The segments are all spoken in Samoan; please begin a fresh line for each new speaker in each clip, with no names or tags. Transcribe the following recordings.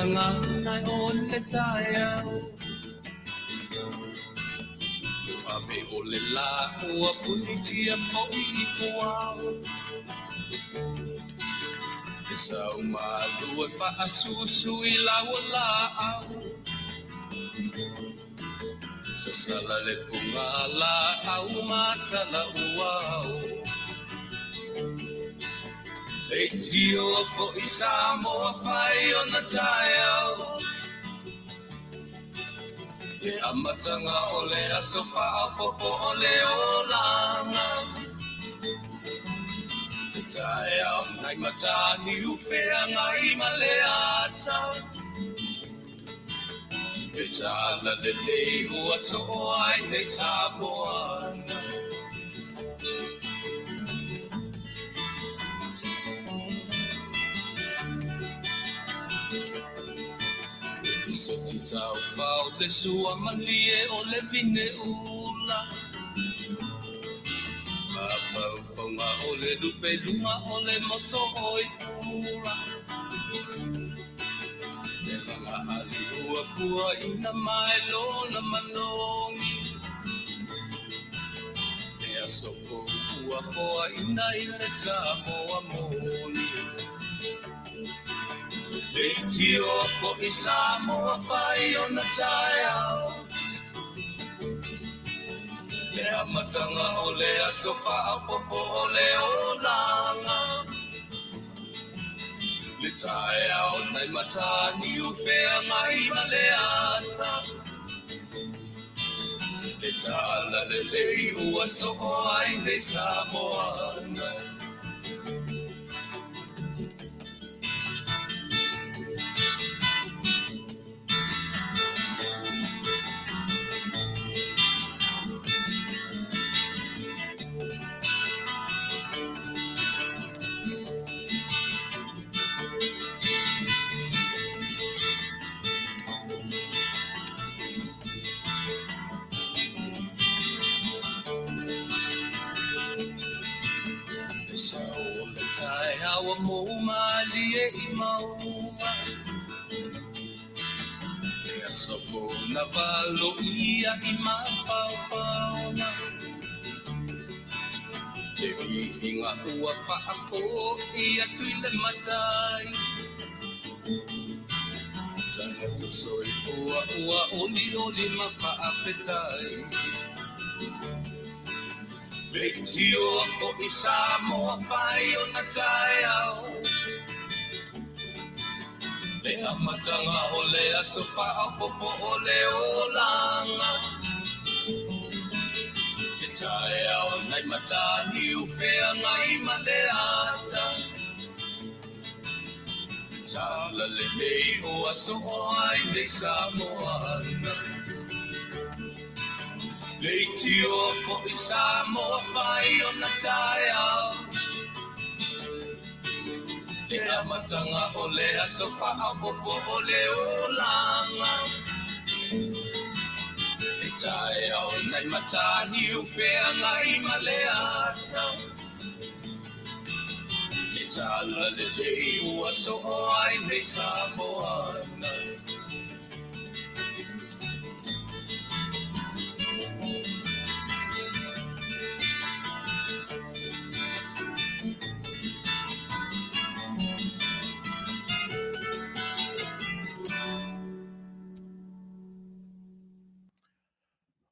feagai o le taeao. Ua ave o le lā ua punitia foi i puao. E sau malu e faasusu i lau laau. Sasala le pugalaau ma talauao. Leitioa foi Samoa fai ona taeao. Le amataga o le aso faaopoopo o le olaga. Le taeao nai Mataniu feagai ma le ata. Le tala lelei ua soo ai nei Samoa. Le soti taufao le sua malie o le vine ula. Mafaufauga o le lupe luga o le moso oi pula. Le laga ali ua pua ina mai lona malogi. Le aso fou ua foaina i le Samoa moni. Leitioa foi Samoa fai ona taeao. Le amataga o le aso faaopoopo o le olaga. Le taeao nai Mataniu feagai ma le ata. Le tala lelei ua soo ai nei Samoa. Le sao o le taeao ua mou malie i mauga. Le aso fou na valoia i mafaufauga. Le viiga ua faafoi atu i le Matai. Tagata soifua ua olioli ma faafetai. Leitioa foi Samoa fai ona taeao. Le amataga o le aso faaopoopo o le olaga. Le taeao nai Mataniu feagai ma le ata. Tala lelei ua soo ai nei Samoa. Leitioa foi Samoa fai ona taeao. Le amataga o le aso faaopoopo o le olaga. Le taeao nai Mataniu feagai ma le ata. Le tala lelei ua soo ai nei Samoa.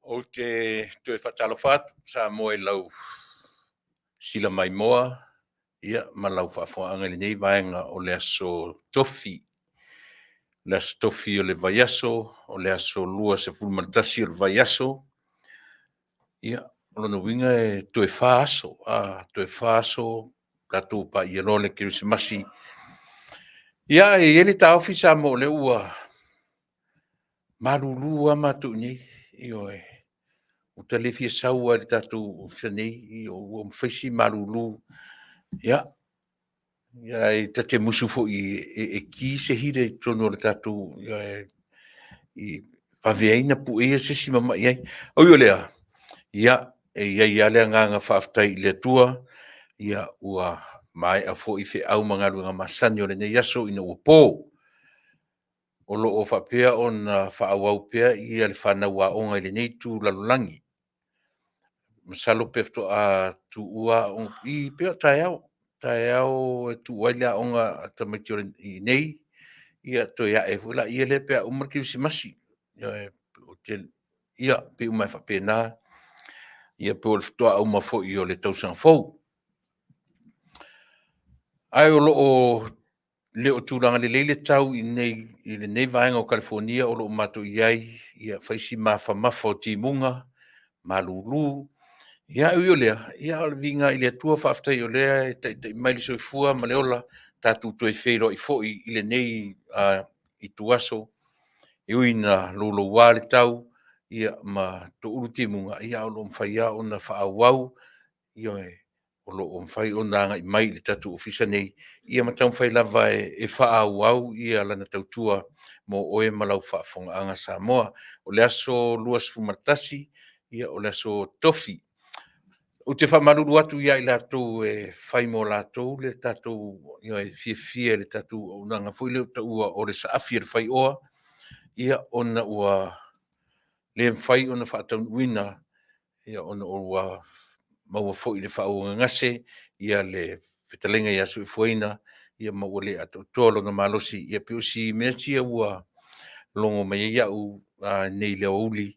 Ou te toe faatalofa atu Samoa i lau sila maimoa ia ma lau faafofogaaga i lenei vaega o le aso Tofi. O le aso Tofi o le vaiaso, o le aso 21 o le vaiaso. Ia, o lona uiga e toe 4 aso, toe 4 aso tatou paia loa le Kerisimasi. Ia, e i ai le taofi Samoa o lea ua malulu lava matou i inei, ioe. Ua ta le fia sau lava i le tatou Ofisa nei, ua fai si malulu. Ia, ae ta te musu foi e ki se hila i totonu o le tatou, i vave ai ona pueia se isi ma mai ai. Ui o lea, ia, e i ai lava le agaga faafetai i le Atua, ia, ua maea foi feau ma galuega masani o lenei aso ina ua po. O lo o faapea ona faaauau pea ia le fanau aoga i lenei itu lalolagi. Masalo pe faatoa tuua aoga i pei o taeao, taeao e tuu ai le aoga a tamaiti i inei, ia toe ae ai foi lea lea pe a uma le kerisimasi. Ioe, ia pei uma lava e faapena, ia po o le faatoa uma foi o le tausaga fou. Ae o lo o le o tulaga lelei le tau i inei i lenei vaega o Kalifonia o lo o matou i ai, ia fai si mafamafa o timuga, malulu. Ia ae ui o lea, ia o le viiga lava i le Atua faafetai o lea e taitai mai le soifua ma le ola, tatou toe feiloai foi i lenei ituaso, e ui ina louloua le tau ma toulu timuga, ae o lo o mafai lava ona faaauau, ioe, o lo o mafai ona agai mai i le tatou Ofisa nei ia ma taumafai lava e faaauau lana tautua mo oe ma lau faafofogaaga Samoa. O le aso 21, o le aso Tofi. Ou te faamalulu atu ia i latou e fai mo latou le tatou, e fiafia i le tatou auaunaga foi lea ua taua o le Saafi a le Faioa, ia ona ua le mafai ona faataunuuina ona ua maua foi i le faauagagase le fetalaiga ia Soifuaina, ma ua le atoatoa lona malosi. Ia pei o si mea sia ua logo mai ai au nei i le aoauli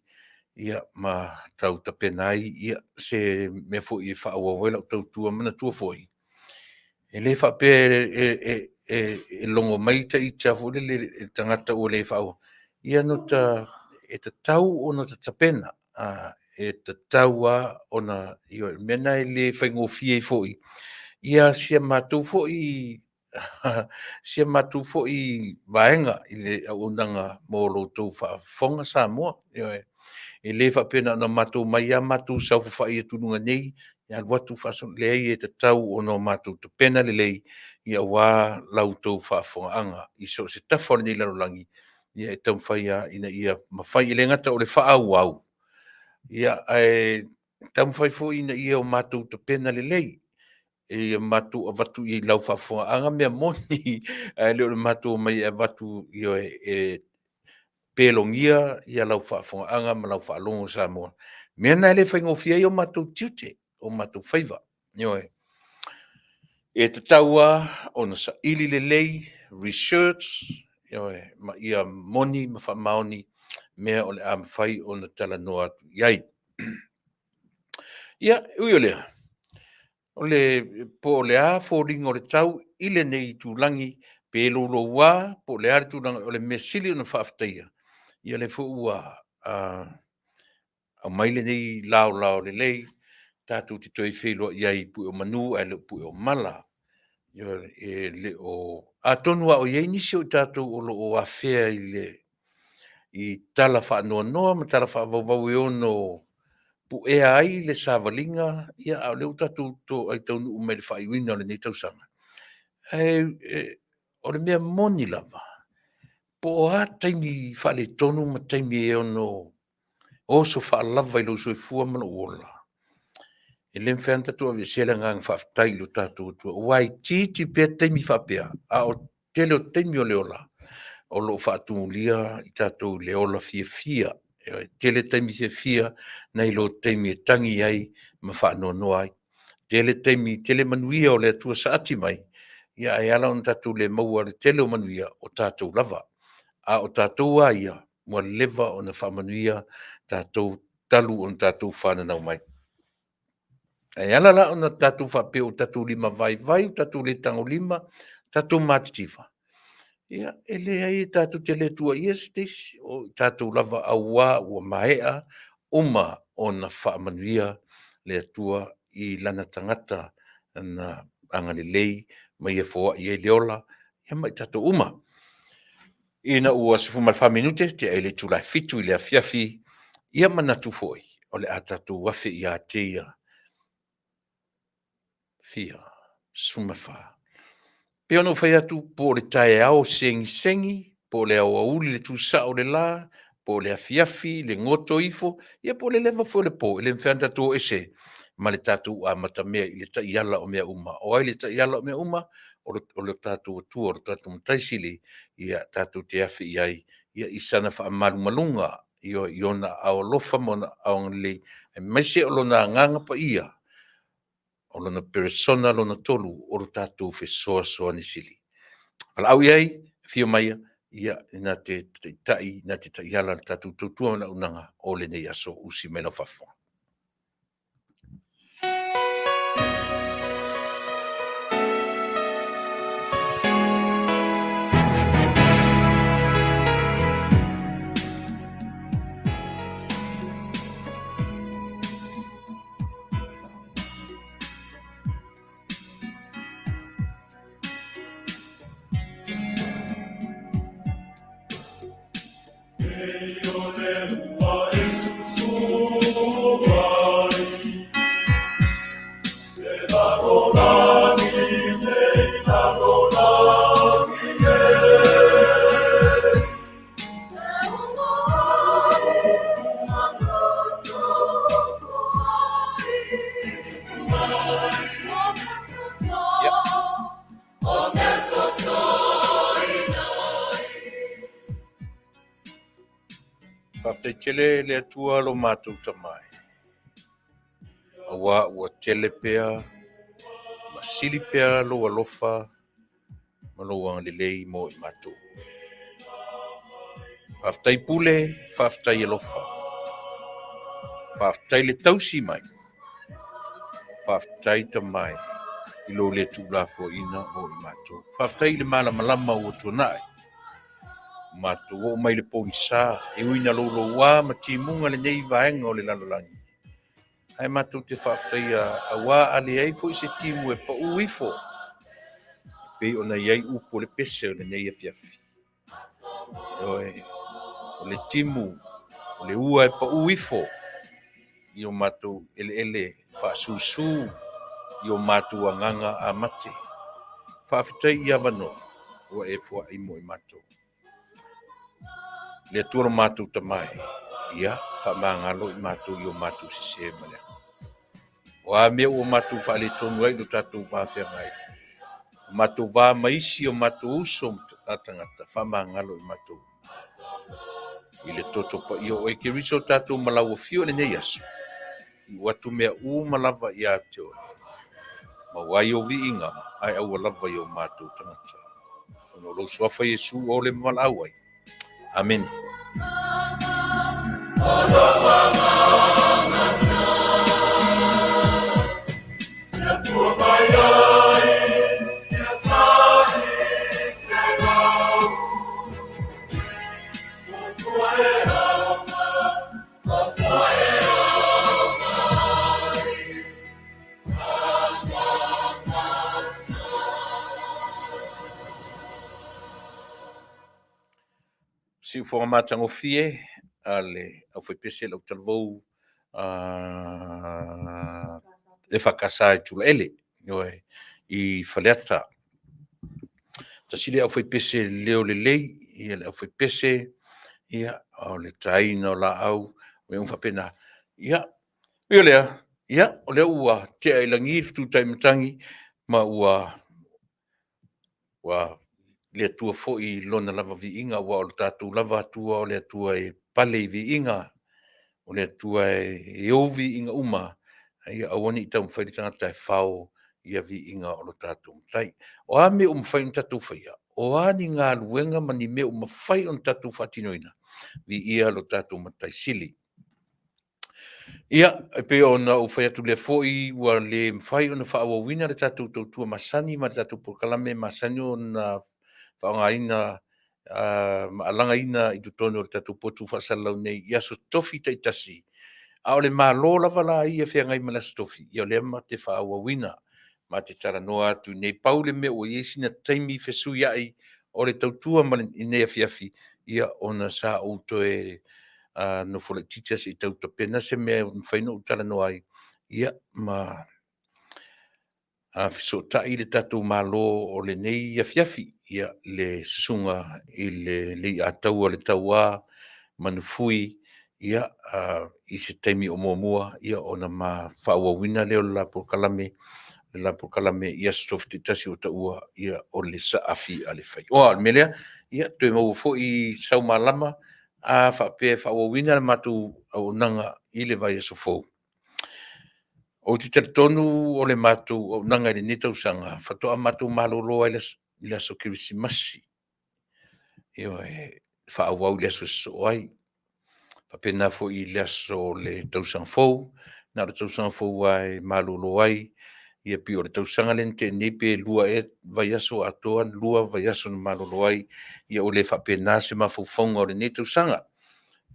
ma tau tapena ai se mea foi e faaauau ai lau tautua. Manatua foi, e le faapea e logo mai ita foi lele i le tagata ua le faaauau, ia e tatau ona tapena, e tatau lava ona, ioe. O le mea lena e le faigofie ai foi si a matou foi vaega i le auaunaga mo lo outou faafofoga Samoa. Ioe. E le faapea na ona matou omai lava matou saofafai atu i luga nei alu atu faasolo, leai e tatau ona matou tapena lelei aua la outou faafofogaaga i so o se tafa o lenei lalolagi, e taumafai lava ina ia mafai. E le gata o le faaauau, ae taumafai foi ina ia matou tapena lelei, ia matou avatu i lau faafofogaaga mea moni, ae le o le matou omai e avatu, ioe, e pelogia lau faafofogaaga ma lau faalogo Samoa. O le mea lena e le faigofie ai o matou tiute, o matou faiva, ioe. E tatau lava ona saili lelei, research, ioe, ma ia moni ma faamaoni mea o le a mafai ona talanoa atu i ai. Ia, e ui o lea, o le, po o le a foliga o le tau i lenei itulagi, pe louloua, po o le a le tulaga, o le mea sili ona faafetaia, ia o lea foi ua aumai lenei laolao lelei tatou te toe feiloai ai i pue o manu ae le o pue o mala. Ioe, e le o… Atonu lava o i ai nisi o i tatou o lo o afea i tala faanoanoa ma tala faavauvau e ono puea ai le savaliga, a o lea ua tatou toai taunuu mai i le faaiuina o lenei tausaga. Ae o le mea moni lava, po o a taimi faaletonu ma taimi e ono oso faalava i lou soifua ma lou ola, e le mafai lava ona tatou aveesea le agaga faafetai i lo tatou Atua, aua e itiiti pea taimi faapea, a o le tele o taimi o le ola, o lo o faatumulia i tatou i le ola fiafia. E tele taimi fiafia nai lo taimi e tagi ai ma faanoanoa ai. Tele taimi, tele manuia o le Atua saati mai, ae ala ona tatou le maua le tele o manuia, o tatou lava. A o tatou lava ia, ua leva ona faamanuia tatou talu ona tatou fananau mai. Ae ala la ona tatou faapea ua tatou limavaivai ua tatou le tagolima, tatou matitiva, ia e leai tatou te le tuuaia se isi, o i tatou lava aua ua maea uma ona faamanuia le Atua i lana tagata na agalelei ma ia foai ai le ola ma i tatou uma. Ina ua 14 minute tea i le itula e 7:00 i le afiafi, ia manatu foi o le a tatou afe ia te ia. Fia? 14. E pei ona ou fai atu, po o le taeao segisegi, po o le aoauli i le tusao o le la, po o le afiafi i le goto ifo, ia po o le leva foi o le po, e le mafai lava ona tatou o ese. ma le tatou amatamea i le taiala o mea uma. O ai le taiala o mea uma? O le tatou Atua, o le tatou Matai Sili, ia tatou te afe i ai ia i sana faamalumaluga, i ona aao alofa ma ona aao agalelei, aemaise o lona Agaga Paia, o lona Peresona lona tolu, o lo tatou fesoasoani sili. Valaau i ai, afio maia, ia, na te taitai, na te taiala le tatou tautua ma le auaunaga o lenei aso. Usi mai lau faafofoga. Faafetai tele le Atua lo matou Tama e, auā ua tele pea ma sili pea lou alofa ma lou agalelei mo i matou. Faafetai pule, faafetai alofa. Faafetai le tausi mai. Faafetai Tama e i lou le tuulafoaiina o i matou. Faafetai i le malamalama ua tuanai. Matou oo mai le pogisa e ui ina louloua ma timuga lenei vaega o le lalolagi. Ae matou te faafetaia auā a leai foi se timu e pau ifo, e pei ona i ai upu o le pese o lenei afiafi. Ioe, o le timu, o le ua e pau ifo i o matou eleele faasusu i o matou agaga a mate. Faafetai i avanoa ua e foai mo i matou. Le Atua lo matou Tama e, ia faamagalo i matou i o matou sese ma leaga. O a mea ua matou faaletonu ai i lo tatou va feagai, o matou va ma isi o matou uso a tagata, faamagalo i matou i le toto paia o oe Keriso tatou ma lau afio i lenei aso, iu atu mea uma lava ia te oe, maua ai ou viiga ae aua lava i o matou tagata. Ona o lou suafa Iesu ua ole ma valaau ai. Amene. Siufofoga matagofie a le aufaipese le autalavou EFKS i Tulaele, ioe, i Faleata. Tasi lea aufaipese leo lelei, ia le aufaipese, ia, o le taina o laau, mea uma faapena. Ia, ui o lea, ia, o lea ua tea i lagi le fetu tai matagi ma ua le Atua foi i lona lava viiga, aua o le tatou lava Atua o le Atua e pale i viiga, o le Atua e ou viiga uma, ia aua ne i taumafai le tagata e fao ia viiga o lo tatou Matai. O a mea ua mafai ona tatou faia? O a ni galuega ma ni mea ua mafai ona tatou faatinoina? Viia lo tatou Matai Sili. Ia, e pei ona ou fai atu lea foi, ua le mafai ona faaauauina le tatou tautua masani ma le tatou polokalame masani ona faaaogaina ma alagaina i totonu o le tatou potu faasalalau nei i aso Tofi taitasi. A o le Malo lava la ia e feagai ma le Aso Tofi, ia o lea ma te faaauauina. Ma te talanoa atu i inei. Pau le mea ua i ai sina taimi fesuiai o le tautua ma lenei afiafi, ia ona sa ou toe nofo laitiiti lava se i tau tapena se mea e mafai ona ou talanoa ai, ia ma fesootai le tatou Malo o lenei afiafi, ia, le susuga i le Leiataua le Tauā Manufui, Ia, i se taimi o muamua, ia ona ma faaauauina lea o le la polokalame, le la polokalame i Aso Tofi taitasi ua taua, ia, o le Saafi a le Faioa. O le mea lea, ia, toe maua foi sau malama a faapea e faaauauina le matou auaunaga i le vaiaso fou. Ou te talitonu o le matou auaunaga i lenei tausaga, faatoa matou malolo lava i le aso Kerisimasi. Ioe, faaauau i le aso e sosoo ai. E faapena foi i le aso o le Tausaga Fou, na o le Tausaga Fou lava e malolo ai. Ia pei o le tausaga lea na tea nei pe 2 ea vaiaso atoa, 2 vaiaso na malolo ai. Ia ua le faapena se mafaufauga o lenei tausaga.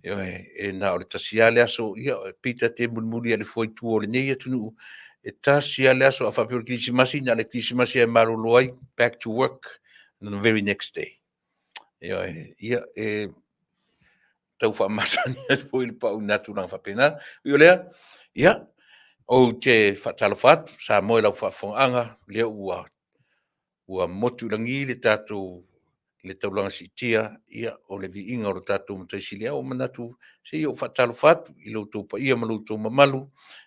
Ioe, e na o le tasi lava le aso, e pei ta te mulimuli ane fua i tua o lenei atunuu, e tasi lava le aso, a faapea o le Kerisimasi, na o le Kerisimasi lava e malolo ai, back to work the very next day. Ioe, ia, e tau faamasani atu foi le pau i na tulaga faapena. Ui o lea, ia, ou te faatalofa atu Samoa i lau faafofogaaga, o lea ua motu i lagi le tatou le taulaga siitia, ia, o le viiga o lo tatou Matai Sili. Ia ua ou manatu, se i ou faatalofa atu i lo outou paia ma lo outou mamalu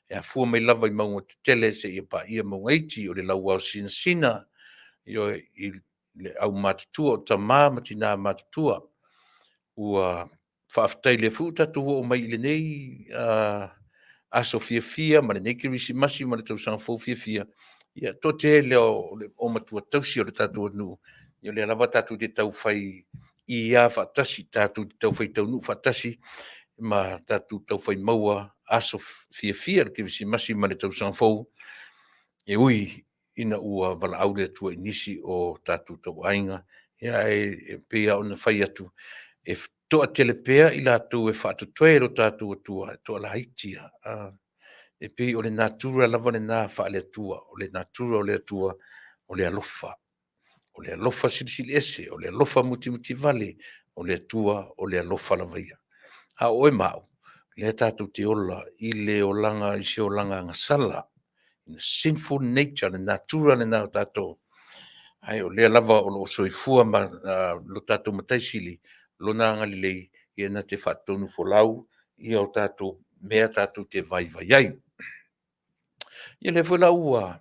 e afua mai lava i mauga tetele seia paia mauga iti. O le lauao sinasina, ioe, i le aumatutua o tama ma tina matutua. Ua faafetai o lea foi ua tatou oo mai i lenei aso fiafia ma lenei Kerisimasi ma le Tausaga Fou fiafia. Ia, toatele o matua tausi o le tatou atunuu, ia o lea lava tatou te tau fai ia faatasi, tatou te tau fai taunuu faatasi ma tatou tau fai maua aso fiafia o le Kerisimasi ma le Tausaga Fou, e ui ina ua valaau le Atua i nisi o tatou tauaiga, ae pei lava ona fai atu, e toatele pea i latou e faatotoe e lo tatou Atua, e toalaiti lava. E pei o le natura lava lena faale-Atua, o le natura o le Atua, o le alofa. O le alofa silisili ese, o le alofa mutimutivale, o le Atua o le alofa lava ia. A o oe ma au, o lea tatou te ola i le olaga i se olaga agasala, sinful nature, le natura lena o tatou, ae o lea lava o lo o soifua ma lo tatou Matai Sili, Lona agalelei ia na te faatonufolau o tatou mea tatou te vaivai ai. Ia lea foi la ua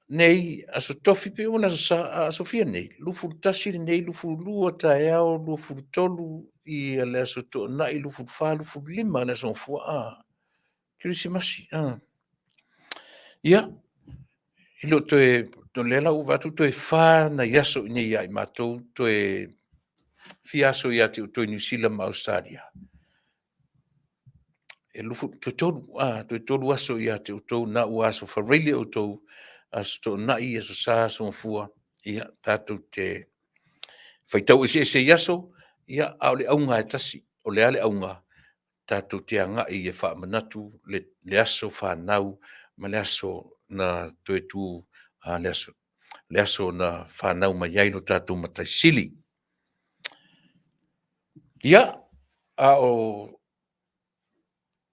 nei Aso Tofi pe ua i le Aso Sa, aso fia nei? 21 lenei, 22 taeao, 23 ia le Aso Toonai, 24, 25 le Aso Gafua, a, Kerisimasi. Ia, e le o toe, o lea la ua ou vaai atu toe 4 nai aso i inei ia i matou, toe fia aso ia te outou i Niu Sila ma Ausetalia? E toe 3, a, toe 3 aso ia te outou, na ua Aso Faraile outou, Aso Toonai, Aso Sa, Aso Gafua, ia, tatou te faitau eseese i aso, ia, a o le auga lava e tasi. O le a le auga? Tatou te agai e faamanatu le aso fanau ma le aso na toe tu, le aso na fanau mai ai lo tatou Matai Sili. Ia, a o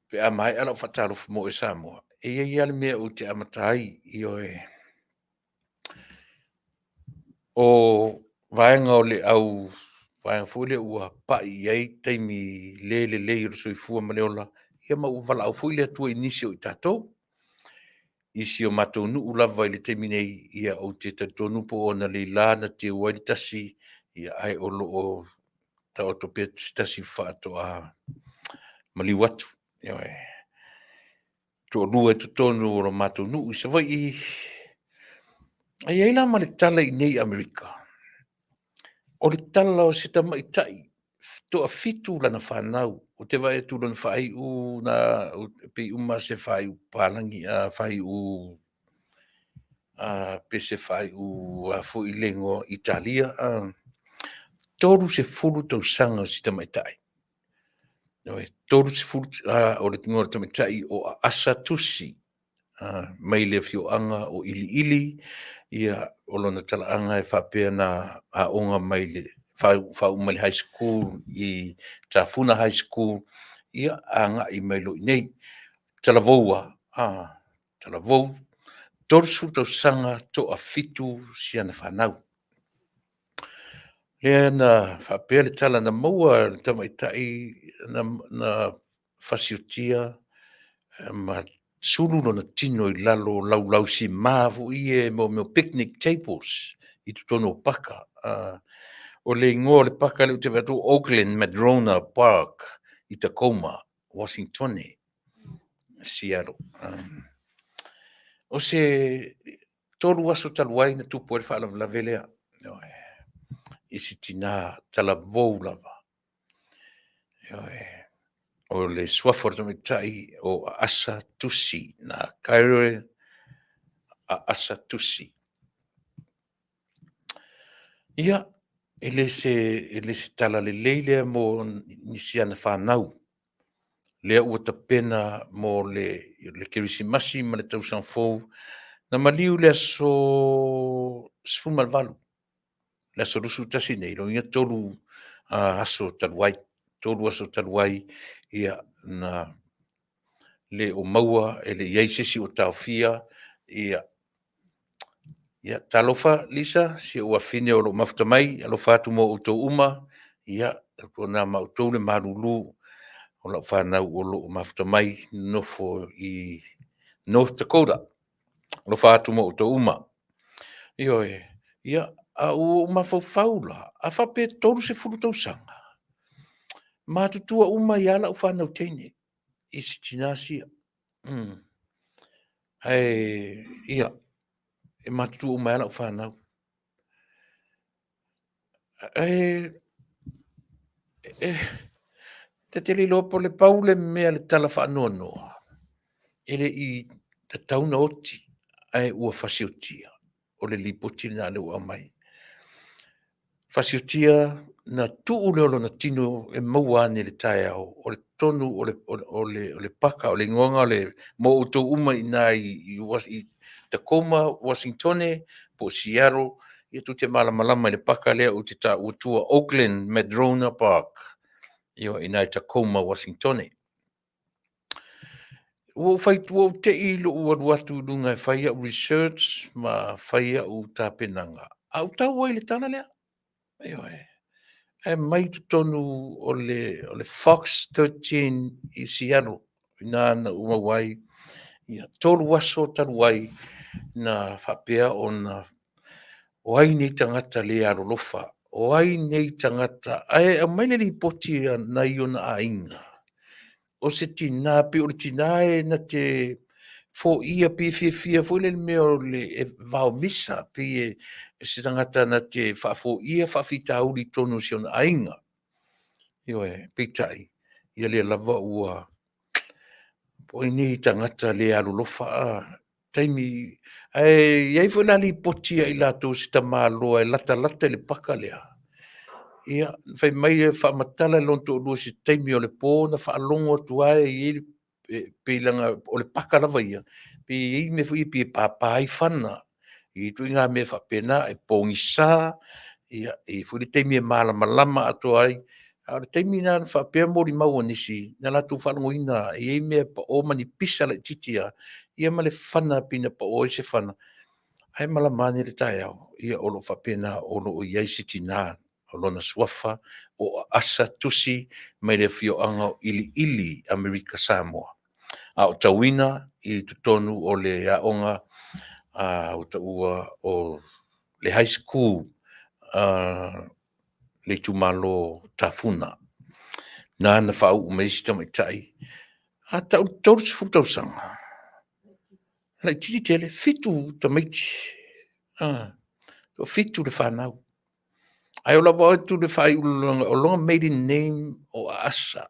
pe a maea lau faatalofa mo oe Samoa, e i ai lava le mea ou te amata ai, ioe. O vaega o le au vaega foi lea ua pai i ai taimi le lelei o le soifua ma le ola, ia ma ua valaau foi le Atua i nisi o i tatou. I si o matou nuu lava i le taimi nei, ia ou te talitonu po o analeila na teu ai le tasi, ia ae o lo o taoto pea se tasi faatoa maliu atu. Ioe. Toalua i totonu o lo matou nuu i Savaii. Ae i ai la ma le tala i inei i Amerika, o le tala o se tamaitai toafitu lana fanau, ou te vaai atu i lona faaiu na pei uma se faaiu papalagi, faaiu pe se faaiu a foi le igoa Italia, 30 tausaga o si tamaitai. 30, o le igoa o le tamaitai o Aasa Tusi, mai le afioaga o Iliili, ia, o lona talaaga e faapea na aoga mai le faauma mai le high school i Tafuna High School, ia, agai mai loa i inei. Talavou lava, talavou, 30 tausaga, toafitu si ana fanau. Lea na faapea le tala na maua e le tamaitai na, na fasiotia ma sulu lona tino i lalo o laulausima foi ia mo mea o picnic tables i totonu o paka. O le igoa o le paka lea ou te vaai atu, Oakland Madrona Park i Tacoma, Washingtone, Seattle. O se 3 aso talu ai na tupu ai le faalavelave lea, ioe, i si tina talavou lava. Ioe. O le suafa o le tamaitai o Aasa Tusi, na Kyrie Aasa Tusi. Ia, e le se, e le se tala lelei lea mo nisi ana fanau, lea ua tapena mo le, le Kerisimasi ma le tausaga fou. Na maliu i le aso 18, le aso 21 nei, lona uiga 3 aso talu ai, 3 aso talu ai, ia, na le o maua, e le i i ai se isi o taofia, ia. Ia, talofa Lisa, si ou afafine o lo o mafuta mai, alofa atu mo outou uma, ia, tautuana ma outou le malulu o lau fanau o lo o mafuta mai, nonofo i North Dakota. Alofa atu mo outou uma. Ioe, ia, a ua ou mafaufau la, a faapea e 30 tausaga, matutua uma ai lava lau fanau teine i si tina sia. Ae, ia, e matutua uma ai lava lau fanau. Ae, e, ta te le iloa po o le pau le mea le tala faanoanoa, e le i tatau ona oti, ae ua fasiotia. O le lipoti lena lea ua aumai. Fasiotia na tuu lea o lona tino e maua ane i le taeao o le totonu o le, o le, o le, o le paka, o le igoaga o le, mo outou uma i ina i, i Tacoma, Washingtone, po o Seattle, ia tou te malamalama i le paka lea ou te taua atua, Oakland Madrona Park, ia i ina i Tacoma, Washingtone. Ua ou fai, ua ou te i lou alu atu i luga e fai au research ma fai au tapenaga, a ou tau ai i le tala lea. Ioe. Ae mai totonu o le, o le Fox 13 i Seattle, ina na ou maua ai, ia, 3 aso talu ai na faapea ona o ai nei tagata le alolofa, o ai nei tagata, ae aumai le lipoti a nai ona aiga, o se tina, pei o le tina e na te foia pe fiafia foi le mea o le e vaomisa, pei e se tagata na te faafoia faafitauli i totonu o si ona aiga. Ioe, peitai, ia lea lava ua po o ai nei tagata le alolofa a taimi ae i ai foi la lipoti a i latou se tamaloa e latalata i le paka lea. Ia, fai mai e faamatala i lona toalua i se taimi o le po na faalogo atu ai e i ai pei leaga o le paka lava ia, pei e i ai mea foi ia pei e papa ai fana, e i ai ituaiga mea faapena e pogisa, ia, e i ai foi le taimi e malamalama atoa ai. A o le taimi lena na faapea molimau a nisi, na latou faalogoina e i ai mea e pao ma ni pisa laitiiti lava, ia ma le fana pei na pao ai se fana, ae malama ane le taeao, ia o lo o faapena o lo o i ai se tina o lona suafa o Aasa Tusi mai le afioaga o Iliili, Amerika Samoa. A o tauina i totonu o le aoga a ua taua o le high school a le itumalo Tafuna. Na na faauu mai ai si tamaitai, a tau i le 30 tausaga, laitiiti tele, 7 tamaiti, toafitu le fanau. Ae o lau vaai atu i le faaiu o lona maiden name o Aasa,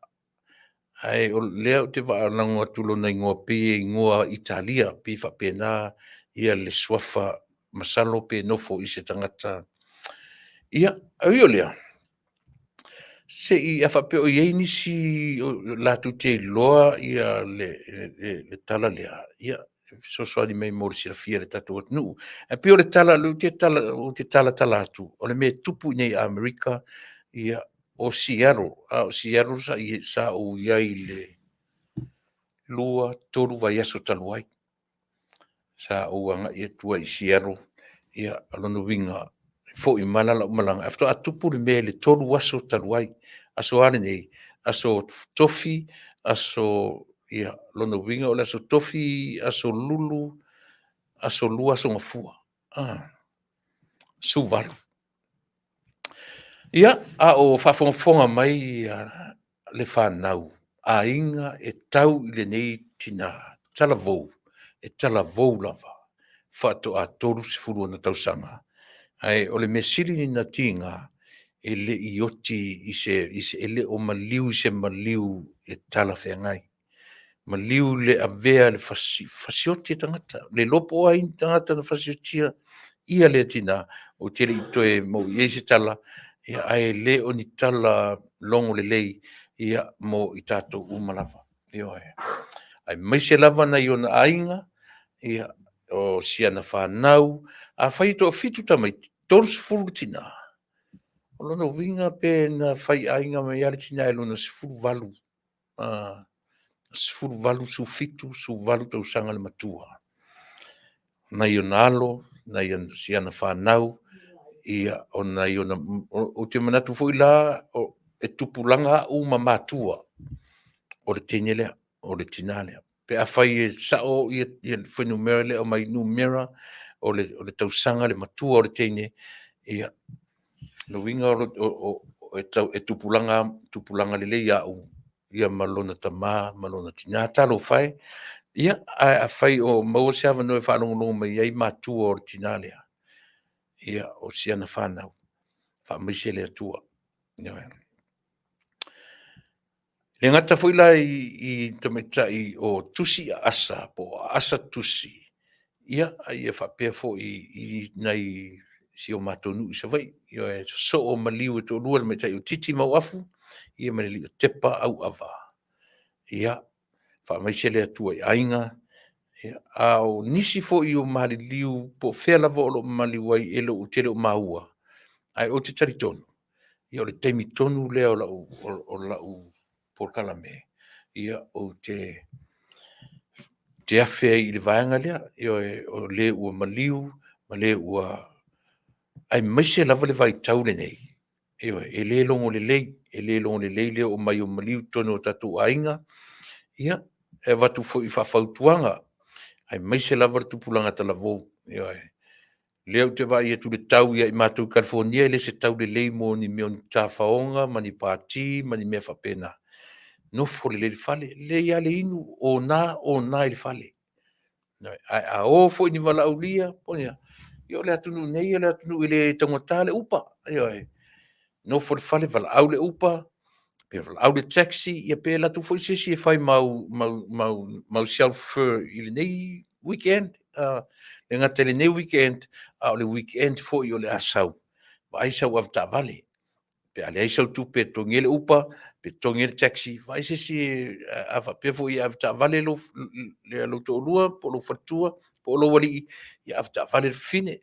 ae o lea ou te faalogo atu i lona igoa pei e igoa Italia, pei e faapena ia le suafa, masalo pe nofo i se tagata. Ia, ae ui o lea, se i, a faapea o i ai nisi latou te iloa ia le tala lea, ia fesoasoani mai mo le silafia e le tatou atunuu. Ae pei o le tala o lea ou te tala, ou te talatala atu, o le mea e tupu i inei i Amerika, ia, o Seattle, a o Seattle sa, sa ou i ai i le 2, 3 vaiaso talu ai. Sa ou agai atu ai i Seattle, ia, o lona uiga, Foi mai la lau malaga, ae faatoa tupu le mea i le 3 aso talu ai. Aso a lenei? Aso Tofi, aso, ia, lona uiga o le aso Tofi, aso Lulu, aso Lua, aso Gafua. 18. Ia, a o faafogafoga mai le fanau, aiga e tau i lenei tina talavou, e talavou lava, faatoa 30 ona tausaga. Ae o le mea sili ona tiga, e le i oti i se, e le o maliu i se maliu e talafeagai. Maliu i le avea i le fasioti e tagata, le iloa po o ai ni tagata na fasiotia ia lea tina, ou te le i toe maua i ai se tala, ia ae le o ni tala logo lelei ia mo i tatou uma lava. Ioe. Aemaise lava nai ona aiga, ia, o si ana fanau. Afai e toafitu tamaiti, 30 le tina, o lona uiga pe na faiaiga mai lava le tina i lona 18, 18, 17, 18 tausaga le matua. Nai ona alo, nai si ana fanau, ia, o nai ona... Ou te manatu foi la, e tupulaga au ma matua o le teine lea, o le tina lea. Pe afai e sao ia fuainumera ia e aumai, numera o le tausaga le matua o le teine, ia, o lona uiga e tupulaga, tupulaga lelei au ia ma lona tama ma lona tina. Talofa e! Ia, ae afai o maua se avanoa e faalogologo mai ai matua o le tina lea, ia, o si ana fanau, faamaise le Atua. Ioe. E le gata foi la i tamaitai o Tusi Aasa po o Aasa Tusi, ia, a ia faapea foi i nai si o matou nuu i Savaii. Ioe, sosoo maliu e toalua le tamaitai o Titi Mauafu ma le alii o Tepa Auava. Ia, faamaise le Atua i aiga, a o nisi foi o maliliu po o fea lava o lo o maliu ai ou te le o maua, ae ou te talitonu, ia o le taimi tonu lea o lau polokalame, ia ou te afe ai i le vaega lea, ioe, o le ua maliu ma le ua... aemaise lava le vaitau lenei, ioe, e le logo lelei, e le logo lelei le oo mai o maliu i totonu o tatou aiga. Ia, e avatu foi faafautuaga, aemaise lava le tupulaga talavou, ioe. O lea ou te vaai atu i le tau ia i matou i Kalifonia, e le o se tau lelei mo ni mea o ni tafaoga ma ni pati ma ni mea faapena. Nofo lelei i le fale, e lelei lava le inu, ona, ona i le fale. Ae a o foi i ni valaaulia, ia o le atunuu nei o le atunuu e le taugata le upa. Ioe. Nofo i le fale, valaau le upa, pe valaau le taxi, ia pe alu atu foi se isi e fai ma au chauffeur i lenei weekend. E le gata i lenei weekend, a o le weekend foi o le a sau, vaai sau avetaavale. Pe a leai sau tupe e totogi ai le upa pe totogi ai le taxi, vaai se isi, a faapea foi e avetaavale lou toalua po o lou faletua po o lou alii, ia avetaavale le fafine,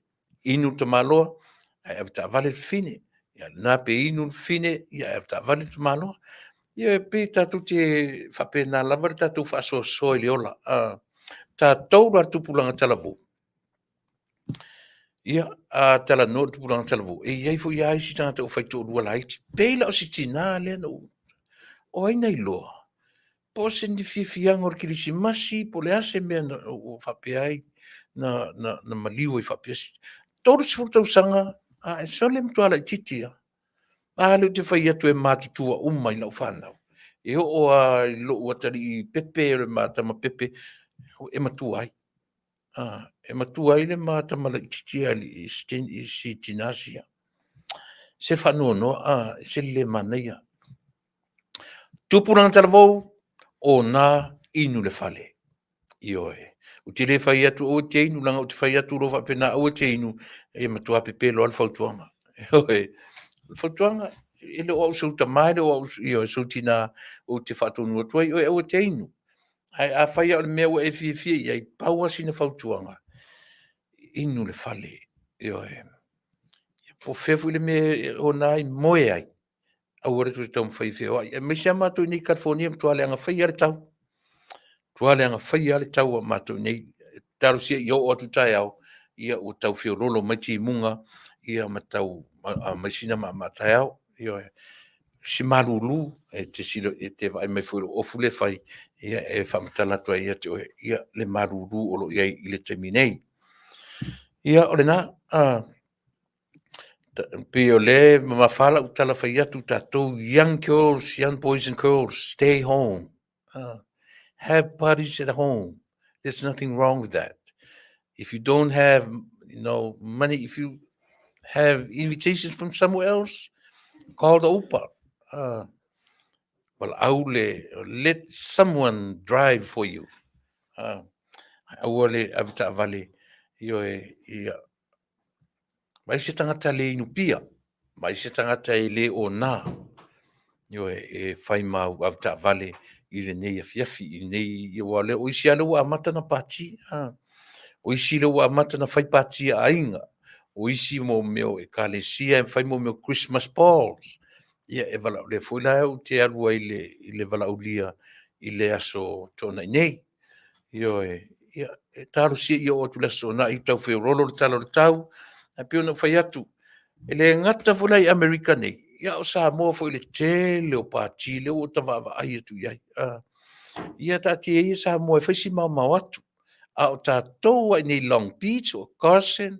inu le tamaloa ae avetaavale le fafine. Ia lena pe inu le fafine ae avetaavale le tamaloa. Ia e pei tatou te faapena lava le tatou faasoasoa i le ola. O tatou la le tupulaga talavou, ia, a talanoa i le tupulaga talavou, e i ai foi lava isi tagata ua faitoalua laiti. Pei la o si tina lea na ou... O ai na iloa? Po o se fiafiaga o le Kerisimasi po o le a se mea ua faapea ai na maliu ai faapea. 30 tausaga, ae sole e matua laitiiti lava. A lea ou te fai atu e matutua uma i lau fanau, e oo lava i lou atalii pepe, o le ma tama pepe, e matua ai. E matua ai le ma tama laitiiti i si tina sia. Se faanoanoa, e ese le le manaia. Tupulaga talavou, ona inu le fale. Ioe. Ou te le fai atu aua e te inu, leaga ou te fai atu loa faapena aua e te inu, e matua pepelo lava le fautuaga. Ioe. O le fautuaga, e le o au o sou tama, e le o au o sou tina ou te faatonu atu ai oe aua e te inu. Ae afai lava o le mea ua e fiafia i ai, pau lava sina fautuaga, inu le fale. Ioe. Po o fea foi le mea e ona ai, moe ai, aua le toe taumafai e feoai. Aemaise lava matou i inei i Kalifonia, e matua leaga faia lava le tau. Matua leaga faia lava le tau a matou i inei. Talosia ia oo atu taeao, ia ua tau feoloolo mai timuga, ia ma tau aumai sina maamaa taeao. Ioe. Si malulu e te silo, e te vaai mai foi i lou ofu lea e fai, ia e faamatala atu ai ia te oe, ia le malulu o lo o i ai i le taimi nei. Ia o lena, pei o lea e mamafa lau tala fai atu tatou young girls, young boys and girls, stay home. Have parties at home. There's nothing wrong with that. If you don't have, you know, money, if you have invitations from somewhere else, call the Uber. Valaau le, let someone drive for you. Aua le ave taavale, ioe, ia. Vaai se tagata le inu pia, vaai se tagata e le ona, ioe, e fai ma au ave taavale i lenei afiafi, i lenei, aua o lea, o isi lava lea ua amata ona pati, o isi lea ua amata ona fai pati a aiga, o isi mo mea o ekalesia e fai mo mea o Christmas balls. Ia, e valaau, lea foi la ou te alu ai i le valaaulia i le aso Toonai nei. Ioe, ia, e talosia ia oo atu i le Aso Toonai, tau feoloolo le tala o le tau, ae pei ona ou fai atu, e le gata foi la i Amerika nei, ia a o Samoa foi i le tele o pati lea ua ta vaavaai atu i ai. Ia taatia ia Samoa e fai si maomao atu, a o tatou lava i inei i Long Beach, o Carson,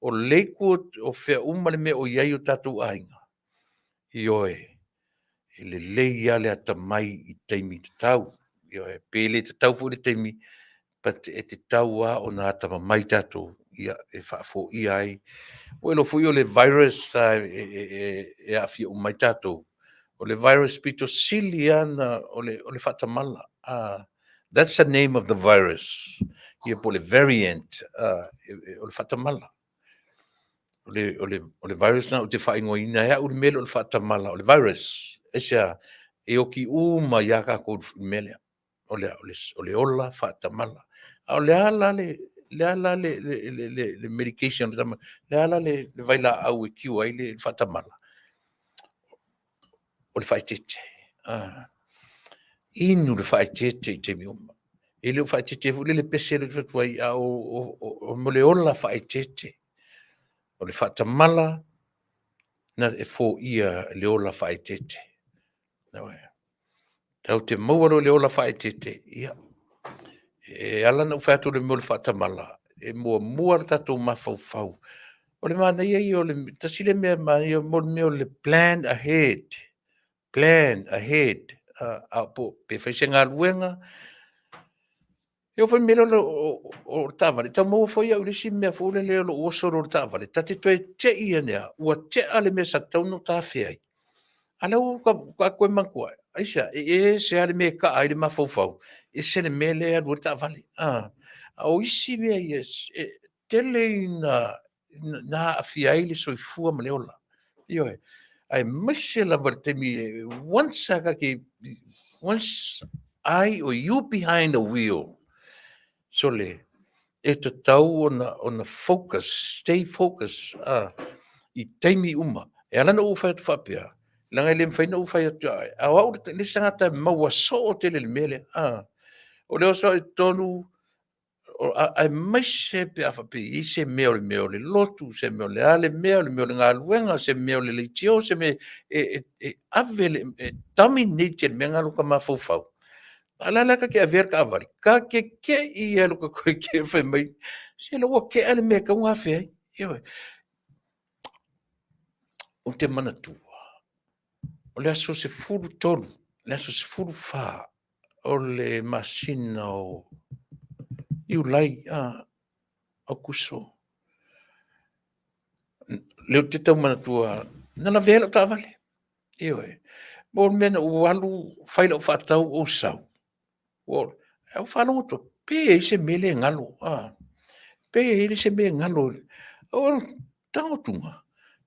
o Lakewood, o fea uma le mea o i ai o tatou aiga, ioe, e lelei lava le atamai i taimi tatau. Ioe, pe le tatau foi le taimi, but e tatau lava ona atamamai tatou, ia, e faafoia ai. Ua iloa foi o le virus e aafia uma ai tatou, o le virus pito sili lava ona, o le faatamala. That's the name of the virus, ia po o le variant, o le faatamala. O le virus lena ou te faaigoaina e au le mea lea o le faatamala, o le virus. Aisea? E oti uma ai lava tatou i le mea lea, o le ola faatamala. A o le a la le, le a la le medication, le a la le vailaau e cure ai le faatamala? O le faaeteete. Inu le faaeteete i taimi uma. E le o faaeteete foi lele pese lea ou te fai atu ai, a o le ola faaeteete. O le faatamala na e foia e le ola faaeteete. Tatou te maua loa i le ola faaeteete, ia, e ala ona ou fai atu o le mea o le faatamala, e muamua lo tatou mafaufau. O le manaia ia o le tasi lea mea manaia mo le mea o le plan ahead, plan ahead, a po pe fai se galuega. E oo foi i le mea lea o le taavale, e tau maua foi au i le isi mea foi lele o lou oso loa i le taavale, ta te toe te i ane lava, ua tea le mea sa tatau ona ou ta afe ai, a o lea ua toe manatua, aisea? E ese lava le mea e taa ai le mafaufau, ese le mea lea e alu ai le taavale. A o isi mea ia, e tele ina aafia ai le soifua ma le ola. Ioe. Aemaise lava i le taimi e once a ta te, once I or you behind the wheel, sole, e tatau ona focus, stay focus i taimi uma. E ala ona ou fai atu faapea, leaga e le mafai ona ou fai atu, a o au le isi tagata e maua soo tele i le mea lea. O le oso au i totonu, aemaise pe a faapea e i ai se mea o le mea o le lotu, se mea o le a le mea, o le mea o le galuega, se mea o le leitio, se mea e ave le, e dominate e le mea lena lota mafaufau. A o le a la ta te avea le taavale? Ta te te i lava i lota toe te fai mai, se la ua tea le mea e tatau ona afe ai. Ioe. Ou te manatua, o le aso 13, le aso 14 o le masina o Iulai, Aokuso, lea ou te tau manatua, na lavea ai lau taavale. Ioe. Mo le mea na ou alu fai lau faatau ou sau, ae ou faalogo atu, pe i ai se mea lea e galo, pe i ai se mea e galo. O le tago atuga,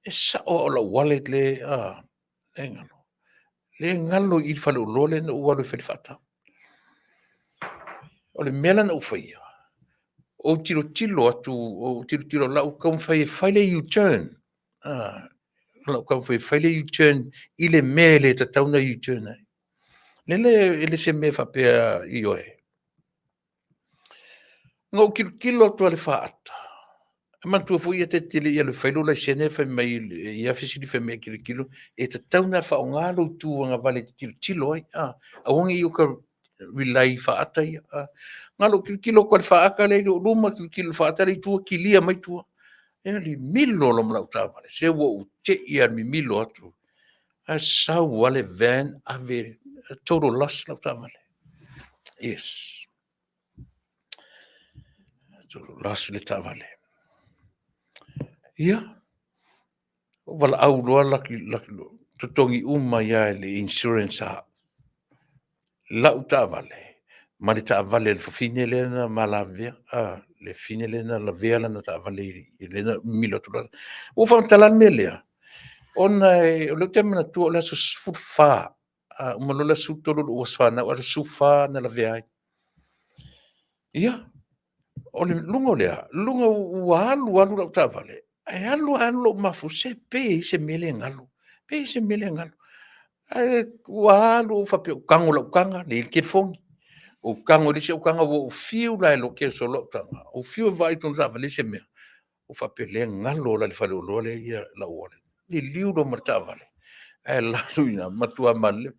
e sao lava o lau wallet lea e galo. Lea e galo i le faleoloa lea na ou alu ai e fai le faatau. O le mea la na ou faia, ou tilotilo atu, ou tilotilo, o lau taumafai e fai le U-turn, o lau taumafai e fai le U-turn i le mea e le tatau ona U-turn ai. Lele e le se mea faapea, ioe. Na ou tilotilo atu lava i le faata, E manatua foi ia te te le i alu e fai lou laisene fai mai ia fesili fai mai e tilotilo, e tatau ona faaaoga lou tu agavale e te tilotilo ai, a, aua ne i oka rely i faata ia, a. Na o lou tilotilo atu lava i le faata lea i lou luma, tilotilo i le faata lea i tua, kilia mai tua. Ia mimilo loa ma lau taavale, se ua ou te i lava i le mimilo atu, ae sau lava le van ave, total loss lau taavale. Yes. Loss le taavale. Ia, ou valaau loa laki, laki, totogi uma ai lava e le insurance a au lau taavale ma le taavale a le fafine lea na ma lavevea, a, le fafine lea na lavea lana taavale i lea na mimilo atu loa. Ua ou faamatala le mea lea, ona o lea ou te manatua o le aso 14, a uma loa le aso 13 o lou aso fanau, aso 14 na lavea ai. Ia, o le luga o le a? Luga ua alu alu lau taavale, ae alu alu lou mafaufau, se pe i ai se mea lea e galo, pe i ai se mea lea e galo. Ae ua alu ou faapea ou te tago i lau taga, leai le telefoni. Ou tago i le isi au taga, ua ou fiu la e lotea solo au taga, ou fiu e vaai i totonu o le taavale, leai se mea. Ou faapea, lea e galo la i le faleoloa lea e i ai lau wallet. Liliu loa ma le taavale, ae alu atu i ina, matua malepe,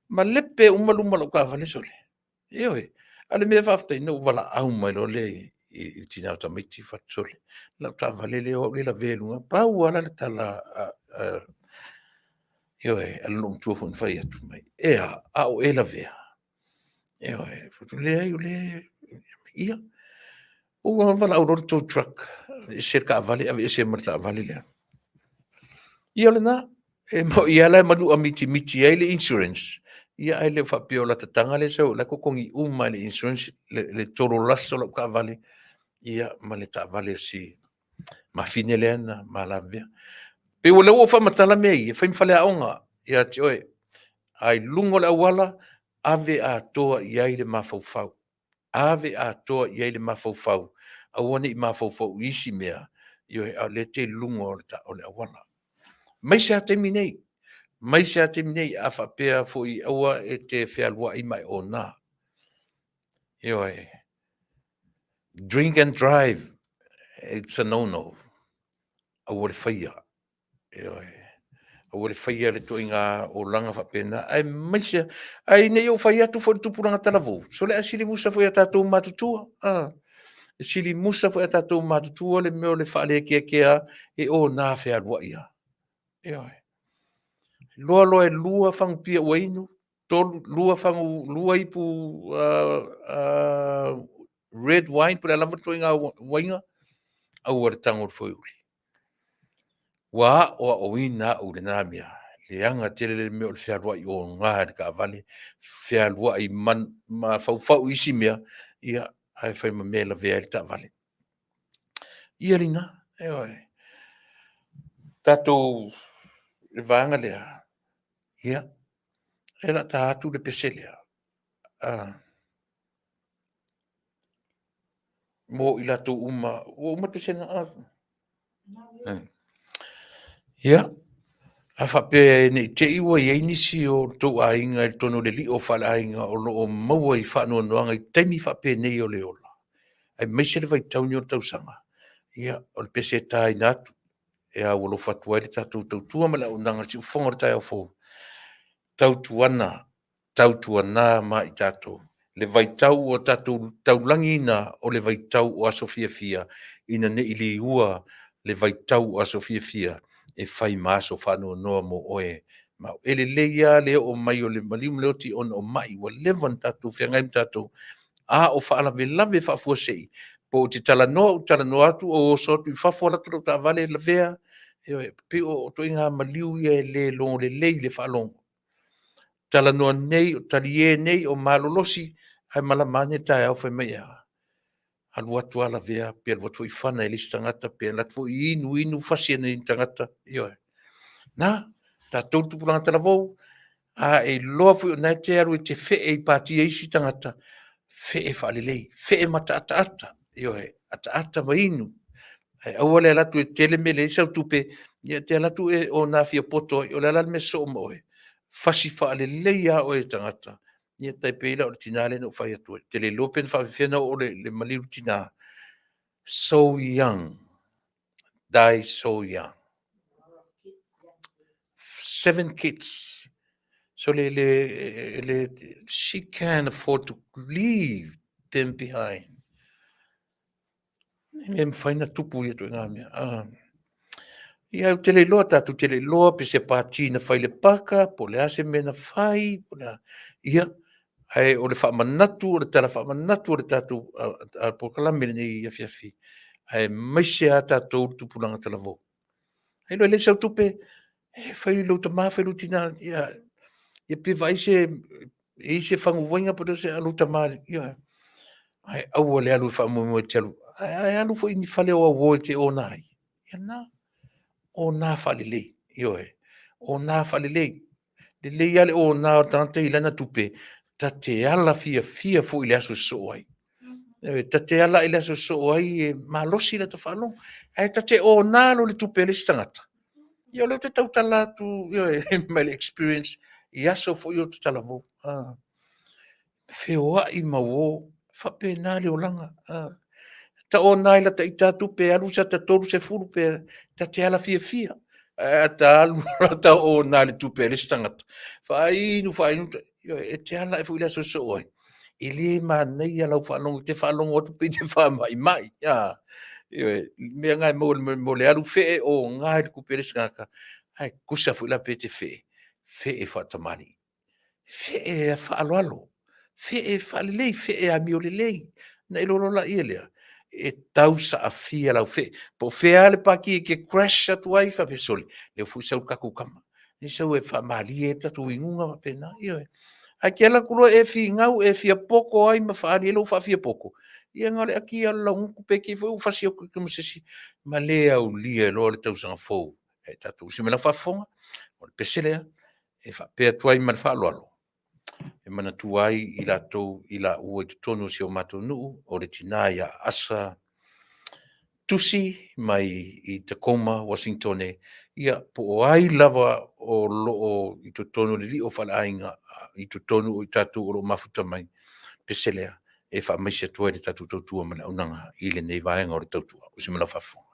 malepe uma luma o lau taavale sole. Ioe. A o le mea faafetai na ou valaau mai loa lea i le tina o tamaiti fai atu, sole, lau taavale lea o au lea e lavea i luga. Pau lava la le tala a ioe, a le loomatua foi na fai atu, e a, a o oe e lavea? Ioe, ou fai atu, leai o lea e… Ia, ua valaau loa le tow truck, aveese le taavale, aveese ma le taavale lea. Ia o lena, e moni lava la e manua mitimiti ai le insurance, ia ae le faapea o lata taga lea e sau o la e totogi uma lava e le insurance le total loss o lau taavale, ia ma le taavale a si mafine lea na ma lavevea. Pei o lea ua ou faamatala mea ia, e fai ma faleaoga ia te oe. A i luga o le auala, ave atoa i ai le mafaufau, ave atoa i ai le mafaufau, aua ne i mafaufau i isi mea, ioe, a o lea e te i luga o le auala. Aemaise lava taimi nei, aemaise lava taimi nei, a faapea foi aua e te fealuai ma e ona. Ioe. Drink and drive, it's a no no. Aua le faia. Ioe. Aua le faia le ituaiga olaga faapena, aemaise ae ne i ou fai atu foi i le tupulaga talavou, sole ae sili musa foi ia tatou matutua. A, e sili musa foi ia tatou matutua le mea o le faalekeakea e ona fealuai lava. Ioe. Iloa loa e lua fagu pia ua inu, tolu, lua fagu, lua ipu red wine po o le a lava le ituaiga uaina, aua le tago i le foeuli. Ua aoaoina au i lena mea, leaga tele le mea o le fealuai oga i le taavale, fealuai mafaufau i isi mea, ia, ae fai ma mea e lavea ai le taavale. Ia lena, ioe. Tatou le vaega lea, ia, o le a ta atu le pese lea, mo i latou uma, ua uma le pese lena? Ia, a faapea ne i te i ua i ai nisi o le tou aiga i totonu o le lio faaleaiga o lo o maua i faanoanoaga i taimi faapenei o le ola, aemaise le vaitauni o le tausaga, ia, o le pese e taina atu e aualofa atu ai le tatou tautua ma le auaunaga i le siufofoga o le taeao fou, tautuana, tautuana ma i tatou le vaitau ua tatou taulagiina o le vaitau o aso fiafia, ina ne i liua le vaitau o aso fiafia e fai ma aso faanoanoa mo oe ma au. E lelei lava le oo mai o le maliu ma le oti ona o mai ua leva ona tatou feagai ma tatou, a o faalavelave faafuasei, po ou te talanoa ou talanoa atu ou oso atu i fafo alu atu lau taavale lavea, ioe, pei o ituaiga maliu ia e le logo lelei i le faalogo. Talanoa nei, o talie nei, o malolosi, ae malama ane taeao fai mai e a? Alu atu lava lavea, pe alu atu foi fana e le isi tagata, pe alu atu foi inu inu fasi e le tagata, ioe. Na, tatou le tupulaga talavou, a e iloa foi o lena e te alu e te fee i pati a isi tagata, fee faalelei, fee mataataata, ioe, ataata ma inu. Ae aua le alu atu e tele mea e leai sau tupe, ia e te alu atu e ona fiapoto ai, o le a la le mea soo ma oe? Fasi faalelei lava oe e tagata, ia tai pei la o le tina lea na ou fai atu ai. Ou te le iloa pe na faapefea ona oo le maliu i le tina, so young. die so young. 7 kids. So le, le, le, she can't afford to leave them behind. E le mawhai na tupu ia toi ngā mea. Ia, au te le loa, tātou te le loa, pe se pāti na whai le paka, po le ase me na whai, po le a, ia, ae o le whaamanatu, o le tala whaamanatu o le tātou a polokalame lenei i afiafi, ae maise a tātou le tupulaga talavou. Ai loa e leai sau tupe, e fai lou tamā, fai lou tinā, ia, ia pe vaai se, e i se faguvaina po o se lou tamā, ia, ae aua le alu e faamoemoe e te alu, ae alu foi i ni fale o auō e te ona ai. Ia na, ona faalelei, ioe, ona faalelei. Lelei lava le ona o le tagata i lana tupe, ta te ala fiafia foi i le aso e sosoo ai. Ioe, ta te ala i le aso e sosoo ai e malosi lata faalogo. Ae ta te ona loa le tupe a le isi tagata, ia o lea ou te tautala atu, ioe, mai le experience i aso foi o talavou. Feoai ma uō, faapena le olaga. Ta ona i lata ita tupe, alu sa ta 30 pe ta te ala fiafia. Ae a ta alu ta ona i le tupe a le isi tagata, faainu, faainu, ioe, e te ala ae foi i le aso e sosoo ai. E le manaia lau faalogo, e te faalogo atu pei te faamaimai. Ioe, mea na e maua mo le alu fee ona i le tupe a le isi tagata, ae tusa foi la pe te fee, fee faatamalii. Fee faaaloalo, fee faalelei, fee amio lelei. Ona e iloa loa laia lea, e tau saafia lau fee. Po o fea lava le paki e te crash atu ai, faapea, sole, lea foi sau le tatou tama. Lea sau e faamalie ai le tatou inuga faapena, ioe. Ae te alu atu loa e finau, e fia poto ai ma faaali ai lou faafiapoto, ia na o le ati lava o le laugutu pe te i foi ua fasi atu ma se isi ma le aulia ai loa le tausaga fou e tatou. Se mea faafofoga, o le pese lea e faapea atu ai ma le faaaloalo, e manatua ai i latou i laua i totonu o si o matou nuu, o le tina ia Asa Tusi mai i Tacoma, Washingtone, ia po o ai lava o loo i totonu o le lio faaleaiga i totonu o i tatou o lo o mafuta mai, pese lea e faamaise atu ai le tatou tautua ma le auaunaga i lenei vaega o le tautua. O se mea lau faafofoga.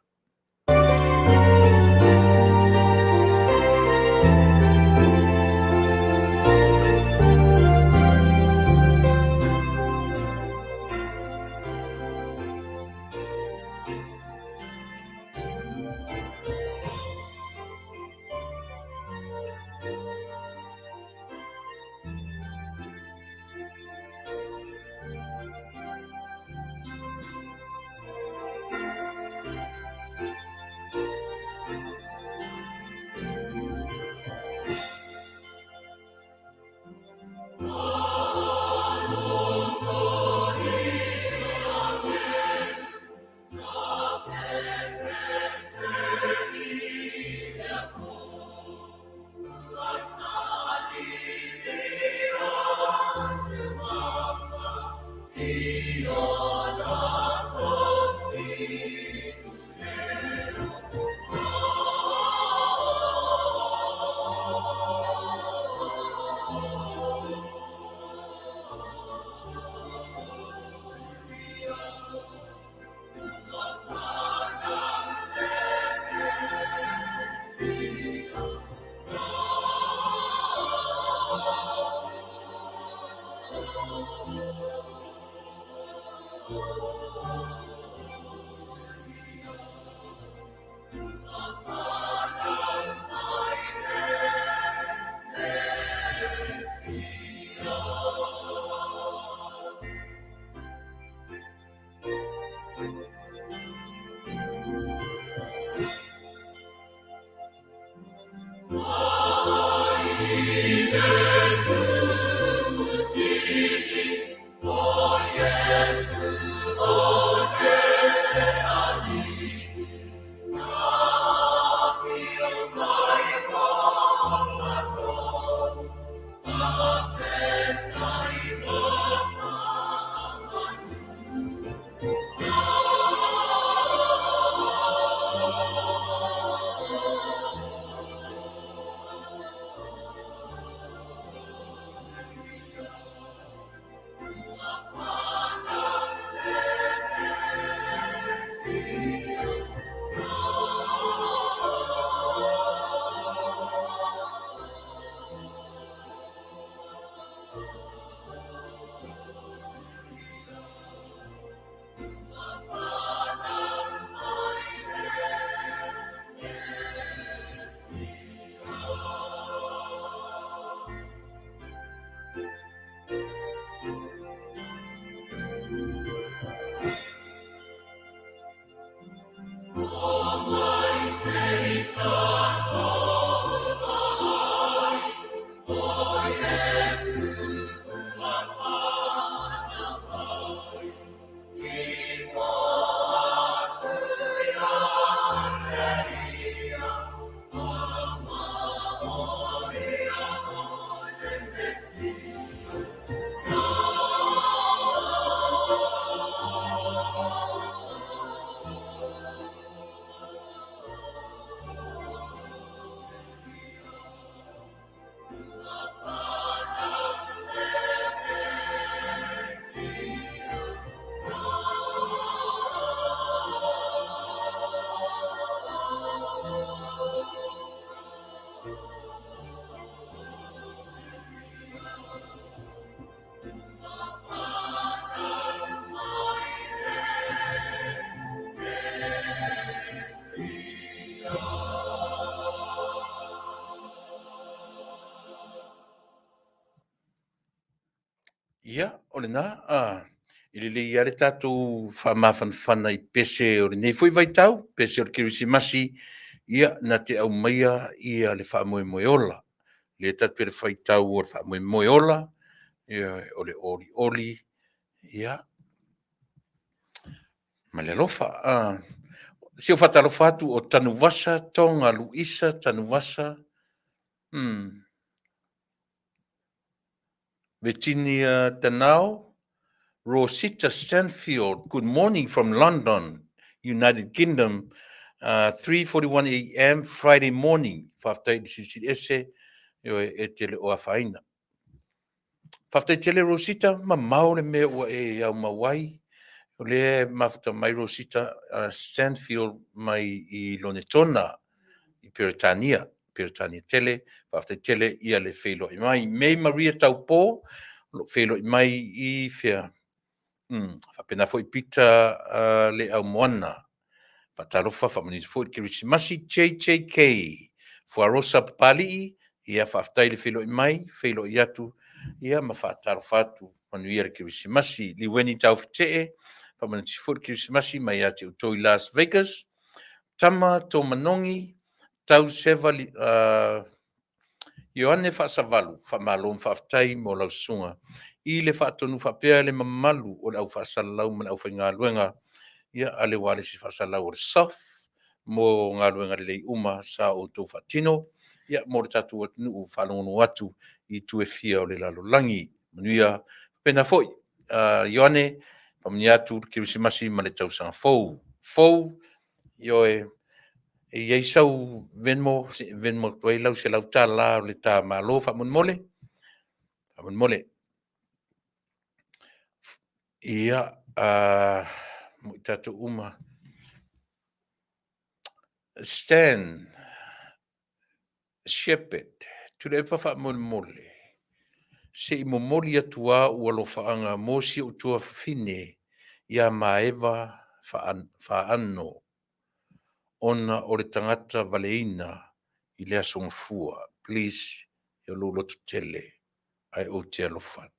O lena, a, e lelei lava le tatou faamafanafana i pese o lenei foi vaitau, pese o le Kerisimasi, ia, na te aumaia ia le faamoemoe ola. Lea tatou te faitau o le faamoemoe ola, ioe, o le olioli, ia, ma le alofa. Se i ou faatalofa atu o Tanuvasa Toga Luisa Tanuvasa, Virginia Tanao, Rosita Stanfield, good morning from London, United Kingdom, 3:41 a.m. Friday morning. Faafetai i le Silisili Ese, ioe, e te le o afaina. Faafetai tele Rosita, mamao le mea ua e aumau ai. O lea e mafuta mai Rosita Stanfield mai i Lonetona i Peretania, Peretania tele. Faafetai tele ia le feiloai mai. May Maria Taupo, o lo o feiloai mai i fea? Faapena foi Peter Leaumoana. Faatalofa, faamanuia foi le Kerisimasi. JJK, Fuarosa Papalii, ia faafetai le feiloai mai, feiloai atu, ia ma faatalofa atu, manuia le Kerisimasi. Liueni Taufetee, faamanuia foi le Kerisimasi mai ia te outou i Las Vegas. Tama Tomanogi, Tauseva Ioane Faasavalu, faamalo ma faafetai mo lau susuga i le faatonu faapea le mamalu o le au faasalalau ma le aufaigaluega ia a le ualesi faasalalau o le SOF mo galuega lelei uma sa outou faatino ia mo le tatou atunuu faalogologo atu i itu e fia o le lalolagi. Manuia faapena foi Ioane, faamanuia atu le Kerisimasi ma le tausaga fou. Fou, ioe, e i ai sau Venmo, se i Venmo atu ai lau $100 o le ta Malo faamolemole. Faamolemole. Ia, mo i tatou uma. Stan Shepherd, Tuilaepa faamolemole, se i momoli atu lava ou alofaaga mo si ou tuafafine ia Maeva Faano ona o le tagata valeina i le Aso Gafua. Please, ia lou lototele ae ou te alofa atu.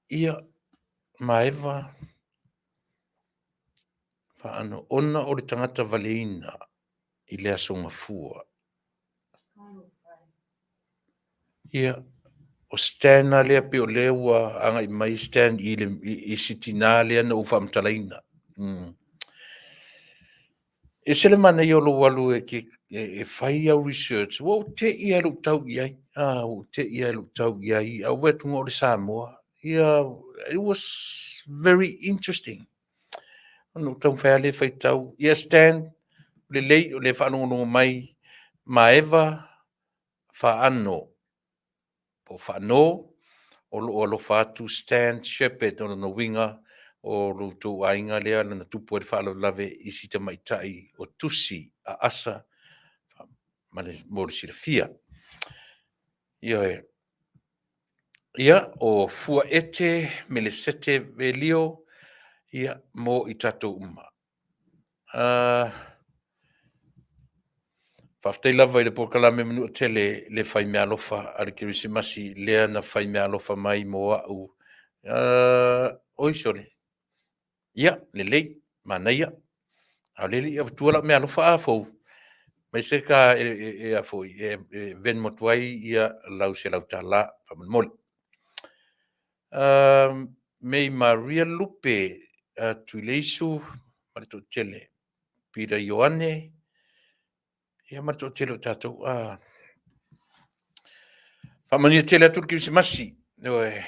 Ia, Maeva Faano ona o le tagata valeina i le Aso Gafua. Ia, o Stan lava lea pei o lea ua agai mai Stan i, le, i, i si tinā lea na ou faamatalaina. E ese le manaia o lou alu e, te, e, e fai au research. Ua ou te i lava i lou tau i ai. Ah, ua ou te i lava i lou tau i ai. A ou vaai atu o le Samoa. Ia, it was very interesting. Ona ou taumafai lava lea e faitau. Ia Stan, lelei o lea e faalogologo mai Maeva Faano po o Faano, o lo o alofa atu Stan Shepherd, o lona uiga o lo outou aiga lea na tupu ai le faalavelave i si tamaitai o Tusi a Asa ma le, mo le silafia. Ioe. Ia, o Fuaete Melesete Velio, ia, mo i tatou uma. Faafetai lava i le polokalame Manuatele le fai meaalofa a le Kerisimasi lea na fai meaalofa mai mo a'u. Oi sole! Ia, lelei, manaia. A o lea e le i avatua lau meaalofa a Fou, mai se ta e, e, e, a foi, e, e Venmo atu ai ia lau $100 faamolemole. Mei Maria Lupe, Tuileisu ma le toatele. Peter Ioane, ia ma le toatele o tatou. Faamanuia tele atu le Kerisimasi, ioe,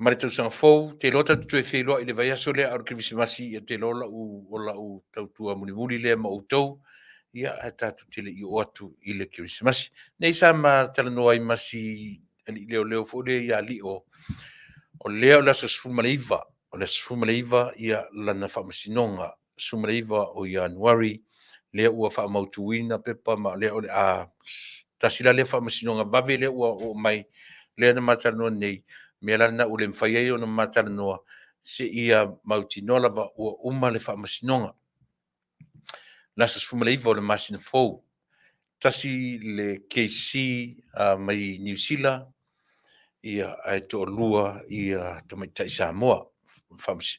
ma le tausaga fou. Te iloa tatou te toe feiloai i le vaiaso lea a o le Kerisimasi, ia te iloa lau, o lau tautua mulimuli lea ma outou, ia ae tatou te le i oo atu i le Kerisimasi. Nei sa ma talanoa ai ma si alii leoleo foi lea ia Lio, o lea o le aso 19, o le aso 19 ia lana faamasinoga, 19 o Ianuari, lea ua faamautuina pepa ma lea o le a tasi la lea faamasinoga vave lea ua oo mai, lea na ma talanoa nei, mea la lena ua le mafai ai ona ma talanoa, seia mautinoa lava ua uma le faamasinoga. Le aso 19 o le masina fou, tasi le KC mai Niu Sila. Ia, ae toalua ia tamaitai Samoa,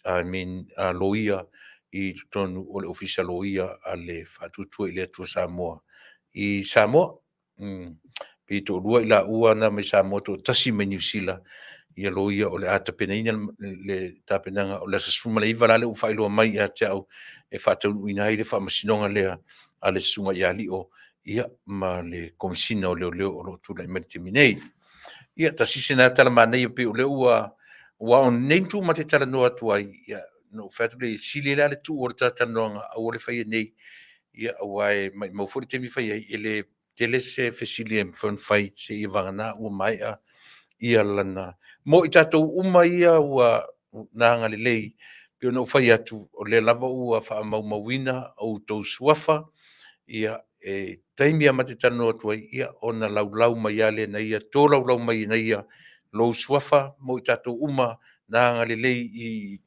I mean, loia i totonu o le Ofisa Loia a le Faatuatua i le Atua Samoa i Samoa. Pe toalua i laua na mai Samoa, toatasi mai Niu Sila, ia loia o le a tapenaina le tapenaga o le aso 19 la lea ua faailoa mai ia te au e faataunuuina ai le faamasinoga lea a le Susuga ia Lio ia ma le Komesina o Leoleo o lo o tulai mai i le taimi nei. Ia, tasi se na tala manaia pei o lea ua aua o nei itu ma te talanoa atu ai, ia, na ou fai atu lea, e sili ai la le tuu o le ta talanoaga aua le faia nei, ia aua e maumau foi le taimi e fai ai, e le tele se fesili e mafai ona fai seia vagana ua maea ia lana. Mo i tatou uma ia ua na agalelei, pei ona ou fai atu, o lea lava ua faamaumauina outou suafa, ia e taimi lava ma te talanoa atu ai, ia ona laulau mai lava lea e ia, tolaulau mai e ia lou suafa mo i tatou uma na agalelei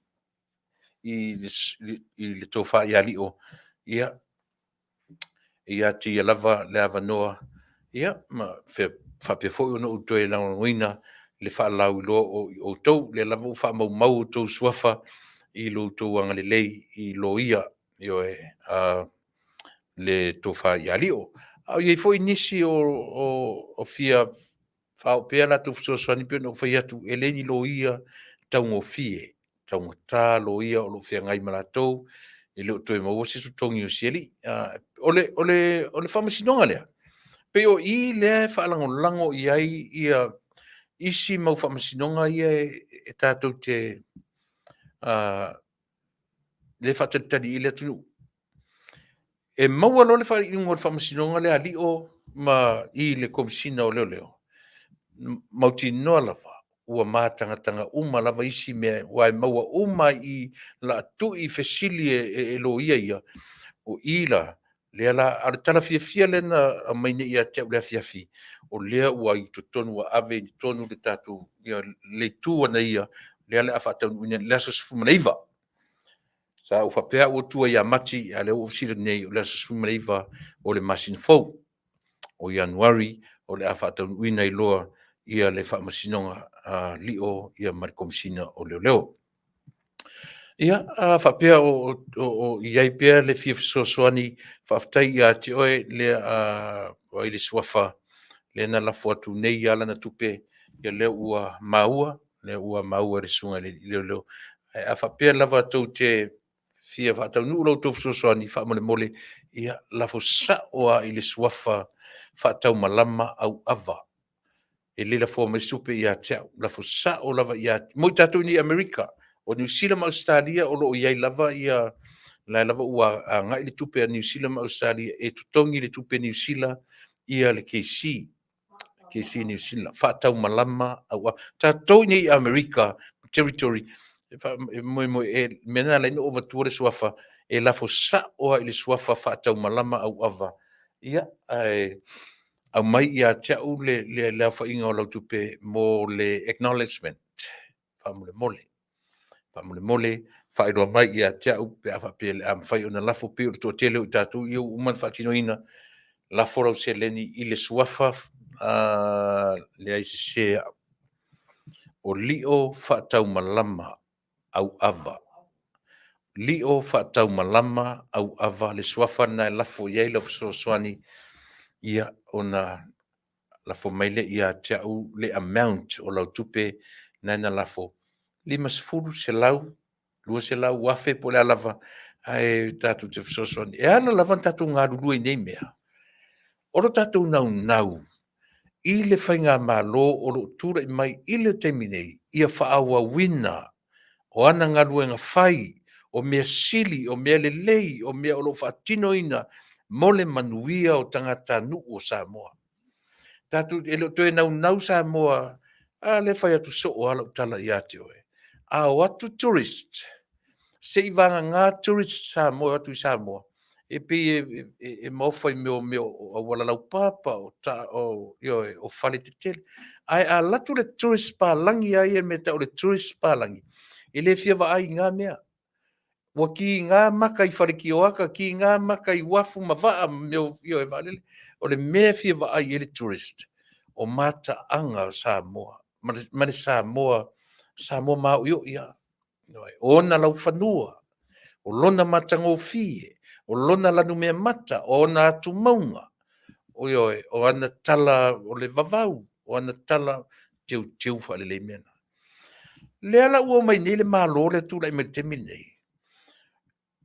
i le tofa ia Lio, ia, e ia te ia lava le avanoa, ia ma faapea foi ona ou toe lagolagoina le faalauiloa o outou. O lea lava ua faamaumau outou suafa i lo outou agalelei i loia, ioe, le tofa ia Lio. A o i ai foi nisi o fia faaoo pea a latou fesoasoani pei ona ou fai atu, e le ni loia taugofie, e taugata loia o lo o feagai ma latou, e le o toe maua se totogi o si alii. O le faamasinoga lea, pei o i lea e faalagolago i ai ia isi mau faamasinoga ia e tatou te lea e faatalitali i ai le atunuu. E maua loa le faaiuga o le faamasinoga lea a Lio ma i le Komesina o Leoleo, mautinoa lava ua matagataga uma lava isi mea, aua e maua uma lava i i laatui fesili e loia ia, o i la, lea la, a o le tala fiafia lea na aumai nei ia te au i le afiafi, o lea ua i totonu ua ave i totonu le tatou le itu a ia, lea o le a faataunuuina i le aso 19. Sa ou faapea au ua tua ia Mati, a o lea ua ou fesili atu nei, o le aso 19 o le masina fou o Ianuari o le a faataunuuina ai loa le faamasinoga a Lio ma le Komesina o Leoleo. Ia, a faapea o i ai pea le fia fesoasoani, faafetai ia te oe lea o ai le suafa lea na lafo atu nei lava lana tupe, ia lea ua maua, lea ua maua e le susuga i le alii leoleo. Ae a faapea lava tou te fia faataunuu la outou fesoasoani, faamolemole, ia lafo sao lava i le suafa Faataumalama Auava. E le lafoa mai se tupe ia te au, lafo sao lava ia mo i tatou i Amerika. O Niu Sila ma Ausetalia o lo o i ai lava ia, la e lava ua agai le tupe a Niu Sila ma Ausetalia e totogi le tupe Niu Sila ia le KC, KC Niu Sila, Faataumalama Auava. Tatou i nei i Amerika, territory, e moemoe e, mea na ala ai ona ou avatua le suafa, e lafo sao lava i le suafa Faataumalama Auava, ia, ae aumai ia te au le aofaiga o lau tupe mo le acknowledgement, faamolemole. Faamolemole, faailoa mai ia te au pe a faapea o le a mafai ona lafo, pei o le toatele o i tatou ia ua uma ona faatinoina, lafo lau seleni i le suafa, leai sese au, o Lio Faataumalama Auava. Lio Faataumalama Auava, le suafa lena e lafo i ai lau fesoasoani, ia ona lafo mai lea ia te au le amount o lau tupe lena na lafo, 50, 100, 200, 1000 po o le a lava, ae tatou te fesoasoani. E ala lava ona tatou galulue i nei mea, o lo tatou naunau i le faigamalo o lo o tulai mai i le taimi nei, ia faaauauina o ana galuega fai, o mea sili, o mea lelei, o mea o lo o faatinoina mo le manuia o tagatanuu o Samoa. Tatou, e le o toe naunau Samoa, a lea e fai atu soo lava lau tala ia te oe, a o atu tourist, se i vagana tourist Samoa e o atu i Samoa, e pei e maofa i mea o mea o auala laupapa, ioe, o fale tetele. Ae a alu atu le tourist palagi lava ia i le mea e tau o le tourist palagi, e le fia vaai i na mea. Ua kiga maka i fale kioaka, kiga maka i uafu ma vaa ma mea o, ioe, vaalele. O le mea e fia vaai i ai le tourist, o mataaga o Samoa. ma le Samoa, Samoa māoʻiʻoʻi a. O ona laufanua, o lona matagofie, o lona lanumeamata, o ona atumauga, ioe, o ana tala o le vavau, o ana tala teuteu faalelei mea na. Lea la ua omai nei le Malo lea e tulai mai i le taimi lenei,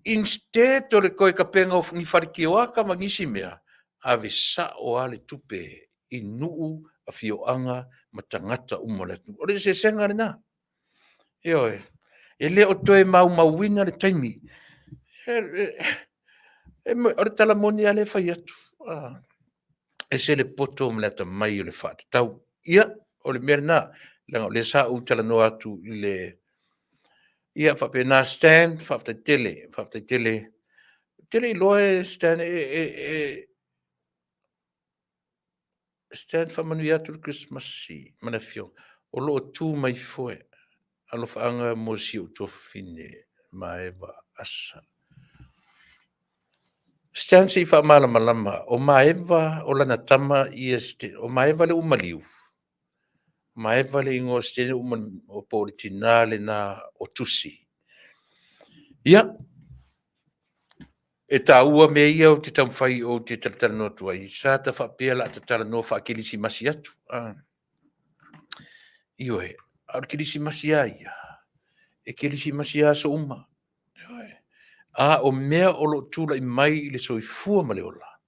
instead o le toe tapena o ni fale tioata ma nisi mea, ave sao lava le tupe i nuu, afioaga ma tagata uma o le atunuu. O le eseesega lena. Ioe. E le o toe maumauina le taimi. O le tala moni lava lea e fai atu, e ese le poto ma le atamai o le faatatau. Ia, o le mea lena, leaga o lea sa ou talanoa atu i le... Ia faapena Stan, faafetai tele, faafetai tele. Ou te le iloa Stan, Stan faamanuia atu le Kerisimasi ma le afioga o lo o tu mai foe. Alofaaga mo si ou tuafafine Maeva Asa. Stan se i faamalamalama, o Maeva o lana tama ia, o Maeva lea ua maliu, Maeva le igoa o Siteni po o le tina lena o Tusi. Ia, e taua mea ia ou te taumafai ou te talatalanoa atu ai, sa ta faapea o le a ta talanoa faakerisimasi atu. Ioe, a o le kerisimasi lava ia, e kerisimasi lava aso uma. Ioe. A o mea o lo o tulai mai i le soifua ma le ola,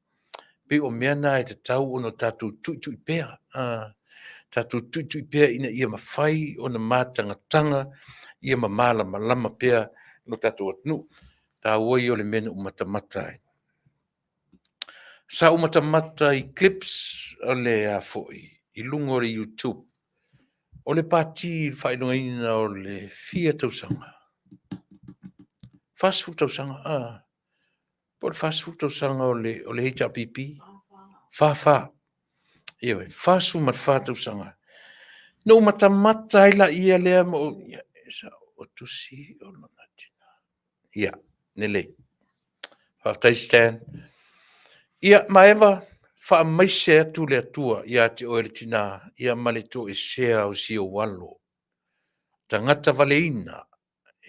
pei o mea na e tatau ona tatou tuitui pea, tatou tuitui pea ina ia mafai ona matagataga ia ma malamalama pea lo tatou atunuu. Taua ia o le mea na ou matamata ai. Sa ou matamata i clips o le a foi i luga o le YouTube, o le pati i le faailogaina o le fia tausaga, 40 tausaga, po o le 40 tausaga o le HRPP, 44, ioe, 44 tausaga. Na ou matamata ai laia lea ma ou, ia, o Tusi o lona tina. Ia, lelei. Faafetai Stan. Ia, Maeva, faamaise atu le Atua ia te oe le tina, ia ma le toesea o si ou alo. Tagata valeina,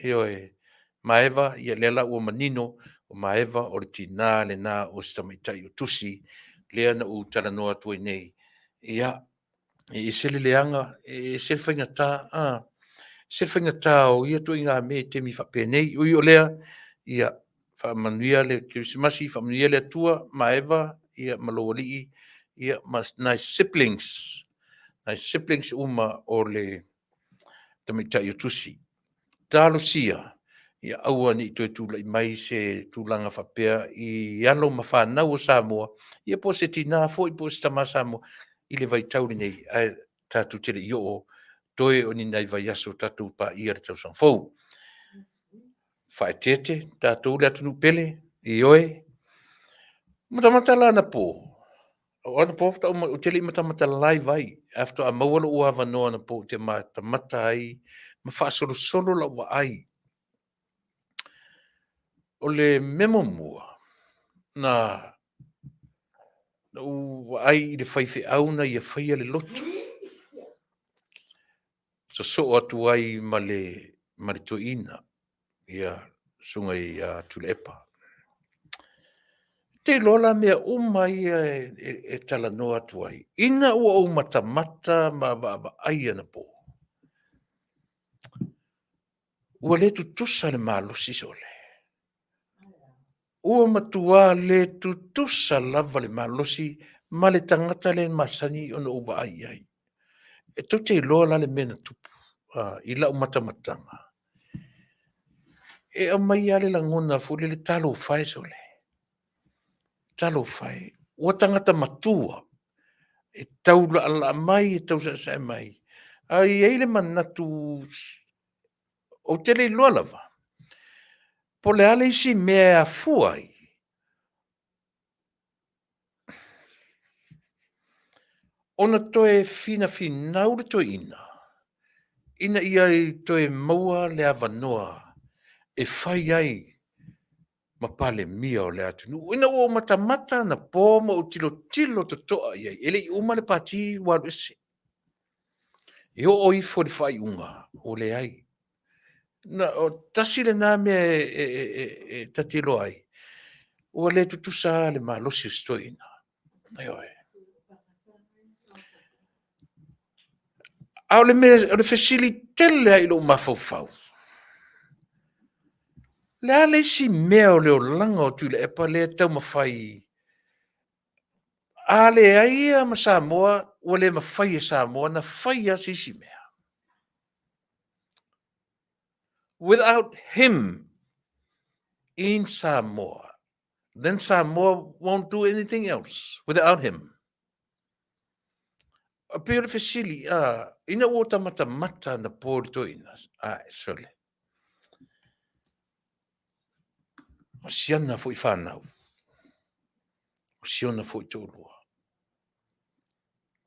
ioe, Maeva, ia lea la ua manino, o Maeva o le tina lena o si tamaitai o Tusi, lea na ou talanoa atu ai nei. Ia, e ese le leaga, e ese le faigata, a, ese le faigata o ia ituaiga mea i taimi faapenei. Ui o lea, ia faamanuia le Kerisimasi, faamanuia le Atua, Maeva ia ma lou alii, ia ma nai siblings, nai siblings uma o le tamaitai o Tusi. Talosia ia aua ne i toe tulai mai se tulaga faapea i alo ma fanau o Samoa, ia po o se tina foi po o se tama Samoa i le vaitau lenei, ae tatou te le i oo toe o ni nai vaiaso tatou paia le tausaga fou. Faaeteete tatou le atunuu pele, ioe. Matamata la anapo, o anapo faatoa ou te le i matamata live ai, ae faatoa maua lou avanoa anapo ou te matamata ai ma faasolosolo lau vaai. O le mea muamua, na ou vaai i le faifeau na ia faia le lotu, sosoo atu ai ma le toeaina, ia susuga ia Tuilaepa. Ou te iloa la mea uma ia e talanoa atu ai, ina ua ou matamata ma vaavaai anapo, ua le tutusa le malosi sole. Ua matua le tutusa lava le malosi ma le tagata lea e masani ona ou vaai i ai. E tou te iloa la le mea na tupu i lau matamataga, e aumai lava le lagona foi lele, talofa e sole, talofa e, ua tagata matua, e taulaalaa mai e tausaesae mai, ae i ai le manatu, ou te le iloa lava, po o le a le isi mea e afua ai ona toe finafinau le toeaina ina ia toe maua le avanoa e fai ai ma Palemia o le atunuu. Ina ua ou matamata anapo ma ou tilotilo totoa i ai, e le i uma le Pati ua alu ese. E oo ifo i le faaiuga, ua leai. Na, o tasi lena mea e, e, e, e, e ta te iloa ai, ua le tutusa le malosi o si toeaina. Ioe. A o le mea, o le fesili tele lava i lou mafaufau, le a le isi mea o le olaga o Tuilaepa lea e taumafai a leai ia ma Samoa, ua le mafai e Samoa ona fai lava se isi mea. Without him in Samoa, then Samoa won't do anything else without him. E pei o le fesili, a, ina ua ta matamata na po le toeaina, ae, sole. O siana foi whanau. O siona foi toalua.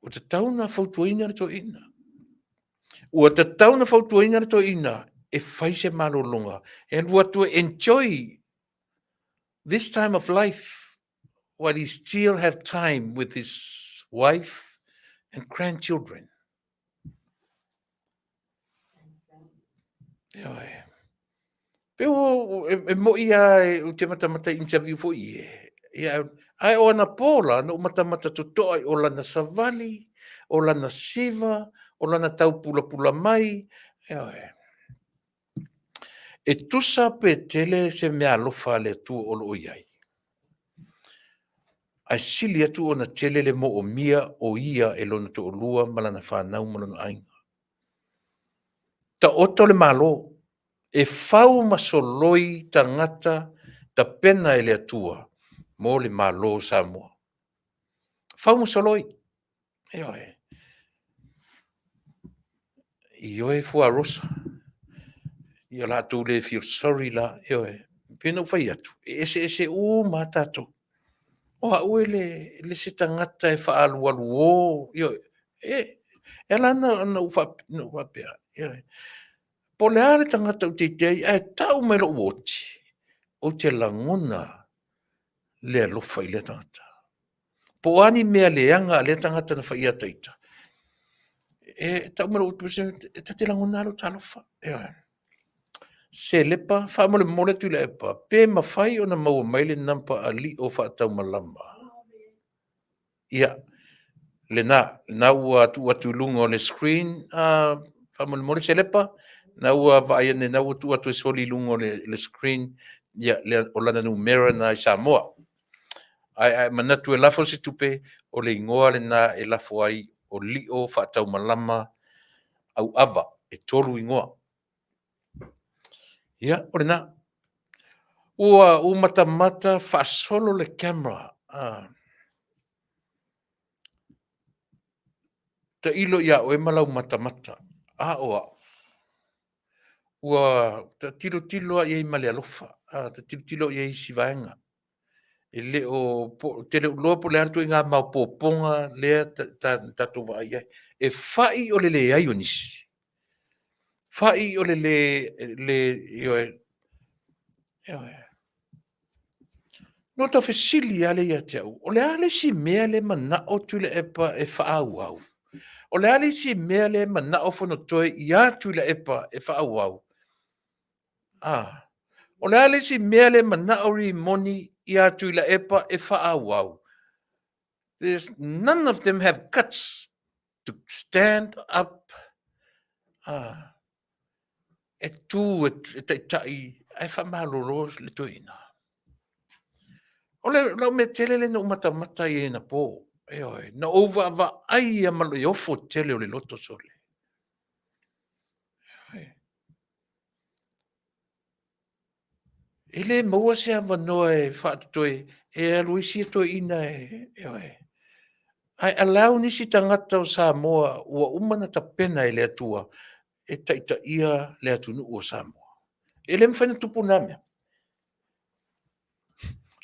Ua tatau ona fautuaina le toeaina. Ua tatau ona fautuaina le toeaina e fai se malologa, e alu atu e enjoy this time of life while he still have time with his wife and grandchildren. Ioe. Pe ua, e, e moi a e, ou te matamata i interview foi e. Ia, ae o ana pō la, na ou matamata totoa i o lana savali, o lana siva, o lana taupulapula mai. Ioe. E tusa pe tele se meaalofa a le Atua o lo o i ai, ae sili atu ona tele le moomia o ia e lona toalua ma lana fanau ma lona aiga. Taoto le Malo, e fau ma soloi tagata tapena e le Atua mo le Malo o Samoa. Fau ma soloi. Ioe. Ioe fuarosa. Ia latou le feel sorry la. Ioe. Pei ona ou fai atu, e eseese uma lava tatou. O au e le, le se tagata e faaalualuo. Ioe. E, e ala ona ou faapea. Ioe. Po o le a le tagata ou te ite ai, ae tau mai lou oti, ou te lagona le alofa i lea tagata. Po o a ni mea leaga a lea tagata na fai ia ita, e tau mai lou e ta te lagona lou talofa. Ioe. Selepa, faamolemole Tuilaepa, pe mafai ona maua mai le number a Lio faataumalama. Ia, lena, lena ua tuu atu i luga o le screen, faamolemole Selepa, na ua vaai ane, na ua tuu atu e soli i luga o le, le screen, ia, le, o lana numera na i Samoa. Ae, ae manatu e lafo se tupe, o le igoa lena e lafo ai o Lio Faataumalama Auava, e tolu igoa. Ia, o lena. Ua ou matamata faasolo le camera. Ah. Tailo ia oe ma lau matamata. A o au. Ua ta tilotilo lava i ai ma le alofa. Ah, ta tilotilo i ai i isi vaega. E le o, po, te le o iloa po o le a le ituaiga maopoopoga lea tatou vaai i ai. E fai o le leai o nisi. Fai o le le, le, ioe, ioe. Na ou fesili lava lea ia te au, o le a le isi mea lea e manao Tuilaepa e faaauau? O le a le isi mea lea e manao Fonotoe ia Tuilaepa e faaauau? Ah, o le a le isi mea lea e manao Rimoni ia Tuilaepa e faaauau? There's none of them have guts to stand up ah, e tū e, e taitai ae faamalolo le toeaina. O le lau mea tele lea na ou matamata i ai anapo, ioe, na ou vaavaai ia ma le ofo tele o le loto sole. Ioe. E le maua se avanoa e faatotoe e alu ai sia toeaina e, ioe. Ae allow nisi tagata o Samoa ua uma ona tapena e le Atua e taitaia le atunuu o Samoa. E le mafai ona tupu na mea.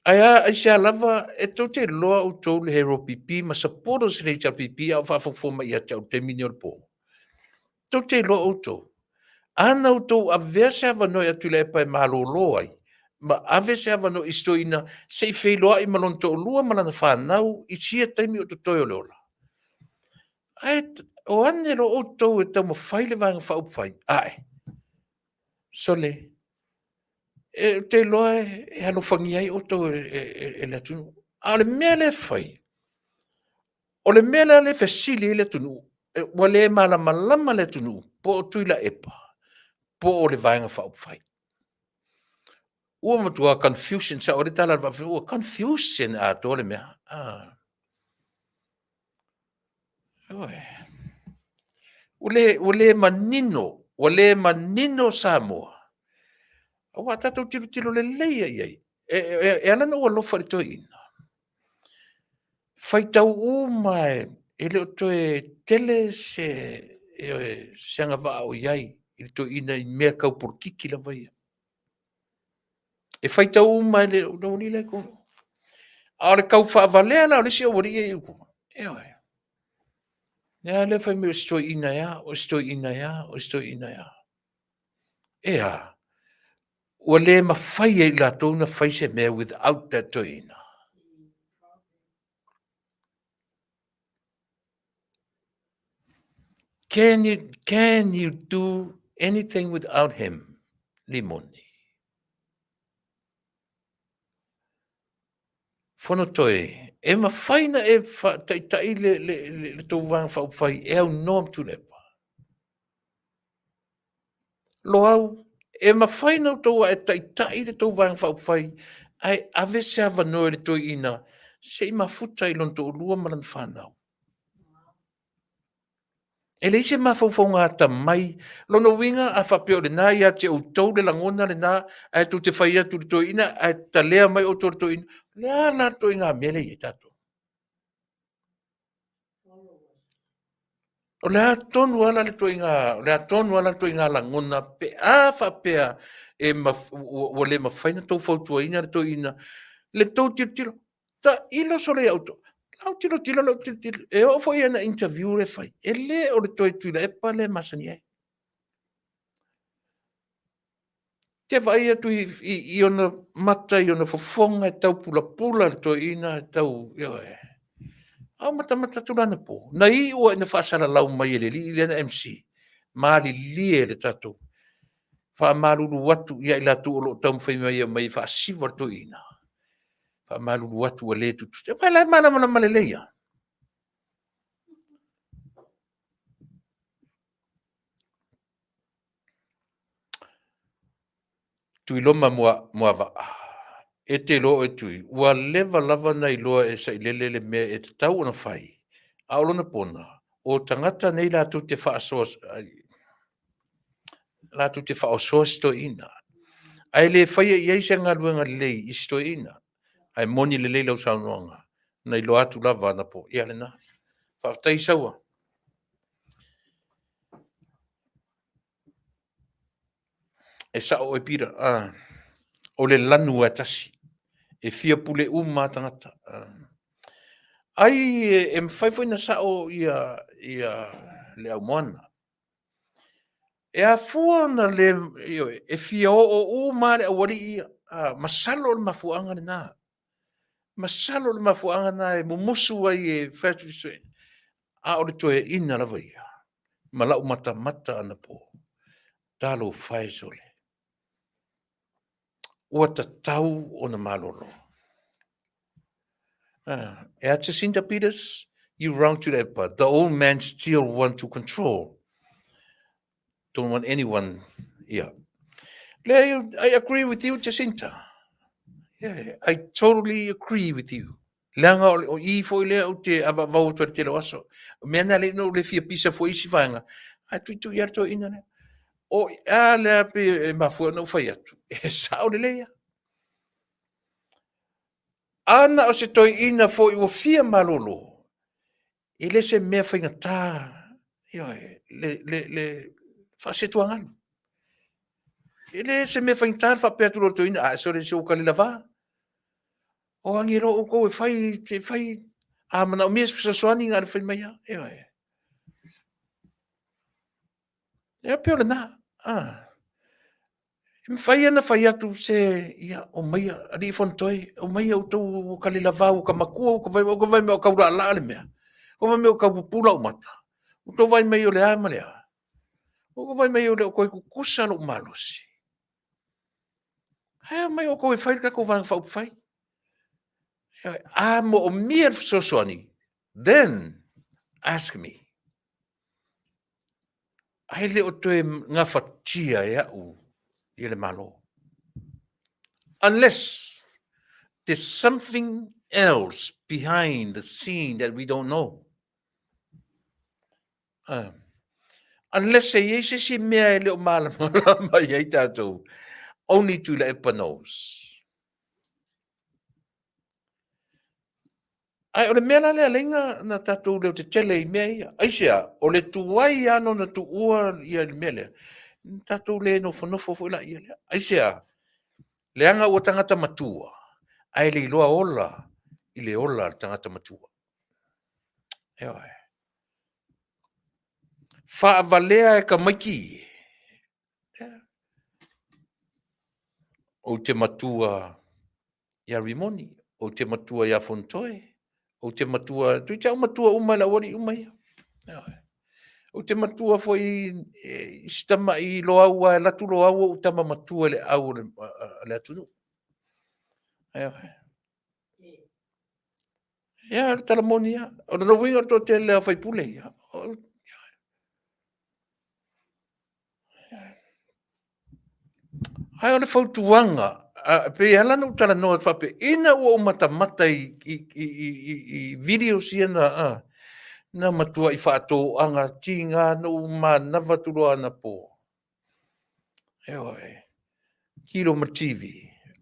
Ae a, aisea lava, e tou te iloa outou le HRPP ma supporters o le HRPP a o faafogafoga mai ia te au i le taimi lenei o le po. Tou te iloa outou, ana outou avea se avanoa ia Tuilaepa e malolo ai, ma ave se avanoa i si toeaina se i feiloai ma lona toalua ma lana fanau i sia taimi o totoe o le ola. Ae O ane loa outou e taumafai le Vaega Faaupufai, ae, sole, e, ou te iloa e alofagia ai outou e le atunuu. A o le mea lea e fai, o le mea lea e fesili ai le atunuu, ua le malamalama le atunuu po o Tuilaepa po o le Vaega Faaupufai. Ua matua confusion, sao ai le tala a le Vaa o Fonoti, ua confusion atoa le mea. Ah. Ua le manino, ua le manino Samoa. Aua a tatou tilotilo lelei lava i ai, e ala ona ou alofa i le toeaina, faitau uma e le o toe tele se, ioe, se agavaa o i ai i le toeaina i mea tau polokiki lava ia. E faitau uma e le aualii la e i totonu. A o le tau faavalea la o le isi aualii ia i uta, ioe, lea lea fai mai o si toeaina e a, o si toeaina e a, o si toeaina e a. E a? Ua le mafai e i latou ona fai se mea without that toeaina. Can you, can you do anything without him? Limoni. Fonotoe, e mafai na e faataitai le, le, le, le tou vaega faaupufai e aunoa ma Tuilaepa? Loau, e mafai na outou e taitai le tou Vaega Faaupufai ae ave se avanoa i le toeaina se i mafuta i lona toalua ma lana fanau. E leai se mafaufauga atamai. Lona uiga a faapea o lena ia te outou le lagona lena ae tou te fai atu i le toeaina ae talea mai outou e le toeaina, o le a la le ituaiga mea lea e i ai tatou? O le a tonu lava la le ituaiga, o le a tonu lava la le ituaiga lagona pe a faapea e ua le mafai ona outou fautuaina le toeaina, le tou tilotilo, tailo solo ia outou. Lau tilotilo, lau tilotilo, e oo foi i ana interview lea e fai, e le o le toe Tuilaepa lea e masani ai. Te vaai atu i ona mata, i ona fofoga e tau pulapula le toeaina, e tau, ioe. A o matamata atu la anapo, na iu lava ina faasalalau mai e le alii lea na MC, malilie le tatou, faamalulu atu ia i latou o lo o taumafai mai e omai e faasiva le toeaina, faamalulu atu ua le tutusa. Aua o la e malamalama lelei lava. Tuiloma Muavaa, e te iloa oe Tui, ua leva lava ona iloa e Sailele le mea e tatau ona fai, a o lona pona, o tagata nei latou te faasoa latou te faaosoa si toeaina, ae le faia i ai se galuega lelei i si toeaina. Ae moni lelei lau saunoaga, na iloa atu lava anapo. Ia lena. Faafetai Saua. E sao oe Peter, ah, o le lanu lava e tasi. E fia pule uma lava tagata. Ah. Ai e, e mafai foi na sao ia, ia le aumoana. E afua ona le, ioe, e fia oo uma lava le aualii ia. Ah, masalo o le mafuaaga lena. Masalo o le mafuaaga lena e mumusu ai e fai atu i se, a o le toeaina lava ia, ma lau matamata anapo, talofa e sole. Ua tatau ona malolo. E a Jacinta Peters, you wrong to that but the old man still want to control. Don't want anyone, yeah. Leai, I agree with you, Jacinta. Yeah, I totally agree with you. Leaga o i foi lea ou te avaavau atu ai le tele o aso. O mea na le no le fia pisa foi isi vaega. Ae tuitui lava le toeaina lea. O a lea pe e mafua ona ou fai atu. E sao lelei lava. A na o se toeaina foi ua fia malolo, e le se mea faigata, ioe, le, le, le faasetuagalu. E le se mea faigata le faapea atu loa i le toeaina, a sole se ua kalelava. O agi loa outou e fai, te fai, a manaomia se fesoasoani na o le fai mai lava, ioe. Ia pei o lena, a. E mafai ona fai atu se, ia, omaia, alii Fonotoe, omaia outou ua kalelava, ua ta matua, ua ta vaai mai o taulaalaa le mea, ua vaai mai o taupupula ou mata. Ua tou vaai mai o le a ma le a? Ua tou vaai mai e le o toe tutusa lou malosi. Ae omai outou e fai le tatou Vaega Faaupufai. A moomia le fesoasoani, then ask me. Ae le o toe gafatia e au ia le Malo. Unless there's something else behind the scene that we don't know. Unless e i ai se isi mea e le o malamalama i ai tatou, only Tuilaepa knows. Ae o le mea la lea alai na tatou leo tetele i mea ia. Aisea? O le tuai lava ona tuua ia le mea lea, tatou le nofonofo foi laia lea. Aisea? Leaga ua tagata matua, ae le iloa ola i le ola a le tagata matua. Ioe. Faavalea e tamaiti e. Ou te matua ia Rimoni, ou te matua ia Fonotoe, ou te matua, toeitiiti lava ou matua uma i le aualii uma ia. Ioe. Ou te matua foi i si tamai Loau aua e alu atu Loau o ou tama matua i le aau o le atunuu. Ioe. Ia, o le tala moni lava. O lona uiga o le toatele lava o faipule ia. Ae o le fautuaga, e pei e ala ona ou talanoa atu faapea, ina ua ou matamata i videos ia na, na matuai faatoaga tiga na ou manava atu loa anapo. Ioe. Tilo ma le TV,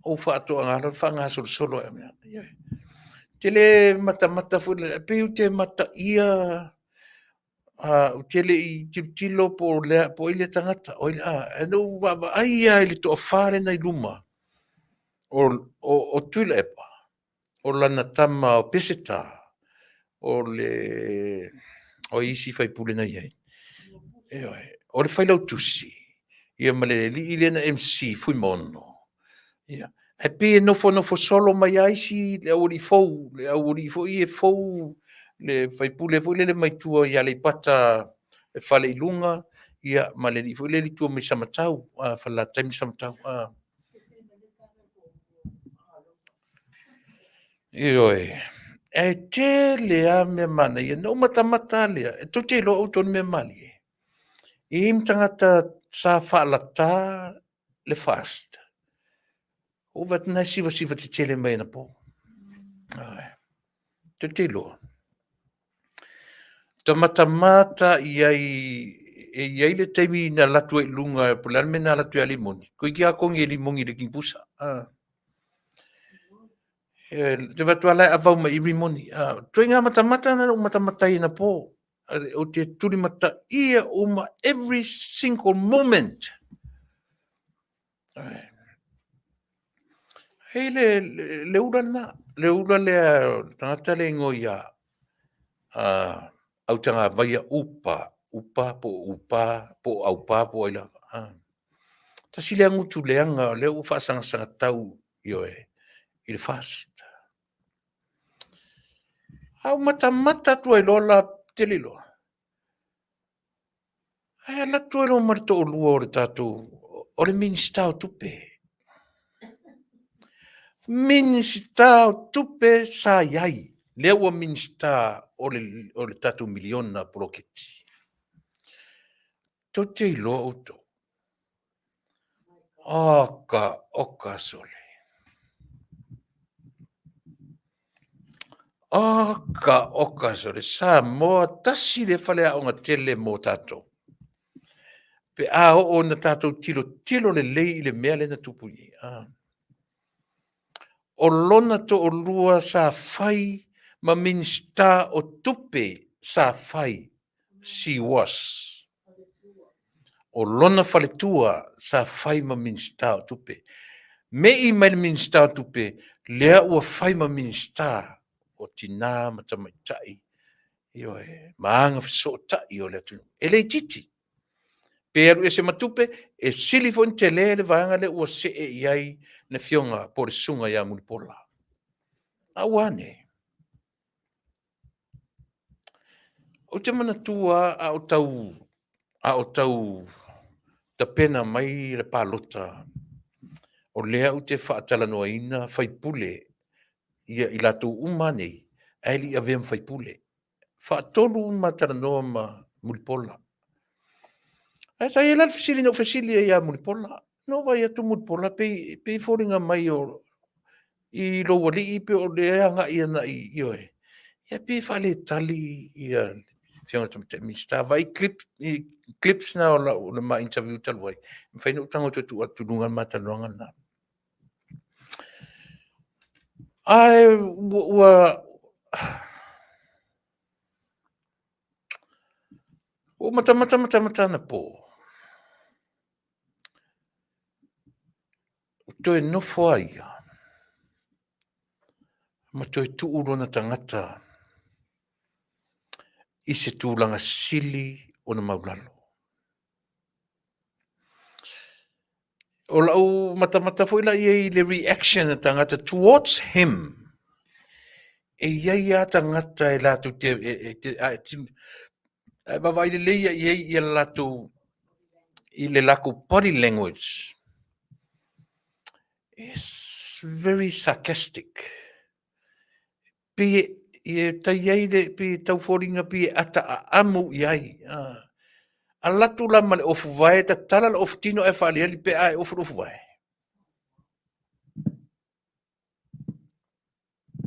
ou faatoaga loa faagasolosolo ai mea. Ioe. Ou te le matamata foi, e pei ou te mataia, ou te le i tilotilo po o le, po o ai lea tagata. O ai, ae na ou vaavaai lava i le toafa lea na i luma o Tuilaepa, o lana tama o Peseta, o le o ai isi faipule na i ai? Ioe, o le Failautusi, ia ma le alii lea na MC Fuimaono. Ia, ae pei e nofonofo solo mai lava isi le aualii fou, le aualii foi e fou, le faipule foi lele mai tua i Aleipata e fale i luga, ia ma le alii foi lele i tua mai Samatau, Falelatai ma Samatau. Ioe, e tele lava mea manaia. Na ou matamata lava lea, e tou te iloa outou le mea malie. E i ai ma tagata sa faalata le FAST. Ua ou vaai atu o la e sivasiva tetele mai anapo. Ioe. Tou te iloa. Ta matamata i ai, e i ai le taimi na alu atu ai i luga, po o le a le mea na alu atu ai ia Rimoni, toeitiiti lava togi e Rimoni i le kipusa. E te vaai atu lava la e avau mai i Rimoni. Ituaiga matamata na na ou matamata ai anapo. Ou te tulimataia uma every single moment. E i le, le ula lena, le ula lea, le tagata lea e igoa ia Autagavaia Upa, Upa po o Upa, po o Aupa po o ai lava. Tasi lea gutu leaga lea ua faasagasag tau ioe i le FAST. A ua matamata atu ai loa la tele loa. Ae alu atu ai loa ma le toalua o le tatou, o le Minisita o Tupe. Minisita o Tupe sa i ai, lea ua Minisita o le tatou miliona poloketi. Tou te iloa outou. Oka, oka sole. Oka, oka sole. Samoa, tasi le faleaoga tele mo tatou. Pe a oo ina tatou tilotilo lelei i le mea lea na tupu i i. Ah. O lona toalua sa fai ma Minisita o Tupe sa fai, she was. O lona faletua sa fai ma Minisita o Tupe. Me'i mai le Minisita o Tupe, lea ua fai ma Minisita o Tina ma Tamaitai, ioe, ma Agafesootai o le atunuu. E le itiiti. Pe alu ese ma tupe, e sili foi ona tele le vaega lea ua see i ai le afioga po o le susuga ia Mulipola. A ua ane? Ou te manatua a o tau a o tau tapena mai le palota, o lea ou te faatalanoaina faipule ia i latou uma nei ae le i avea ma faipule. Faatolu ona talanoa ma Mulipola. Ae sa i ai la le fesili na ou fesili ai ia Mulipola. Na ou vaai atu Mulipola pei e foliga mai o i lou alii pei o lea e agai agai ioe, ia pei e faaletali ia le Afioga i le Tamaitai Minisita. Vaai clips na o le ma interview talu ai, e mafai ona ou tago e toe tuu atu i luga le ma talanoaga lena. Ae ua ou matamata matamata anapo, ua toe nofo a ia ma toe tuu lona tagata i se tulaga sili ona maulalo. O lau matamata foi la i ai i le reaction a tagata towards him, e i ai lava tagata e latou te, a e vaavaai lelei lava i ai ia latou, i le latou body language, it's very sarcastic. Pei e tai ai le, pei e tau foliga pei e ata aamu i ai. Alu atu la ma le ofuvae, tatala le ofutino ae faaliali pe a e ofu le ofuvae.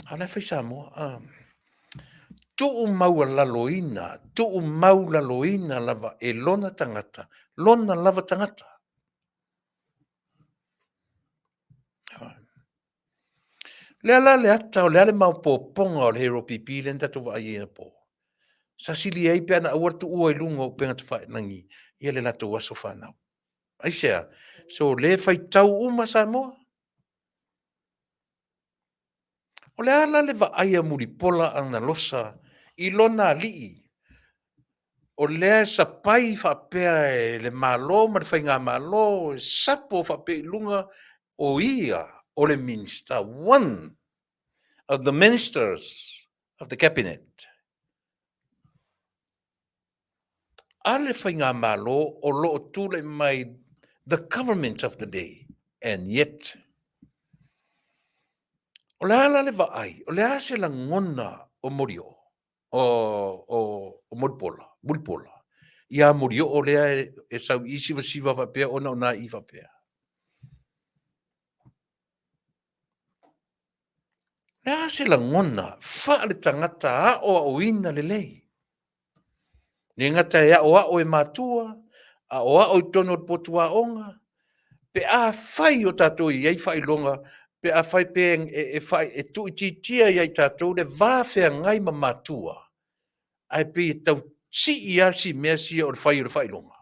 A o la e fai Samoa. Tuu maualaloina, tuu maualaloina lava e lona tagata, lona lava tagata. O le a la le ata, o le a le maopoopoga o le Hero PP lea na tatou vaai ai anapo? Sa sili ai pe ana aua le tuua i luga o upega tafailagi ia le latou aso fanau. Aisea? So lea e faitau uma Samoa? O le a la le vaai a Mulipola Anarosa i lona alii o lea e sapai faapea e le Malo ma le Faigamalo, e sapo faapea i luga o ia o le Minisita, one of the ministers of the cabinet. A le Faigamalo o lo o tulai mai the government of the day and yet o le a la le vaai, o le a se lagona o Molioo? o Mulipola, Mulipola, ia Molioo lea e sau i sivasiva faapea ona o nā i faapea. Le a se lagona faale tagata aoaoina lelei. Le gata e aoao e matua, aoao i totonu o le potu aoga, pe afai o tatou i ai faailoga, pe afai pe e, e, e tuuitiitia ia i tatou le va feagai ma matua, ae pei e tau sii lava si mea sia o le fai o le faailoga.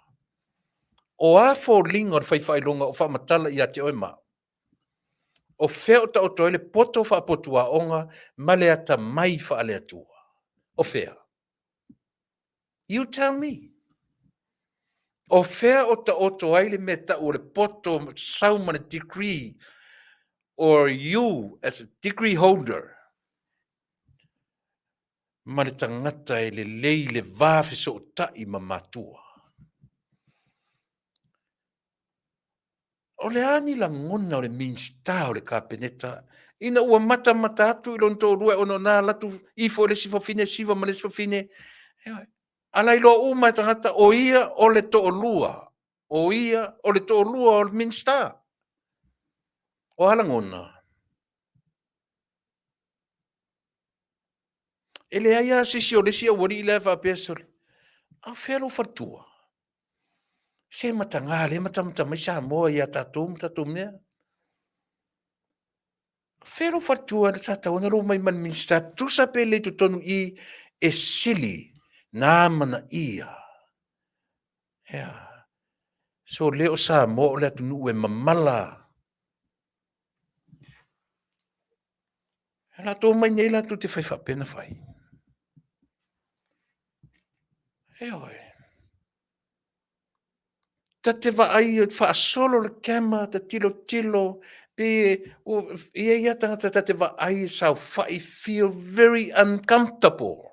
O a foliga o le fai faailoga o faamatala ia te oe ma au? O fea o taoto ai le poto faapotu aoga ma le atamai faale-Atua? O fea? You tell me. O fea o taoto ai le mea tau o le poto sau ma le degree or you as a degree holder ma le tagata e lelei le va fesootai ma matua. O le a ni lagona o le Minisita o le Kapeneta ina ua matamata atu i lona toalua ona o na alu atu ifo i le isi fafine, siva ma le isi fafine. A la iloa uma e tagata o ia o le toalua, o ia o le toalua o le Minisita. O a lagona? E leai lava se isi o le isi aualii la e faapea, sole, a o fea lou faletua? Se mataga lea e matamata mai Samoa ia tatou ma tatou mea. Fea lou faletua sa tatau ona lou mai ma le Minisita, tusa pe le i totonu i i, e sili na amanaia. Ea. So lea o Samoa o le atunuu e mamala. E latou mai nei latou te fai faapea na fai. Ioe. Ta te vaai faasolo le camera, ta tilotilo, pe e i ai lava tagata ta te vaai e saofai feel very uncomfortable.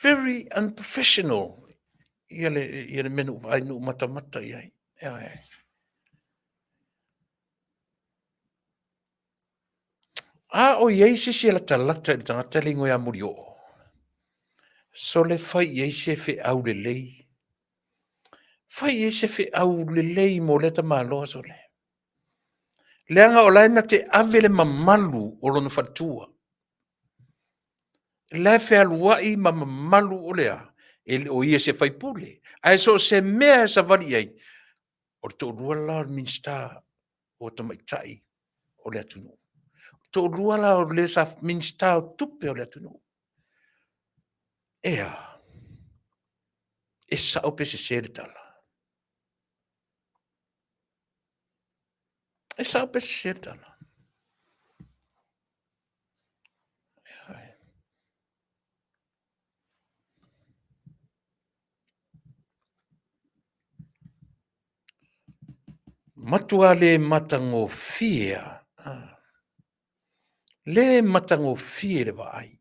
Very unprofessional ia le, ia le mea na ou vaai, na ou matamata i ai. Ioe. A o i ai se isi e latalata i le tagata le igoa ia Mulioo, sole fai i ai se feau lelei. Fai i ai se feau lelei mo lea tamaloa sole. Leaga o la e na te ave le mamalu o lona faletua. La e fealuai ma mamalu o le a, e le o ia se faipule. Ae so o se mea e savali i ai, o le toalua la o le Minisita o Tamaitai o le atunuu. O le toalua la o le sa Minisita o Tupe o le atunuu. E a? E sao pe sese le tala? E sao pe sese le tala? Matua le matagofie a. Le matagofie le vaai.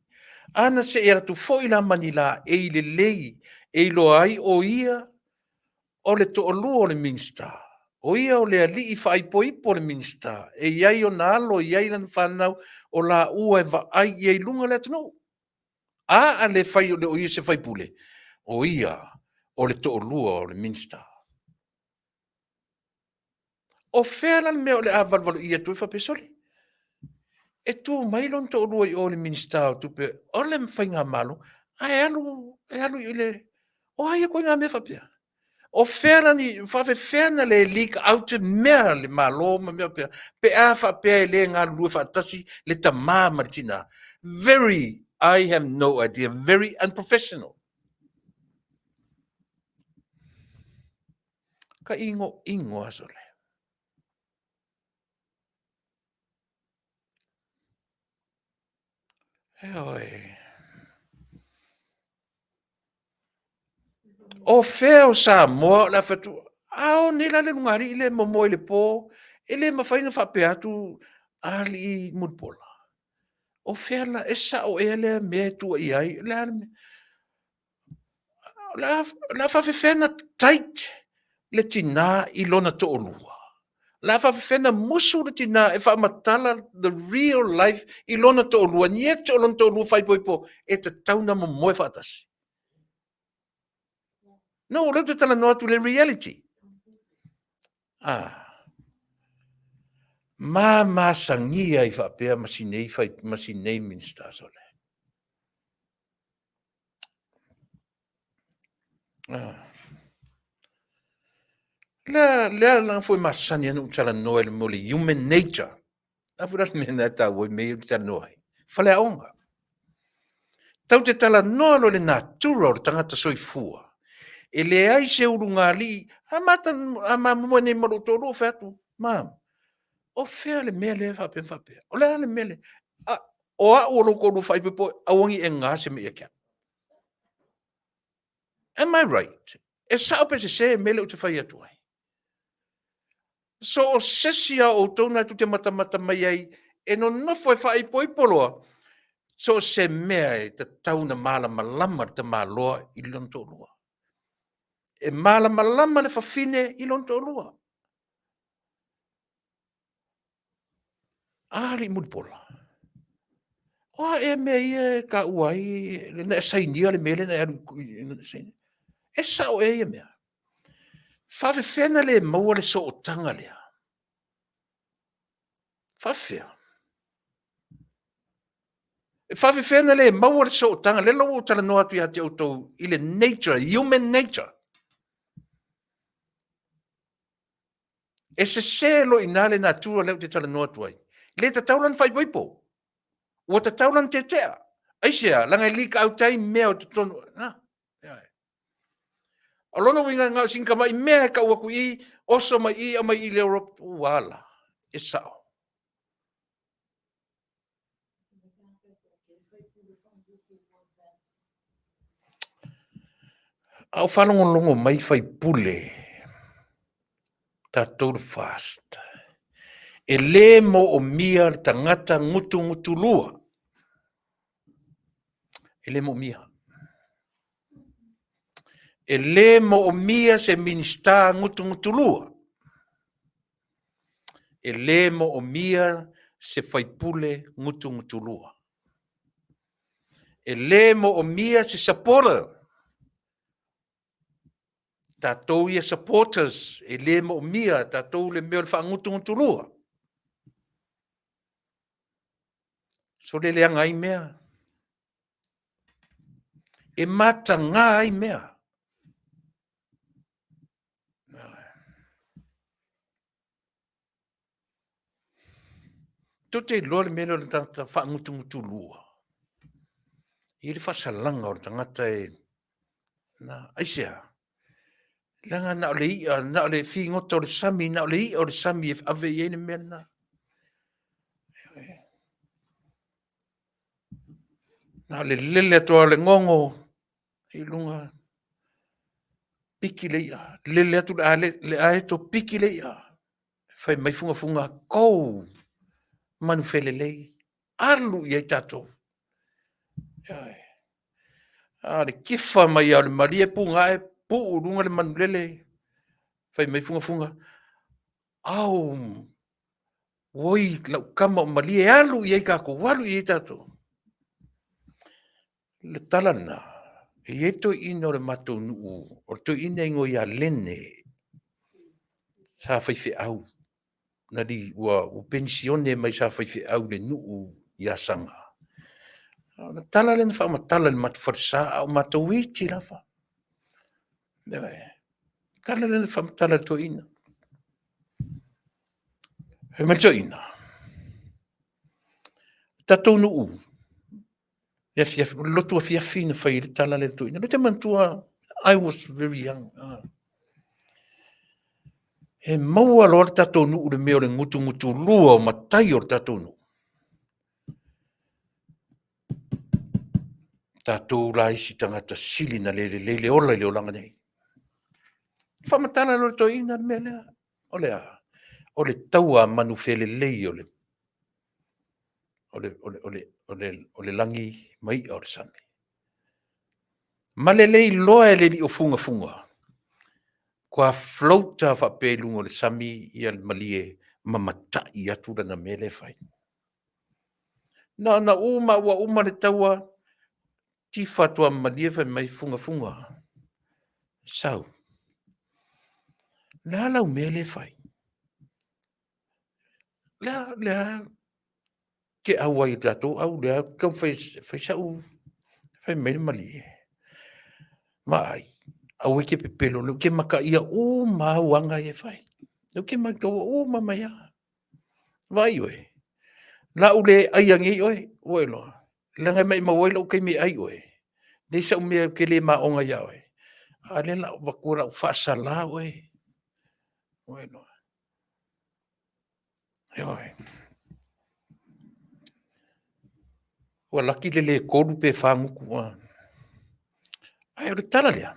Ana se i alu atu foi la ma ni laei lelei e iloa ai o ia o le toalua o le Minisita, o ia o le alii faaipoipo o le Minisita, e i ai ona alo, e i ai lana fanau, o laua e vaai i ai i luga o le atunuu. A a le fai o le o ia se faipule, o ia o le toalua o le Minisita. O fea la le mea o le a valuvaluia atu ai faapea, sole, e tu mai lona toalua i o i le Minisita o Tupe o le Faigamalo, ae alu, e alu i le... O ai ia ituaiga mea faapea? O fea la ni, faapefea na le leak out mea a le Malo ma mea faapea, pe a faapea e le galulue faatasi le tama ma le tina? Very, I have no idea, very unprofessional. Ka ʻinoʻino a sole. Ioe. O fea o Samoa o le a fai atu, a o nei la le lugalii le momoe i le po, e le mafai ona faapea atu alii Mulipola. O fea la, e sao ea lea mea e tuuaia ai, o le a le mea? O le a faapefea ona tight le tina i lona toalua? O le a faapefea ona musu le tina e faamatala the real life i lona toalua, and yet o lona toalua faaipoipo e tatau ona momoe faatasi? No, o lea ou te talanoa atu i le reality. Ah. Ma masagia ai faapea ma si nei, fai, ma si nei Minista sole. Ah. Lea, lea la foi masani ana ou talanoa i le mo le human nature. A foi la mea na taua i mea i talanoa ai. Faleaoga. Tau te talanoa lo le natura o le tagata soifua. E leai se ulugalii, a mata, a mamoe nei ma lou toalua fai atu, mam, o fea le mea lea faapea faapea? O le a le mea lea? A, o au o lou toalua faaipoipo, aua ne i e gase mai ia te au. Am I right? E sao pe sese mea lea ou te fai atu ai? So o sesi a outou na tu te matamata mai ai e nonofo e faaipoipo loa, so o se mea e tatau na malamalama le tamaloa i lona toalua. E malamalama le fafine i lona toalua. A alii Mulipola, o a ea mea ia e taua ai na e sainia le mea lea na e alu i sainia? E sao ea ia mea? Faafefea na le maua le sootaga lea? Faafefea? E faafefea na le maua le sootaga lea la ua ou talanoa atu ia te outou i le nature, human nature. E sese loa i ina le natura lea ou te talanoa atu ai. Le tatau la ona faaipoipo. Ua tatau la ona tetea. Aisea, leaga e leak out ai mea o totonu. Na, O lona uiga na o sina tamai mea e tau atu i i, oso mai i, aumai i le Europe, ua ala, e sao. A o faalogologo mai faipule tatou le FAST, e le moomia le tagata gutugutulua. E le moomia. E lē moomia se Minisita gutugutulua. E lē moomia se faipule gutugutulua. E lē moomia se supporter. Tatou ia supporters, e lē moomia tatou le mea o le faagutugutulua. Sole leaga ai mea. E mataga ai mea. Tou te iloa le mea lea o le tagata faagutugutulua? E i ai le faasalaga o le tagata e... Na, aisea? Leaga na o le i'a, na o le figota o le sami, na o le i'a o le sami e ave i ai le mea lena. Na o le lele atu lava o le gogo i luga, piki le i'a, lele atu le aeto, piki le i'a. Fai mai fugafuga, go! Manufelelei, alu i ai tatou. Ioe. A o le tifa mai lava o le malie puga ae, puu i luga le manulele, fai mai fugafuga, au, oi lau tama o Malie, alu i ai tatou, alu i ai tatou. Le tala lena, e i ai le toeaina o le matou nuu, o le toeaina e igoa ia Lene, sa faifeau, na li, ua, ua penisione mai sa faifeau i le nuu i Asaga. O le tala lea na faamatala i le matou falesa a o matou iti lava. Ioe. Tala lea na faamatala e le toeaina. Fai mai le toeaina, tatou nuu, le afiafi, o le lotu afiafi na fai ai le tala lea e le toeaina. Ou te manatua, I was very young. E maua loa le tatou nuu i le mea o le gutugutulua o matai o le tatou nuu. Tatou la isi tagata sili na le lelei le ola i le olaga nei. Faamatala loa le toeaina le mea lea. O le a? O le taua a manufelelei o le o le, o le, o le, o le, o le lagi ma i'a o le sami. Ma le le iloa e le alii o fugafuga, toa float lava faapea i luga o le sami ia le malie ma matai atu lana mea lea e fai. Na ona uma ua uma le taua, tifa atu lava ma malie fai mai fugafuga, sau. Le a lau mea lea e fai? Le a, le a ke auai i tatou au lea taumafai e fai sau fai mai le malie. Vaai, aua e te pepelo, lea ou te makaia uma au aga ia e fai. Lea ou te mataua uma mai lava. Vaai oe, la u le aia nei oe, ua e iloa, leaga e maimau ai lou taimi e ai oe. Leai sau mea ou te le maona ia oe. A o lea o le a ou avatua o le a ou faasala oe. Ua e iloa. Ioe. Ua laki le le 3 pe 4 gutu. Ae o le tala lea,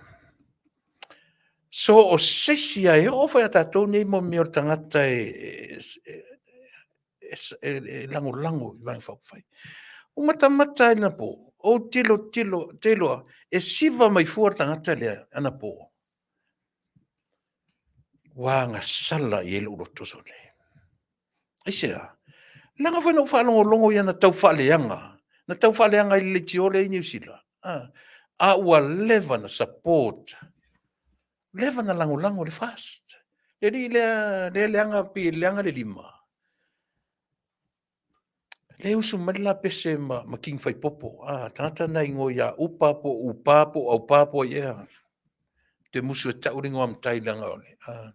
so o se isi lava e oo foi ia tatou nei mo mea o le tagata e, e, e, e lagolago i Vaega Faaupufai. Ua matamata ai anapo, ou tilotilo, te iloa, e siva mai fua le tagata lea anapo. Ua agasala i ai lou loto sole. Aisea? Leaga foi na ou faalogologo i ana taufaaleaga, na taufaaleaga ai i le leitio lea i Niu Sila, a, a ua leva na support, leva na lagolago i le FAST. Le alii lea, lea leaga, pei e leaga le lima. Lea e usu mai le lapese ma, ma King Faipopo, a, tagata na igoa ia Upa po o Upa po o Aupa po o ai ea. Te musu e tau le igoa matai leaga o le, a.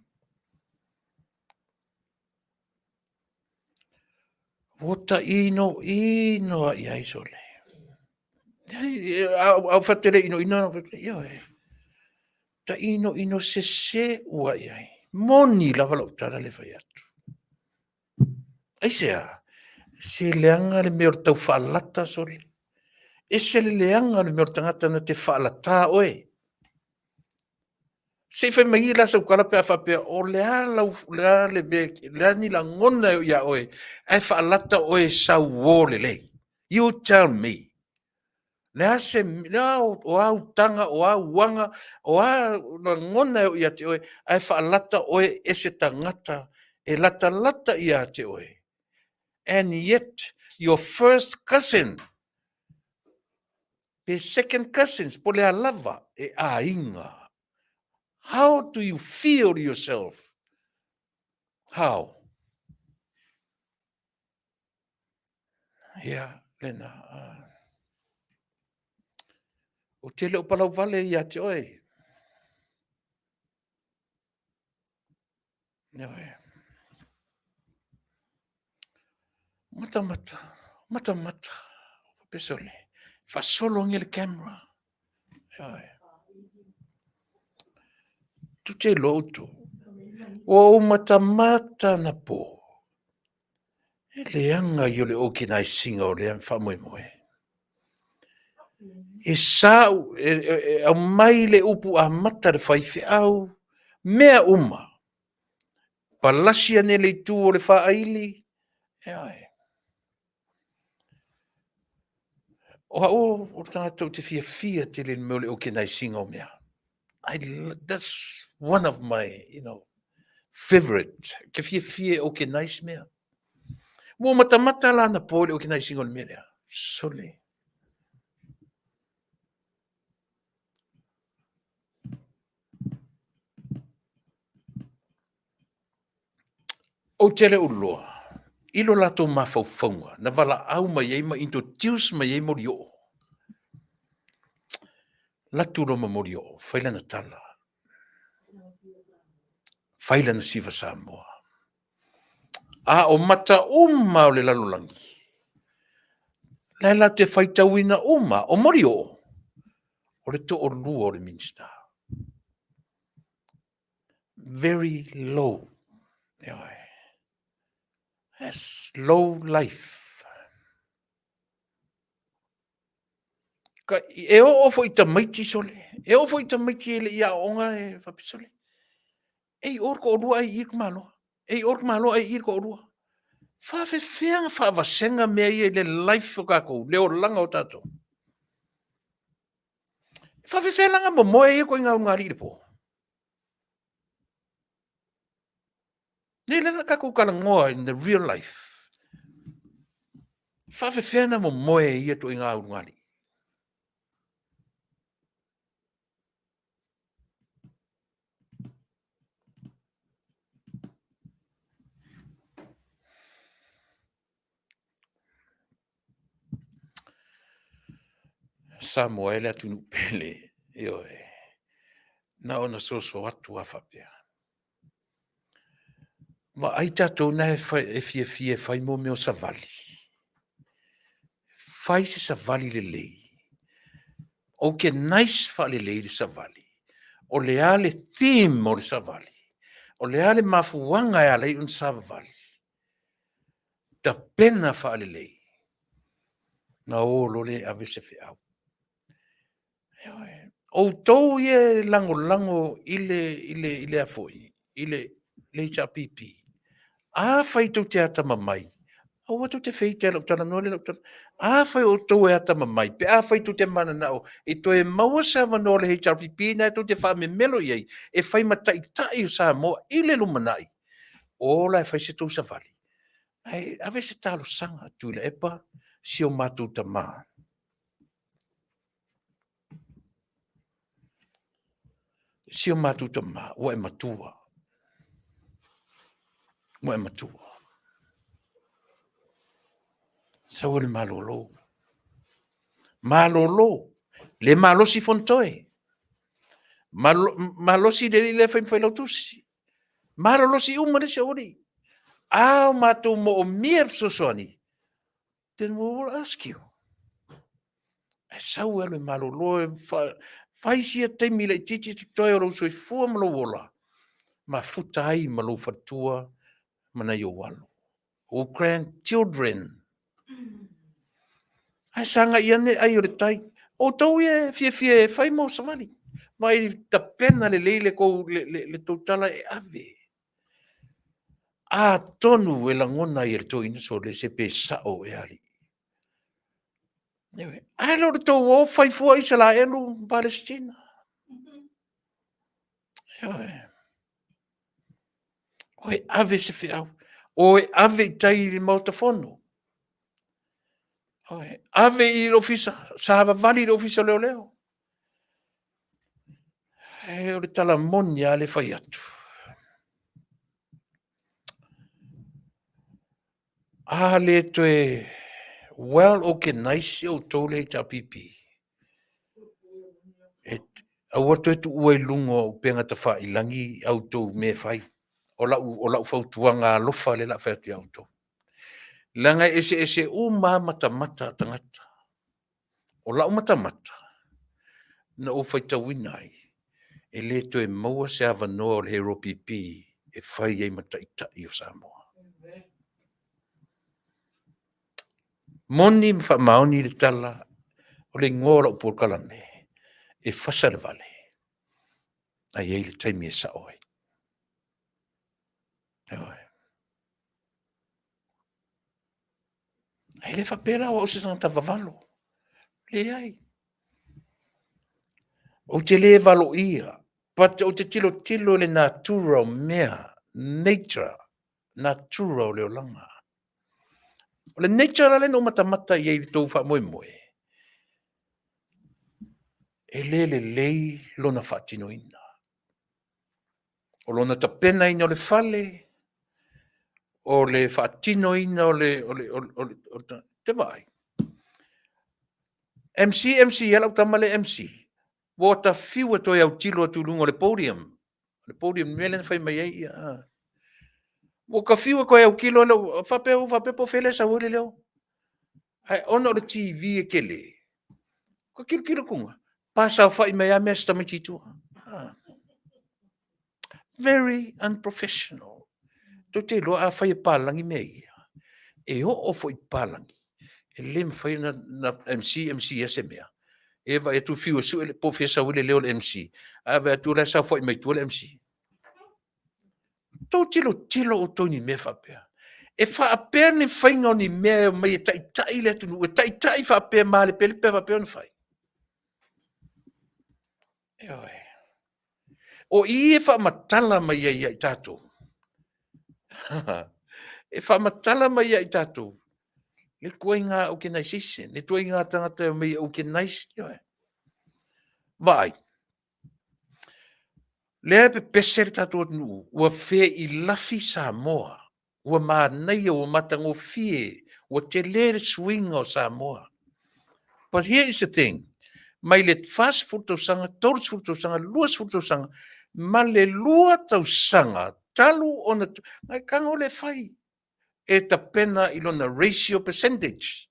Ua ta inoino lava i ai sole. A ou fai atu e le inoino, ioe. Ta inoino sese ua i ai. Moni lava lau tala le fai atu. Aisea? Se leaga le mea o le tau faalata sole. Ese le leaga o le mea o le tagata na te faalata oe. Se i fai mai la sau tala pe a faapea o le a lau, le a le mea, le a ni lagona e oo iā oe ae faalata oe e sauō lelei. You tell me. Le a se, le a o a utaga, o a uaga, o a lagona e oo ia te oe, ae faalata oe e se tagata e latalata ia te oe. And yet, your first cousin, pe second cousins, po le a lava, e aiga. How do you feel yourself? How? Ia, lena. Ou te le o palauvale ia te oe. Ioe. Matamata, matamata. Pesole, faasolo ange le camera. Ioe. Tu te iloa outou. Ua ou matamata anapo. E leaga ia o le organizing o lea faamoemoe. E sa, e, e, e aumai le upu amata le faifeau, mea uma. Palasi ane le itu o le faaili, ioe. O au o le tagata ou te fiafia tele i le mea o le organizing o mea. I, that's one of my, you know, favorite. Ke fiafia e organize mea. Ua matamata la na po i le organizing o le mea lea. Sole. Ou te le o iloa i lo latou mafaufauga na valaau mai ai ma introduce mai ai Molioo. Latu loa ma Molioo, fai lana tala, fai lana siva Samoa. A o mata uma o le lalolagi, la e latou te faitauina uma, o Molioo, o le toalua o le Minisita. Very low. Ioe. That's low life. Ka, e oo foi tamaiti sole. E oo foi tamaiti e le i aooga e faapea sole. E i o le toalua ai i le tamaloa. E i o le tamaloa ai i le toalua. Faafefea na faavasega mea ia i le life o tatou, le olaga o tatou. E faafefea la na momoe ia ituaiga ulugalii i le po? Nei lea na tatou talanoa in the real life. E faafefea na momoe ia ituaiga ulugalii? Samoa e le atunuu pele, ioe, na ona soso atu lava faapea. Vaai tatou na e fiafia e fai mo mea o savali. Fai se savali lelei. Organize faalelei le savali. O le a le theme o le savali? O le a le mafuaga e ala ai ona savavali? Tapena faalelei. Na o loa lea e ave se feau. Ioe. Outou ia e lagolago i le, i le, i le a foi, i le, le HRPP, afai tou te atamamai, aua tou te feita i lau talanoa lea lau tala. Afai o outou e atamamai, pe afai tou te mananao e toe maua se avanoa o le HRPP na tou te faamemelo i ai e fai ma taitai o Samoa i le lumanai, o la e fai se tou savali. Ae ave se talosaga Tuilaepa, si o matou tama. Si o matou tama, ua e matua. Ua e matua. Sau e le malolo. Malolo. Le malosi Fonotoe. Malosi le alii lea e fai ma failautusi. Malolosi uma le isi aualii. A o matou moomia le fesoasoani, then we will ask you. Ae sau e alu e malolo e fai sia taimi laitiiti totoe o lou soifua ma lou ola, mafuta ai ma lou faletua ma nai ou alo. Ou grandchildren. Ae sagai ane ai o le tai. Outou ia e fiafia e fai mo savali. Vaai tapena lelei le tou, le, le, le tou tala e ave. Atonu e lagona ai e le toeaina sole se pe sao e alii. Ae le o le tou o fai fua Isaraelu ma Palesitina. Ioe. Oe ave se feau. Oe ave i tai i le Maota Fono. Oe ave i le ofisa, savavali i le ofisa o leoleo. E, o le tala moni lava le fai atu. A le toe well organize outou le HRPP, e, aua toe tuua i luga o upega tafailagi a outou mea e fai. O lau, o lau fautuaga alofa lea o le a fai atu ia outou. Leaga e eseese uma lava matamata a tagata. O lau matamata, na ou faitauina ai, e le toe maua se avanoa o le HRPP e fai ai ma taitai o Samoa. Moni ma faamaoni le tala, o le igoa o lau polokalame, e fasa le vale, ae i ai le taimi e sao ai. Ioe. E le faapea la o au o se tagata vavalo. Leai. Ou te le valoia, but ou te tilotilo i le natura o mea, nature, natura o le olaga. O le nature la lea na ou matamata i ai i le tou faamoemoe, e le lelei lona faatinoina. O lona tapenaina o le fale, o le faatinoina o le, o le, o le, o le, o le te vaai. MC, MC, a lau tama le MC. Ua ta fiu e toe autilo atu i luga o le podium. Le podium, le mea lea na fai mai ai, ia. Ua ta fiu e toe autilo, faapea, faapea po o fea lea e sau ai le leo. Ae ona o le TV e tele, ua tilotilo atu, pasaofai mai lava mea a si tamaitiiti i tua. Very unprofessional. Tou te iloa afai e palagi mea ia, e oo foi i papalagi, e le mafai ona MC MC ia se mea. E vaai atu fiu e sue po o fea e sau ai le leo o le MC, ae vaai atu o la e saofai mai tua le MC. Tou tilotilo outou i ni mea faapea. E faapea ni faiga o ni mea e omai e taitai le atunuu, e taitai faapea malepelepe faapea ona fai. Ioe. O i e faamatala mai ai ia i tatou. E faamatala mai ia i tatou le ituaiga organization, le ituaiga tagata e omai e organize. Ioe. Vaai, lea e pepese le tatou atunuu, ua feilafi Samoa, ua manaia, ua matagofie, ua tele le suiga o Samoa. But here is the thing, mai le 40 tausaga, 30 tausaga, 20 tausaga, ma le 2 tausaga talu ona, nai tago le fai, e tapena i lona ratio percentage.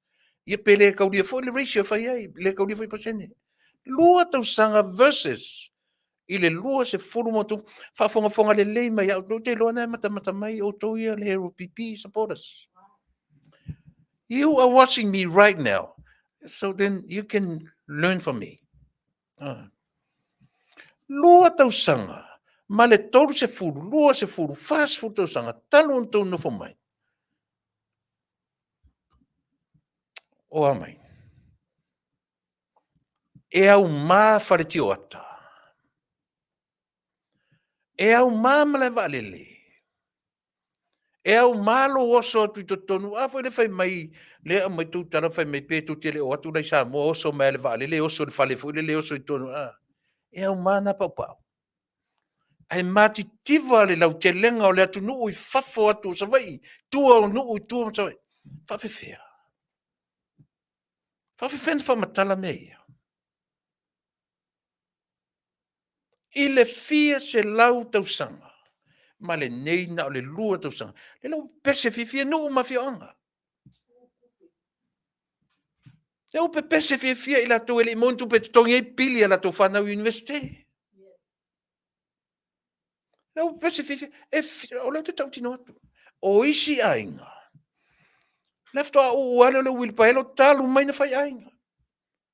Ia pe le taulia foi le ratio e fai ai, le taulia foi pasene. 2 tausaga versus i le 20 ma faafogafoga lelei mai au, ou te iloa na e matamata mai outou ia le HRPP supporters. You are watching me right now. So then you can learn from me. 2 tausaga ma le 30, 20, 40 tausaga talu ona tou nofo mai. O a mai? E aumā faletioata. E aumā malae vaalele. E aumā lou oso atu i totonu. A foi le fai mai, le aumai tou tala fai mai pe tou te le o atu la i Samoa, oso mai le vaalele, oso i le fale foi lele, oso i totonu. A. E aumā nā paupau. Ae matitiva le lautelega o le atunuu i fafo atu o Savaii, tua o nuu i tua o Savaii. Faafefea. Faafefea na faamatala mea ia? I le fia selau tausaga, ma lenei na o le 2 tausaga. Le lau pepese fiafia nuu ma afioaga. Le ua pepese fiafia i latou e le i maua ni tupe e totogi ai pili a latou fanau i Universite. Le ua pepese fiafia. E, o lea ou te tautino atu. O isi aiga, le faatoa uu lava lea o le uilipaelo talu mai na fai aiga.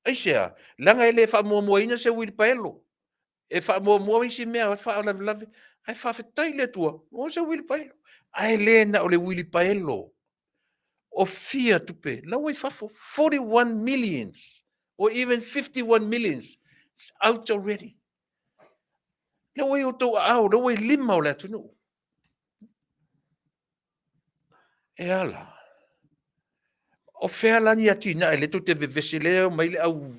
Aisea? Leaga e le faamuamuaina se uilipaelo. E faamuamua isi mea faalavelave. Ae faafetai i le Atua, maua se uilipaelo. Ae le na o le uilipaelo. O fia tupe, la ua i fafo, 41 millions or even 51 millions is out already. Lea ua i outou aao, lea ua i lima o le atunuu. E ala. O fea la ni atinae lea tou te vevesi lea e omai le au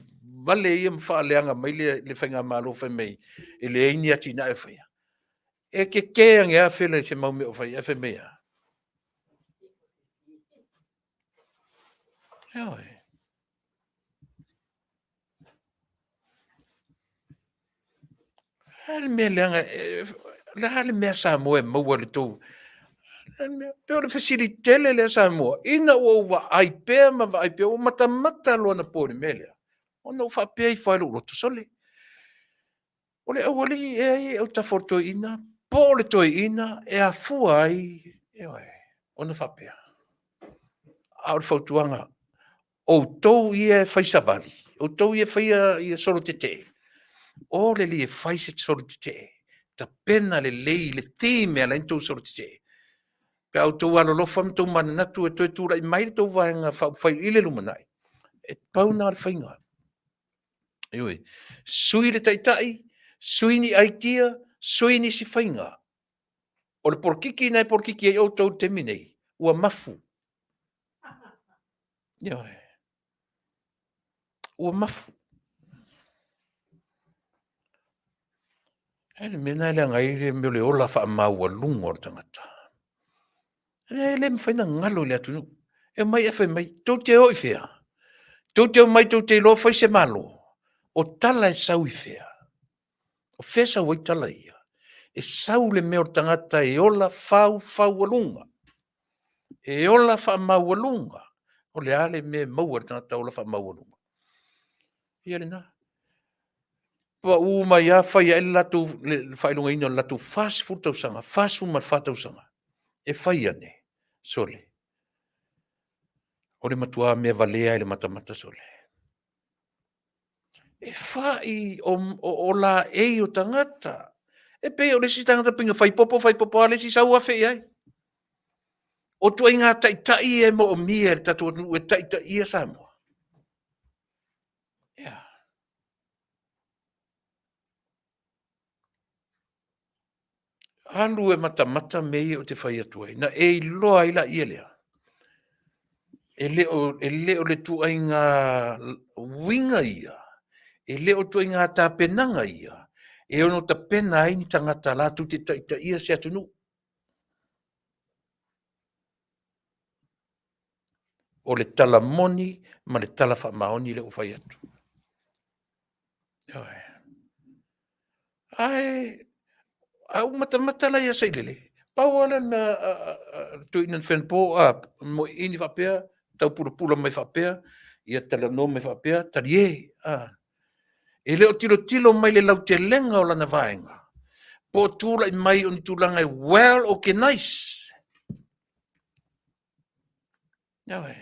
vale ia ma faaleaga mai le faigamalo fai mai e leai ni atinae o faia. E keke ane lava Fela i se mau mea o fai ae fai mai e a? Ioe. A le mea leaga, o le a le mea Samoa e maua i le tou... Pei o le fesili tele lea Samoa, ina ua ou vaai pea ma vaai pea, ua matamata loa anapo i le mea lea, ona ou faapea ifo lava i lou loto, sole, o le aualii ea ia i autafa o le toeaina, po o le toeaina e afua ai, ioe, ona faapea. A o le fautuaga, outou ia e fai savali, outou ia e faia solo tetee, o lelei e fai se solo tetee, tapena lelei le theme e ala ai ona outou solo tetee. Pe a outou alolofa ma outou mananatu e toe tulai mai le tou Vaega Faaupufai i le lumanai, e pau lena o le faiga. Ioe. Sui le taitai, sui ni aitia, sui nisi faiga. O le polokiki lena e polokiki ai outou i le taimi nei, ua mafu. Ioe. Ua mafu. E le mea lena e leaga ai le mea o le ola faamaualuga o le tagata. E le mafai ona galo i le atunuu. E omai ae fai mai, tou te o i fea? Tou te omai tou te iloa fai se Malo? O tala e sau i fea? O fea e sau ai tala ia? E sau le mea o le tagata e ola faufaualuga. E ola faamaualuga. O le a le mea e maua e le tagata ola faamaualuga? Ia lena. Pau mai lava fai ai le latou le faailogaina o le latou 40 tausaga, 44 tausaga e fai ane, sole, o le matua mea valea i le matamata, sole. E fai o, o, o laei o tagata. E pei o le isi tagata pei na fai popo, fai popo lava le isi sau afe i ai. O ituaiga taitai ia e moomia e le tatou atunuu e taitaia Samoa. Yeah. Alu e matamata mea ia ou te fai atu ai, na e iloa ai laia lea. E le o, e le o le tuaiga uiga ia, e le o tuaiga tapenaga ia, e ono tapena ai ni tagata latou te taitaia se atunuu. O le tala moni ma le tala faamaoni lea ua fai atu. Ioe. Ae a ou matamata la ia Sailele, pau lava lea o le mea a le toeaina na fai anapo, a moeini faapea, taupulapula mai faapea, ia talanoa mai faapea, talie, a. E le o tilotilo mai i le lautelega o lana vaega, po o tulai mai o ni tulaga e well organized. Ioe.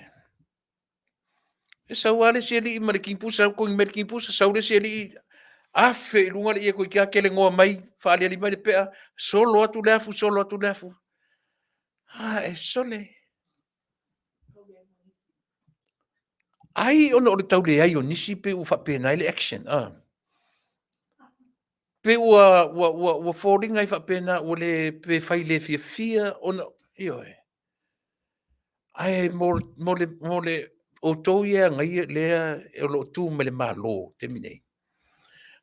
E sau lava le isi alii ma le kipusa, sau togi mai le kipusa, sau le isi alii, afe i luga le ie toeitiiti lava kelegoa mai, faaaliali mai le pea, solo atu le afu, solo atu le afu. A, e sole. Ai ona o le tau leai o nisi pei ua faapena ai le action, a. Pei ua, ua, ua, ua foliga ai faapena ua le, pe fai le fiafia ona, ioe. Ae mo, mo le, mo le outou ia e agaia lea o lo o tu mai le Malo i le taimi nei,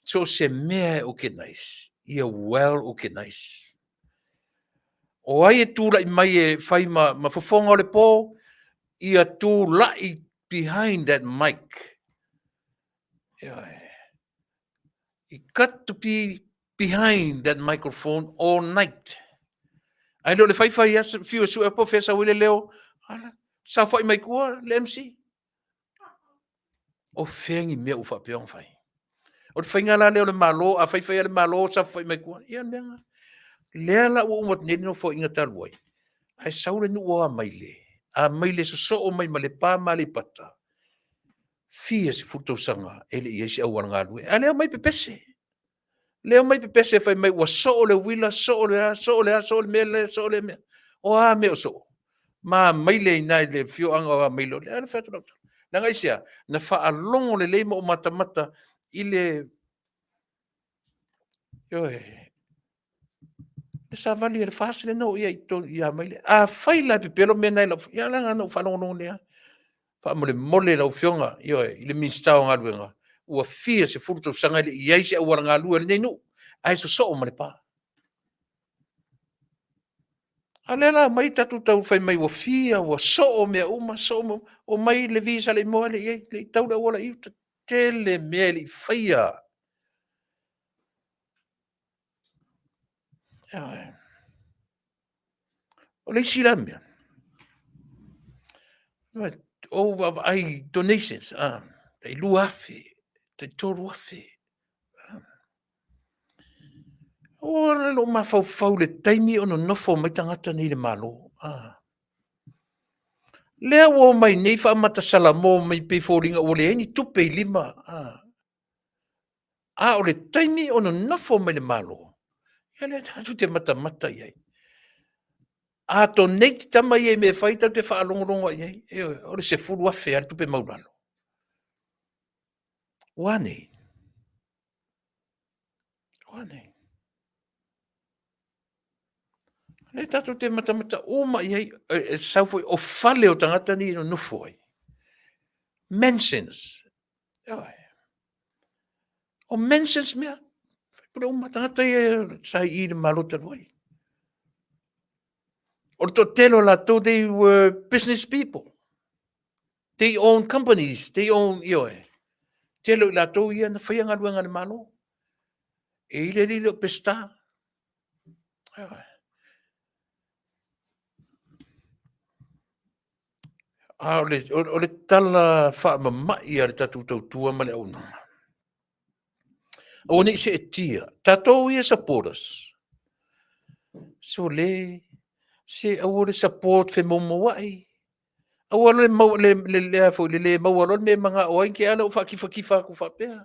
so o se mea e organize, ia well organize. O ai e tulai mai e fai ma, ma fofoga o le po, ia tulai behind that mic. Ioe. You got to be behind that microphone all night. Ae le o le faifai lava, fiu e sue po o fea sau ai le leo, ala, saofai mai tua le MC. O fea ni mea ua faapea ona fai? O le faiga la lea o le Malo, a faifai lava le Malo, saofai mai tua, ia mea na. Lea la ua uma atu nei le Nofoaiga talu ai, ae sau le nuu o Amaile, Amaile sosoo mai ma Lepa ma Aleipata, fia sefulu tausaga e le i i ai se auala galue. A lea omai pepese. Lea omai pepese fai mai ua soo le uila, soo le a, soo le a, soo le mea lea, soo le mea. O a mea o soo? Ma Amaile i ina i le afioaga o Amaile, o lea na fai atu lau tala. Leaga aisea? Na faalogo lelei ma ou matamata i le, ioe, le savali a le FAST lea na oo i ai i totonu i Amaile. Afai la e pepelo mea na i lau, ia leaga na ou faalogologo lelei lava. Faamolemole lau Afioga, ioe, i le Minisita o Galuega, ua fia sefulu tausaga e le i i ai se auala galue o lenei nuu, ae sosoo ma Lepa. A o lea la e omai tatou tau fai mai ua fia, ua soo mea uma, soo mea uma. Omai Levi i Saleimoa e le i i ai, e le i tau le auala i uta. Tele mea e le i faia. Ioe. O le isi la mea, ou vaavaai i donations, tai $2,000, tai $3,000. Oo lea i lou mafaufau i le taimi o nonofo mai tagata nei i le Malo, lea ua omai nei faamata salamo mai pei e foliga ua leai ni tupe i lima, a o le taimi o nonofo mai i le Malo, ia lea tatou te matamata i ai. A donate tama ia i mea e fai, tatou te faalogologo lava i ai, ioe, o le $10,000 lava le tupe maualalo. Ua a nei? Ua a nei? O lea tatou te matamata uma i ai, e sau foi, o fale o tagata nei e nonofo ai, mansions, ioe. O mansions mea, faipule uma tagata ia sa i i le Malo talu ai. O le toatele o latou, they were business people. They own companies, they own, ioe. Tele o i latou ia na faia galuega a le Malo. E i le alii le o Peseta. Ioe. A o le, o le tala faamama'i a le tatou tautua ma le auaunaga. Aua ne i seetia. Tatou ia supporters, sole, se aua le support femoumouai. Aua le mau, le, le, le, foi, le le maua loa le mea e manao ai, te i lea ua faatifatifa atu faapea.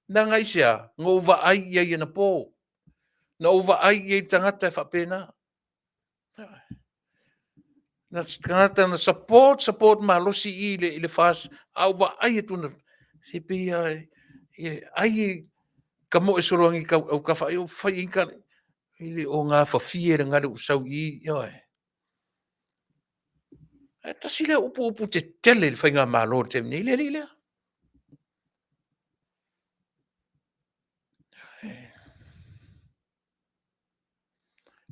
Leaga aisea? Na ou vaai i ai anapo. Na ou vaai i ai i tagata e faapena. Na tagata na support, support malosi i i le FAST, a ou vaai atu na, se pei lava e ai ka moe soloagi i autafa ai o fai i ai ni e le o gafafie le galu o sau i i, ioe. Ae tasi lea upu upu tetele i le faigamalo i le taimi nei, le alii lea.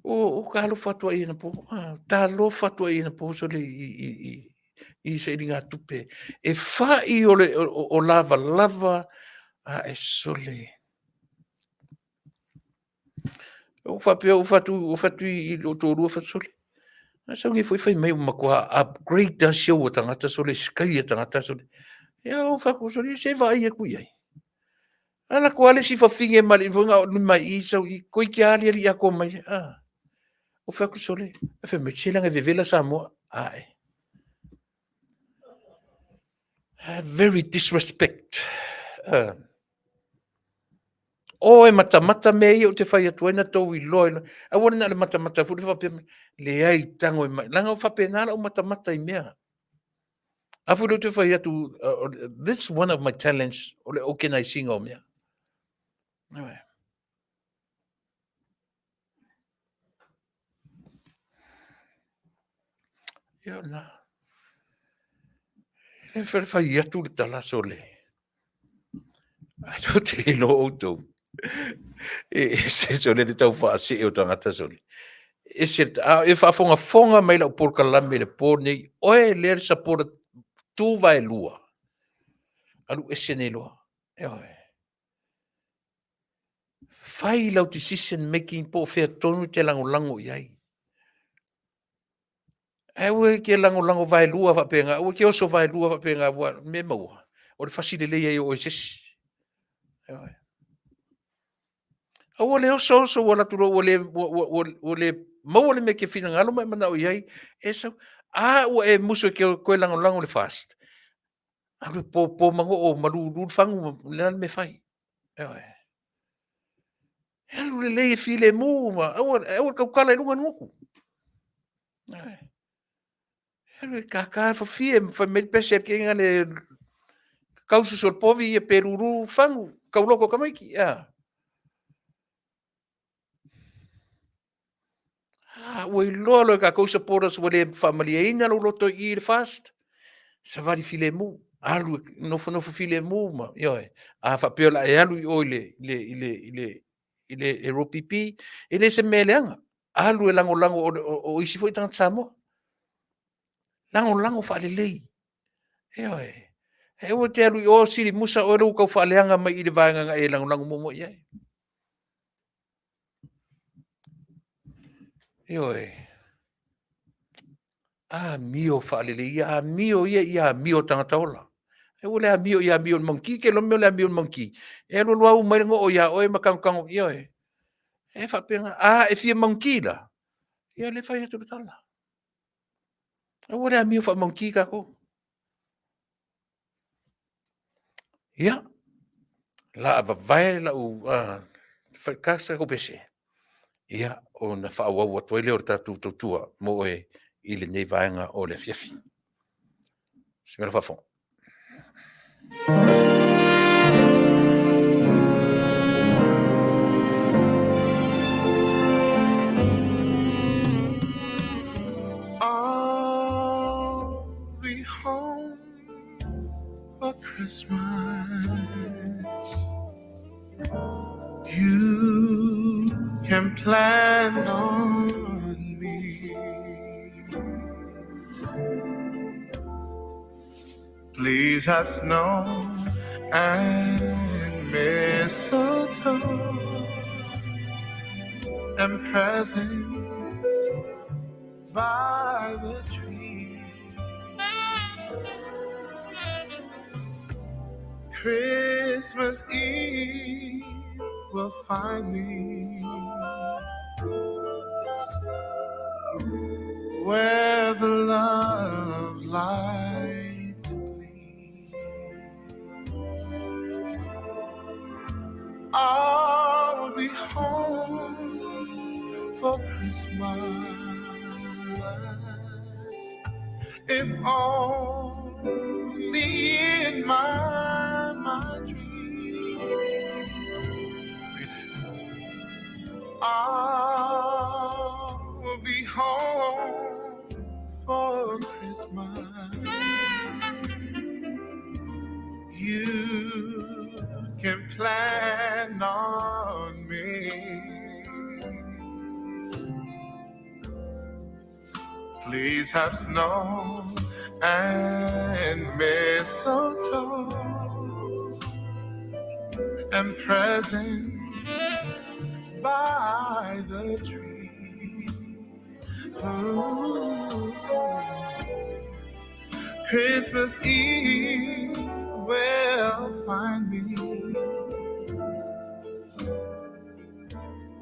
Ua talofa atu ai anapo, talofa atu ai anapo sole i sailigatupe e fai o, le, o, o lavalava ae sole. Ua faapea ua fai atu i lou toalua fai atu, sole, a sau nei foi fai mai ua matua upgrade lava si ou tagata sole, sikaia tagata sole. Ia ou fai atu, sole, se i vaai atu i ai. Alu atu lava le isi fafine ma le foi na oo mai i sau i toeitiiti lava aliali atoa mai. Ah. Ou fai atu sole, fai mai, se leaga e vevela Samoa. Ae. Very disrespect. O e matamata mea ia ou te fai atu ai na tou iloa iloa. Aua le na o le matamata foi le faapea mai, leai tago i mai. Leaga o faapena lau matamata i mea. A foi lea ou te fai atu, this one of my talents, o le organize ina o mea. Ioe. Ia o lena. E le fai atu le tala sole. Ae ou te iloa outou. E ese sole le tau faasee o tagata sole. Ese, a e faafogafoga mai lau polokalame i le po nei, oe lea le supporter tu vaelua. Alu ese nei loa. Ioe. Fai lau decision making po o fea tonu e te lagolago i ai. Ae aua e te lagolago vaelua faapena, aua e te oso vaelua faapena, aua o le mea e maua, o le fasi lelei ai o oe e se isi. Ioe. Aua le oso oso ua alu atu loa ua le, ua, ua, ua, ua le maua le mea e te finagalo ma e manao i ai, e sau, a ua e musu e te toe lagolago i le FAST, alu e popo manoo malulu le fagu, o le a le mea e fai. Ioe. E alu lelei e filemu, ma aua, aua le tautala i luga o le gutu. Ioe. Alu e kākā fafie, fai mai le pese ke inga le kaususu o le povi ia pe lulu fagu, kauloko tamaiti, a. Ah, ua iloa loa e kākou supporters ua le faamalieina lou loto i i le FAST. Savali filemu, alu e nofonofo filemu ma, ioe. A faapea o le a e alu i o i le, i le, i le, i le, i le LPP, e le se mea leaga. Alu e lagolago o, o, o isi foi tagata Samoa. Lagolago faalelei. Ioe. E aua te alu i o sili musa oe lou tau faaleaga mai i le vaega na e lagolago muamua i ai. Ioe. Amio faalelei ia, amio ia ia amio tagata ola. E ua le amio i amio le monkey, ke lo mea le amio le monkey. E alu alu au mai le ngoo ia oe ma tango tango, ioe. E faapena, a e fia monkey la, ia le fai atu le tala. Aua le amio faa-monkey kākou. Ia, la a vavae lau ka sa pese. Ia, ona faaauau atu ai lea o le tatou tautua mo oe i lenei vaega o le afiafi. Simela faafofoga.
I'll be home for Christmas. You can plan on me. Please have snow and mistletoe and presents by the tree. Christmas Eve will find me where the love light gleams. I'll be home for Christmas if only in my, my dreams. I'll be home for Christmas. You can plan on me. Please have snow and mistletoe and presents by the tree. Ooh. Christmas Eve will find me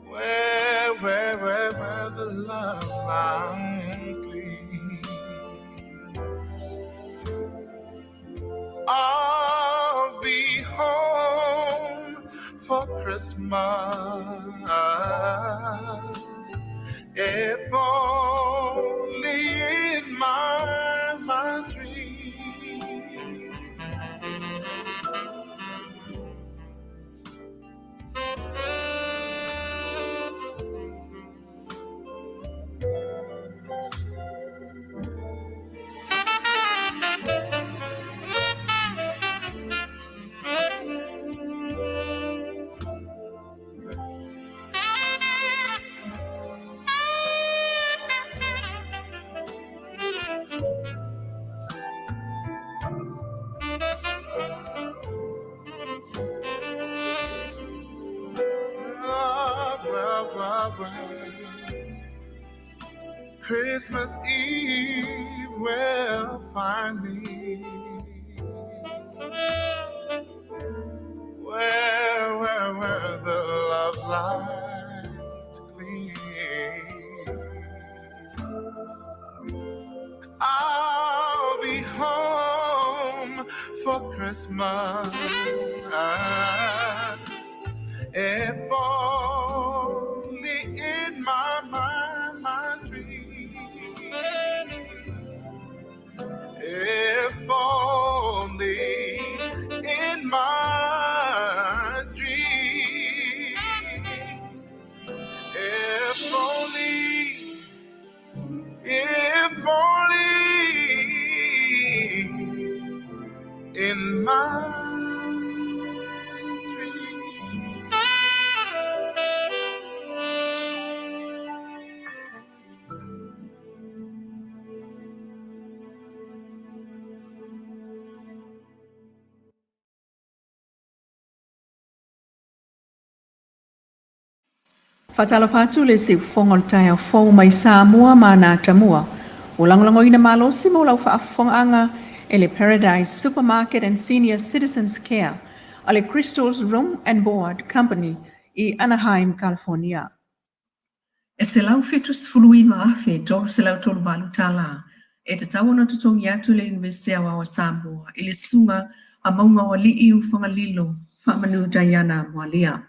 where, where, where, where the love light gleams. I'll be home for Christmas if only in my, my dreams. Christmas Eve will find me where, where, where the love light gleams. I'll be home for Christmas if only in my, my, my dreams.
Faatalofa atu le siufofoga o le taeao fou mai Samoa ma ana atamua. Ua lagolagoina malosi mo lau faafofogaaga e le Paradise Supermarket and Senior Citizens Care a le Crystals Room and Board Company i Anaheim, California. E $179,338 tala e tatau ona totogi atu e le Iunivesite Aoao a Samoa i le susuga a Maugaoalii Ufagalilo Faamanu Diana Mwalia.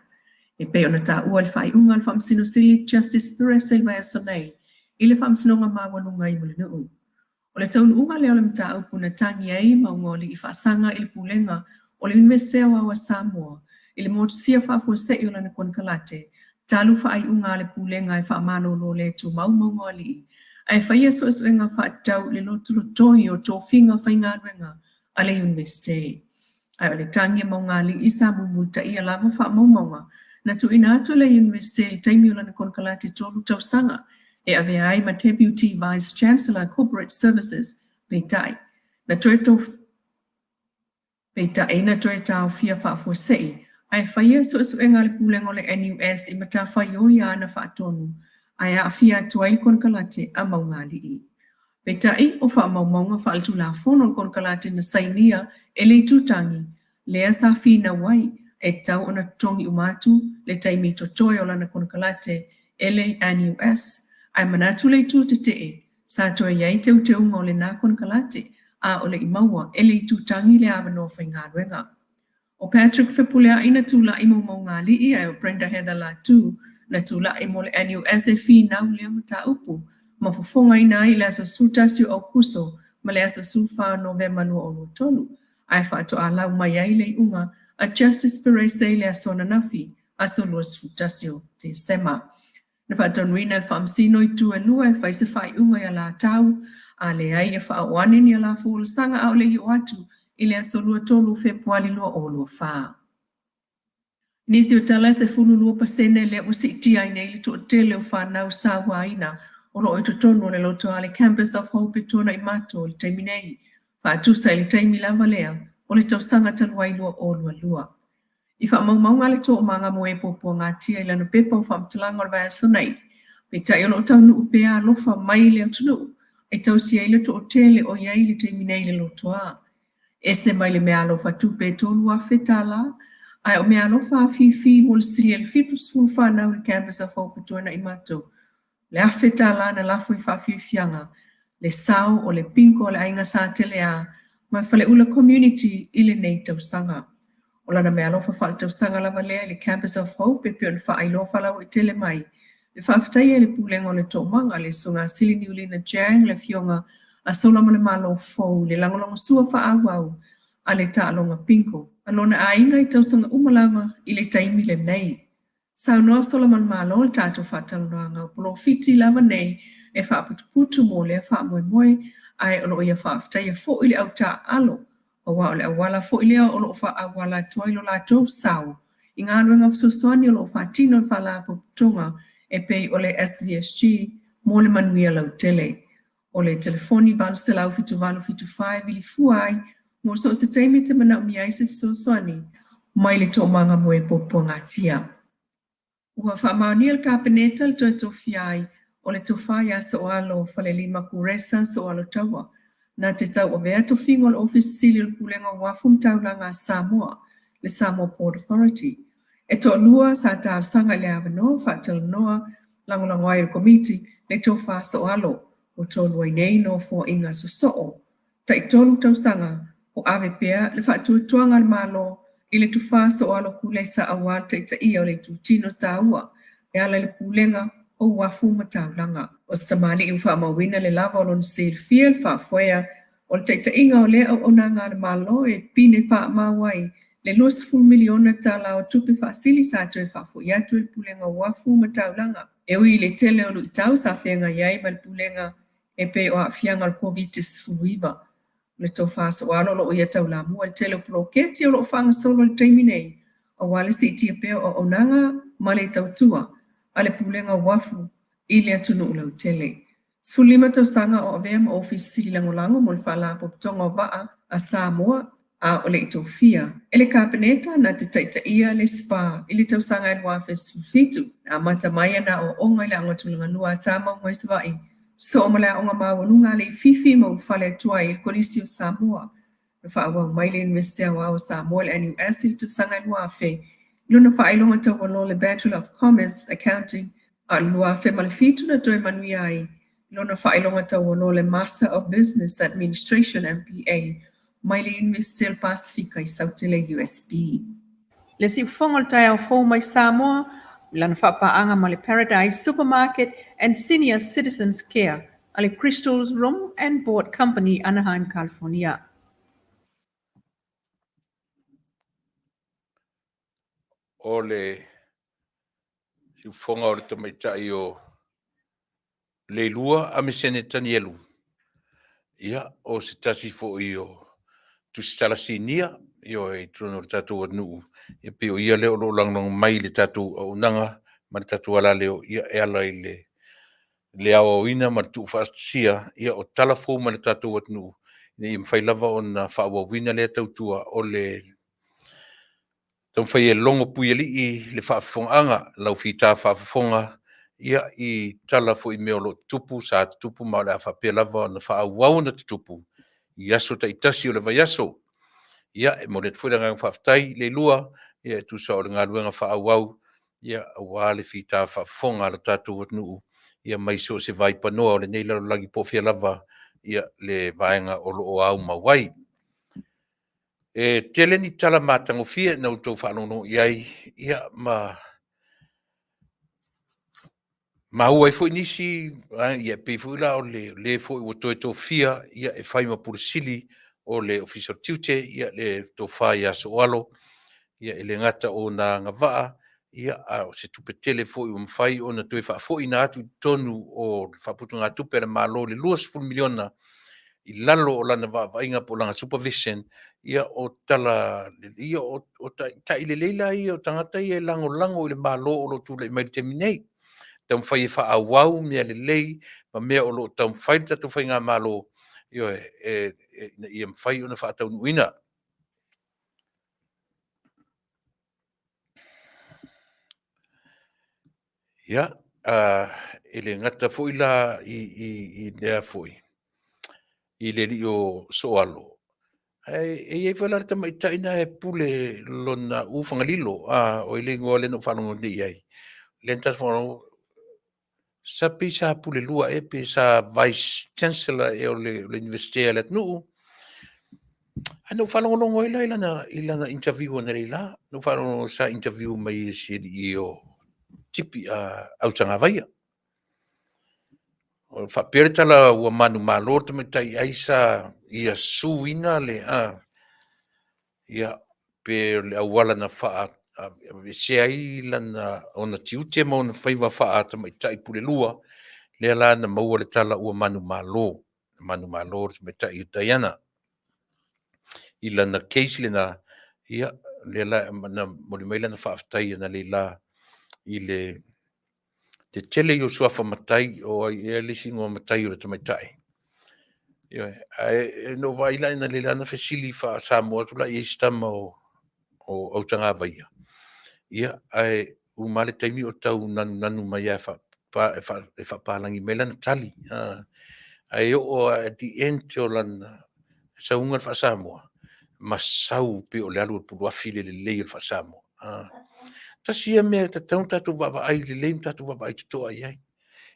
E pei ona taua i le faaiuga a le Faamasino Sili Justice Perese i le vaiaso nei i le Faamasinoga Maualuga i Mulinuu. O le taunuuga lea o le mataupu na tagi ai Maugaoalii Faasaga i le Pulega o le Iunivesite Aoao a Samoa i le motusia faafuasei o lana konekarate talu faaiuga a le Pulega e faamalolo le tumau Maugaoalii ae faia suesuega faatatau i le lotolotoi o tofiga faigaluega a le Iunivesite. Ae o le tagi a Maugaali'i sa mulimulitaia lava faamaumauga na tuuina atu e le Iunivesite i le taimi o lana konekarate 3 tausaga e avea ai ma Deputy Vice Chancellor Corporate Services, peitai, na toe Peitai, na toe taofia faafuasei, ae faia suesuega a le Pulega o le NUS i matafaioi a ana faatonu ae aafia atu ai le konekarate a Maugaalii. Peitai, o faamaumauga faaletulafono o le konekarate na sainia e le itutagi lea sa finau ai e tatau ona totogi uma atu le taimi totoe o lana konekarate e le NUS, ae manatu le itu tetee sa toe i ai teuteuga o lena konekarate a o le i maua e le itutagi le avanoa faigaluega. ʻO Patrick Fepuleai na tulai mo Maugaalii ae ʻo Brenda Heather Latu na tulai mo le NUS e finau lea mataupu ma fofogaina ai i le aso 11 o Aokuso ma le aso 14 o Novema 2023 ae faatoa lau mai ai le iuga a Justice Perese i le aso ananafi, aso 21 o Tesema. Na faataunuina e le Faamasino i tu e lua e fai se faaiuga ia latau, a leai e faaoo ane ni a la folasaga a o le i oo atu i le aso 23 o Fepuali 2024. Nisi o tala e 12% lea ua siitia ai nei le toatele o fanau sauaina o lo o i totonu o le lotoa le Campus of Hope e Tuanaimato i le taimi nei, faatusa i le taimi lava lea o le tausaga talu ai 2022. I faamaumauga a le Toomaga mo e Puapuagatia i lana pepa o faamatalaga o le vaiaso nei, peitai o lo o taunuu pea alofa mai le atunuu e tausi ai le toatele o i ai i le taimi nei i le lotoa. Ese mai le meaalofa tupe e $3,000, ae o meaalofa afifi mo le sili e le 70 fanau i le Campus of Hope e Tuanaimato, le $1,000 na lafo i faafiafiaga, le sao o le bingo a le aiga Sateleā ma Faleula Community i lenei tausaga. O lana meaalofa faaletausaga lava lea i le Campus of Hope e pei ona faailoa faalauaitele mai le faafetaia i le Pulega o le Toomaga, le Susuga Sili Niulina Jiang, le Afioga a Solamalemalo Fou i le lagolagosua faaauau a le taaloga bingo a lona aiga i tausaga uma lava i le taimi lenei. Saunoa Solamalemalo i le tatou faatalanoaga o polofiti lava nei e faaputuputu mo lea faamoemoe, ae o lo o ia faafetaia foi le au taaalo, aua o le auala foi lea o lo o faaauala atu ai lo latou sao i galuega fesoasoani o lo o faatino e le Faalapotopotoga e pei o le SVSG mo le manuia lautele. O le telefoni 800 7874 e vili fua ai mo so o se taimi e te manaomia ai se fesoasoani mai le Toomaga mo e Puapuagatia. Ua faamaonia e le Kapeneta le toe tofia ai o le Tofa ia Sooalo Falelima Kuresa Sooalotaua na te tauavea tofiga o le Ofisa Sili o le Pulega o Uafu ma Taulaga a Samoa, le Samoa Port Authority. E toalua sa talosaga i le avanoa faatalanoa lagolago ai e le Komiti le Tofa Sooalo ua tolu ai nei nofoaiga sosoo tai-tolu tausaga o ave pea le faatuatuaga a le Malo i le Tofa Sooalo Kulesa aua le taitaia o le itutino taua e ala i le Pulega o Uafu ma Taulaga. O se tamalii ua faamauina le lava o lona silafia le faafoea o le taitaiga o lea auaunaga a le Malo e pine faamau ai le $20 miliona tala o tupe faasili sa toe faafoi atu i le Pulega o Uafu ma Taulaga. E ui i le tele o luitau sa feagai ai ma le Pulega e pei o aafiaga o le Koviti-19. O le Tofa Sooalo o lo o ia taulamua i le tele o poloketi o lo o faagasolo i le taimi nei aua le siitia pea o auaunaga ma le tautua a le Pulega o Uafu i le atunuu lautele. 15 tausaga o avea ma Ofisa Sili Lagolago mo le Faalapotopotoga o Vaa a Samoa. A o le i tofia e le Kapeneta na te taitaia le SPA i le tausaga e 2017, na amata mai ana aoaoga i le Aoga Tulagalua a Samauga i Savaii, sosoo ma le Aoga Maualuga a Leififi ma ulufale atu ai i le Kolisi o Samoa. Na faaauau mai le Iunivesite Aoao o Samoa i le NUS i le tausaga e 2000 i lona faailoga taualoa le Bachelor of Commerce, Accounting, a o le 2007 na toe manuia ai i lona faailoga taualoa le Master of Business Administration, MBA, mai le Iunivesite o le Pasefika i Sautele, USB. Le siufofoga o le taeao fou mai Samoa i lana faapaaga ma le Paradise Supermarket and Senior Citizens Care a le Crystals Room and Board Company, Anaheim, California.
O le siufofoga o le tamaitai o Leilua Amesene Tanielu, ia, o se tasi foi o tusitala sinia, ioe, i totonu o le tatou atunuu, ia pei o ia lea o lo o lagolago mai i le tatou auaunaga ma le tatou alaleo, ia, e ala i le le aoaoina ma le tuufaatasia ia o tala fou mai le tatou atunuu ina ia mafai lava ona faaauauina lea tautua o le taumafai e logo puialii le faafofogaaga, lau fita faafofoga ia i tala foi i mea o lo o tutupu, sa tutupu ma o le a faapea lava ona faaauau ona tutupu i aso taitasi o le vaiaso. Ia, e momoli atu foi le agaga faafetai Leilua e tusa o le galuega faaauau ia aua le fita faafofoga a le tatou atunuu ia mai so o se vaipanoa o lenei lalolagi po o fea lava ia le vaega o lo o aumau ai. E tele ni tala matagofie na outou faalogologo i ai ia ma maua ai foi nisi, ia e pei foi la o le foi ua toe tofia ia e fai ma Pule Sili o le Ofisa o le Tiute, ia le tofa ia Sooalo, ia e le gata o ona agavaa, ia a o se tupe tele foi ua mafai ona toe faafoiina atu i totonu o le faaputugatupe a le Malo le $20 miliona i lalo o lana vaavaaiga po o lana supervision, ia o tala ia o taitai lelei la ia o tagata ia e lagolago i le Malo o lo o tulai mai i le taimi nei. Taumafai e faaauau mea lelei ma mea o lo o taumafai le tatou faigamalo, ioe, ina ia mafai ona faataunuuina. Ia, e le gata foi la i lea foi, i le alii o Sooalo, ae e i ai foi la le tamaitai na e pule lona Ufagalilo, o ai le igoa lea na ou faalogo atu nei i ai, lea na tatou faalogologo, sa pei sa pule lua ea pe sa Vice Chancellor ea o le Iunivesite a le atunuu. Ae na ou faalogologo ai la i lana interview analeila, na ou faalogologo sa interview mai e si alii o Tipi Autagavaia. O faapea le tala ua manumalo le tamaitai ai sa ia suina le ia pe o le auala na faaavesea ai lana ona tiute ma ona faiva faa-tamaitai pulelua, lea la na maua le tala ua manumalo, manumalo le tamaitai o Diana. I lana case lena, ia, lea la na momoli mai lana faafetai analeila i le tetele ia o suafa matai, o ai ea le isi igoa matai o le tamaitai. Ioe, ae na ou vaai la analeila na fesili faa-Samoa atu la i ai si tama o Autagavaia, ia, ae uma lava le taimi o tau nanunanu mai lava e faapapalagi mai lana tali. Ae oo lava at the end o lana sauga le faa-Samoa, ma sau pei o le alu a le puluafi le lelei o le faa-Samoa. Tasi ia mea e tatau ona tatou vaavaai lelei ma tatou vaavaai totoa i ai.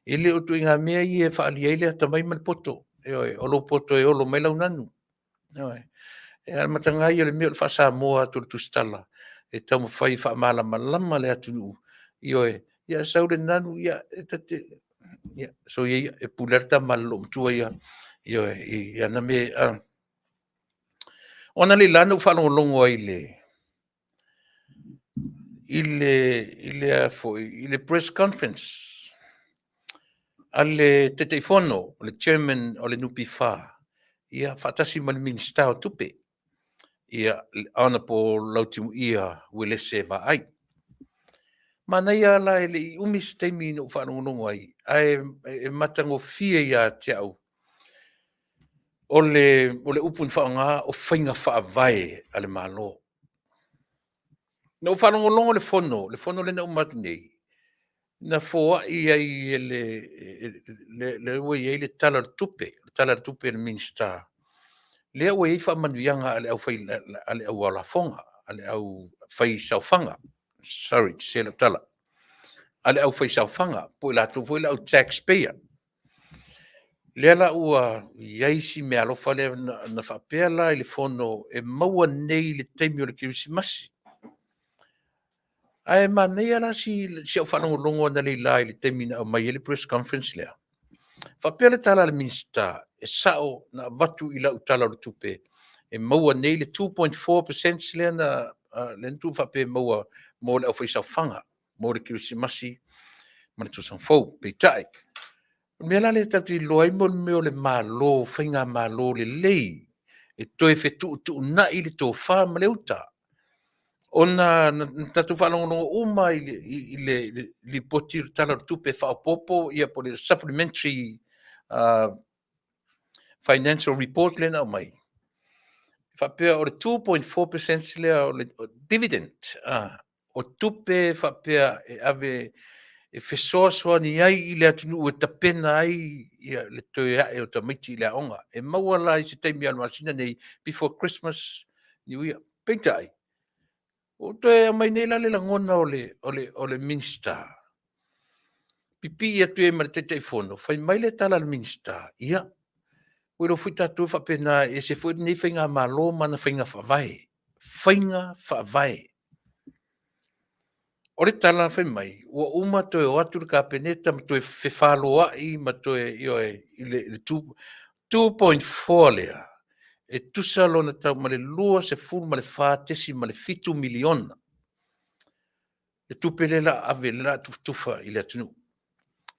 E le o ituaiga mea ia e faaalia ai le atamai ma le poto. Ioe, o lou poto e olo mai lau nanu. Ioe. A o le mataga ia o le mea o le faa-Samoa atu o le tusitala e taumafai e faamalamalama le atunuu, ioe, ia sau le nanu, ia, e ta te… ia, soia ia, e pule lava le tama a le loomatua ia, ioe, i ana mea. O analeila na ou faalogologo ai i le press conference a le Taitaifono, le Chairman o le NPF, ia faatasi ma le Minisita o Tupe, ia Honourable Lautimuia Uelese Vaai. Manaia la e le i umi se taimi na ou faalogologo ai, ae matagofie ia te au. O le, o le upu na faaaoga o faiga faavae a le Malo. Na ou faalogologo i le fono, le fono lea na uma atu nei, na foai ai e le, le, le ua i ai le Tala o le Tupe, le Tala o le Tupe a le Minisita, lea ua i ai faamanuiaga a le au, a le au ao lafoga, a le au faisaofaga, sorry, sese lau tala, a le aufaisaofaga, po o i latou foi le au tax payer. Lea la ua i ai si meaalofa lea na faapea la i le fono e maua nei i le taimi o le Kerisimasi. Ae manaia la si au faalogologo analeila i le taimi na aumai ai le press conference lea. Faapea le tala a le Minisita, e sao na avatu i lau Tala o le Tupe e maua nei le 2.4 percent lea na lea na tuu faapea e maua mo le aufaisaofaga mo le Kerisimasi ma le Tausaga Fou. Peitai, o le mea la lea tatou te iloa ai mo le mea o le Malo, faigamalo lelei e toe fetuutuunai le tofa ma le uta, ona na tatou faalogologo uma i le lipoti o le Tala o le Tupe Faaopoopo po o le Supplementary Financial Report lea na aumai, e faapea o le 2.4 percent lea o le dividend, o tupe faapea e ave e fesoasoani ai i le atunuu e tapena ai le toe ae o tamaiti i le aoga. E maua la i se taimi lava o le masina nei before Christmas, New Year. Peitai, ua toe aumai nei la le lagona o le Minisita, pipii atu i ai ma le Taitaifono, fai mai le tala a le Minisita, ia, ua iloa foi tatou e faapena, e ese foi lenei faigamalo ma ana faiga faavae, faiga faavae. O le tala fai mai, ua uma toe o atu le Kapeneta ma toe fefaloai ma toe, ioe, i le 2.4 lea, e tusa lona tau ma le $24.7 miliona le tupe lea o le a ave, lea o le a tufatufa i le atunuu.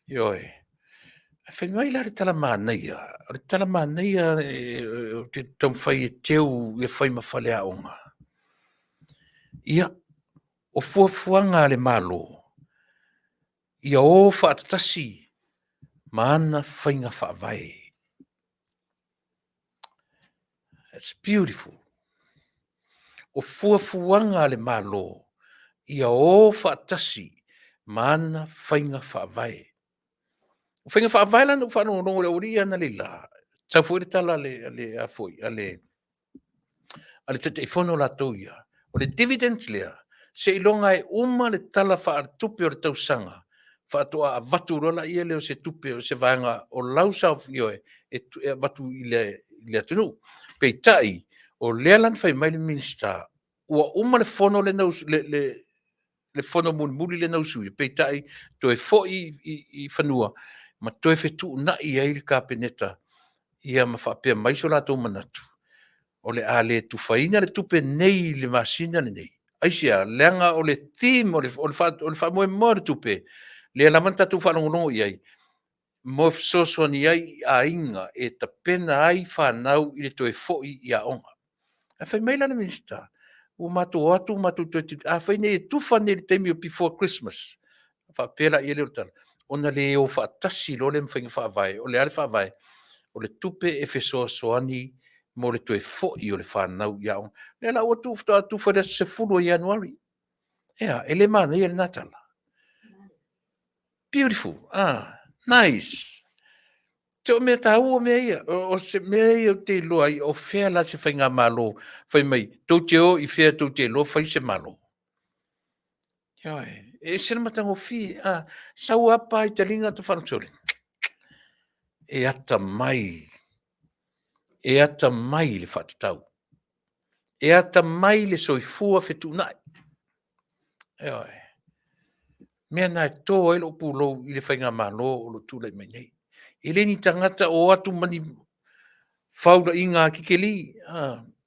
Ioe. Ae fai mai la le tala manaia, o le tala manaia ou te taumafai e teu ia fai ma faleaoga. Ia, o fuafuaga a le Malo, ia o faatasi ma ana faiga faavae. It's beautiful. O fuafuaga a le Malo, ia o faatasi ma ana faiga faavae. O faiga faavae la na ou faalogologo i le aualii ia analeila, sau foi le tala a le, a le, a foi, a le, a le Taitaifono latou ia, o le dividend lea, seiloga e uma le Tala Faaletupe o le tausaga, faatoa avatu loa lea o se tupe o se vaega o lau saofia e avatu i le atunuu. Peitai, o lea la na fai mai le Minisita, ua uma le fono lea na le fono mulimuli lea na usuia, peitai, toe foi i fanua ma toe fetuunai ai le Kapeneta ia ma faapea mai so latou manatu, o le a le tufaina le tupe nei i le masina lenei. Aisea? Leaga o le theme, o le faamoemoe o le tupe, lea lava na tatou faalogologo i ai, mo fesoasoani ai i aiga e tapena ai fanau i le toe foi i aoga. Ae fai mai la le Minisita, ua matou o atu matou toe tilotilo, afai nei e tufa nei i le taimi o before Christmas, ona faapea lea o le tala, ona le o faatasi loa lea ma faiga faavae. O le a le faavae? O le tupe e fesoasoani mo le toe foi o le fanau i aoga. O lea la ua faatoa tufa i le aso 10 o Ianuari. E a, e le manaia lena tala? Beautiful, ah, nice. O mea taua mea ia. O se mea ia ou te iloa ai, o fea la se faigamalo fai mai, tou te o i fea tou te iloa fai se Malo. Ioe, e ese le matagofie. Ah, sau lava pa i taliga ta faalogo sole. E atamai, e atamai le faatatau. E atamai le soifua fetuunai. Ioe. Mea na e to ai lou pulou i le faigamalo o lo o tulai mai nei. E le ni tagata o atu ma ni faulaiga a kikeli,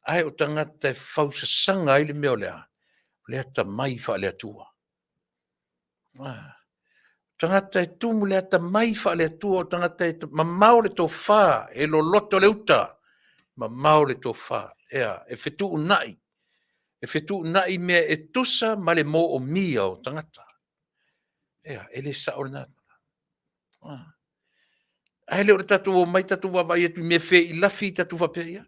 ae o tagata e fausasaga ai le mea o le a? O le atamai faale-Atua. Tagata e tumu le atamai faale-Atua, o tagata e mamao le tofa, e loloto le uta, mamao le tofa, ea, e fetuunai, e fetuunai mea e tusa ma le moomia o tagata. Ea, e le sao lena. Ae le o le tatou omai tatou vaavaai atu i mea feilafi tatou faapea, ia,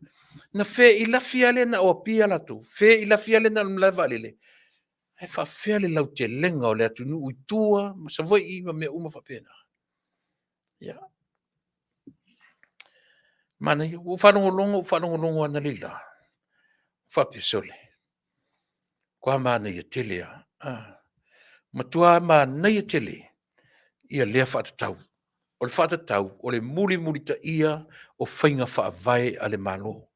na feilafi lava lea na o Apia latou, feilafi lava lea na o le malae vaalele, ae faafefea le lautelega o le atunuu i tua ma Savaii ma mea uma faapena. Ia, manaia. Ua ou faalogologo, ou faalogologo analeila, faapea, sole, matua manaia tele lava, matua manaia tele ia lea faatatau. O le faatatau o le mulimulitaia o faiga faavae a le Malo.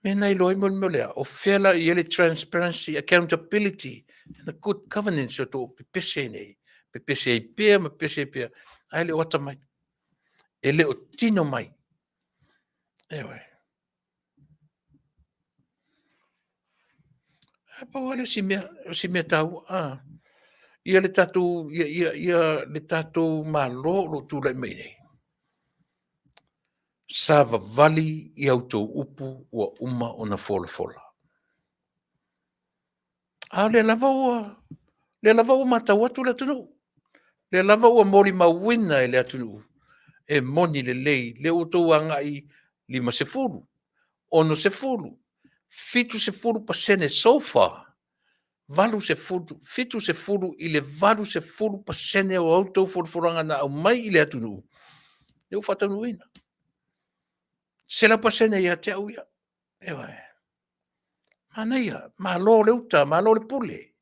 Mea na e iloa ai mo le mea o le a? O fea la e i ai le transparency, accountability and the good governance o tou pepese ai nei, pepese ai pea ma pepese ai pea, ae le o atamai, e le o tino mai. Ioe. Ae pau lava lea o si mea, o si mea taua, ia le tatou, ia, ia, ia le tatou Malo o lo o tulai mai nei, savavali i a outou upu ua uma ona folafola. A o lea lava ua, lea lava ua matau atu le atunuu, lea lava ua molimauina e le atunuu, e moni lelei lea ua outou agai 50, 60, 70% so far, 80, 70 i le 80% o a outou folafolaga na aumai i le atunuu, lea ua faataunuuina. 100% ia te au ia. Ioe. Manaia, malo le uta, malo le pule,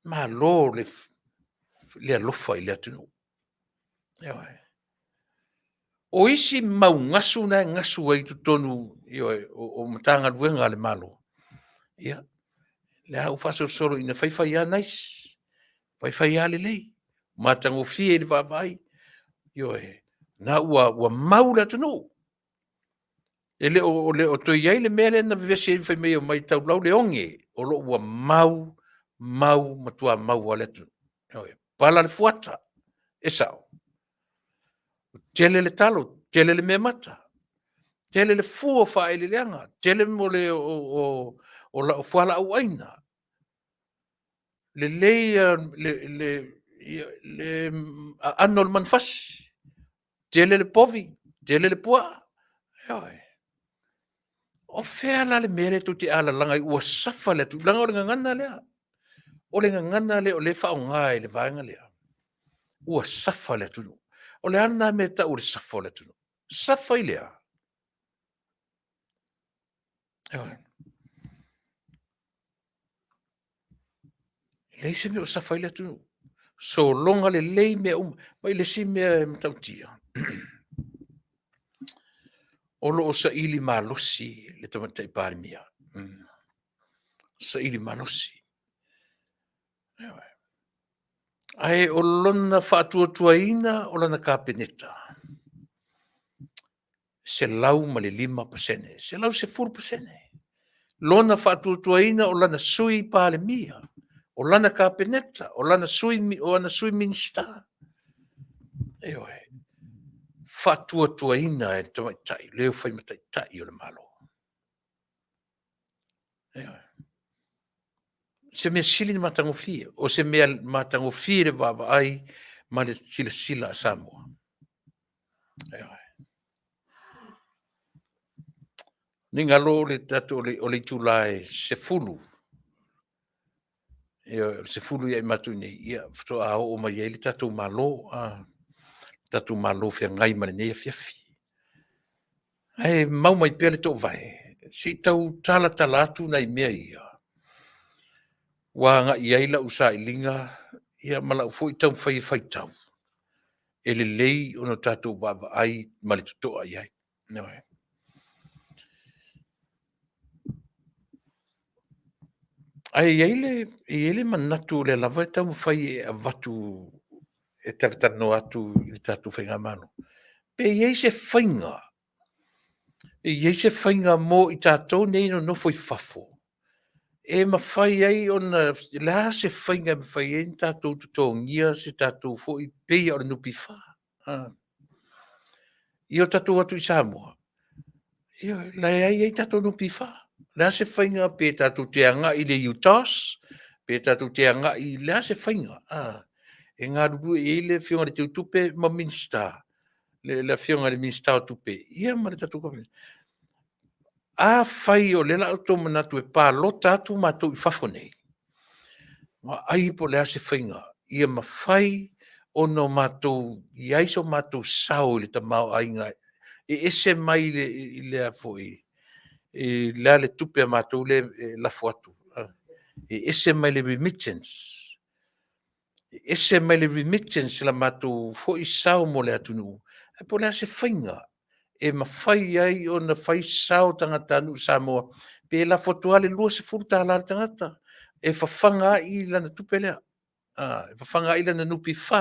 malo le alofa i le atunuu. Ioe. O isi mau gasu na e gasu ai i totonu, ioe, o Matagaluega a le Malo, ia, lea ua faasolosolo ina fai fai lava nice, fai fai lava lelei, matagofie i le vaavaai. Ioe, na ua mau le atunuu. E le o toe i ai le mea lea na vevesi ai fai mai e omai e taulau le oge, o lo o ua mau, mau, matua mau lava le atunuu. Ioe, pala le fuata, e sao. Tele le talo, tele le meamata, tele le fua o faaeleeleaga, tele mo le o, o, o fualaau aina, lelei le aano o le manufasi, tele le povi, tele le puaa. Ioe. O fea la le mea lea tou te alalaga ai ua safa le atunuu? Leaga o le gagana lea. O le gagana lea o lea e faaaoga e le vaega lea. Ua safa le atunuu. O le a lena mea e tau o le safa o le atunuu? Safa i le a? Ioe. E leai se mea o safa ai le atunuu. Sologa lelei mea uma. Ma i le isi mea e matautia, o lo o saili malosi le Tamaitai Palemia. Saili malosi. Ae o lona faatuatuaina o lana Kapeneta, 105%, 110%. Lona faatuatuaina o lana Sui Palemia, o lana Kapeneta, o lana Sui, o ana Sui Minisita. Ioe. Faatuatuaina e le tamaitai le fai ma taitai o le Malo. Ioe. Se mea sili ona matagofie, o se mea matagofie le vaavaai ma le silasila a Samoa. Ioe. Ne i galo le tatou o le itula e 10, ioe, o le 10 ia i matou i inei, ia faatoa oo mai ai le tatou Malo, le tatou Malo feagai ma lenei afiafi. Ae mau mai pea le toovae, se i tau talatala atu nai mea ia ua agai i ai lau sailiga ia ma lau foi taumafai e faitau, e lelei ona tatou vaavaai ma le totoa i ai. Ioe. Ae i ai le, e i ai le manatu o lea lava e taumafai e avatu e talatalanoa atu i le tatou Faigamalo, pe i ai se faiga, e i ai se faiga mo i tatou nei e nonofo i fafo, e mafai ai ona, le a se faiga e mafai ai ona tatou totogia se tatou foi pei o le NPF. Ia o tatou o atu i Samoa, ia la e i ai tatou NPF. O le a se faiga pe tatou te agai i le UTOS, pe tatou te agai, le a se faiga? e galulue i ai le Afioga i le Teutupe ma Minisita, le Afioga i le Minisita o Tupe, ia ma le tatou Kapeneta. Afai o lea o le a outou manatu e palota atu matou i fafo nei, vaai po o le a se faiga ia mafai ona matou i ai so matou sao i le tamaoaiga e ese mai i le a foi i le a le tupe a matou lea e lafo atu, e ese mai le remittance. E ese mai le remittance la matou foi sao mo le atunuu, ae po o le a se faiga e mafai ai ona fai sao tagatanuu Samoa, pe lafo atu lava le $20 a le tagata e fafaga ai lana tupe lea, e fafaga ai lana NPF,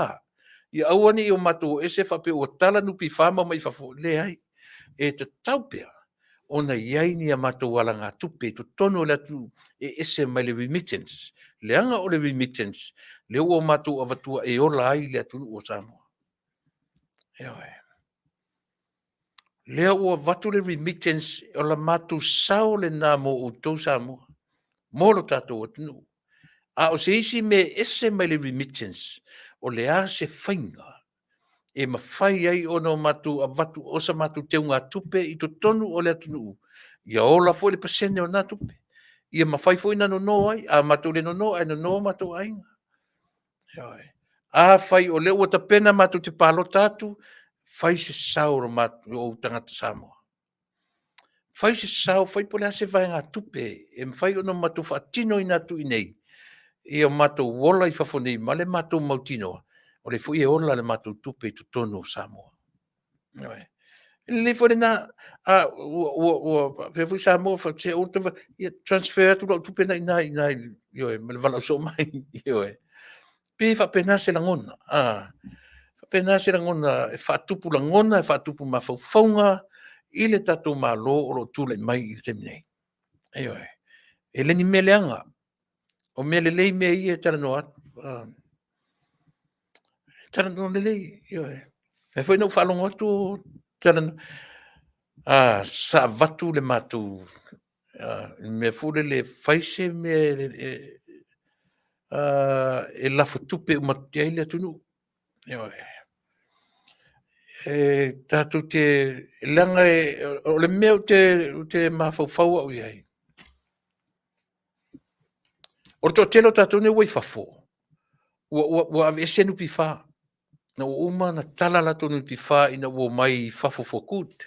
ia aua ne i o matou o ese faapea ua tala NPF ma omai i fafo. Leai, e tatau pea ona i ai ni a matou alagatupe i totonu o le atunuu e ese mai le remittance, leaga o le remittance lea ua matou avatua e ola ai le atunuu o Samoa. Ioe. Lea ua avatu le remittance, o le matou sao lena mo outou Samoa, mo lo tatou atunuu. A o se isi mea e ese mai le remittance, o le a se faiga e mafai ai ona matou avatu o se matou teugatupe i totonu o le atunuu, ia ola foi le pasene o na tupe, ia mafai foi ona nono ai. A matou le nono ae nono o matou aiga. Ioe. Afai o lea ua tapena matou te palota atu, fai se sao o ou tagata Samoa. Fai se sao, fai po o le a se vaegatupe e mafai ona matou faatinoina atu i inei ia matou ola i fafo nei ma le matou mautinoa o lea foi e ola le matou tupe i totonu o Samoa. Ioe. E lelei foi lena. Ua faapea foi Samoa, se aua le toe... ia transfer atu lau tupe lena i ina ioe, ma le valaau soo mai. Ioe. E pei e faapena se lagona, faapena se lagona e faatupu lagona, e faatupu mafaufauga i le tatou Malo o lo o tulai mai i le taimi nei. Ioe. E le ni mea leaga, o mea lelei mea ia e talanoa atu. E talanoa lelei, ioe. O lea foi na ou faalogo atu o talanoa, sa avatu le matou le mea foi lele e fai se mea e lafo tupe uma atu i ai le atunuu. Ioe. E tatou te leaga o le mea ou te mafaufau au i ai, o le toatele o tatou nei ua i fafo, ua aveese NPF, ina ua uma ona tala latou NPF ina ua omai i fafo for good.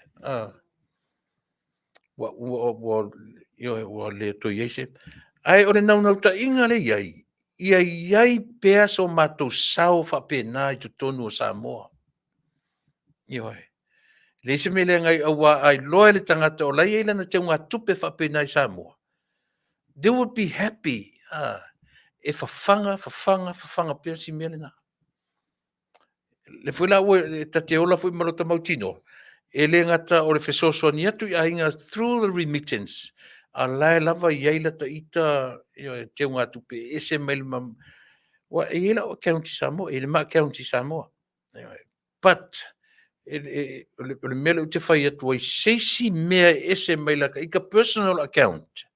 Ioe, ua le toe i ai se... Ae o le naunautaiga lea e i ai, ia i ai pea so matou sao faapena i totonu o Samoa. Ioe. E leai se mea leaga ai, aua a iloa e le tagata o la e i ai lana teugatupe faapena i Samoa, they would be happy e fafaga, fafaga, fafaga pea si mea lena. Lea foi la ua ta te ola foi ma lota mautinoa, e le gata o le fesoasoani atu i aiga through the remittance, a o la e lava e i ai lata ita teugatupe e ese mai le... Aua e i ai lau account i Samoa, e i ai le ma account i Samoa. But o le mea lea ou te fai atu ai, se isi mea e ese mai lata ita personal account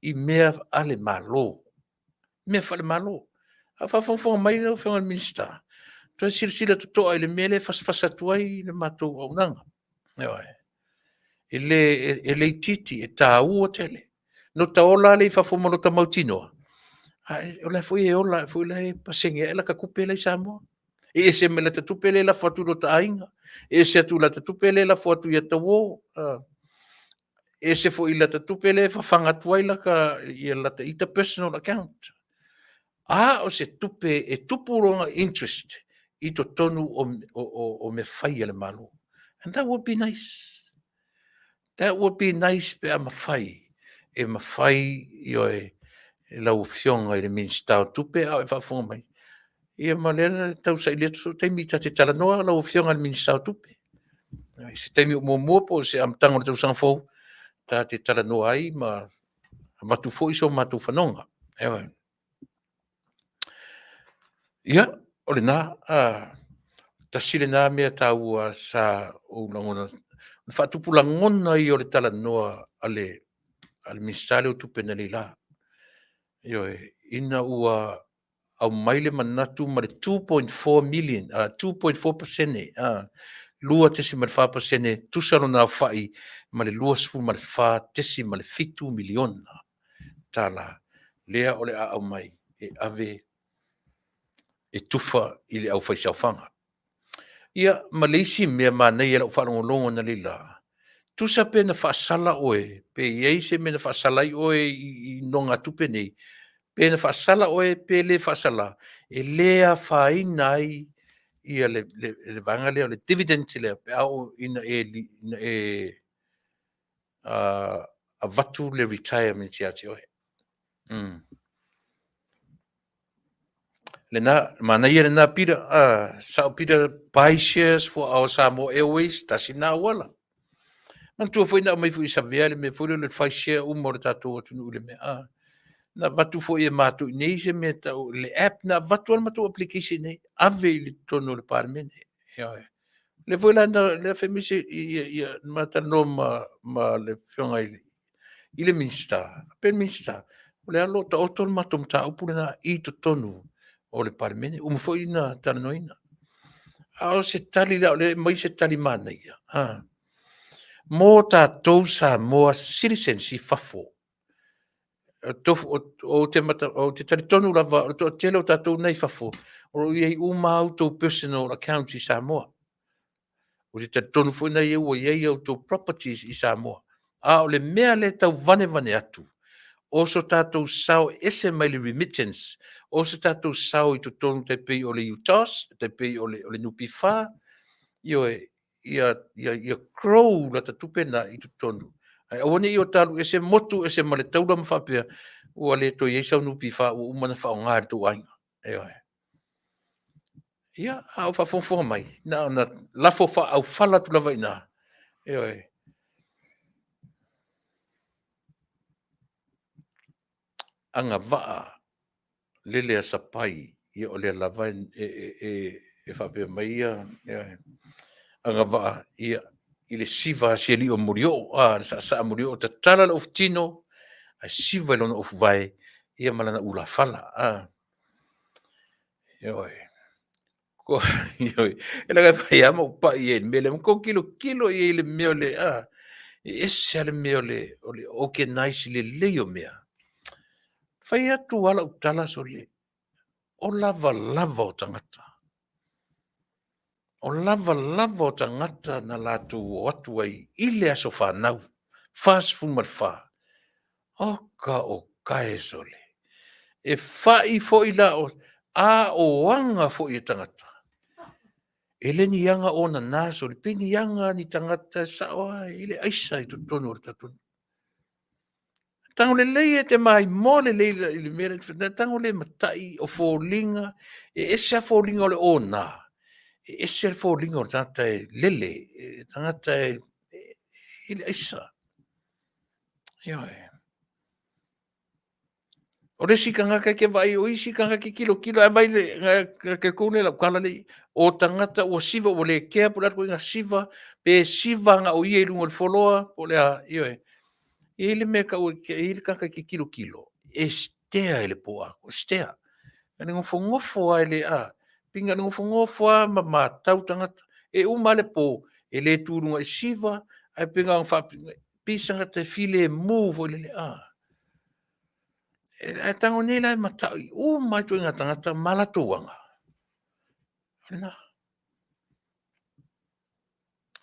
i mea a le Malo, mea faale-Malo. A o faafogafoga mai lau Afioga i le Minisita, toe silasila totoa i le mea lea e fasafasa atu ai le matou auaunaga. Ioe. E le itiiti, e taua tele. Na ota ola lava lea i fafo ma lota mautinoa, a o la e foi e ola ae foi la e pasene ae lata tupe la e i Samoa. E ese mai lata tupe lea e lafo atu i lota aiga, ese atu i lata tupe lea e lafo atu ia ta uo, ese foi i lata tupe lea e fafaga atu ai lata, ia lata ita personal account. A o se tupe e tupu lona interest i totonu o mea fai a le Malo. And that would be nice. That would be nice pe a mafai, e mafai, ioe, lau Afioga i le Minisita o Tupe a o e faafofoga mai, ia ma lea na tau saili atu sou taimi ta te talanoa lau Afioga i le Minisita o Tupe. I se taimi o muamua po o se amataga o le tausaga fou, ta te talanoa ai ma avatu foi so matou fanoga. Ioe. Ia, o lena, tasi lena mea taua sa ou lagona, o le faatupu lagona ia o le talanoa a le Minisita lea o Tupe analeila. Ioe, ina ua aumai le manatu ma le 2.4 million, 2.4 pasene, 2.4%, tusa lona aofai ma le $24.7 miliona tala lea o le a aumai e ave e tufa i le aufaisaofaga. Ia, ma le isi mea manaia i lau faalogologo analeila, tusa pe na faasala oe, pe i ai se mea na faasala ai oe i nonogatupe nei, pe na faasala oe pe le faasala, e le afaina ai ia le, le, le vaega lea o le dividend lea pe a oo ina e, ina e avatu le retirement ia te oe. Lena, manaia lena Peter, sao Peter, buy shares for our Samoa Airways, tasi na auala. Manatua foi na aumai foi i Savea le mea foi lea o le fai share uma o le tatou atunuu i le mea. Na avatu foi e matou i nei se mea tau le app, na avatu le matou application nei, ave i totonu o le Palemene. Ioe. Le foi la na lea fai mai se ia ia ma talanoa ma le afioga i le Minisita, pe Minisita, o le alo o taoto le matou mataupu lena i totonu o le Palemene, uma foi na talanoaina. A o se tali la o lea e aumai se tali manaia, mo tatou Samoa citizens i fafo, ou te talitonu lava o le toatele o tatou nei i fafo, o lo o i ai uma a outou personal accounts i Samoa. Ou te talitonu foi na ua i ai outou properties i Samoa. A o le mea lea e tau vanevane atu, o so tatou sao ese mai le remittance, o so tatou sao i totonu tai pei o le UTOS, tai pei o le NPF, ioe, ia grow lata tupe na i totonu. Ae aua ne i o ta alu ese motu ese ma le taula ma faapea, ua le toe i ai sau NPF ua uma ona faaaoga e le tou aiga. Ioe. Ia, a o faafogafoga mai, na ona lafo faaaufala atu lava i ina. Ioe. Agavaa lele a Sapai, ia o lea lava e faapea mai ia, agavaa ia, i le siva a si alii o Molioo, le saasaa Molioo, tatala le ofutino ae siva i lona ofuvae, ia ma lana ulafala. Ioe. E leaga e fai lava ma ou pai i ai i le mea lea, ma tou tilotilo i ai i le mea o le, e ese lava le mea o le organize lelei o mea. Fai atu lava lau tala sole, o lavalava o tagata. O lavalava o tagata na latou o atu ai i le aso fanau, 44. Oka o kae sole. E fai foi la o, a o aga foi e tagata. E le ni aga onana sole, pei ni aga ni tagata e sao lava i le aisa i totonu o le tatou. Tango lelei e te maimoa lelei i le mea lea, tango le matai o foliga, e ese a foliga o le ona, e ese le foliga o le tagata e lele, e tagata e i le aisa. Ioe. O le isi tagata e te vaai, o isi tagata e tilotilo, ae vai le, te tonu lea lau tala lea, o tagata ua siva, ua le kea po o le a le ituaiga siva, pe siva na o ia i luga o le foloa, po o le a, ioe. E i ai le mea e tau, e i ai le tagata e te tilotilo, e stare i le po atoa, stare. E nofonofo lava e le, a, pei na o le nofonofo lava ma matau tagata. E uma lava le po, e le tu i luga i siva, ae pei na ona faapea, pei se tagata e filemu foi lele, a. Ae tago nei la e matai uma lava ituaiga tagata ma latou aga. O lena.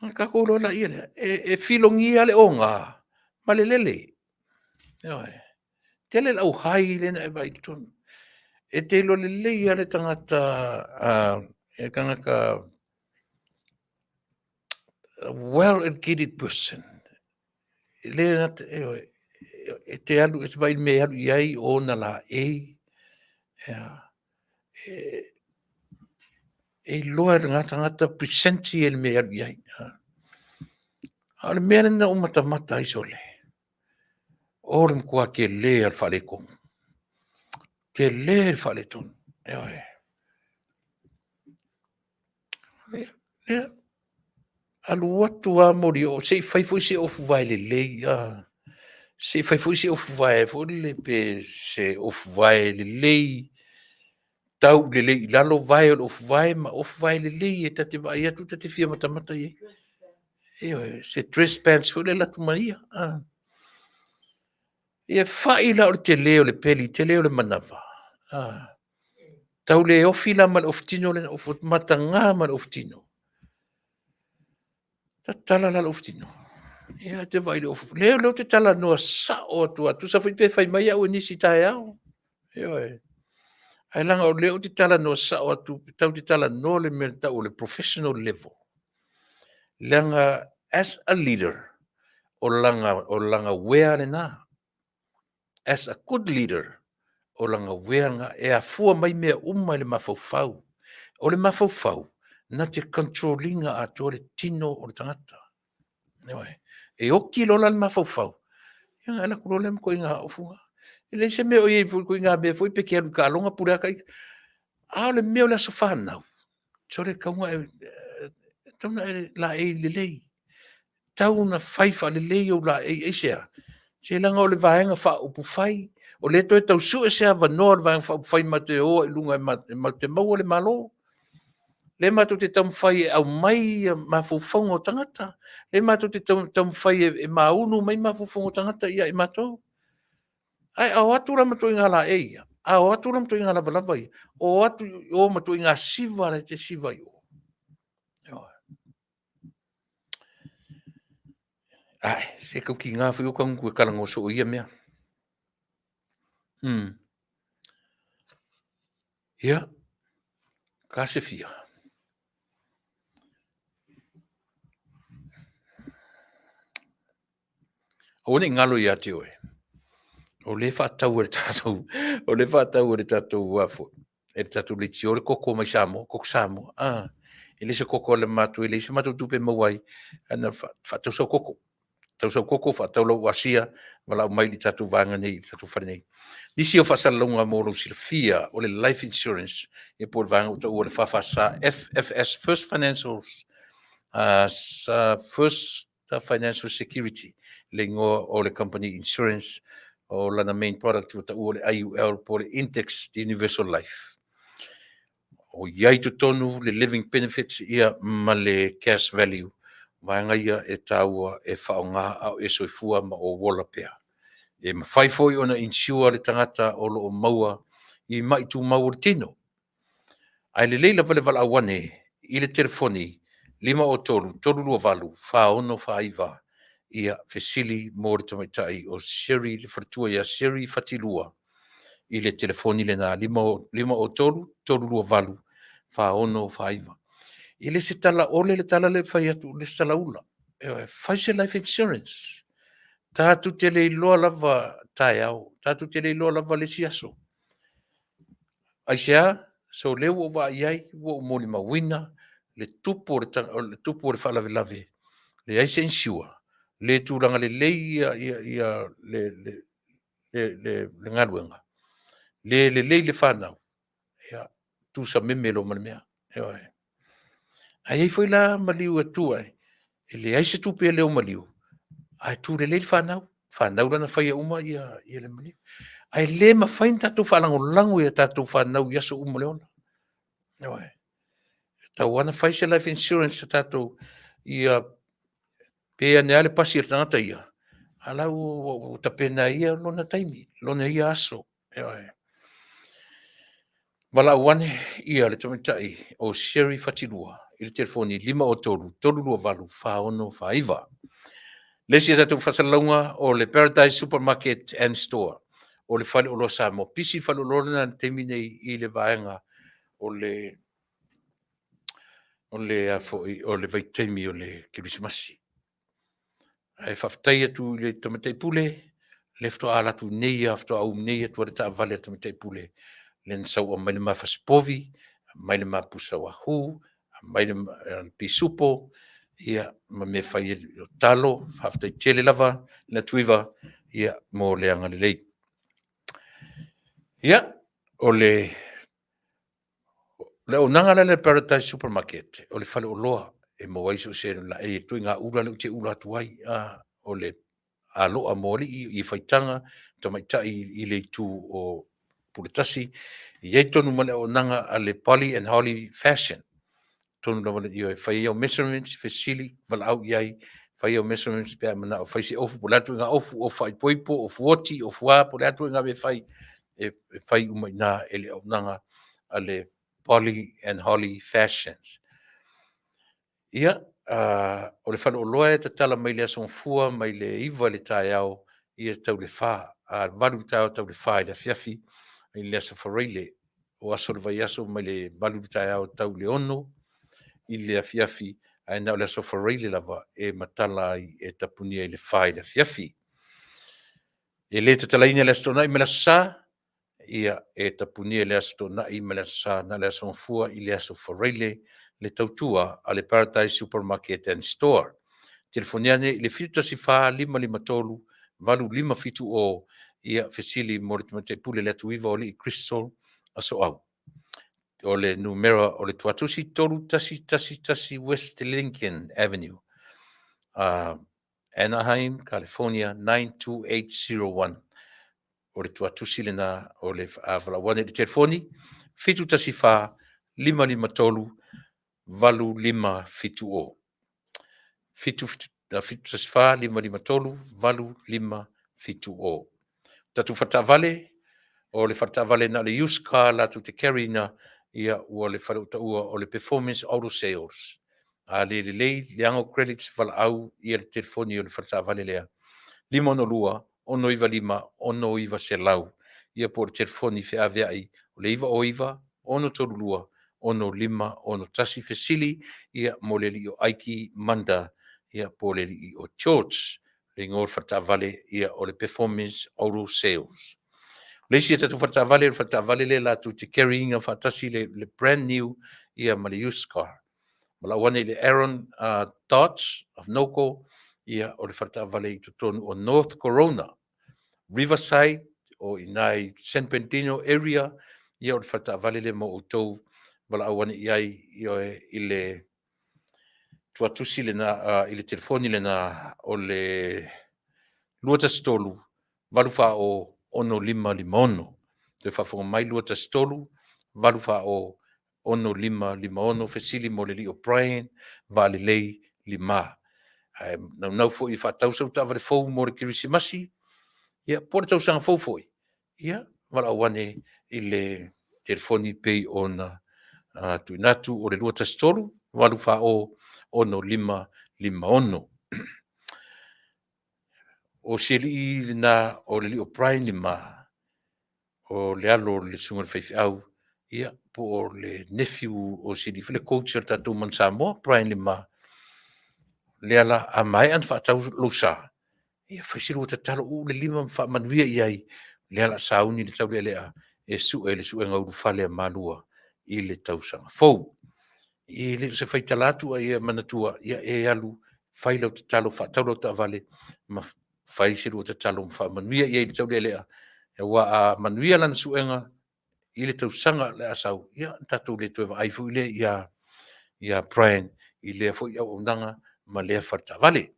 Ona tatou iloa laia lea, e filogia le oga ma le lele. Ioe. Tele le auhai lea na e vaai i totonu. E te iloa lelei lava le tagata, le tagata well educated person. E le gata, ioe, e te alu, e te vaai i le mea e alu i ai o ona laei. Ia. E iloa e lena tagata present ia i le mea e alu i ai. A o le mea lena ua matamata ai sole, o le matua tele lava o le faaletonu. Tele le faaletonu, ioe. Ia, alu atu lava Molioo se i fai foi se ofuvae lelei, se i fai foi se ofuvae foi lele pe se ofuvae lelei. Tau lelei i lalo vae o le ofu vae ma ofu vae lelei e ta te vaai atu ta te fia matamata i ai. Ioe, se dress pants foi le alu atu ma ia. Ah. Ia fai la o le tele o le peli, tele o le manava. Ah. Tau le ofi la ma le ofu tino le ofu mataga ma le ofu tino. Tatala la le ofu tino. Ia te vaai le ofu. Lea lea te talanoa sao atu a tusa foi pe fai mai au e nisi taeao. Ioe. Ae leaga o lea ou te talanoa sao atu, tau te talanoa le mea tau o le professional level. Leaga as a leader, o lana uea lena. As a good leader, o lana uea lena. E afua mai mea uma i le mafaufau. O le mafaufau, na te control ina atoa le tino o le tagata. Ioe. E oti loa la le mafaufau, ia ona e alu atu loa lea ma ituaiga ofu na. E leai se mea o i ai foi i ituaiga mea foi pe te alu i taaloga pule lava ita. A o le mea o le aso fanau, sole e tatau ona e laei lelei. Tau ona fai faalelei ou laei. Aisea? Se leaga o le Vaega Faaupufai, o lea e toe tau sue se avanoa o le Vaega Faaupufai matou te o ai i luga matou te maua le Malo. Lea matou te taumafai e aumai mafaufauga o tagata. Lea matou te taumafai e maunu mai mafaufauga o tagata ia i matou. Ae a o atu la ma ituaiga laei ia, a o atu la ma ituaiga lavalava ia, o atu i o ma ituaiga siva la e te siva i o. Ae, se tau tiga foi ou tagutu e talanoa soo i ia mea. Ia, ka se fia. Aua ne i galo ia te oe, o lea e faatau e le tatou, o lea e faatau e le tatou a foi, e le tatou leitio le koko mai Samoa, koko Samoa. Ah, e le se koko a le matou, e leai se matou tupe e maua ai, ae na faatau sau koko. Tau sau koko, faatau lau asia, valaau mai i le tatou vaega nei, i le tatou fale nei. Nisi o faasalalauga mo lou silafia, o le life insurance, ia po o le vaega ua taua o le FFS, FFS, First Financials, First Financial Security, le igoa o le company insurance, o lana main product ua taua o le IUL po o le Index Universal Life. O i ai totonu le living benefits ia ma le cash value, vaega ia e taua e faaaoga a o e soifua ma o ola pea. E mafai foi ona insure le tagata o lo o maua i ma'i tumau o le tino. Ae lelei lava le valaau ane i le telefoni 503 328 4649 ia fesili mo le tamaitai o Sherry, le faletua ia Sherry Fatilua i le telefoni lena 503 328 4649. E le se tala ole le tala lea e fai atu, le se tala ula. Ioe, fai se life insurance. Tatou te le iloa lava taeao, tatou te le iloa lava le isi aso. Aisea? So lea ua ou vaai i ai, ua ou molimauina le tupu o le, le tupu o le faalavelave, leai se insure, le tulaga lelei ia, ia, ia le, le, le, le, le galuega, le lelei le fanau, ia, tusameme loa ma le mea. Ioe. Ae i ai foi la maliu e tu ai, e leai se tupe e leo maliu, ae tu lelei le fanau, fanau lana faia uma ia, ia le maliu. Ae le mafai ona tatou faalagolago i a tatou fanau i aso uma o le ola. Ioe. Tatau lava ona fai se life insurance a tatou ia pe ane lava le pasi a le tagata ia, a la ua, ua tapena e ia lona taimi, lona ia aso. Ioe. Valaau ane ia le tamaitai o Sherry Fatilua i le telefoni 503 328 4649. Le isi a tatou faasalalauga o le Paradise Supermarket and Store o le faleoloa Samoa. Pisi le faleoloa lena i le taimi nei i le vaega o le o le a foi o le vaitaimi o le Kerisimasi. Ae faafetai atu i le Tamaitai Pule, lea faatoa ala atu nei lava, faatoa au nei atu lava le taavale a le Tamaitai Pule, lea na sau aumai le ma fasipovi, aumai le ma pusa wahoo, aumai le pisupo, ia ma mea e fai ai le talo. Faafetai tele lava le Tuiva ia mo le agalelei. Ia, o le O le auaunaga lea a le Paradise Supermarket, o le faleoloa e maua ai so o se laei, ituaiga ula lea ou te ula atu ai, o le aloa mo alii, ie faitaga, tamaitai i le itu o Puletasi, I ai tonu ma le auaunaga a le Polly and Holly Fashion. Tonu lava le ioe, fai ai au measurements, fesili, valaau i ai, fai au measurements pe a manao fai se ofu, po o le a le ituaiga ofu, ofu faaipoipo, ofu oti, ofu a, po o le a le ituaiga mea e fai, e fai uma i ina e le auaunaga a le Polly and Holly Fashions. Ia, o le faleoloa e tatala mai le Aso Gafua mai le 9 i le taeao ia tau le 4, a 8 i le taeao tau le 4 i le afiafi, i le Aso Faraile, o aso o le vaiaso mai le 8 i le taeao tau le 6 i le afiafi, ae na o le Aso Faraile lava e matala ai e tapunia i le 4 i le afiafi. E le tatalaina i le Aso Toonai ma le Aso Sa, ia e tapunia i le Aso Toonai ma le Aso Sa, na o le Aso Gafua i le Aso Faraile le tautua a le Paradise Supermarket and Store. Telefoni ane i le 714 553 8570 ia fesili mo le Tamaitai Pule le Atuiva o Alii Crystal Asoau. O le numera o le tuatusi 3111 West Lincoln Avenue, Anaheim, California 92801. O le tuatusi lena o le valaau ane i le telefoni 714 553 8570. 714 553 8570. Tatou faletaavale, o le faletaavale na o le used car latou te carry ina, ia ua le fale ua taua o le Performance Auto Sales. A le lelei, leaga o credits, valaau ia le telefoni o le faletaavale lea, 562 695 6900, ia po o le telefoni feaveai o le 909 632 6561. Fesili ia mo le alii o Aiki Manda ia po o le alii o George. Le igoa o le faletaavale ia o le Performance Auto Sales. O le isi a tatou faletaavale, o le faletaavale lea latou te carry ina faatasi le, le brand new ia ma le used car. Valaau ane i le Aaron Dodge of Noco, ia o le faletaavale i totonu o North Corona, Riverside, o i ina i San Bernardino area, ia o le faletaavale lea mo outou. Valaau ane i ai i le tuatusi lena, i le telefoni lena o le 213 840 6556. Toe faafofoga mai 213 840 6556 fesili mo le alii o Brian Vaalelei Lima. Ae naunau foi e faatau sau taavale fou mo le Kerisimasi, ia po o le tausaga fou foi, ia valaau ane i le telefoni pei ona tuuina atu o le 213 840 6556. O si alii lena o le alii o Brian Lima, o le alo o le susuga i le faifeau, ia, po o le nephew o si alii foi le coach o le tatou Manu Samoa, Brian Lima. Lea la, a maea ona faatau lou sa, ia fai se lua tatalo uu le lima ma faamanuia i ai, lea la sauni le taulealea e sue le suega ulufale a Malua i le tausaga fou. E le o se faitala atu a ia manatua, ia e alu fai lau tatalo, faatau lau taavale ma fai se lua tatalo ma faamanuia i ai le taulealea, aua a manuia lana suega i le tausaga o le a sau, ia ona tatou le toe vaai foi lea ia, ia Brian i lea foi auaunaga ma lea faletaavale.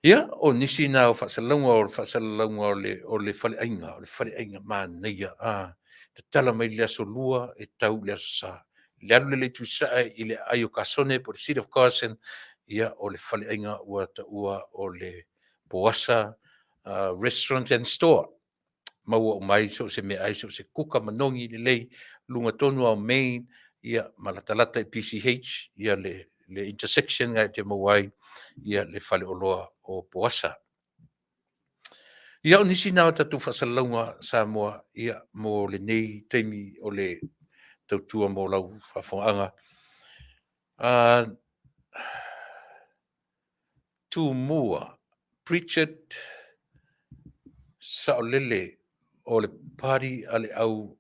Ia, o nisi na o faasalalauga o le faasalalauga o le, o le faleaiga, o le faleaiga manaia, a, tatala mai le aso lua e tau i le aso sa. Le alu lea i Tuisae i le aai o Kasone po o le City of Carson, ia o le faleaiga ua taua o le Poasa Restaurant and Store. Maua uma ai so o se meaai, so o se kuka manogi lelei, luga tonu lava o Main, ia ma latalata i PCH, ia le, le intersection ga e te maua ai ia le faleoloa o Poasa. Ia o nisi na o tatou faasalalauga Samoa ia mo lenei taimi o le tautua mo lau faafofogaaga. Tumua, Pritchard Saolele o le party a le au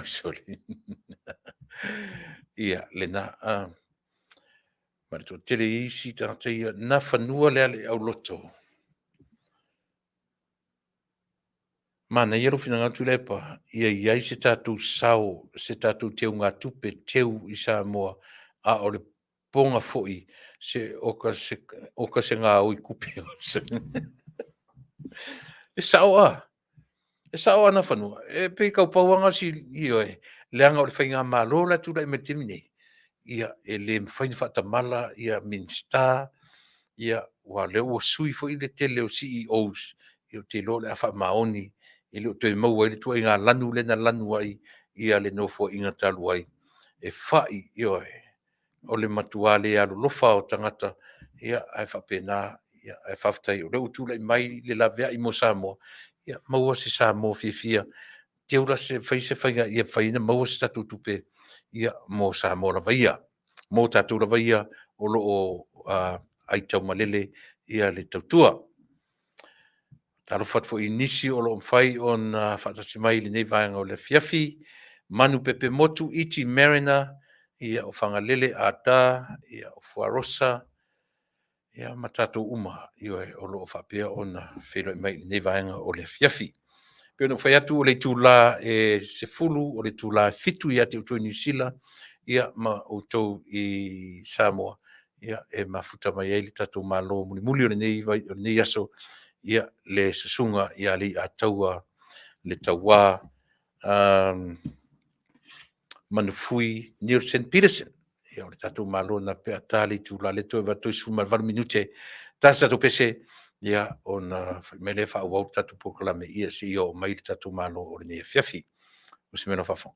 sorry ia lena ma le toatele isi tagata ia na fanua le ale au loto. Manaia lou finagalo Tuilaepa, ia i ai se tatou sao, se tatou teugatupe teu i Samoa, a o le poga foi se oka se oka se gaoi kupe. E sao a? E sao ana fanua, e pei kau pauanga si, ioe, leaga o le faigamalo la e tulai mai i le taimi nei, ia, e le mafai ona faatamala ia Minisita, ia, aua o lea ua sui foi le tele o CEOs, ia ou te iloa o le a faamaoni, e le o toe maua ai le ituaiga lanu lea na lanu ai le Nofoaiga talu ai, e fai, ioe, o le matua le alolofa lava o tagata, ia, ae faapena. Ae faafetai o lea ua tulai mai le laveai mo Samoa, ia maua se Samoa fiafia, teu la se, fai se faiga ia mafai ai ona maua se tatou tupe mo Samoa lava ia, mo tatou lava ia o lo o aitaumalele le tautua. Talofa atu foi i nisi o lo o mafai ona faatasi mai i lenei vaega o le afiafi, Manupepe Motu, Iti Mariner, ia o Fagalele Ada, ia o Fuarosa, ia ma tatou uma, ioe, o lo o faapea ona feiloai mai i lenei vaega o le afiafi. E pei ona ou fai atu o le itula e 10, o le itula e 7 ia te outou i Niu Sila, ia ma outou i Samoa, ia e mafuta mai ai le tatou Malo mulimuli o lenei aso, ia le susuga ia Leiataua le Tauā Manufui Neilson Peterson. Ia o le tatou Malo lena pe a ta le itula lea toe avatu ai 18 minute, ta se tatou pese, ia ona fai mai lea faaauau le tatou polokalame ia seia oo mai le tatou Malo o lenei afiafi. O se mea lau faafofoga.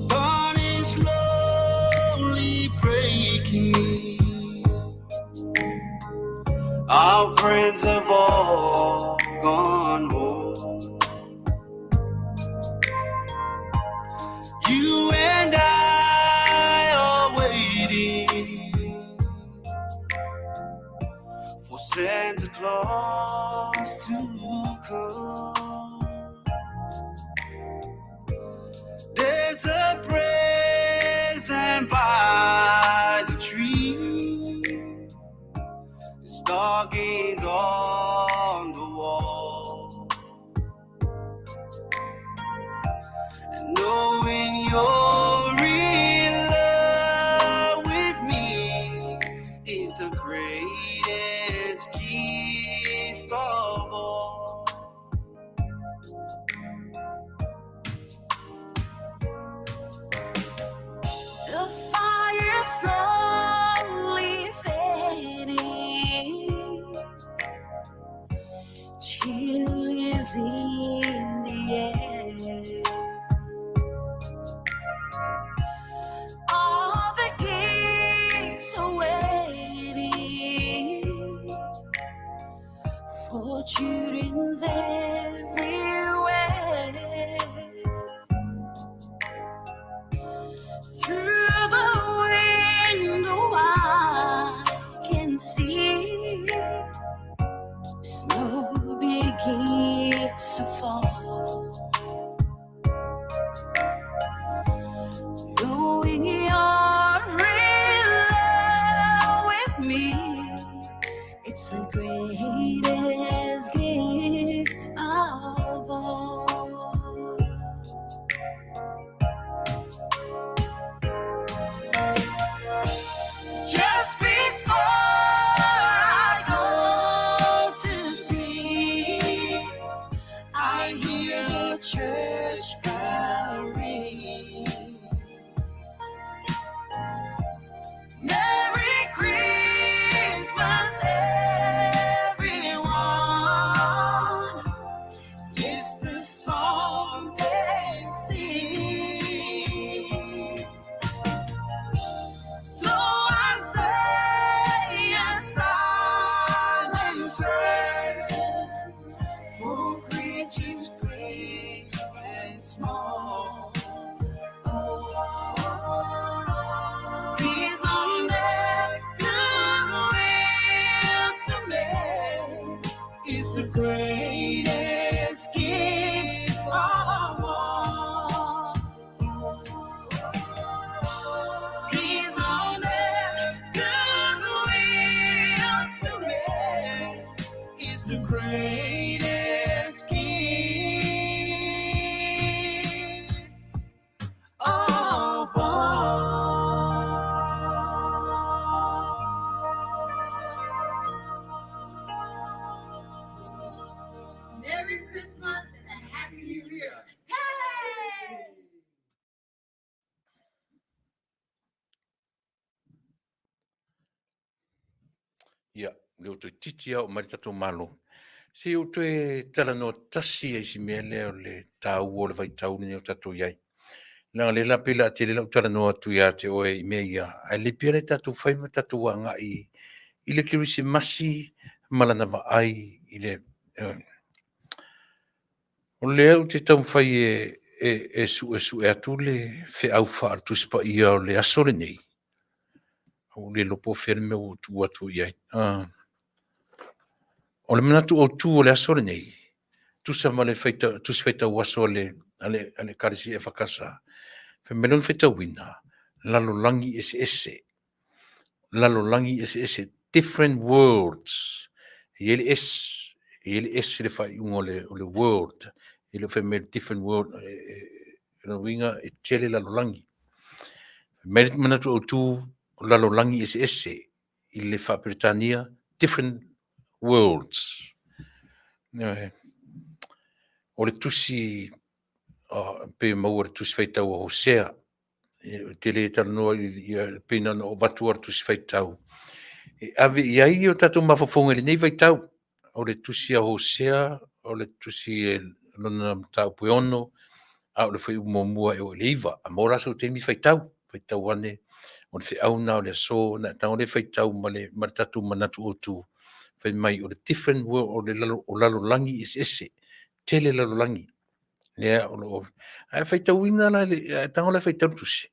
Dawn is slowly breaking. Our friends have all gone home. You and I are waiting for Santa Claus to come. There's a present by the tree. The stocking's on the wall. And knowing you're in love with me is the greatest gift of all.
The fire slowly fading. Chill is in the air. All the gifts are waiting for children everywhere. Through the window, I can see snow begins to fall. Knowing you're in love with me, it's the greatest gift of all. Just before I go to sleep, I hear the church bell ring. Merry Christmas, everyone. It's the song they sing. So I say a silent prayer for creatures great and small. He's on that goodwill to me.
It's the greatest gift of all.
He's on that goodwill to me.
It's the greatest
Ia, lea ua toeitiiti lava oo mai le tatou Malo, se i ou toe talanoa tasi lava i si mea lea o le taua o le vaitau lenei o tatou i ai. Leaga o lea la pei o le a tele lau talanoa atu ia te oe i mea ia, ae lelei pea le tatou fai ma tatou agai i le Kerisimasi ma lana vaai i le... O lea ou te taumafai e suesue atu le feau faale-Tusi Paia o le aso lenei, ua ou le iloa po o fea le mea ua ou tuu atu i ai. O le manatu autu o le aso lenei, tusa ma le Tusi Faitau Aso a le Ekalesia EFKS, fai mai lona faitauina, lalolagi eseese, lalolagi eseese, different worlds. E i ai le S, e i ai le S i le faaiuga o le world, e le o fai mai different world, o lona uiga e tele lalolagi. Fai mai le manatu autu, o lalolagi eseese i le faa-Peretania, different worlds. O le tusi pei e maua i le tusi faitau a Hosea. Ou te le talanoa i pei na ona ou avatu lava o le tusi faitau e ave i ai o tatou mafaufauga i lenei vaitau. O le tusi a Hosea, o le tusi e lona mataupu e 6, a o le fuaiupu 1 e oo i le 9. A maua la sou taimi faitau, faitau ane, o le feau lena o le aso, ona e tago lea e faitau ma le tatou manatu autu, fai mai o le different world, o lalolagi eseese, tele lalolagi lea o lo o... Ae faitauina la, a e tago la e faitau le tusi,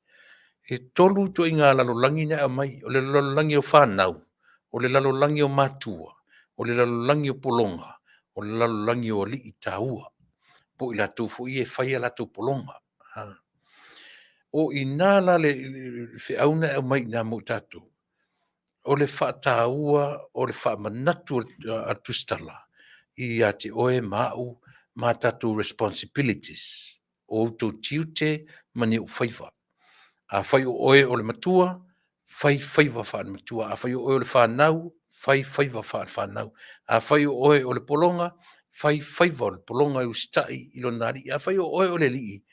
e 3 ituaiga lalolagi na e aumai. O le lalolagi o fanau, o le lalolagi o matua, o le lalolagi o pologa, o le lalolagi o alii taua, po o i latou foi ia e fai a latou pologa. O i ina la le feau lena e aumai i ina mo i tatou, o le faataua o le faamanatu a le Tusitala ia te oe ma au ma tatou responsibilities, o outou tiute ma ni ou faiva. Afai o oe o le matua, fai faiva faale-matua. Afai o oe o le fanau, fai faiva faale-fanau. Afai o oe o le pologa, fai faiva o le pologa e usitai i lona alii. Afai o oe o le alii,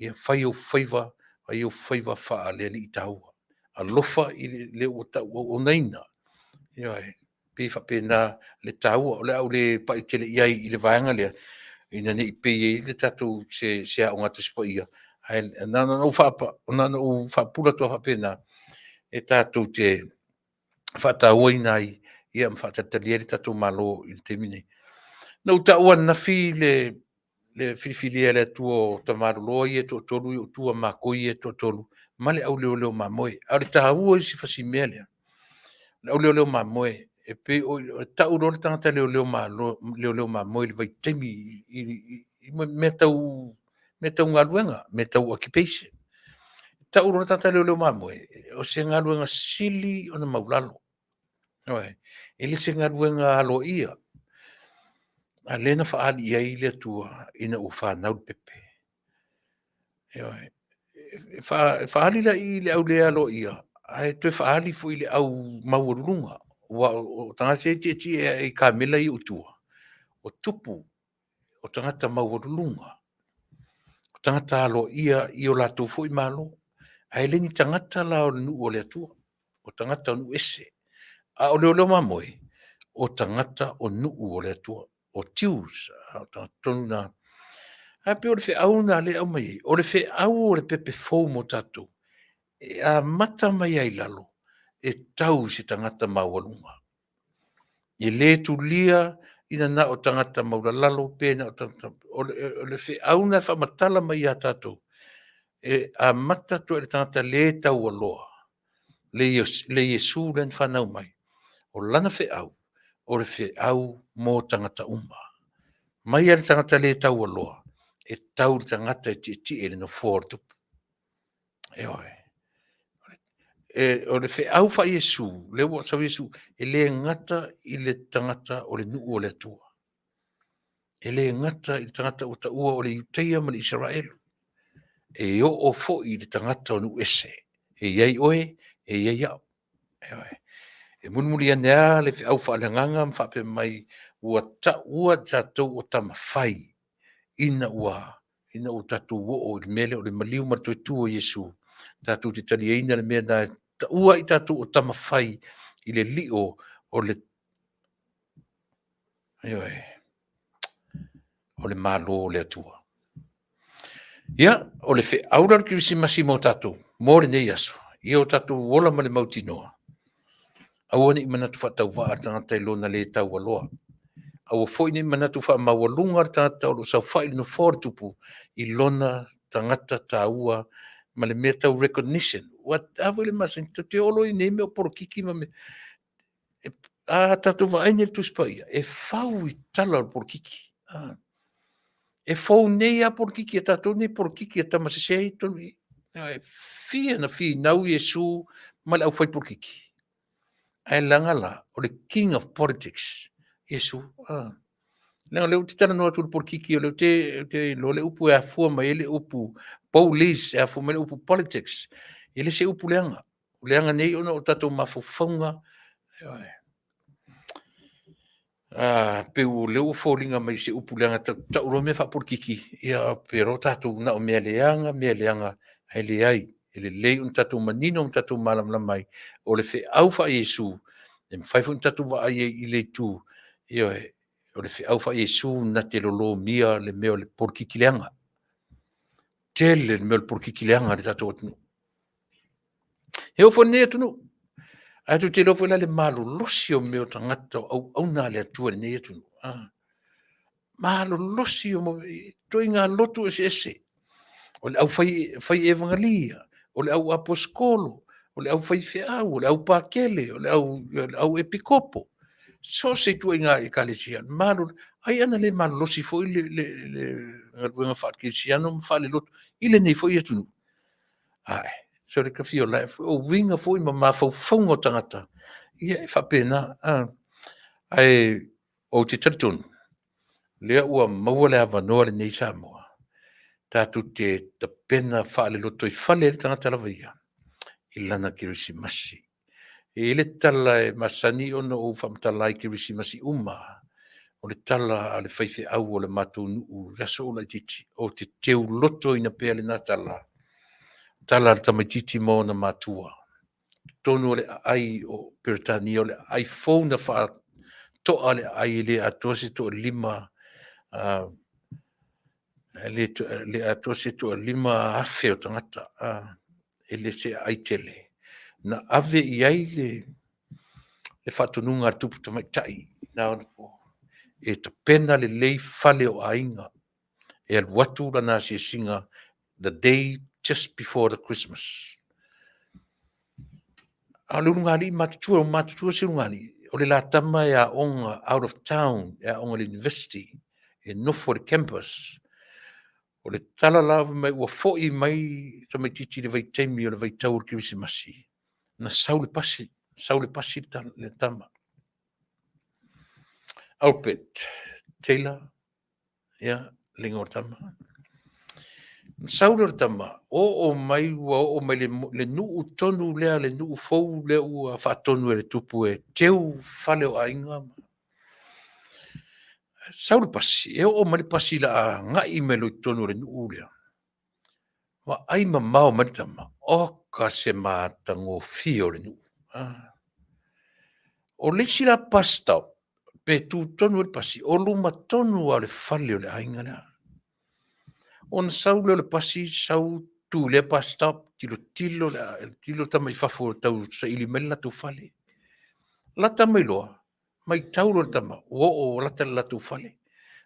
ia fai ou faiva, fai ou faiva faale-alii taua. Alofa i le ua tauauaunaina. Ioe. E pei e faapena le taua. O le a ou le pai tele i ai i le vaega lea, ina ne i pei e i ai le tatou se Aoga Tusi Paia, ae na ona ou faapupula atu lava faapena, e tatou te faatauaina ai ma faatalitalia ai le tatou Malo i le taimi lenei. Na ou taua ananafi le filifilia e le Atua o tamaloloa ia e toatolu i ou tua, matai ia e toatolu ma le auleoleo mamoe. A o le taua o si mea lea, o le auleoleo mamoe, e pei e tau loa le tagata leoleo mamoe i le vaitaimi i mea tau galuega, mea tau occupation. E tau loa le tagata leoleo mamoe, o se galuega sili ona maualalo. Ioe. E le o se galuega aloaia, a o lea na faaali i ai le Atua ina ua fanau le pepe. Ioe. E faaali la i i le au le aloaia, ae toe faaali foi i le au maualuluga, aua o tagata ia e tietie i kamela ia i tua, o tupu, o tagata maualuluga, o tagata aloaia i o latou foi malo, ae le ni tagata la o le nuu o le Atua, o tagata o nuu ese. A o leoleo mamoe, o tagata o nuu o le Atua, o Jews, o tagata tonu na. Ae pei o le feau lena o lea e aumai ai, o le feau o le pepe fou mo tatou, e amata mai lava i lalo e tau i se tagata maualuga. E le tulia ina na o tagata maualalalo pe na o tagata... O le feau lena e faamatala mai ia tatou, e amata atu lava i le tagata le taualoa, le Iesu lea na fanau mai, o lana feau, o le feau mo tagata uma. Mai lava i le tagata le taualoa, e tau i le tagata e tietie i le nofoa o le tupu. Ioe. O le feau faa-Iesu, lea ua sau Iesu, e le gata i le tagata o le nuu o le Atua, e le gata i le tagata ua taua o le Iutaia ma le Isaraelu, e oo foi i le tagata o nuu ese, e i ai oe, e i ai au. Ioe. E mulimuli ane lava le feau faaleagaga ma faapea mai, ua taua tatou o tamafai ina ua tatou oo i le mea lea o le maliu ma le toe tu o Iesu, tatou te taliaina le mea lena e taua ai tatou o tamafai i le lio o le Ioe. O le Malo o le Atua. Ia, o le feau la o le Kerisimasi mo tatou, mo lenei aso, ia o tatou ola ma le mautinoa. Aua ne i manatu faatauvaa le tagata i lona le taualoa. Aua foi ne i manatu faamaualuga le tagata o lo o saofai i le nofoa o le tupu i lona tagata taua ma le mea tau recognition. Ua a foi le masani, tou te oo loa i nei mea o polokiki ma mea, a tatou vaai nei i le Tusi Paia, e fau i tala o le polokiki. E fou nei lava polokiki a tatou nei polokiki a tama sese i totonu i i. E fia na finau Iesu ma le aufai polokiki. Ae leaga la, o le king of politics, Iesu. Leaga o lea ou te talanoa atu i le polokiki, o lea ou te, ou te iloa le upu e afua mai ai le upu police, e afua mai le upu politics. E le se upu leaga. O leaga nei ona o tatou mafaufauga, ioe. Pei o lea ua foliga mai se upu leaga tau, tau loa mea faapolokiki, ia pei loa tatou na o mea leaga, mea leaga, ae leai. E lelei ona tatou manino ma tatou malamalama ai, o le feau faa-Iesu, e mafai foi ona tatou vaai ai i le itu, ioe, o le feau faa-Iesu na te lolomia le mea o le polokiki leaga. Tele le mea o le polokiki leaga i le tatou atunuu. E oo foi i lenei atunuu. Ae tou te iloa foi la le malolosi o mea o tagata o auauna a le Atua i lenei atunuu. Malolosi o ituaiga lotu eseese. O le aufai fai evagalia, o le au aposetolo, o le au faifeau, o le au pakele, o le au, le au epikopo. So o se ituaiga ekalesia, malolo, ai ana le malolosi foi le, le, le galuega faakerisiano ma faalelotu i lenei foi atunuu. Ae, sole ka fia ola o uiga foi ma mafaufauga o tagata, ia e faapena. Ae ou te talitonu, lea ua maua le avanoa lenei Samoa, tatou te tapena faalelotoifale ai le tagata lava ia i lana Kerisimasi. E i ai le tala e masani ona ou faamatala ai i Kerisimasi uma, o le tala a le faifeau o le matou nuu i aso o laitiiti, ou te teulotoina pea lena tala, tala a le tamaitiiti ma ona matua. Totonu o le aai o Peretania, o le aai fou na faatoa le aai e le atoa se toalima, e le atoa se toa 5,000 o tagata, e le se aai tele. Na ave i ai le faatonuga a le tupu tamaitai na ona po, e tapena lelei fale o aiga, e alu atu lana asiasiga the day just before the Christmas. A o le ulugalii matutua, ua matutua si ulugalii, o le la tama e aoga out of town, e aoga i le university, e nofo i le campus. O le tala la fai mai ua foi mai tamaitiiti i le vaitaimi o le vaitau o le Kerisimasi, na sau le pasi, sau le pasi le tama. Albert Taylor, ia, le igoa o le tama. Na sau lea o le tama, oo mai ua oo mai le, le nuu tonu lea, le nuu fou lea ua faatonu e le tupu e teu fale o aiga. Sau le pasi, e oo mai le pasi o le a agai mai loa i totonu o le nuu lea. Vaai mamao mai le tama, oka se matagofie o le nuu. Ah. O le isi la bus stop, pe tu tonu ai le pasi, o luma tonu lava o le fale o le aiga lea. Ona sau lea o le pasi, sau tu i lea bus stop, tilotilo le, tilo tama i fafo tau saili mai le latou fale. Lata mai loa, matau loa le tama, ua oo ua lata i le latou fale.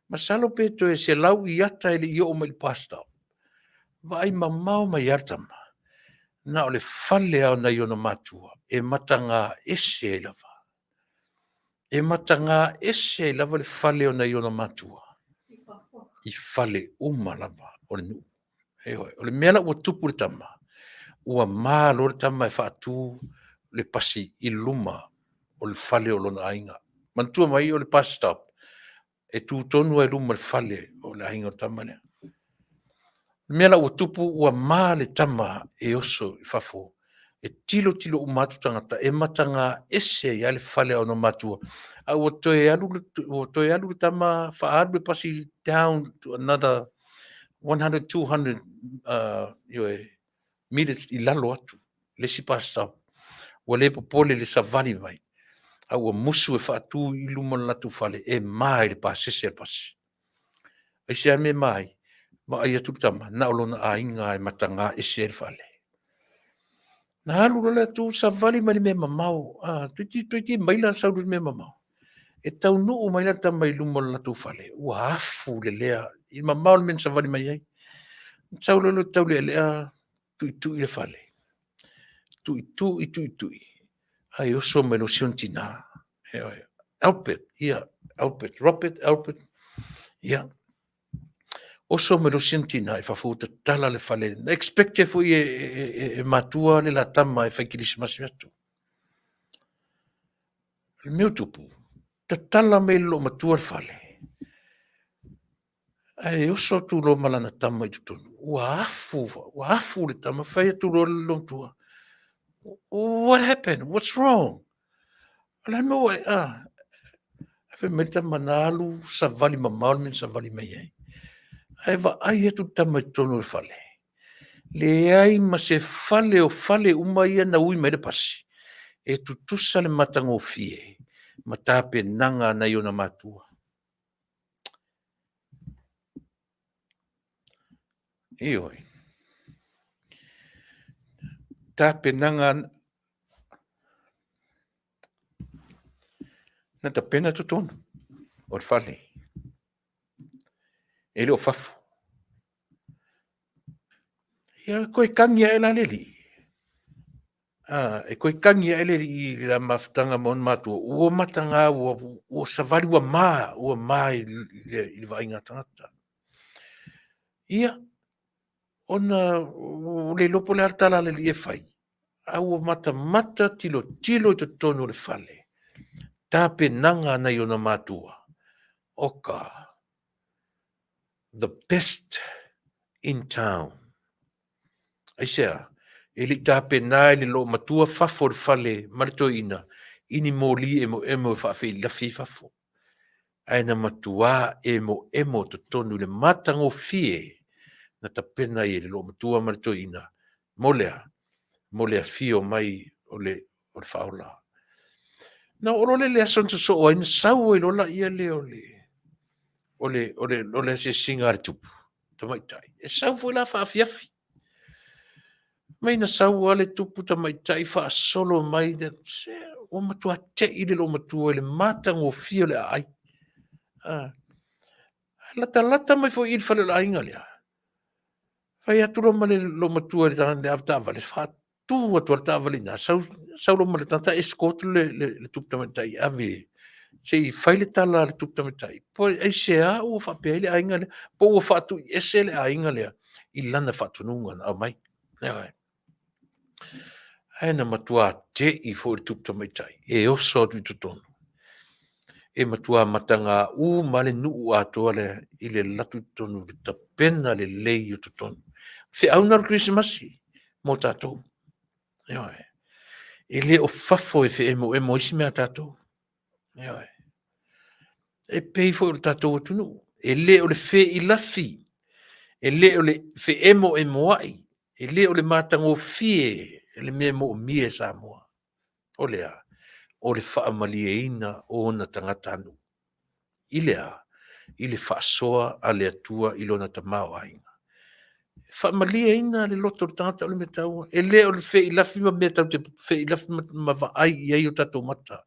Masalo pe toe 100 iata e le i oo mai i le bus stop. Vaai mamao mai lava le tama, na o le fale lava o nai ona matua e mataga ese ai lava. E mataga ese ai lava le fale o nai ona matua i fale uma lava o le nuu. Ioe, o le mea la ua tupu i le tama, ua ma loa le tama e faatu le pasi i luma o le fale o lona aiga. Manatua mai o le bus stop e tu tonu lava i luma o le fale o le aiga o le tama lea. O le mea la ua tupu, ua ma le tama e oso i fafo, e tilotilo uma atu tagata, e mataga ese ai lava le fale o ona matua. A ua toe alu, ua toe alu le tama faaalu le pasi down to another 100, 200 ioe, meters i lalo atu, le isi bus stop. Ua le popole i le savali mai. A ua musu e faatu i luma o le latou fale e ma i le pasese a le pasi. Aisea le mea e ma ai? Vaai atu le tama, na o lona aiga e mataga ese ai le fale. Na alu loa le atu savali mai le mea mamao, a, toeitiiti, toeitiiti maila sau i le mea mamao. E taunuu mai la le tama i luma o le latou fale, ua afu lelea i le mamao le mea na savali mai ai. Sau loa lea taulealea tuitui le fale, tuitui tuitui, ae oso mai loa si ona tina, ioe, Albert, ia Albert Robert Albert, ia, oso mai loa si ona tina i fafo ua tatala le fale. Na expect foi e matua le la tama e fai kerisimasi atu. O le mea ua tupu, tatala mai e le loomatua le fale, ae oso atu loa ma lana tama i totonu, ua afu, ua afu le tama. Fai atu loa le loomatua, what happened? What's wrong? O le a le mea ua e, ah. Fai mai le tama, na alu savali mamao le mea na savali mai ai. Ae vaai atu le tama i totonu o le fale, leai ma se fale o fale uma ia na ui mai le pasi, e tutusa le matagofie ma tapenaga a nai ona matua. Ioe. Tapenaga na tapena totonu o le fale, e le o fafo. Ia koe kagi ae la le alii. E koe kagi ae le alii i le mafutaga ma ona matua, ua mataga, ua savali, ua ma, ua ma i le vaaiga a tagata. Ia, ona ua le iloa po o le a le tala a le alii e fai, a ua matamata tilotilo i totonu o le fale, tapenaga a nai ona matua, oka, the best in town. Aisea? E le i tapena e le loomatua fafo o le fale ma le toeaina i ni moli emoemo e faafeilafi ai fafo, ae na matuā emoemo totonu i le matagofie na tapena ai e le loomatua ma le toeaina mo le a? Mo le afio mai o le o le Faaola. Na oo loa lea i le aso na sosoo ai, na sau ai loa laia lea o le o le o le o le asiasiga a le tupu tamaitai. E sau foi la faafiafi. Mai na sau lava le tupu tamaitai faasolo mai, se ua matua tei le loomatua i le matagofie o le aai. Ah. Latalata mai foi i le fale o le aiga lea. Fai atu loa ma le loomatua i le tagata le avetaavale, tu atu le taavale i ina, sau, sau loa ma le tagata escort le, le, le tupu tamaitai ave se i fai le tala a le tupu tamaitai. Po aisea ua faapea ai le aiga lea, po ua faatuiese le aiga lea i lana faatonuga na aumai. Ioe. Ae na matua te'i foi le tupu tamaitai e oso atu i totonu. E matua mataga uma le nuu atoa lea i le alu atu i totonu i le tapena lelei o totonu. Feau na o le Kerisimasi mo tatou. Ioe. E le o fafo e feemoemo ai se mea a tatou. Ioe. E pei foi o le tatou atunuu, e le o le feilafi, e le o le feemoemoai, e le o le matagofie le mea e moomia e Samoa. O le a? O le faamalieina o ona tagatanuu. I le a? I le faasoa a le Atua i lona tamaoaiga. E faamalieina le loto o le tagata o le mea taua. E le o le feilafi ma mea tatou te feilafi ma vaai i ai o tatou mata.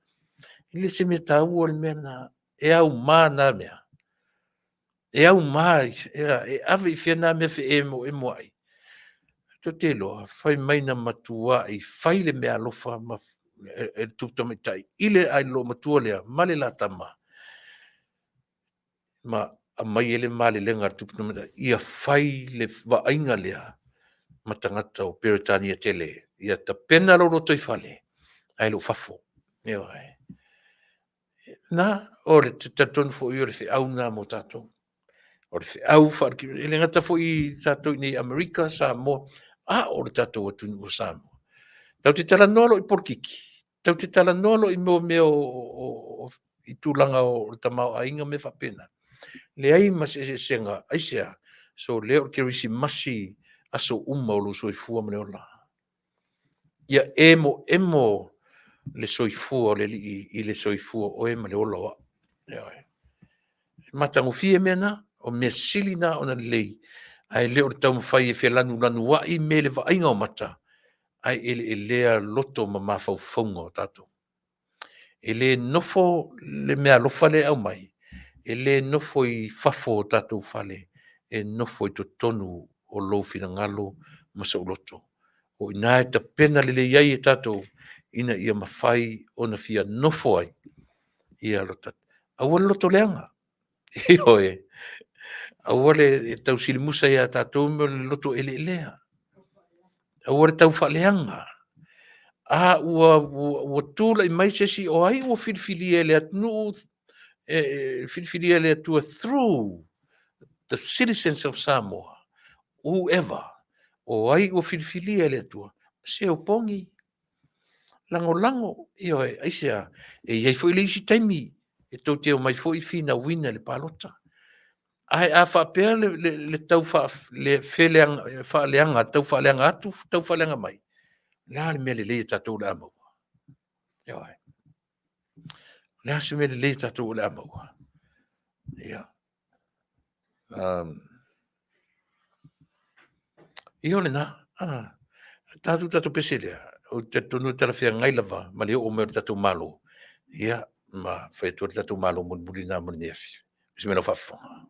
E le se mea taua le mea lena. E auma na mea. E auma, e ave i fea na mea feemoemoai. Tou te iloa, fai mai na matuai fai le meaalofa ma e le tupu tamaitai i le loomatua lea ma le la tama, ma aumai ai le malelega a le tupu tamaitai ia fai le vaaiga lea ma tagata o Peretania tele, ia tapena lou lotoifale ae le o fafo. Ioe. Na, o le talitonu foi o le feau lena mo tatou. O le feau faale, e le gata foi i tatou i nei Amerika, Samoa, a o le tatou atunuu o Samoa. Tatou te talanoa loa i polokiki, tatou te talanoa loa i mea o i tulaga o le tamaoaiga ma mea faapena. Leai ma se eseesega, aisea? So lea o le kerisimasi aso uma o lou soifua ma le ola. Ia emoemo. le soifua o le Alii i le soifua o oe ma le ola o au. Ioe. E matagofie mea na, o mea sili na ona lelei, ae le o le taumafai e felanulanuai me le vaaiga o mata, ae eleelea loto ma mafaufauga o tatou. E le nofo le meaalofa lea e aumai, e le nofo i fafo o tatou fale, e nofo i totonu o lou finagalo ma sou loto. O i ina e tapena lelei ai e tatou ina ia mafai ona fia nofo ai ia lo tatou. Aua le loto leaga, ioe, aua le tausilimusa ia tatou me le loto eleelea. Aua le taufaaleaga. A ua, ua, ua tulai mai se isi o ai ua filifilia e le atunuu, e filifilia e le Atua through the citizens of Samoa, whoever, o ai ua filifilia e le Atua, se opogi, lagolago, ioe, aisea, e i ai foi le isi taimi e tou te omai foi finauina i le palota. Ae a faapea le, le, le tau le feleaga, faaleaga, tau faaleaga atu, tau faaleaga mai, o le a le mea lelei a tatou o le a maua? Ioe. O le a se mea lelei a tatou o le a maua? Ia. Ia o lena. Ah, tatou tatou pese lea, ou te talitonu e talafeagai lava ma le oo mai o le tatou Malo, ia, ma fai atu ai le tatou Malo mulimuli lena mo lenei afi. Se mea lau faafofoga.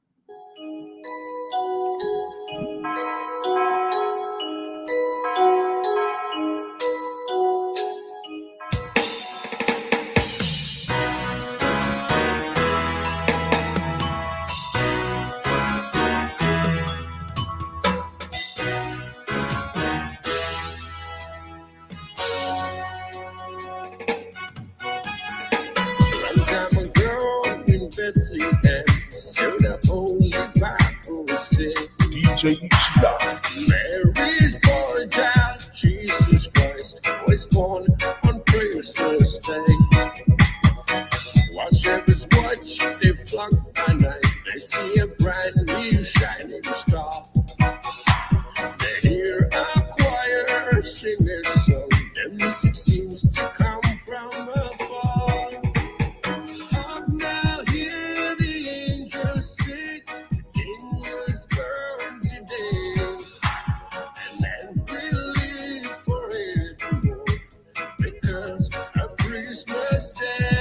Long time ago in Bethlehem, so the Holy Bible said,
DJ Sheila.
Mary's boy child, Jesus Christ, was born on Christmas Day. While shepherds watch their flock by night, they see a brand new shining star. They hear a choir sing a song. The music seems to come from afar. Up now, hear the angels sing. The King was born today, and then we live forevermore because of Christmas Day.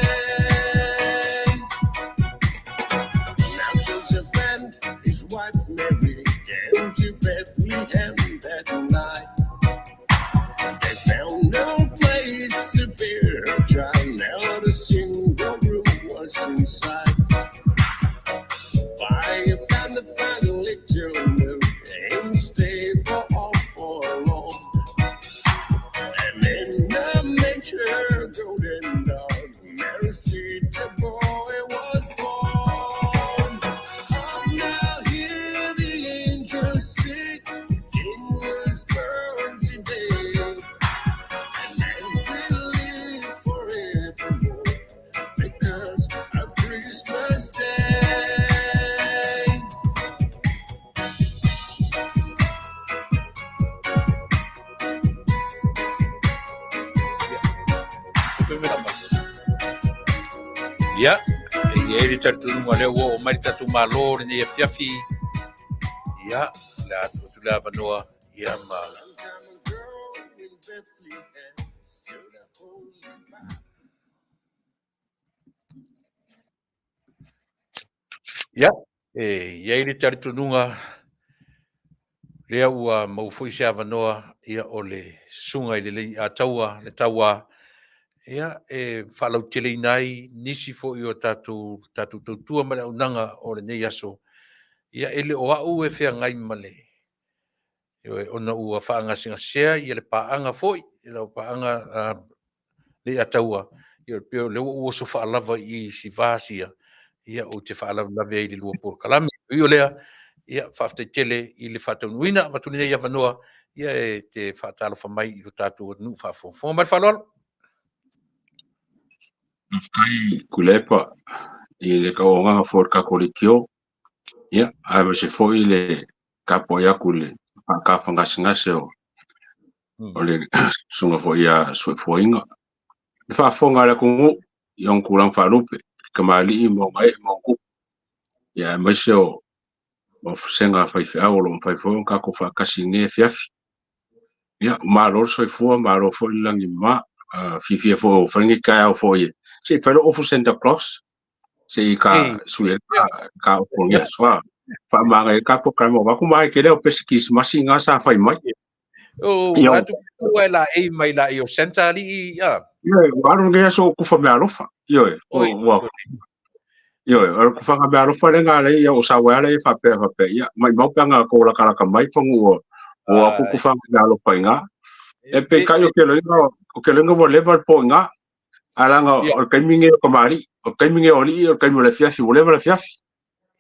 Now Joseph and his wife Mary came to Bethlehem that night. They found no place to bear her child. Not a single room was in sight. By upon the final little noon, in stable all forlorn. And in the manger, golden dog, Mary's little boy was born. Up now, hear the angels sing, the King was born today. And then we live forevermore because of Christmas Day.
Ia, e i ai le talitonuga lea ua oo mai le tatou Malo lenei afiafi. Ia, o le a tuu atu le avanoa, ia ma
Long time ago in Bethlehem, so the Holy Bible.
Ia, e i ai le talitonuga lea ua maua foi se avanoa ia o le susuga i le Leiataua, le Taua, ia e faalauteleina ai nisi foi o tatou tatou tautua ma le auaunaga o lenei aso. Ia e le o au e feagai ma le ioe, ona ua faagasegasea ia le paaga foi, lau paaga Leiataua, ia pei o lea ua ou oso faalava i i si va sia, ia ou te faalavelave ai i le lua polokalame. Ui o lea, ia faafetai tele i le faataunuuina, avatu lenei avanoa, ia e te faatalofa mai i lo tatou atunuu faafogafoga. Ma le faaaloalo.
Faafetai Tuilaepa i le tauaunaga foi o le tatou leitio, ia, aemaise foi le tapuai atu i le faatafa gasegase o le susuga foi ia Soifuaina. Le Le faafofoga a le atunuu i ona tulaga faalupe, i tamalii ma ona ee ma ona tupu, ia aemaise o vasega faifeau o lo o mafai foi ona tatou faatasi i lenei afiafi. Ia, malo le soifua, malo foi le lagi e mama. Fiafia foi ua fai lenei taeao foi se i fai lou ofu Santa Claus, se i ka sui ai ka ofu o lenei aso. Faamanaia ai ka polokalame o avatu ma e tele au pese kerisimasi na sa fai mai.
O atu ua e laei mai laei o Santa alii a.
Ioe, ua alu lenei aso o kufa meaalofa. Ioe, ua Ioe, o le kufaga meaalofa lea na alai ia o sau ai ala ia faapea faapea, ia maimau pe ana tou latalata mai fanu ua ua atu kufaga meaalofa i ina. E peitai o keloiga o keloiga ua leva le po i ina. Ae leaga o le taimi lenei o tamalii, o le taimi lenei o alii, o le taimi o le afiafi, ua leva le afiafi.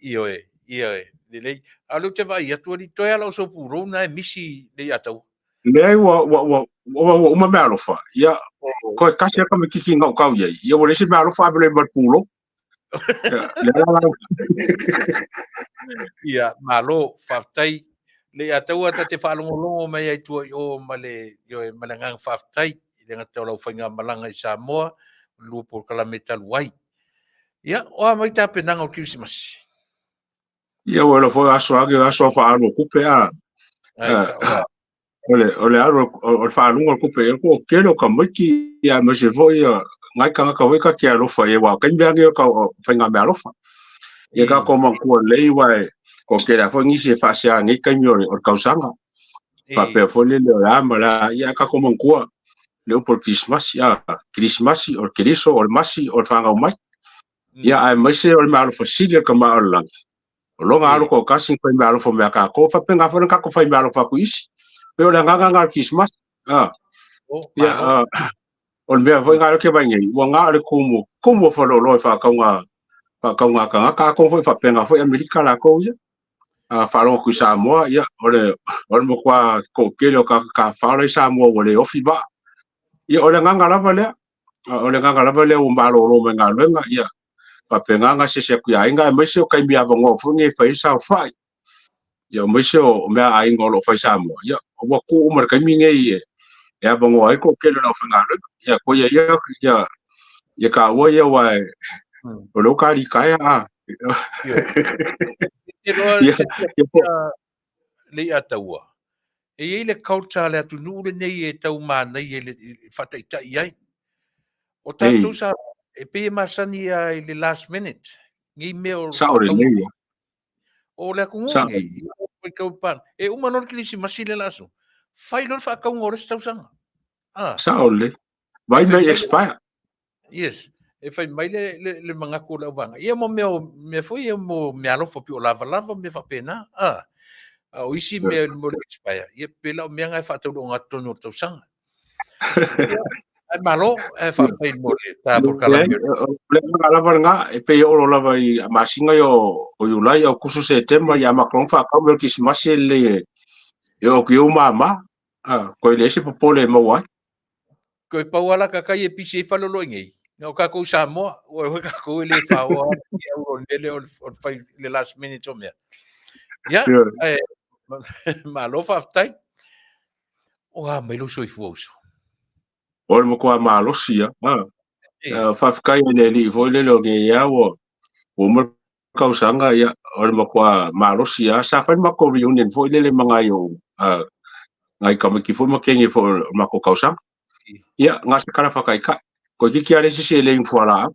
Ioe, ioe, lelei. A o lea ou te vaai atu, alii, toe lava lau sopulou lena e misi le Iataua.
Leai, ua, ua, ua, ua, ua uma meaalofa. Ia, toe tasi lava tamaitiiti na ou tau i ai. Ia, ua leai se meaalofa ave loa i ma le pulou. Ia, lea la la.
Ia, malo, faafetai. Le Iataua ta te faalogologo mai ai tua i o ma le, ioe, ma le agaga faafetai i le gata o lau faigamalaga i Samoa, o le lua polokalame talu ai. Ia, o a mai tapenaga o le Kerisimasi?
Ia, ua iloa foi o aso age, o aso faaalu o tupe, a.
Ai, sao la.
O le, o le alu, o le faaaluga o le tupe, ia ko tele o tamaiti, ia aemaise foi ia nai tagata foi ta te alofa i ai, aua o taimi lava nei o le faiga meaalofa. Ia tatou manatua lelei, aua e toatele lava foi nisi e faasea i nei taimi o le tausaga. Faapea foi lele o le a ma le a, ia ae tatou manatua le upu o le Kerisimasi, a, Kerisimasi, o le Keriso, o le masi, o le fanau mai. Ia aemaise o le meaalofa sili a le Tama o le lagi. O lona alo toatasi na fai meaalofa mai ia tatou, faapena foi ona tatou fai meaalofa atu i isi. Pei o le agaga lena o le Kerisimasi. A, ia, a, o le mea foi lena lea ou te vaai nei, ua na o le tumu, tumu o faleoloa e faatauga, faatauga tagata, atonu foi faapena foi Amerika latou ia. A faalogo atu i Samoa, ia, o le, o le matua toatele o tagata tafafao la i Samoa ua le ofi vaa. Ia, o le agaga lava lea, o le agaga lava lea ua malolo mai galuega, ia, faapena ona asiasi atu i aiga, aemaise o taimi avanoa foi nei e fai ai saofai. Ia, aemaise o mea a aiga o lo o fai i Samoa, ia, ua tuu uma i le taimi nei e avanoa ai le toatele o le aufaigaluega. Ia, koia ia, ia, ia taua ia, aua o lea ua ta litaea, a.
Ia, le Iataua, e i ai le culture a le atunuu lenei e tau manaia i le faataitai ai. O tatou sa, e pei e masani lava i le last minute, nei mea o
Sao lelei ia.
O le atunuu lenei, e uma loa le Kerisimasi lea le aso, fai loa le faatauga o le isi tausaga.
Sao lelei. Vai mai expire.
Yes. E fai mai le, le, le manatu o le auvaega. Ia mo mea, mea foi ia mo meaalofa pei o lavalava mea faapena. Ah. A o isi mea mo le expire, ia pe la o mea na e faataunuuga atu totonu o le tausaga. Ia, ae malo, ae faafetai mo le ta polokalame.
O le agaga lava lena, e pei e oo lava i masina ia o Iulai, Aokuso, Setema, ia amata loa ona faatau mea o le Kerisimasi e lelei e oo atu i ai ua mama. Ah, koe leai se popole e maua ai.
Koe pau lava la kakai e pisi ai faleoloa i nei, na o tatou i Samoa, ua iloa tatou e le faoa i auro o le mea lea o le fai le last minute o mea. Ia, ae malo faafetai. O a mai lou soifua uso?
O le matua malosi ia. Ah. Faafetai i le Alii foi lele o nei lava ua uma tausaga, ia, o le matua malosi lava. Sa fai le matou reunion foi lele ma nai ou, nai tamaiti foi ma teine foi o le matou tausaga. Ia, na o se tala faataitai. Toeitiiti lava le isi e selei i fualaau.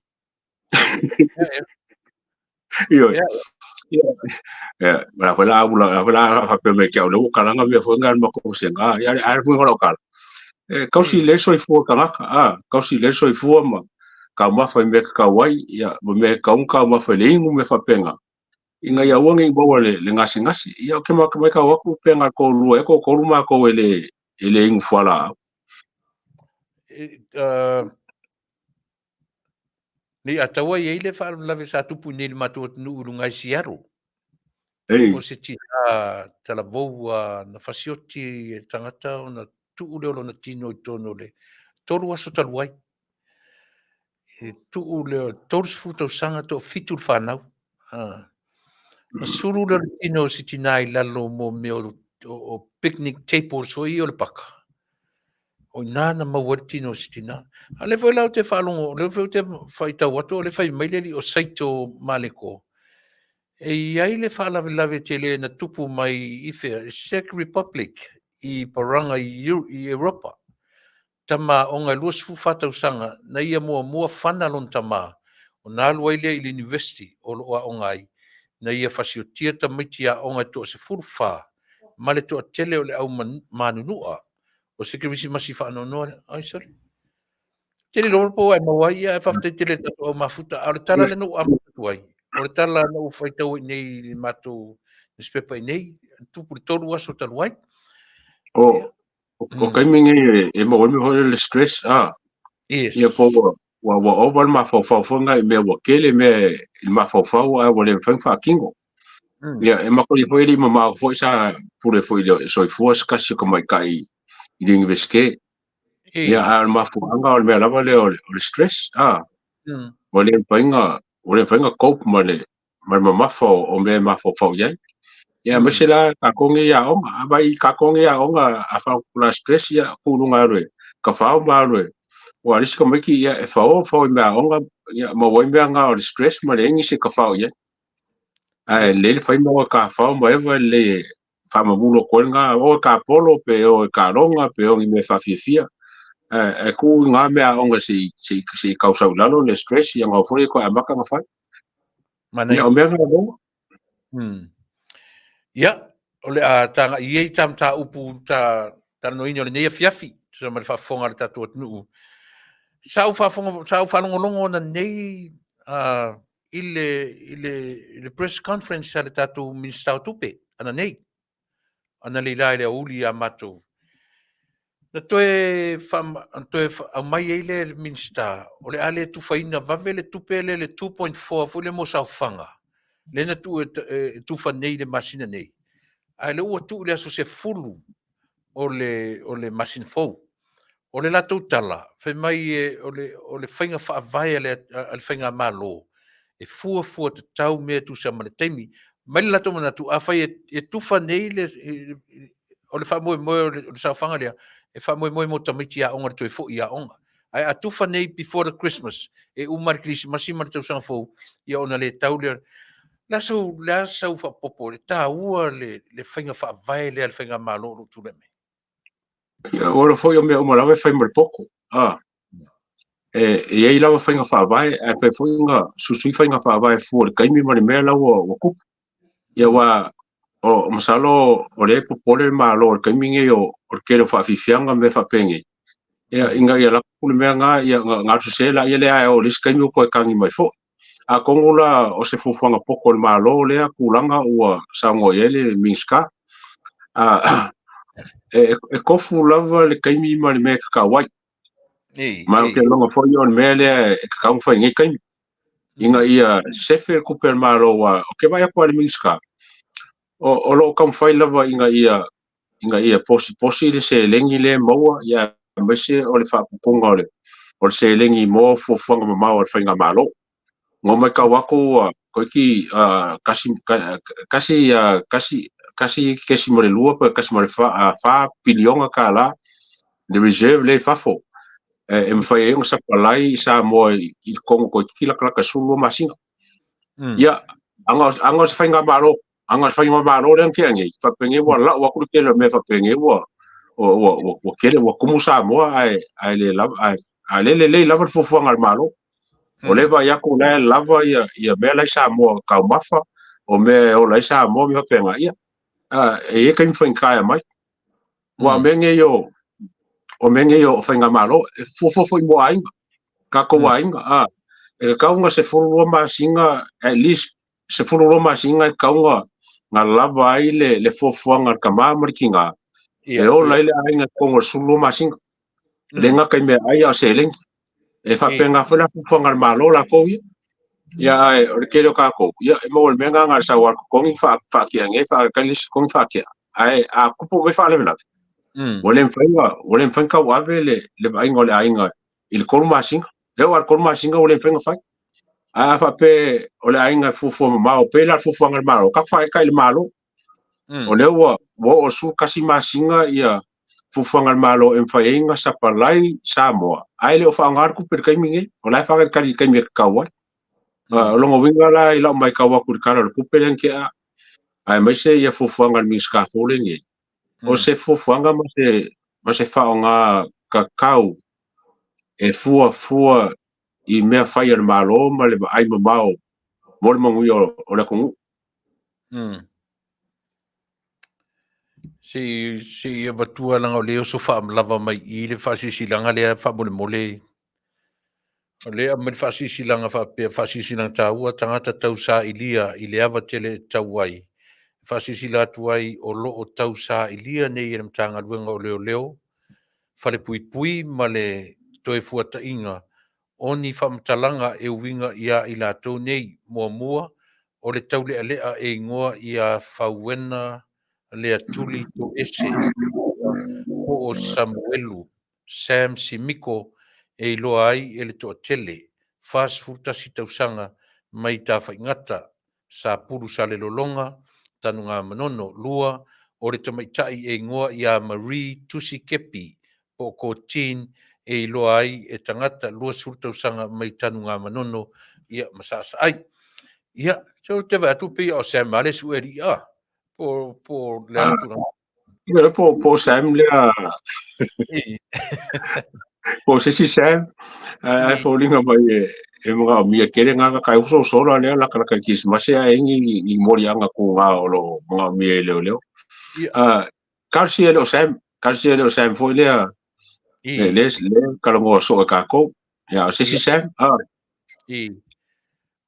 Ioe. Ia, la foi la ula, la foi la faapea mai ke au le ua kalaga mea foi nga le matou vasega. Ia, a le fuiga o lau tala. E kausi lelei le soifua o tagata, a, kausi lelei le soifua ma taumafa i mea e tatau ai, ia, ma mea e tatau ona taumafa i le inu ma mea faapena, ina ia aua ne i maua le, le gasegase. Ia, ou te matau atu pe na o le toalua ea toatolu matou e le, e le inu fualaau.
Nei Ataua e i ai le faalavelave sa tupu i nei i le matou atunuu i luga i Seattle. O se tina talavou na fasioti e le tagata ona tuu lea o lona tino i totonu o le 3 aso talu ai. E tuu lea 30 tausaga toafitu le fanau. Na sulu lea o le tino o se tina i lalo mo mea o picnic tables foi ia o le paka. O ina na maua ai le tino o si tina. A o lea foi la ou te faalogo, o lea foi ou te faitau atu o lea e fai mai le alii o Saito Maleko, e i ai le faalavelave tele na tupu mai i fea, i Czech Republic, i Paraga i Europa. Tama aoga e 24 tausaga na ia muamua fana lona tama, ona alu ai lea i le university o lo o aoga ai, na ia fasiotia tamaiti aoga e toa-14 ma le toatele o le au manunua o se kerisimasi faanoanoa lea. Ai sole. Tele loa po ai maua ai, ae faafetai tele i le tatou au mafuta. A o le tala lea na ou amata atu ai, o le tala na ou faitau ai nei i le matou newspaper i nei, tupu i le 3 aso talu ai.
O, o taimi nei e maua ai mea foi le stress, a.
Yes.
Ia po ua, ua, ua ova le mafaufau foi ngai mea ua tele mea i le mafaufau ae ua le mafai ona faatino. Ia, e matou foi e le i mamao foi sa pule foi i le soifua se tasi o tamaitai i le Iunivesite. Ia, a o le mafuaaga o le mea lava lea o le stress, a. Ua le mafai ona, ua le mafai ona cope ma le, ma le mamafa o mea e mafaufau i ai. Ia, aemaise la tatou nei aoga, a vai tatou nei aoga a faaopoopo la stress, ia, tuu i luga alu e tafao ma alu e, aua o le isi tamaiti, ia, e fao fao i meaaoga, ia, maua ai mea na o le stress ma leai nisi e tafao i ai. Ae lelei le fai ma oe tafao ma eva e lelei e faamamulu atu ai lena, o e tapolo pe o e taloga pe o ni mea faafiafia. Ae tuu i na mea aoga se i tau sau i lalo le stress ia ona foi lea toe amata ona fai.
Manaia.
Ia o mea na lona.
Ia, o le a taga'i ia i ta mataupu ta talanoaina o lenei afiafi, tusa ma le faafofoga a le tatou atunuu. Sa ou faafofoga, sa ou faalogologo ananei i le, i le, i le press conference a le tatou Minisita o Tupe, ananei, analeila i le aoauli ia matou. Na toe, fa, toe aumai ai le Minisita, o le a le tufaina vave le tupe lea le 2.4 foi lea mo saofaga, lea na tuu e, e tufa nei i le masina nei, ae lea ua tuu i le aso 10 o le, o le masina fou. O le latou tala, fai mai e, o le, o le faiga faavae a le, a le faigamalo, e fuafua tatau mea e tusa ma le taimi. Mai le latou manatu, afai e, e tufa nei le, o le faamoemoe o le, o le saofaga lea, e faamoemoe mo tamaiti aoga le toe foi i aoga. Ae a tufa nei before the Christmas, e uma le Kerisimasi ma le tausaga fou, ia ona le tau lea. Le a sau, le a sau faapopo, le taua le, le faiga faavae lea a le faigamalo o lo o tulai mai?
Ia, ua iloa foi o mea uma lava e fai ma le poto. A, e i ai lava faiga faavae, ae mafai foi ona suisui faiga faavae fua i le taimi ma le mea la ua ua tupu. Ia aua o masalo o lea e popole le Malo i le taimi lenei o le tele o faafiafiaga ma mea faapenei, ia ina ia lafo le mea lena, ia ona alu sese lea lea ae oo i le isi taimi ua toe tagi mai foi. Atonu la o se fuafuaga poto a le Malo lea tulaga ua saunoa i ai le Minisita. E tofu lava le taimi ma le mea e tatau ai. Ma ou te iloa foi o le mea lea e tatau ona fai i lenei taimi, ina ia sefe le tupe a le Malo, aua ou te vaai atu lava i le Minisita, o lo o taumafai lava ina ia ina ia posiposi le seleni lea e maua, ia aemaise o le faaputuga o le o le seleni mo fuafuaga mamao a le faigamalo. Na matau atu ua toeitiiti tasi tasi tasi tasi kesima le lua pe kesima le fa piliona tala le reserve lea i fafo e mafai ai ona sapalai i Samoa i totonu toeitiiti latalata 12 masina. Ia, aga o se faigamalo Aga faigamalo lea na tea nei, faapenei ua lau atu le tele o mea faapenei ua ua ua ua tele ua tumu Samoa ae ae le lava ae ae le lelei lava le fuafuaga a le Malo. O lea e vaai atu o la e lava ia ia mea la i Samoa taumafa, o mea e ola ai Samoa ma mea faapena, ia e i ai taimi faigata e aumai. Aua o mea nei o o mea nei o faigamalo, e fuafua foi mo aiga, tatou aiga, a e tatau ona 12 masina at least 12 masina e tatau ona lava ai le fuafuaga a le tama ma le tina e ola ai le aiga i totonu o le 12 masina. E le gata i meaai a o seleni. E faapena foi la fuafuaga a le Malo latou ia. Ia ae o le tele o tatou, ia e maua i le mea lena na o le sau lava totogi faatea nei, faatali le isi totogi faatea. Ae a tupu mai faalavelave, ua le mafai ona ua le mafai ona tauave le vaaiga o le aiga i le 3 masina. E oo lava i le 3 masina ua le mafai ona fai. Ae a faapea o le aiga e fuafua mamao pei la le fuafuaga a le Malo, tatou faaitai i le Malo. O lea ua oo i le 11 masina ia fuafuaga a le Malo e mafai ai ona sapalai Samoa, ae le o faaaoga le tupe i le taimi lenei. O la e faatalitali i le taimi e tatau ai. O lona uiga la i lau matau atu i le Tala o le Tupe lea na tea, aemaise ia fuafuaga a le Minisita fou lenei, o se fuafuaga ma se faaaoga tatau e fuafua i mea fai a le Malo ma le vaai mamao mo le manuia o le atunuu.
Se i avatua leaga o lea e oso faalava mai i i le faasilasilaga lea faamolemole. O lea e aumai le faasilasilaga faapea, faasilasilaga taua tagata tausailia i le ava tele e tatau ai. E faasilasila atu ai o lo o tausailia nei e le Matagaluega o Leoleo, Falepuipui ma le Toefuataiga o ni faamatalaga e uiga iā i latou nei. Muamua, o le taulealea e igoa ia Fauena Leatuli Toese po o Samuelu Sam Simiko e iloa ai e le toatele, 41 tausaga mai Tafaigata, Sapulu Salelologa, Tanugamanono. 2, o le tamaitai e igoa ia Marie Tusi Kepi po o Kotin e iloa ai e tagata, 20 tausaga mai Tanugamanono, ia ma Saasaai. Ia, se ou te vaai atu pei o Sam lava le sue alii a, po o le a le tulaga.
Ia, po o Sam lea, po o se isi Sam, ae foliga mai e manaomia tele gagata ai ososola lea latalata i le Kerisimasi ae ai ni moliaga tuga o lo o manaomia e leoleo. Talosia e le o Sam, talosia e le o Sam foi lea, lea talanoa soo e tatou. Ia, o se isi Sam.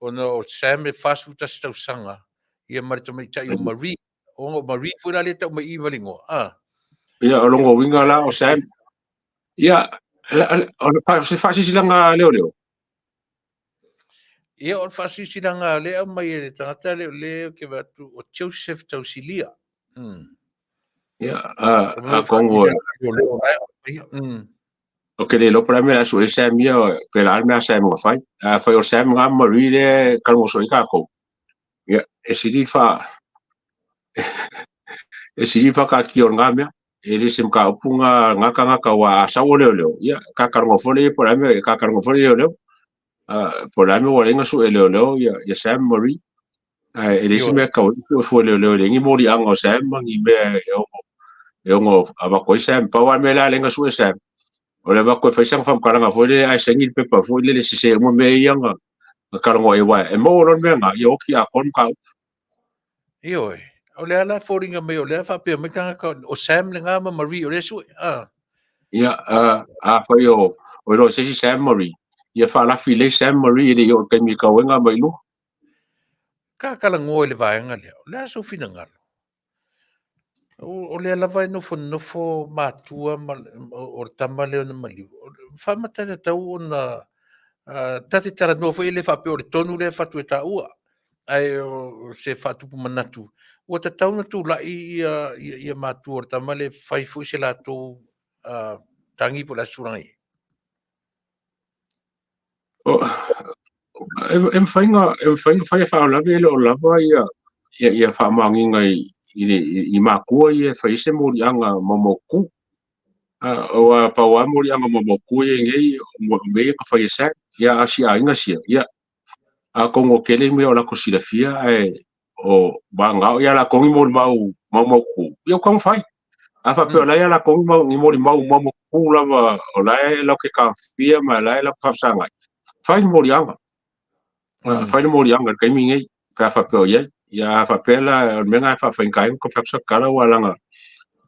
Ona o Sam e 41 tausaga, ia ma le tamaitai o Marie. Ona o Marie foi la lea e tau mai i i ma le igoa.
Ia, o lona uiga la o Sam. Ia, o se faasilasilaga leoleo.
Ia, o le faasilasilaga lea e aumai e le tagata lea, lea ou te vaai atu o Joseph Tausilia.
Ia, atonu ou te le iloa po o le a le mea o le a sue ai Sam ia, pe o le a le mea a Sam na fai. Afai o Sam na ma Marie lea e talanoa soo ai tatou, ia, e sili e sili le faataatia o lena mea. E le se mataupu na tagata aua a sau o leoleo, ia, ta talanoa foi lea po o le a le mea, ta talanoa foi lea i leoleo. Po o le a le mea ua ala ai ona sue e leoleo ia Sam ma Marie. Ae e leai se mea e tatau ai ona sue leoleo e leai ni moliaga o Sam ma ni mea e ono avatu ai Sam. Pau lava le mea lea e ala ai ona sue Sam, o le avatu e fai sana faamatalaga foi lele ae saini le pepa foi lele e sese uma mea ia na talanoa i ai aua e maua loa le mea lena, ia oti atoa le mataupu.
Ioe, o le a la e foliga mai o lea e faapea mai tagata o Sam lena ma Marie o lea e sue.
Ia, afai o iloa e se isi Sam Marie, ia faalafi lelei Sam Marie e le i oo i le taimi e tau ai na mai i luga.
Ka talanoa i le vaega lea, o le a sou finagalo? O lea lava e nofonofo matua ma o le tama lea ona maliu. Faamata e tatau ona ta te talanoa foi e le faapea o le tonu lea e fatu e taua, ae o se faatupu manatu, ua tatau ona tulai ia matua o le tama lea e fai foi se latou tagi po o le a se tulaga e i ai.
E mafai ona fai e faalavelave e le o lava ia faamaoniga i matua ia e fai ai se moliaga maumaututu. Aua pau lava moliaga maumaututu ia i nei, o mea ia na fai e Sam. Ia a o si aiga sia, ia atonu o tele mea o latou silafia ae o vagana ia latou ni molimau maumaututu, ia ua taumafai. A faapea o la e ia latou ni molimau maumaututu lava o la e latou te taofia ma o la e latou te faafesagai, fai le moliaga. Fai le moliaga i le taimi lenei pe a faapea o i ai. Ia a faapea la o le mea lena e faafaigata ai ona fai atu sau tala aua leaga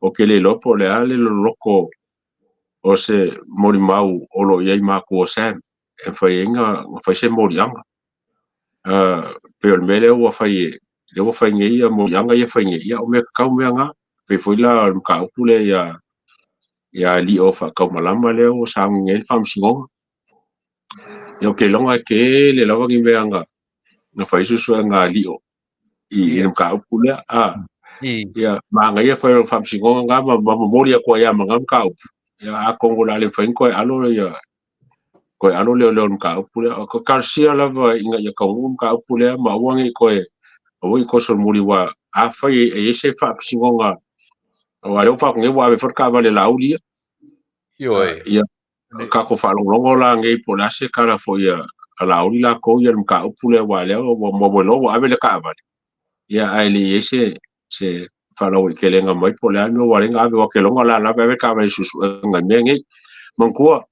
ou te le iloa po o le a le loloto o se molimau o lo o i ai matua o Sam e mafai ai ona fai se moliaga. Pei o le mea lea ua fai, lea ua fai nei ia moliaga ia fai nei, ia o mea tatau mea na. Pei foi la o le mataupu lea ia alii o faataumalama lea ua sauni nei le Faamasinoga. Ia ou te iloga e tele lava ni mea na fai suesuega a alii i le mataupu lea. Ia manaia fai o le Faamasinoga na ma momoli atu ai lava ma na mataupu. Ia atonu o le a le mafai ona toe alo ia toe alo leoleo i le mataupu lea. O talosia lava ina ia taunuu le mataupu lea ma aua ne i toe aua ne i toe solomuli aua afai e i ai se faamasinoga Aua lea ua faafofoga ua ave foi le taavale Laauli ia.
Ioe.
Ia, tatou faalogologo la nei po o le a se tala foi a Laauli latou ia i le mataupu lea aua o lea ua iloa ua ave le taavale, ia ae le i i ai se faalauaitelega mai po o le a le mea ua ala ai ona ave, aua ou te iloa la ave le taavale i suesuega i mea nei. Manatua,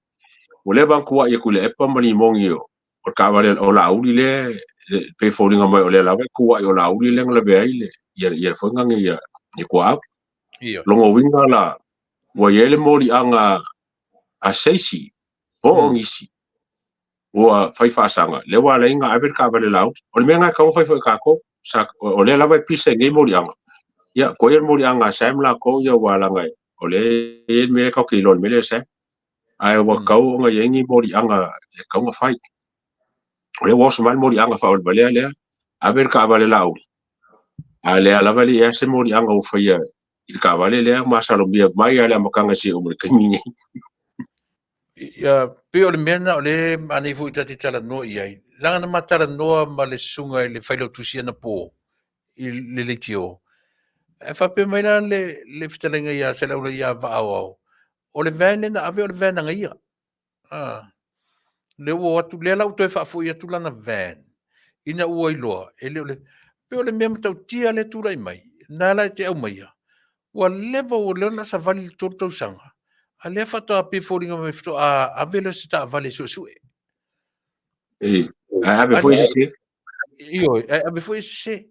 ua leva ona tuuai e Tuilaepa ma Limoni o le taavale o Laauli lea e pei e foliga mai o lea lava e tuuai o Laauli lea na lavea ai le ia foi na ia tuaau. Lona uiga la, ua i ai le moliaga a se isi po o nisi ua fai faasaga, lea ua ala ai ona ave le taavale Laauli. O le mea lena e tatau ona fai foi e tatou, o lea lava e pisa i nei moliaga, ia koe le moliaga a Sam latou ia aua leaga o lea e i ai le mea lea tatou te iloa i le mea lea Sam. Ae ua tatau ona i ai ni moliaga e tatau ona fai. O lea ua oso mai le moliaga faavalevalea lea, ave le taavale Laauli, a lea lava e le i ai se moliaga ua faia i le taavale lea masalomia mai lava i le amataga seia oo mai i le taimi lenei.
Ia, pei o le mea lena o lea e manaia foi ta te talanoa i ai. Leaga na ma talanoa ma le susuga i le Failautusi anapo i le leitio, ae faapea mai la le fetalaiga ia Saleaula ia Vaaoao, o le van lea na ave o le van a ia. Ah, lea ua o atu, lea la ua toe faafoi atu lana van, ina ua iloa, e le o le, pei o le mea matautia lea e tulai mai, na la e te aumaia, ua leva ua leva ona savali le 3 tausaga, a lea faatoa pei e foliga mai faatoa ave lea o se taavale e suesue.
Ee, ae ave foi e sese.
Ioe, ae ave foi e sese.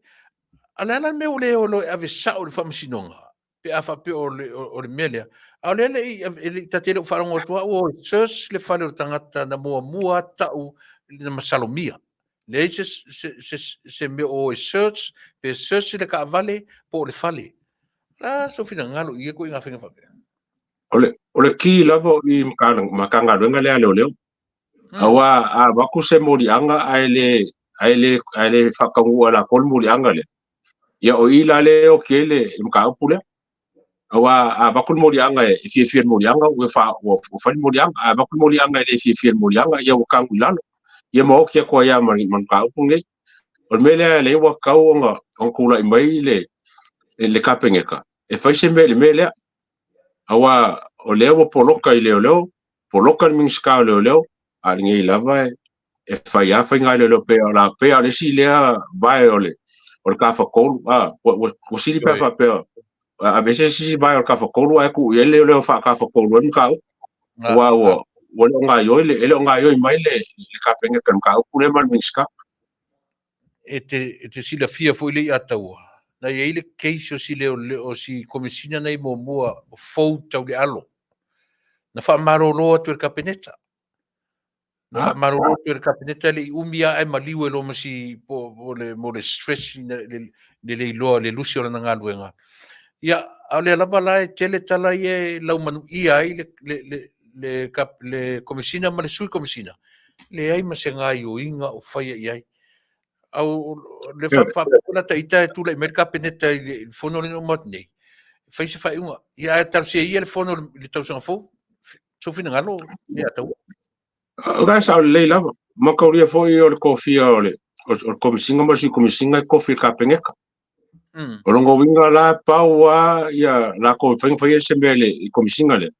A o le a la le mea ua le o loa e ave sao i le faamasinoga? pe a faapea o le, o le mea lea. A o lea le i, e le, ta te le o faalogo atu au o search le fale o le tagata na muamua tau na masalomia. Leai se, se, se, se mea o e search, pe search le taavale po o le fale. La sou finagalo i ia ituaiga faiga faapea.
O le ki lava o i Matagaluega lea a Leoleo. Aua a avatu se moliaga ae le ae le ae le faataunuu e latou le moliaga lea, ia o i la lea e oti ai le mataupu lea. Aua a avatu le moliaga e fiafia i le moliaga ua fa ua fai le moliaga, a avatu le moliaga e le fiafia i le moliaga, ia ua tagu i lalo. Ia ma oti atu ai lava ma le mataupu lenei. O le mea lea lea ua tatau ona tulai mai le Kapeneta e fai se mea i le mea lea. Aua o lea ua poloka i leoleo, poloka le Minisita o Leoleo, a lenei lava e fai lava faiga a leoleo pei o la pei o le isi lea vae o le tafatolu, a ua sili pe a faapea aveese se isi vae o le tafatolu ae tuu i ai le leoleo faatafatolu ai le mataupu. Aua ua le o gaoioi le, e le o gaoioi mai le Kapeneta i le mataupu lea ma le Minisita.
E te silafia foi le iataua, na i ai le case o si leoleo, o si Komesina nei muamua o fou tau le alo, na faamalolo atu e le Kapeneta. Na faamalolo atu e le Kapeneta e le i umi lava ae maliu e loa ma si, po o le, mo le stress le le iloa le lusi o lana galuega. Ia, a o lea lava la e tele tala ia e laumanuia ai le Komesina ma le Sui Komesina, leai ma se gaoioiga o faia i ai. Au, le faapea la ita e tulai mai le Kapeneta i le fono lea na uma atu nei, fai se faaiuga. Ia, ae talosia ia le fono i le tausaga fou. Sou finagalo, ia tau.
O la e sao lelei lava. Mataulia foi o le tofia o le Komesina ma le Sui Komesina e tofi e le Kapeneta. O lona uiga la, pau lava ia latou e mafai ona faia se mea i le Komesina lea,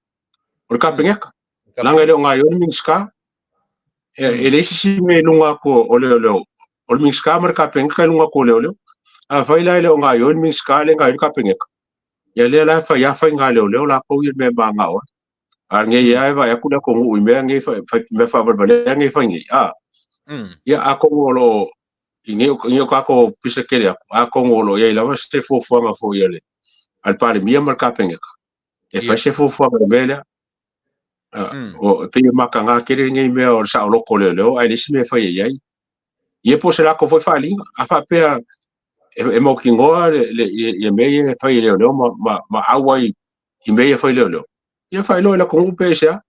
o le Kapeneta. Leaga e le o gaoioi le Minisita. E leai se isi mea i luga atu o leoleo. O le Minisita ma le Kapeneta e luga atu o leoleo. Afai la e le o gaoioi le Minisita le gaoioi le Kapeneta, ia lea la e fai lava faiga a leoleo latou ia i le mea e manao ai. A nei lava e vaai atu le atunuu i mea nei, mea faavalevalea nei e fai nei, a. Ia atonu o lo o i nei o tatou pisa tele atu, atonu o lo o i ai lava se fuafuaga foi a le Palemia ma le Kapeneta e fai se fuafuaga i le mea lea. O, e pei e mataga tele lenei mea o le saoloto o leoleo, ae leai se mea e faia i ai. Ia po o se latou foi faaaliga, a faapea e mautinoa ia mea ia e fai e leoleo ma au ai i mea ia e fai e leoleo, ia faailoa i le atunuu pe aisea.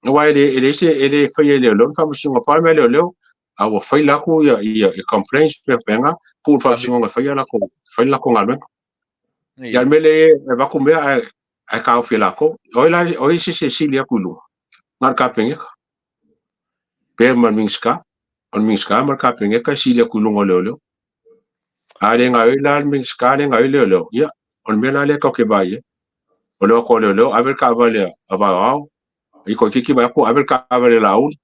Aua e le, e leai se, e le faia e leoleo ni faamasinoga, pau le mea a leoleo, a ua faila atu ia complaints mea faapena, tuu i le faamasinoga e faia latou, fai le latou galuega. Ia le mea lea e avatu mea ae taofi e latou. O ai la, o ai se isi e sili atu i luga? Na o le Kapeneta. Pea ma le Minisita. O le Minisita ma le Kapeneta e sili atu i luga o leoleo. A le gaoioi la le Minisita, le gaoioi leoleo, ia, O le mea la lea tatou te vaai ai. O le o atu a leoleo ave le taavale a Vaoao, i toeitiiti vaai atu ua ave le taavale a Laauli,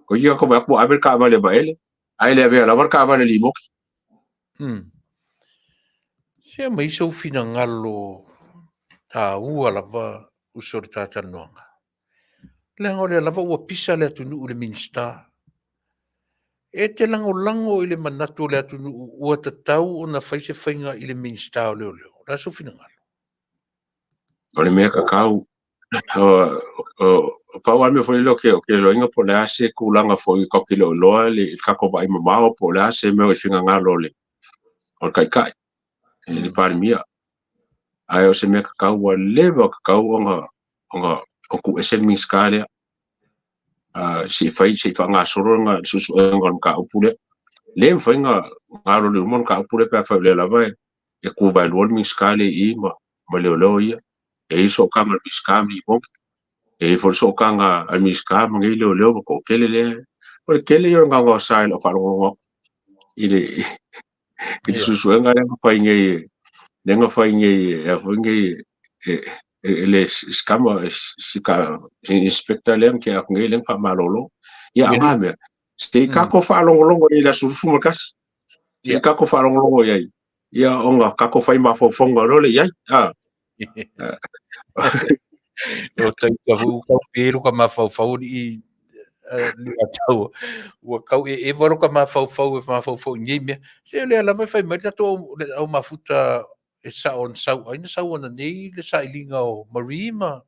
toeitiiti tatou vaai atu ua ave le taavale a Vaele, ae le avea lava le taavale a Limoki.
Se aumai sou finagalo taua lava uso i le talatalanoaga. Leaga o lea lava ua pisa le atunuu i le Minisita. E te lagolago i le manatu o le atunuu ua tatau ona fai se faiga i le Minisita o Leoleo. O le a sou finagalo?
O le mea tatau, pau lava le mea foi lele ou te iloaina po o le a se tulaga foi tatou te le o iloa le tatou vaai mamao po o le a se mea o i finagalo o le Taitai, le Palemia. Ae o se mea tatau ua leva ona tatau ona tuuese le Minisita lea, se i fai, se i faagasolo le suesuega o le mataupu lea. Le mafai ona alu i luma le mataupu lea pe afai o lea lava e tu vaelua le Minisita lea i i ma leoleo ia. E i ai sootaga a le Minisita ma Limoki, e i ai foi le sootaga a le Minisita ma nei leoleo ma toatele lea. O le tele ia o le gaogaosa i lau faalogologo atu i le i le suesuega lea na fai nei, lea na fai nei e foi nei e le scammer sika inspector lea na tea atu nei lea na faamalolo. Ia a ngā mea, se i kākou faalogologo i le aso 21. Se i kākou faalogologo i ai. Ia ona kākou fai mafaufauga loa lea i ai.
O tai ka fu kau pe ro ka mafaufau i li atau ua kau e ewa ro ka mafaufau e mafaufau i nei mea. Se lea lava e fai mai le tatou le au mafuta e sao ona sau ai na sau ana nei le sailiga o Marie ma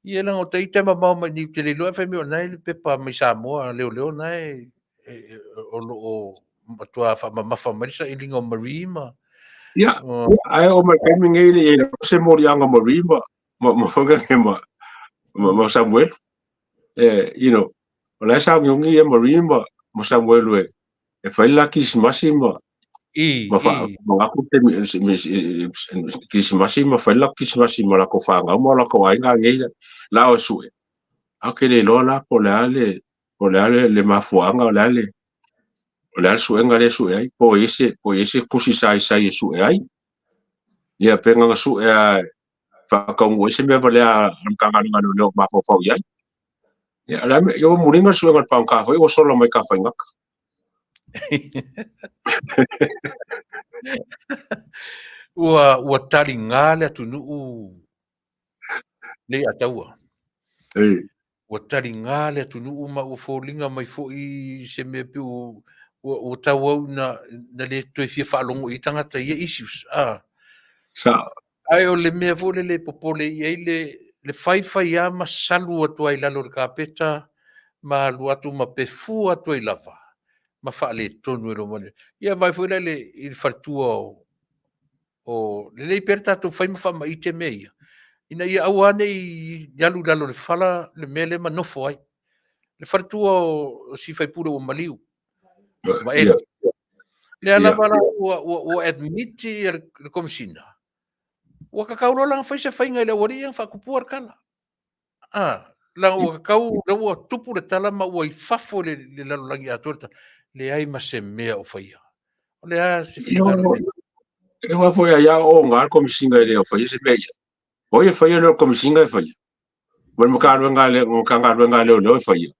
ia leaga o ita e mamao mai nei ou te le iloa e fai mai o na e le pepa mai Samoa a leoleo na e o lo o matua faamamafa mai le sailiga o Marie ma
Ia, ae oo mai taimi nei le i ai lava se moliaga o Marie ma ma ma ma ma Samuelu. E, you know, o la e saogiugi ia Marie ma ma Samuelu e e fai le la Kirisimasi ma
I,
ma fa
i.
ma lakou taimi Kirisimasi ma fai le lakou Kirisimasi ma lakou fanau ma lakou aiga nei la o e sue. Ae ou te le iloa la po o le a le po o le a le mafuaaga o le a le o le a le suega lea e sue ai, po o i ai se po o i ai se tusi sa i e sue ai. Ia pe na ona sue lava e faataunuu ai se mea valea a le Matagaluega a Leoleo o mafaufau i ai. Ia o le a le mea, ia ua muliga le suega o le pagota foi ua sola mai Tafaigata.
Ua ua taliga le atunuu Leiataua. Ua taliga le atunuu ma ua foliga mai foi se mea pei ua ua tauau ina na le toe fia faalogo i ai tagata i ia issues. Ah.
Sao.
Ae o le mea foi lele e popole i ai le le faifai lava ma salu atu ai i lalo o le kapeta ma alu atu ma pefua atu ai lava ma faaletonu e lou manu. Ia vaai foi la i le i le faletua o o lelei pea le tatou fai ma faamaite mea ia, ina ia aua ne i alu i lalo o le fala le mea lea ma nofo ai. Le faletua o si faipule ua maliu, Vaele. Lea lava la ua admit ia le Komesina, ua kakau loa la ona fai se faiga i le aualii ia ona faatupua le tala. Leaga ua kakau, lea ua tupu le tala ma ua i fafo i le lalolagi atoa le tala, leai ma se mea o faia. O le a se finagalo i le
E aua foi ai a o nga le Komesina e le o faia se mea ia. O ai e faia lea o le Komesina e faia. Ma le Matagaluega a le Matagaluega a Leoleo e faia.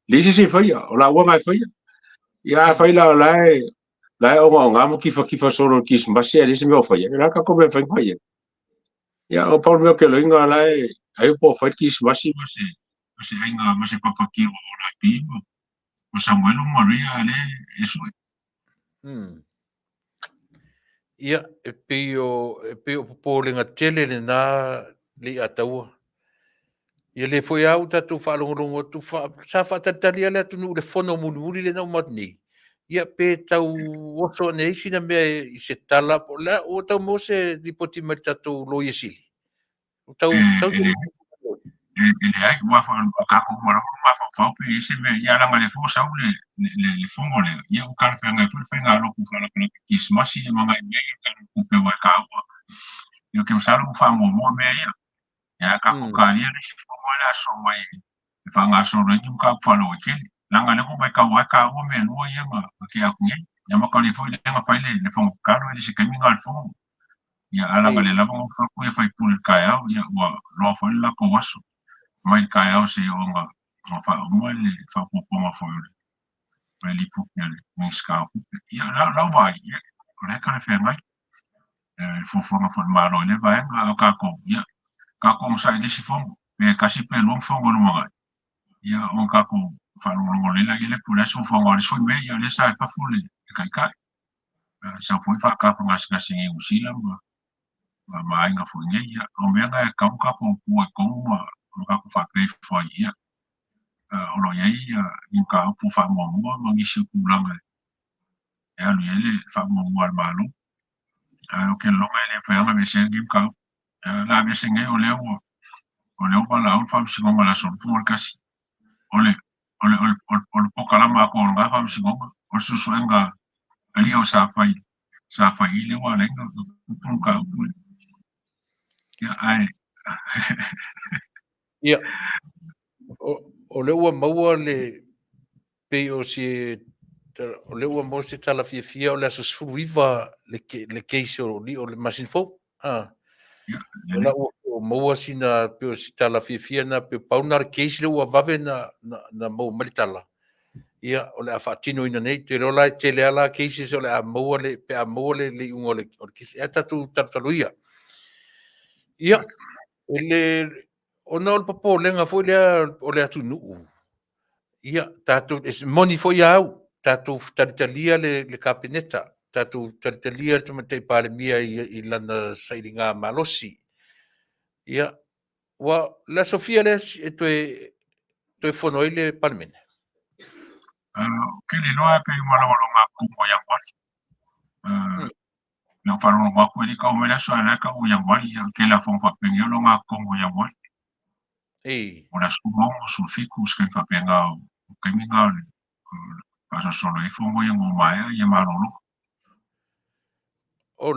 Leai se isi e faia, o laua na e faia. Ia afai la o la e la e ogaoga ma kifakifа solo i le Kirisimasi ae leai se mea o faia, ia o le a le tatou mea e mafai ona fai ai? Ia o pau le mea ou te loiga la e ai po o fai le Kirisimasi ma se ma se aiga ma se papa kiwa o Laipi ma ma Samuelu ma Maria a lea e sue.
Ia, e pei o, e pei o popolega tele lena Leiataua. Ia lea foi lava ua tatou faalogologo atu, fa, sa faatalitali lava le atunuu i le fono mulimuli lea na uma atu nei. Ia pe tau oso ane ai sina mea i se tala, po o le a, ua tau maua se lipoti mai le tatou Loia Sili? Ua tau sau
se... E leai, aua foi o tatou uma lava ua mafaufau pe i ai se mea, ia leaga o lea foi ua sau le fono lea, ia ua talafeagai foi le faigalotu faalatalata Kirisimasi ma nai mea ia o le Tala o le Tupe aua e taua. Ia ou te masalo ua faamuamua mea ia. Ia a tatou talia le isi fono lea aso mai e faagasolo ai ni mataupu faalauaitele. Leaga o lea ua matau lava e taua mea lua ia na tea atu nei. Ia ma tau le foi lea na fai le fono tatalo, e le se taimi lena o le fono. Ia, a lava le lava ofa atu ia faipule i le taeao, ia ua loa foi le latou aso mai le taeao seia oo ina faauma le faaopoopoga foi o le lipoti a le Minisita o Tupe. Ia, lau vaai, ia, o la e talafeagai le fuafuaga foi a le Malo i lea vaega, a o tatou, ia, tatou onosai i le isi fono, pe tasi pe lua fono i le lumanai, ia, ona tatou faalogologo lelei laia po o le a se fuafuaga o le isi foi mea, ia, o lea sa i fafo le Taitai. Sau foi faatafa gasegase i Niu Sila ma aiga foi nei. Ia, o mea na e tatau ona tatou tua i totonu ma tatou faapea ifo ai, ia, o lo o i ai ni mataupu faamuamua ma nisi o tulaga e alu i ai le faamuamua a le Malo. Ae ou te lagona e le mafai lava ona aveesea lenei mataupu. O le a aveese nei o lea ua o lea ua valaau le Faamasinoga i le aso 21. O le o le o le o le polokalama atoa o lena Faamasinoga, o le suesuega a alii o sa fai sa fai i lea ua ala ai ona tupu le mataupu lea. Ia ae
Ia, o lea ua maua le pei o se o lea ua maua se tala fiafia o le aso 19 le case o o le masina fou. Ah. O la ua maua sina pei o se tala fiafia na pei pau na le case lea ua vave na maua mai le tala. Ia, o le a faatinoina nei. Te iloa la e tele lava la cases o le a maua le, pe a maua le iuga o le case. Ae tatou talutalu ia. Ia, le, ona o le popolega foi lea o le atunuu, ia, tatou, e moni foi a au, tatou talitalia le Kapeneta, tatou talitalia le Tamaitai Palemia i lana sailiga malosi. Ia, ua, le aso fia lea e toe fono ai le Palemene?
Ou te le iloa pe ua lagolago atu mo Ianuari. Na ou faalogologo atu e le i tau mai le aso, ae o la e tau o Ianuari. Ia, o le tele lava o fono faapena o loga totonu o Ianuari. O le aso 16, 17, se taimi faapena o taimi na o le faasolosolo ai fono ia ua maea ia malolo.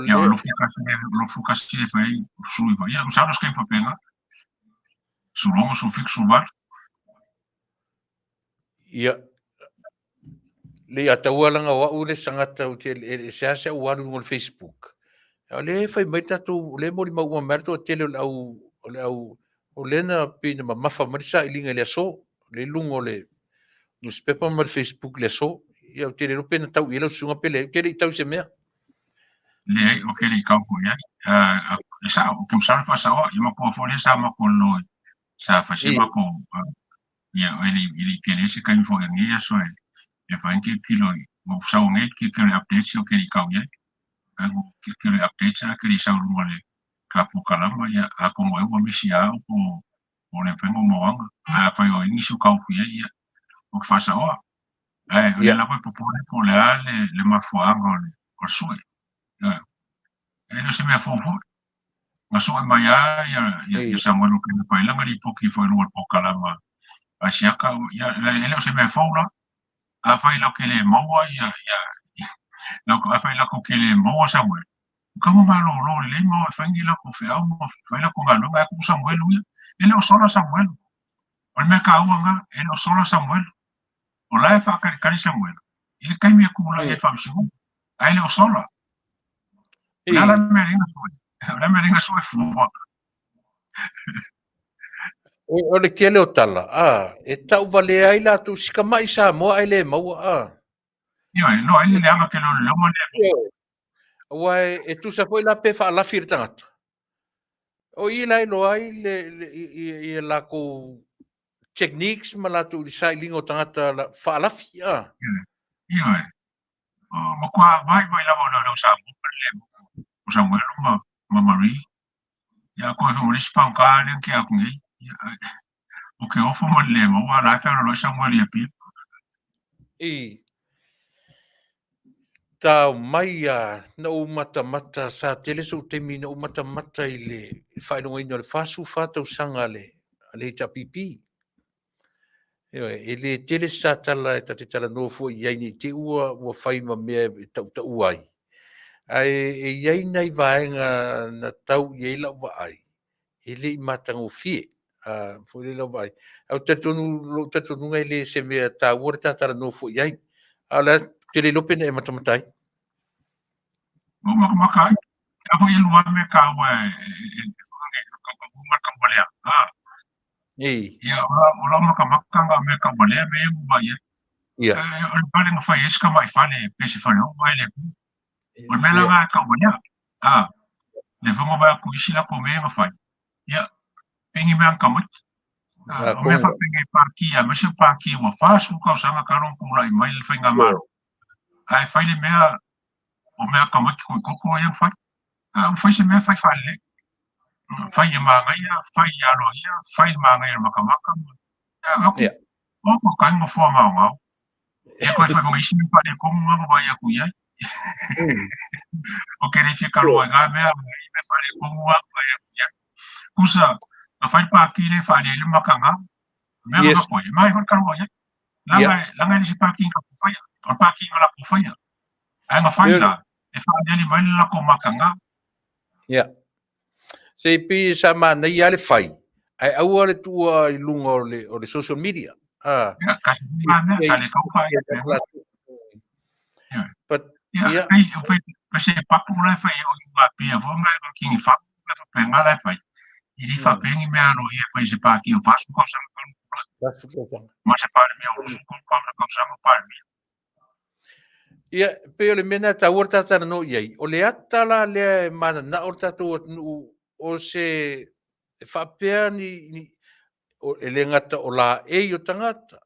Ia, o 21 e fai ai 19. Ia, masalo se taimi faapena. 16, 17, 18.
Ia, le i ataua langa o au le sangata ou te e seasea ou alu i luga o le Facebook. O lea e fai mai tatou, o lea e molimau uma mai le toatele o le au, o le au, o lea na pei na mamafa mai le sailiga i le aso, le i luga o le newspaper ma le Facebook i le aso. Ia, ou te le iloa pe na tau i ai lau susuga pe leai, ou te le i tau i se mea.
Leai, ou te le i tau foi i ai. E sao, ou te masalo e faasaoa, ia matua foi lea sa matou lolo sa fai se matou Ia, e le i tele se taimi foi o lenei aso e fai ai ni tilotilo i, ua ou sau nei tilotilo i updates ou te le i tau i ai. Ae ua ou tilotilo i updates ae te le i sau i luga o le ta polokalama, ia atonu ai ua misi ia au po o le mafai ona ou mauaga. Ae afai o i ai nisi o tau atu i ai, ia, ou te faasaoa. Ae o lea lava e popole po o le a le mafuaaga o le sue. E le o se mea fou foi. Na sue mai lava ia Samuelu Kenipa i lana lipoti foi i luga o le polokalama a Siaka, ia, e le o se mea fou la. Afai latou te le maua ia, afai latou te le maua Samuelu, e tatau ona malolo lelei ma o e fai ni latou feau ma fai latou galuega, ae tuu Samuelu ia. E le o sola Samuelu. O le mea taua lena, e le o sola Samuelu. O la e faatalitali Samuelu i le taimi e tulai ai i le faamasinoga, ae le o sola. O le a la le mea lea na sue? O le a le mea lea na sue fua?
O le tele o tala, a, e tau valea ai latou si tamai Samoa ae le maua, a.
Ioe, no, ai le leaga tele o le loma lea.
Aua e tusa foi la pe faalafi le tagata. O i la e iloa ai le, le, i, i, i latou techniques ma latou i le sailiga o tagata la, faalafi, a.
Ioe. O matua vaivai lava o leoleo Samoa ma le o Samuelu ma Marie. Ia koe foi ma le isi pagota lea na tea atu nei. Ia, o ke ofo ma le le maua, a la e fealoloai Samuelu i Apia.
I tao mai a na ou matamata, sa tele sou taimi na ou matamata i le faailogaina o le 44 tausaga a le HRPP. Ioe, e le tele se tala e ta te talanoa foi i ai ne i te i ua fai ma mea e tautaua ai. Ae e i ai nai vaega na tau i ai lau vaai, e le i matagofie foi lea lau vaai. Ae ou te talitonu, lou talitonuga e le se mea taua le ta talanoa foi i ai. A o le a, ou te le iloa pe na e matamata ai.
Ua matamata ai. A foi e lua me ka ua e whakanga ka walea. Ah.
Ei.
Ia, o la maka maka nga me ka walea me e mua ia.
Ia.
O le pale nga fai eska mai fale, pese fale o vai le. O le mea nga ka walea. Ah. Le fongo vai ku isi la ko me nga fai. Ia. Pengi me ang kamut. O mea whapenge pāki, a mese pāki ua whāsu kau sanga ka rong pūrai mai le whainga maro. Ai whai le mea, o mea ka mati koi koko ia whai. A whai se mea whai whai le. Whai e māngaia, whai i alo ia, whai i māngaia makamaka. Ia, aku, o ko kainga fua ngao ngao. Ia koe whai mga isi me whare komu ngā wai aku iai. O ke rei whika roa ngā mea, i me whare komu ngā wai aku iai. Kusa, a whai pāki le whare le maka ngā, mea yes. Koe, mai hoi karoa iai. Langa, yeah. Langa le se pāki ngā kowhaia, o pāki ngā la kowhaia. Ai ngā whai la, e whare ali mai la ko maka ngā.
Yeah. Se pi sa ma nei ale whai. Ai aua le tua i lunga o le social media. Ah.
Yeah, kasi mea, ka le kau whai.
But,
yeah. Pei, se papu la whai o i ngā pia, fo ngai o kingi whapu la whai ngā la whai. I ri whapengi mea aro ia whai se pāki o whasu kau sanga kau
Whasu kau sanga.
Ma se pāre mea o rusu kau kau kau sanga pāre mea.
Ia, pe o le mea nā tāua tātara no iai. O le ata la lea e mana na o tātou atunuu o se e whapea ni, ni o, e le ngata o la ei o tangata,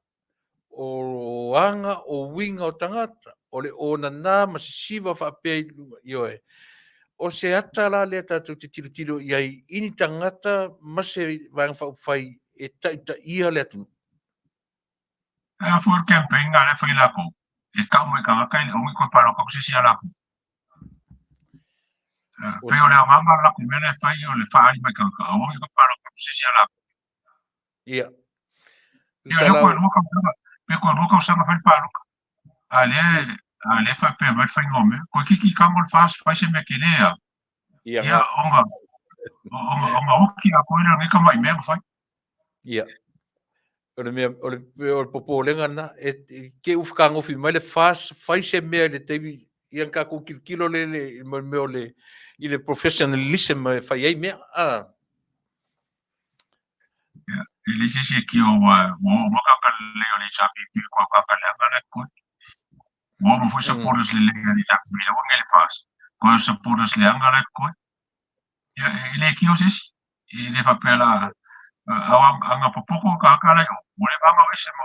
o anga, o winga o tangata, o le ona nā ma sisiva whapea i lunga, i oe. O se ata la lea tātou te tiro tiro i ai ini tangata ma se vaenga whaupawhai e taita ia le atunuu.
A for campaign ngā le whai lako. E kau mai ka ngaka i ongi koe pāroka ko sisi a lako. Pe o le anganga lako mea le whai o le whaari mai ka ngaka. Ongi koe pāroka ko sisi a lako.
Ia.
Ia, leo koe rua kausanga. Pe koe rua kausanga whai pāroka. A le, a le whai pe mai whai ngō mea. Koe kiki kango le whaas whai se mea ke lea.
Ia,
Ia, onga, onga, onga oki a koe leo ngeka mai mea whai.
Ia. O le mea, o le, o le popolenga na, e, e ke uwhakangofi mai le fas, whai se mea i le teimi, ia ka kou kilokilo le, le, i le mea o le, i le professionalism e whai ai mea. Ah.
Ia, e le se se ki o wa, wo maka ka le o le chapi pi ko ka ka le anga le ko. Wo mo foi supporters le le le chapi le wo ngele fas. Ko supporters le anga le ko. Ia, e le ki o se si. E le papela anga popoko ka ka le o le vanga o se mo.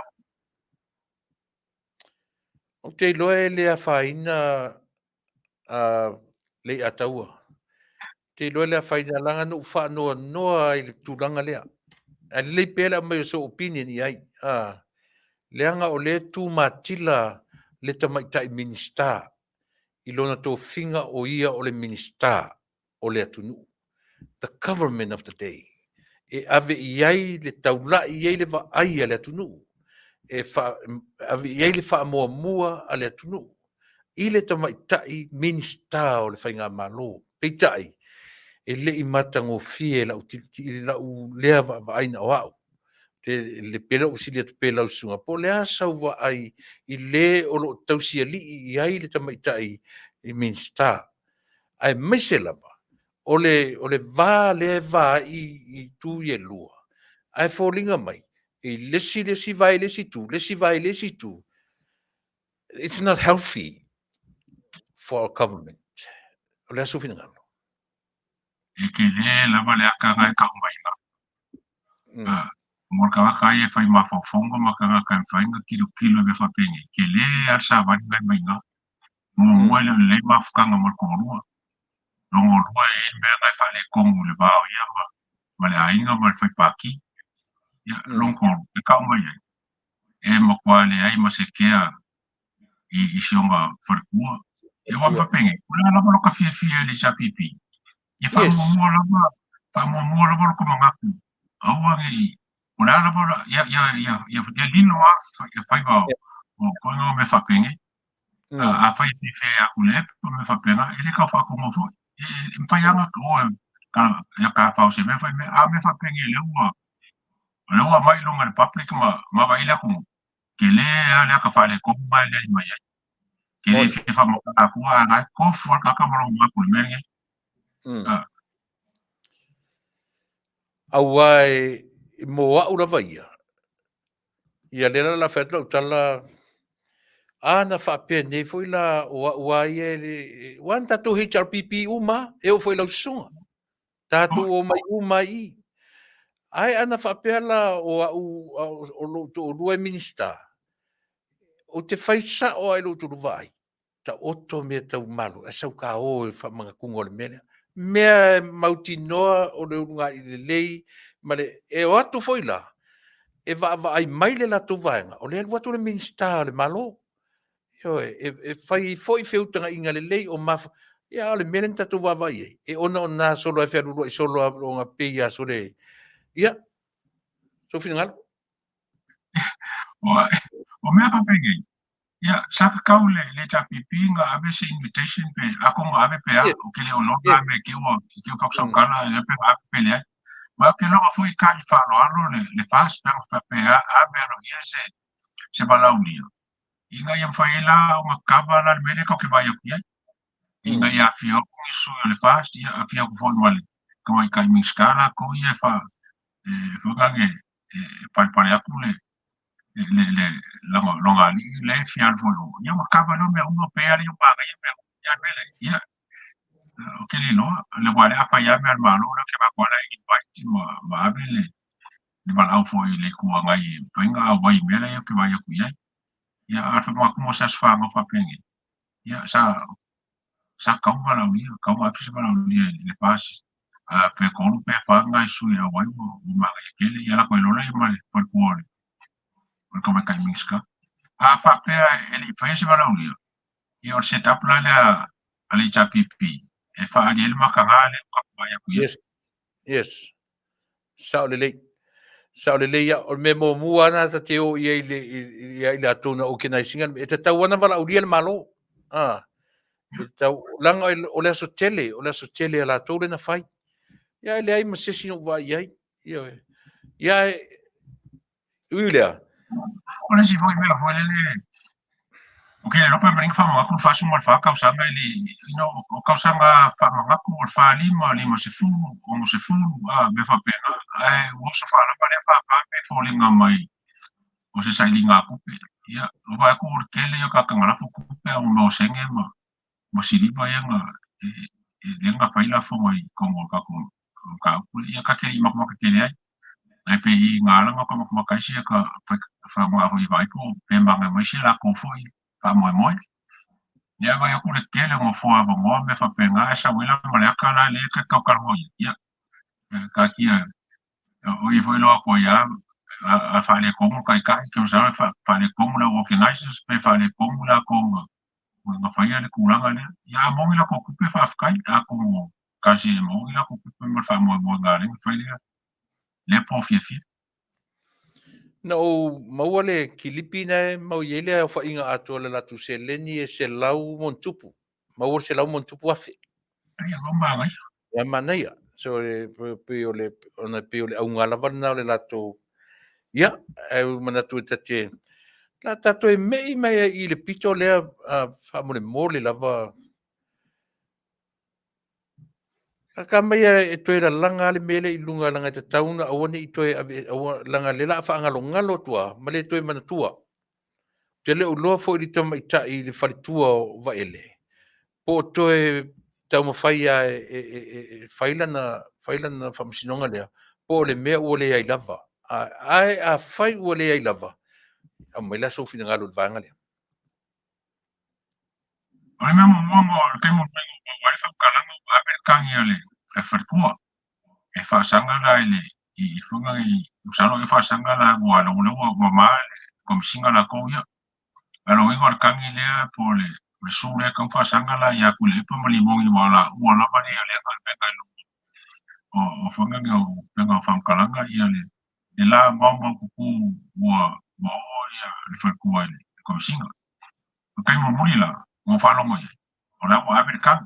O te iloa e le awhaina le i ataua. Te iloa le awhaina langa no whaanoa noa i le tūranga lea. A lei pēla mai o so opinion i ai. Leanga o le tū mātila le tamaitai minista i lona tō finga o ia o le minista o le atunuu. The government of the day. E ave i ai le taulai i ai le vaai a le atunuu. E wha, ave i ai le whaamuamua a le atunuu. I le tamaitai minista o le whainga malo. Peitai, e le i matagofie lau tilotilo lau lea vaavaaina o au. Te le pele o sili atu pe lau susuga po o le a sau vaai i lē o loo tausialii i ai le tamaitai i Minista. Aemaise lava o le o le va lea e vaai i itu ia e lua, ae foliga mai i le isi le isi vae i le isi itu, le isi vae i le isi itu. It's not healthy for our government. O le aso finagalo.
E ke le lava le aka ngai ka mai la. Mo ka ka e fai ma fo fongo ma ka ka fai nga kilo kilo me fa penge. Ke le ar sa van mai mai nga. Mo mo le le ma fukanga mo ko rua. Longo rua e mea ngai fa le kongu le vao ia ma ma le ainga ma le fai paki. Ia longo e ka mai ai. E ma kwa le ai ma se kea i si onga wharekua. E wa papenge. Ula lava lo ka fia fia le sa pipi. E wha mua lava, wha mua lava lo ka mangaku. Aua ngi, ula lava la, ia, ia, ia, ia, ia lino a, ia whaiva o, o koinga me whapenge. A whai te whea aku le, me whapenga, e le ka whakongo fo. E, e mpai anga, o, e, ka, ia ka whao se me whai me, a me whapenge le ua, le ua mai lunga le public ma, ma vai le aku. Ke le a le ka whale kongu mai le mai ai. Ke le whiwha mo ka kua ngai kofu a kaka mo longa ku le menge.
Aua e mo au lava ia, ia lea la o le a fai atu lau tala, a na faapea nei foi la o au lava ia e le, aua na tatou HRPP uma lava, e oo foi i lau susuga. Tatou omai uma ai i i. Ae ana faapea la o au o lou toalua e Minisita, ou te fai sao lava i lo outou vaai, taoto mea tau Malo ae sau ta o i le faamanatuga o le mea lea. Mea e mautinoa o le ulugalii lelei ma le e o atu foi la e vaavaai mai le latou vaega, o lea e alu atu le Minisita o le Malo. Ioe, e fai foi feutagaiga lelei o mafa. Ia a o le mea lea na tatou vaavaai i ai, e onaona solo lava e fealualuai solo lava ona pei lava sole. Ia, sou finagalo.
O mea faapenei, ia, sa tatau le HRPP na ave se invitation pe atonu na ave pe a, ou te le o iloa na mea te i ua faatautala le pe na ave pe leai. Ma ou te iloa foi tali faaaloalo le FAST pe ana faapea ave aloaia se valaaulia ina ia mafai ai la ona kava la le mea lea tatou te vaai atu i ai. Ina ia afifio atu ni sui o le FAST, ia afifio atu foi ma le tamaitai Minisita latou ia e fa e foi e palepale atu le le le lona alii le fia alu foi o ia ua kava lea mea uma pe ale o manaia mea uma ia mele ia o ke le iloa le wale a fai a mea a le Malo lea ke vaku ala invite ma ave le valaau foi i le Itu Agai e mafai ona auai i mea la ia ou te vaai atu i ai. Ia a faamanatu se aso fanau faapenei ia sa tatau ona valaaulia, tatau ona ave se valaaulia i le FAS pe tolu pe fa nai sui e auai ua manaia tele ia lako ai loa lea ma le faletua o le tamaitai Minisita. A faapea e le i faia se valaaulia, ia o le set up la lea a le HRPP e faaali ai le mataga lea ua tatou vaai atu i ai.
Yes. Yes. Sao lelei. Sao lelei ia. O le mea muamua lava lena ta te o i ai ia i latou na organise ina, e tatau lava ona valaaulia le Malo. A, e tatau, leaga o le aso tele, o le aso tele a latou lea na fai. Ia e leai ma se isi na ou vaai i ai. Ioe. Ia e, ui i lea.
O le isi foi mea foi lele, ou te le iloa pe mafai ona faamanatu le 14 tausaga i le, you know, o tausaga faamanatu o le 45, 50, 60, a, mea faapena. Ae ua oso faalava lea fapa pe foliga mai o se sailiga tupe. Ia, o vaai atu o le tele ia o tagata na lafo tupe a ua maua sene ma siliva ia na e lea na fai lafoga i totonu o le tatou mataupu lea. Ia ta te le i matamata tele ai. Ae pe i ngā ala ka matamata ai sia ka whai foi i vaai po pe manaia mai sia lakou foi faamoemoe. Ia vaai atu le tele o nofoa avanoa mea faapena ae sau ai la ma le aka la lea ta te tautalanoa i ai. Ia, taatia o i foi loa atu ai a faaletonu le taitai, ke masalo e faaletonu le au organizers pe faaletonu lakou na faia le tulaga lea. Ia a moni latou tupe faafetai, atonu kasi e moni latou tupe ma le faamoemoega a lea na fai lea lea po fiafia.
Na ou maua le kilipi na e mau i ai le aofaiga atoa o le latou seleni e 100+, maua le 100+ afe.
Ia, ua manaia.
Ia manaia. So e pei o le ona pei o le auga lava lena o le latou ia ae ua manatu e ta te la tatou e me'i mai ai i le pito lea faamolemole lava. Ka mai e toe lalaga le mea lea i luga leaga e tatau ona aua ne i toe ave aua leaga lea o le a faagalogalo atu lava ma le toe manatua. Ou te le o iloa foi i le tamaitai i le faletua o Vaele po o toe taumafai lava e fai lana faamasinoga lea po o le mea ua leai lava. Ae afai ua leai lava, aumai la sou finagalo i le vaega lea.
O le mea muamua mo le taimi o maua ai le faamatalaga ua ave le tagi a le faletua e faasaga la i le i fuga i masalo e faasaga la ua lea ua mama le komesina latou ia. Ae lona uiga o le tagi lea po o le su lea e tatau faasaga la ia Tuilaepa ma Limoni ua laua lava lea lea galuega i luga o fuga ni o upega o faamatalaga ia le la maumaututu ua oo ia le faletua i le komesina. O le taimi mulimuli la, ua ou faalogo i ai, o la ua ave le tagi.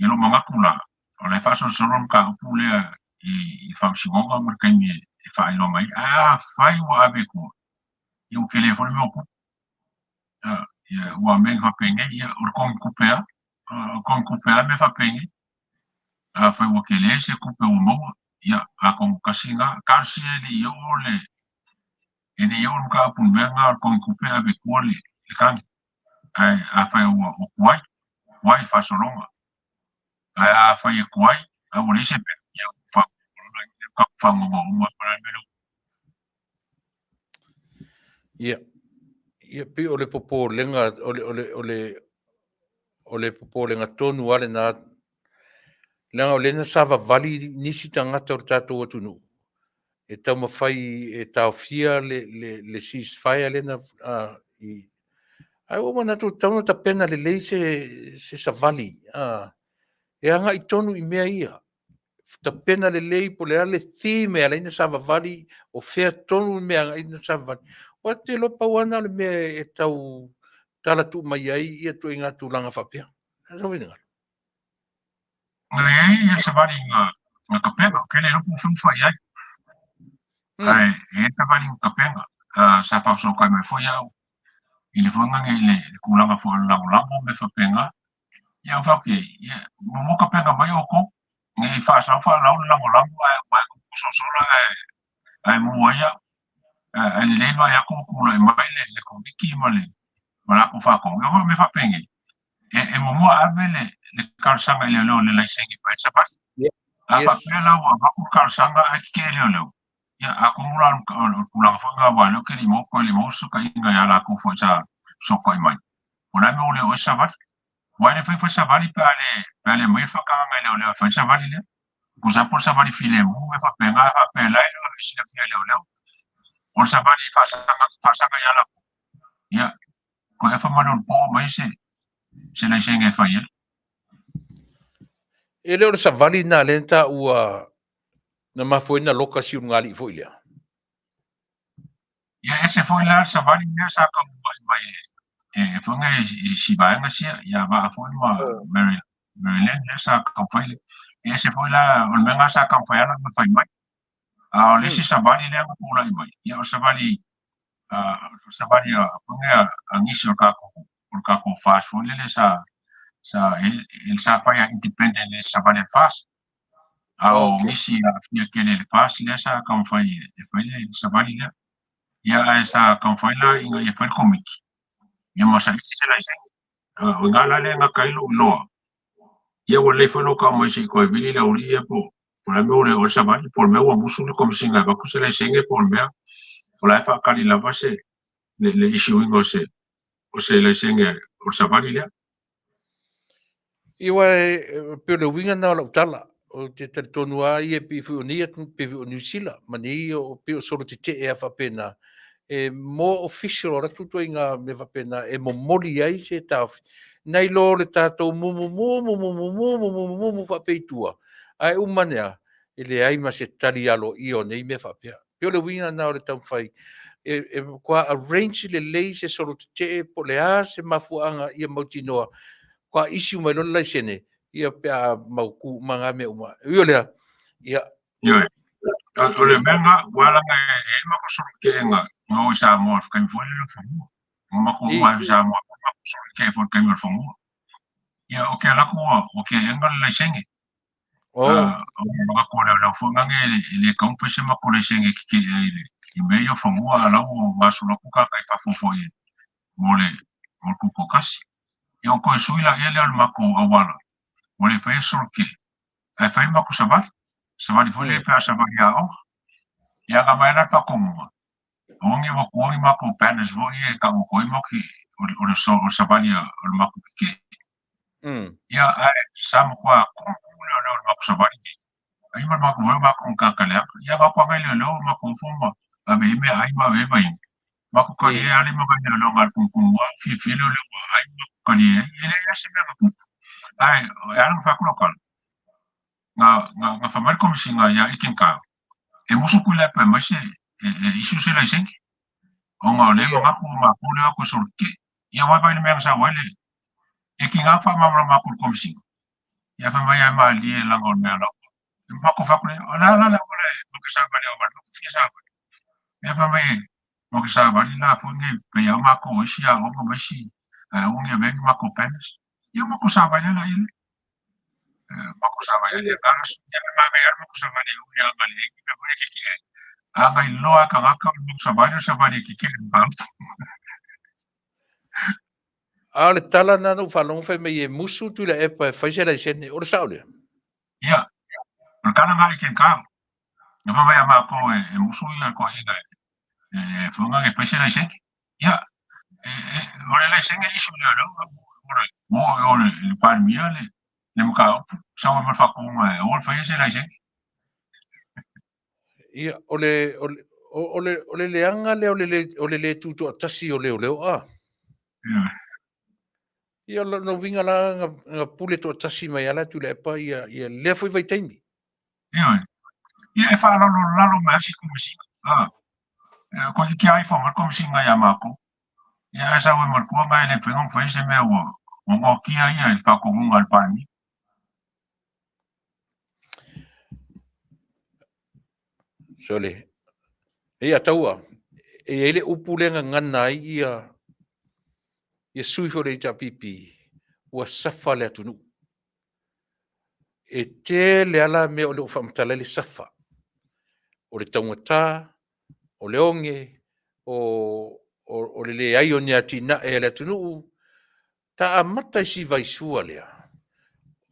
I lou manatu la, o la e faasolosolo le mataupu lea i le faamasinoga ma le taimi e faailoa mai ai. Ae afai ua ave i tua, ia ua tele foi le mea o tupu. Ia, ua mea ina faapenei, ia, o le togitupe lava, o le togitupe lava mea faapenei. Afai ua tele se tupe ua maua, ia, atonu tasi lena. Talosia e le i oo le, e le i oo le mataupu i le mea lena o le togi tupe ae ave i tua le tagi. Ae afai ua tuai, tuai faasologa. Ae afai e tuai ae ua leai se mea, ia ua faanoanoa uma ai ma le mea lea.
Ia, ia pei o le popolega, o le, o le, o le, o le popolega tonu lava lena, leaga o lea na savavali nisi tagata o le tatou atunuu e taumafai e taofia le, le, le ceasefire lea na, i, ae ua ou manatu e tatau ona tapena lelei se, se savali, e agai tonu i mea ia. Tapena lelei po o le a le theme e ala ai ona savavali, o fea tonu le mea e agai ai ona savavali. Aua ou te iloa pau lava lena o le mea e tau tala tuu mai ai ia ituaiga tulaga faapea. Lou finagalo.
Na i ai ia savali na tapena, ou te le iloa po o fea ua fai i ai. Ae e i ai savali na tapena, sa faafesootai mai foi au i le foi lea i le tulaga foi o le lagolago ma mea faapena. Ia ou fai atu i ai, ia muamua tapena mai outou, ne i faasau faalau le lagolago ae uma ane ua sosola ae mu ai au. Ae lelei vaai atu ua tulai mai le Komiti ma le latou faatonu. Ia o mea faapenei, e muamua ave le talosaga i leoleo i le laisene e fai ai le savali. A faapea la ua avatu le talosaga ae tetee e leoleo, ia atonu la o le tulaga foi lena aua o lea ou te le i maua pe le i maua se fesootaiga ia latou foi sa fesootai mai. O le a le mea ua le oo ai se savali? Aua e le mafai ona fai savali pe a le pe a le aumaia le faatagaga e leoleo e fai le savali lea. Tusa po o le savali filemu ma mea faapena e faapea la e le silafia e leoleo. O le savali faasaga faasaga ia latou. Ia, toe afa ma le po mai se se laisene e fai ai.
E le o le savali lena lea na taua na mafua ai ona loka si ulugalii foi lea.
Ia ese foi la le savali lea sa taumafai mai e foi nei i si vaega sia ia vaa foi ma Maryland lea sa taumafai le e ese foi la o le mea lena sa taumafai lava ona fai mai. A o le isi savali lea na tulai mai, ia o le savali o le savali a foi nei a nisi o le tatou o le tatou FAST foi lele sa sa sa fai a independent le savali a le FAST. A o nisi e aafia tele i le FAST lea sa taumafai e fai le savali lea. Ia ae sa taumafai la ina ia fai le komiti, ia ma saili se laisene. O i ina la lea e gata ai lou iloa, ia ua lelei foi lou tau mai se i toe vili le aualii ia po o le a le mea ua le oo ai le savali, po o le mea ua musu le Komesina e avatu se laisene po o le mea o la e faatali lava se le issue ina o se laisene o le savali lea.
Ia aua e pei o le uiga lena o lau tala, ou te talitonu lava ia pei foi o nei atunuu, pei foi o Niu Sila ma nei o pei o solo tetee lava faapena, e more official o latou ituaiga mea faapena e momoli ai se taofi, nai lo le tatou mumumumu mumumumu mumumumu faapea i tua, ae uma ane lava, e leai ma se tali aloaia o nei mea faapea. Pei o le uiga lena o le taumafai e matua arrange lelei se solo tetee po o le a se mafuaaga ia mautinoa faatoa issue mai loa le laisene ia pe a mautu uma na mea uma. E ui o lea, ia.
Ioe. O le mea lena, ua laga e i ai matou solo tetee na o i Samoa i le taimi foi lea o le fanua. Na matou o mai i Samoa, matou solo tetee foi i le taimi o le fanua. Ia, ou te alu atu ua teena le laisene. O le manatu o leoleo foi lea e le tatau ona fai se matou laisene e tetee ai i mea ia o fanua, a o la ua gasolo atu tagata i fafo foi mo le tutoatasi. Ia ona toe sui laia lea o le matou auala, ua le faia se solo tetee, ae fai matou savali, savali foi lea pe a savali aoga. Ia na aumai la le faatonuga, aua ne i avatua ni matou banners foi ia e taoto ai matou o le savali o le matou tetee. Ia, ae sa matua kumukumu leoleo i le matou savali nei. Ai ma le matou foi o matou ma tagata leaga. Ia avatu agai leoleo o matou ifo ma ave i ai meaai ma ave i ai vainu. Matou talie lava le ma nai leoleo na o le kumukumu lava, fiafia leoleo ua ai ma matou talie ai. E leai lava se mea na tupu. Ae e ala ona fai atu lau tala, na, na, na fai mai le Komesina ia Etienne e musu Tuilaepa e aumai se, e issue se laisene. Ona o lea e manatu o matou lea o atu e solotetee. Ia vaivai le mea na sau ai le, E tiga faamalamalama atu i le Komesina, ia fai mai ae malie leaga o le mea lau. E matou fai atu lea, o le a la le auala e matou te savali ai aua matou te fia savali. Ia fai mai matou te savali la foi nei pei lava o matou o isi aoga ma isi aoga e avea ni matou banners. Ia matou savali ai laia lea. Mako savali le galas ia me mame ar mako savali u ia ngali e ki me hoi ke ki e. A ngai loa ka ngaka o mako savali o savali ki ke ba.
A o le tala na na ou faalogo fai mai e musu Tuilaepa e fai se laisene, o le sao lea?
Ia, o le tala ngai ke kau. Na fa mai a mākou e musu ia ko ina e whanga e fai se laisene. Ia, o le laisene isu lea leo, mo o le Palemia le le mataupu, sau ai ma le faatonuga e aua le faia se laisene.
Ia, o le, o le, o le, o le leaga lea o le, o le le tutoatasi o leoleo a.
Ia.
Ia, o lona uiga la, na pule toatasi mai lava la Tuilaepa ia, ia lea foi vaitaimi.
Ioe. Ia e faalalolalo mai lava si Komesina. A. Ko te kia ifo mai le Komesina iā mākou. Ia ae sau ai ma le kuaga e le mafai ona fai se mea ua noakia ia i le faatonuga a le Palemia.
Sole. Ia taua, e i ai le upu lea gagana ai ia ia sui foi o le HRPP, ua safa le atunuu. E tele lava la mea o lo o faamatala ai le safa. O le taugata, o le oge, o le leai o ni atinae a le atunuu. Ta amata i si vaisua lea,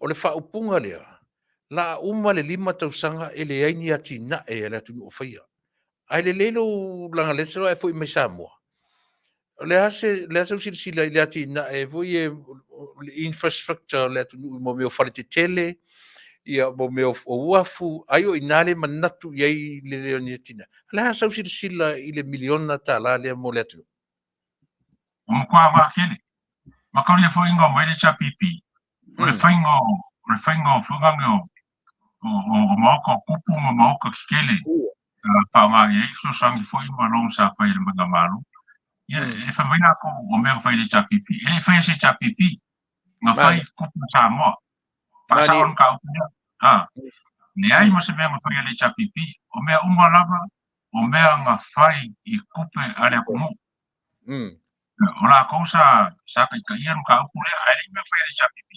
o le faaupuga lea, la uma le 5 tausaga e leai ni atinae a le atunuu o faia. Ae lelei lou lagalesa ae foi mai Samoa. O le a se, le a sau silasila i le atinae foi e le infrastructure o le atunuu mo mea o fale tetele, ia mo mea o uafu, ai o i ina le manatu i ai le leo ni atinae. O le a sau silasila i le miliona tala lea mo le atunuu?
Ua matua aoga tele. Ma tau le foaiga o mai le HRPP, o le faiga o, o le faiga o fugage o, o, o, o maota o tupu ma maota tetele faaaoga i ai fesoasoani foi ma loan sa fai e le Faigamalo. Ia, e fai mai latou o mea na fai e le HRPP. E le i faia e se HRPP, na fai tupu a Samoa. Faasao le mataupu lea. Leai ma se mea na fai e le HRPP. O mea uma lava, o mea na fai i tupe a le atunuu. O latou sa sa taitaia le mataupu lea, ae le i mea fai e le HRPP.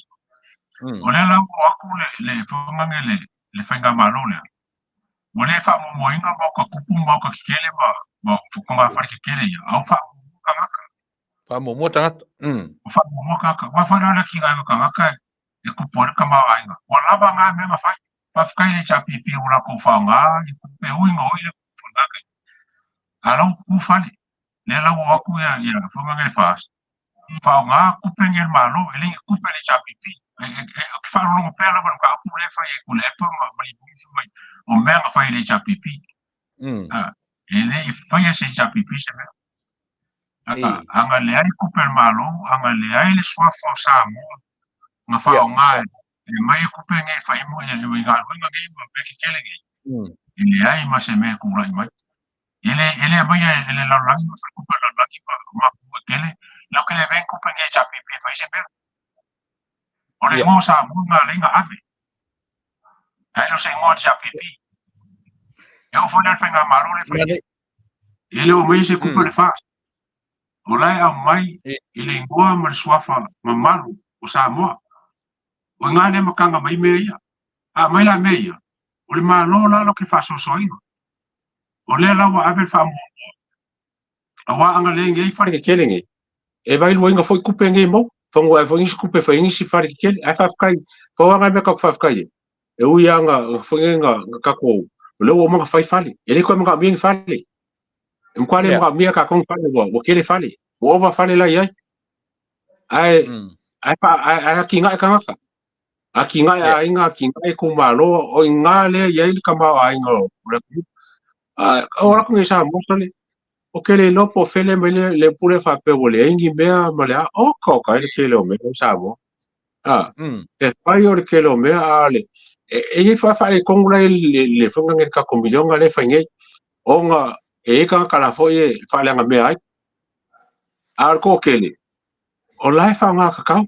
O lea la ua oo atu le le fugage le le faigamalo lea, ua le faamuamuaina maota tupu ma maota tetele ma ma togafale tetele ia, a ua faamuamua tagata.
Faamuamua tagata.
Ua faamuamua tagata. Aua foi la le atinae o tagata e tupu ai le tamaoaiga. Ua lava na mea na fai. Faafetai i le HRPP ua latou faaaoga i tupe ui ma ui le fugage. A la ua tupu fale. Lea la ua o atu ia ia fugage le FAST. Faaaoga tupe nei a le Malo, e le ni tupe a le HRPP. Ou te faalogologo pea lava i le mataupu lea e fai e Tuilaepa ma Lipuli fai mai, o mea na fai e le HRPP. E le i faia e se HRPP se mea. A na leai tupe a le Malo, a na leai le suafa o Samoa na faaaoga e aumai ai tupe nei e fai ai galuega nei ma mea tetele nei, e leai ma se mea e tulai mai. E le e le aumaia e le lalolagi ma faletupe o le lalolagi ma mafua tele, latou te le avea ni tupe nei e HRPP e fai ai se mea. O le igoa o Samoa na alai na ave, ae le o se igoa o le HRPP. E oo foi la i le faigamalo lea e fai nei, e le o aumaia se tupe o le FAST. O la e aumai i le igoa ma le suafa mamalu o Samoa. O i ina lea e mataga mai mea ia. A aumai la mea ia, o le Malo la latou te faasoasoaina. O lea la ua ave le faamuamua, aua a na leai nei fale tetele nei, e vailuaina foi tupe nei maua, fanua ae foi nisi tupe e fai ai nisi fale tetele. Ae faafetai, pau lava na mea tatou te faafetai ai, e ui lava na foi nei na tatou, o lea ua uma ona fai fale, e le toe manaomia ni fale. E matua le manaomia tatou ni fale, ua tele fale, ua ova fale la i ai. Ae, ae, ae atinae tagata. Atinae aiga, atinae itumalo, o i ina lea e i ai le tamaoaiga o le atunuu. O atu nei i Samoa, sole, ou te le iloa po o fea le aumai le upu lea faapea ua leai ni mea ma le a, oka oka ai le tele o mea i Samoa. E fai o le tele o mea, a o le, e i ai foi faaletonu la i le faiga nei i le tatou miliona lea e fai nei, ona e i ai tagata la foi e faaleaga mea ai. A o le toatele, o la e faaaoga tatau.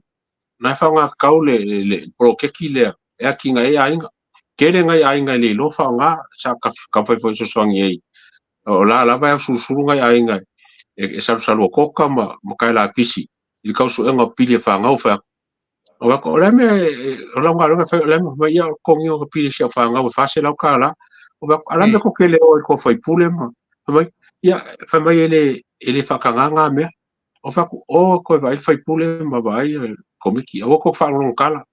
Na e faaaoga tatau le poloketi lea e atinae ai aiga. Tele nai aiga e le iloa faaaoga, sa taumafai foi e fesoasoani ai. O la lava e ausulusulu nai aiga e salusalu a koka ma tae lapisi i le tau suega o pili e fanau fai atu. O wako, o le mea, o lau galuega e fai, o le mea, mai ia o totogi o ka pili si au fanau e $400. O wako, a la mea ko kele o i ko faipule ma, fai mai, ia, fai mai e le, e le whaakanga ngā mea. O wako, o koe vaai le faipule ma vaai le komiti, aua ko whaalongo kala.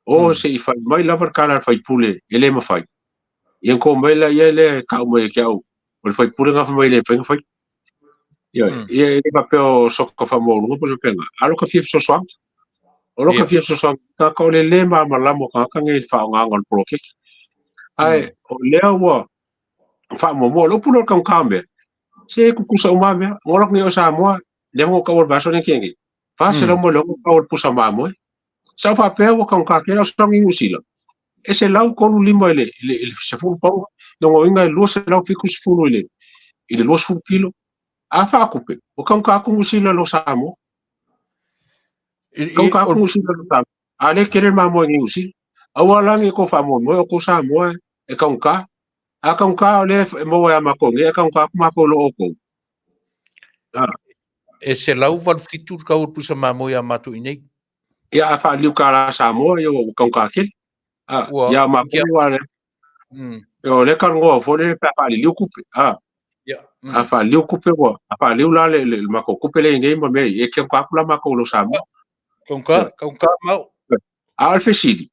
O se i whai mai lava le kala le faipule, e le mawhai. Ia ko mai la ia le kau mai e ke au, o le faipule ngā whai mai le whai whai. Ia, ia e le faapea o soka faamaualuga po o se faapena. A o lo ka fia fesoasoani. O lo ka fia fesoasoani, tagata o le lē malamalama o tagata nei i le faaaogaina o le poloketi. Ae o lea ua faamuamua, o le upu lea o le taugata o mea, se tutusa uma lava mea. Ua alu atu nei oe Samoa, lea na ou taua i le vaiaso lea na tea nei, $460 le tau o le pusa mamoe. Sa ou faapea ua taugata tele, a o sau i Niu Sila, e 135 i le 10 pauna, lona uiga e 270 i le 20 kilo. A faatupe, ua taugata atu Niu Sila i lo Samoa. Taugata atu Niu Sila i lo Samoa. A lea e tele le mamoe i Niu Sila. Aua la ne i tou faamoemoe o tou Samoa e taugata. A taugata o lea e maua ia matou nei, ae taugata atu matou i lo outou.
E 187 le tau o le pusa mamoe ia matou i inei.
Ia, a faaliliu kālā Samoa, ia ua taugata tele. A,
Ua,
ia matou
ia.
ua le, ia, o lea talanoa foi lele pe a faaliliu tupe. A,
Ia.
a faaliliu tupe ua, a faaliliu la le, le, le matou tupe lea i inei ma mea ia, e taugata atu la matou i lo Samoa.
Taugata, taugata mau.
A o le fesili,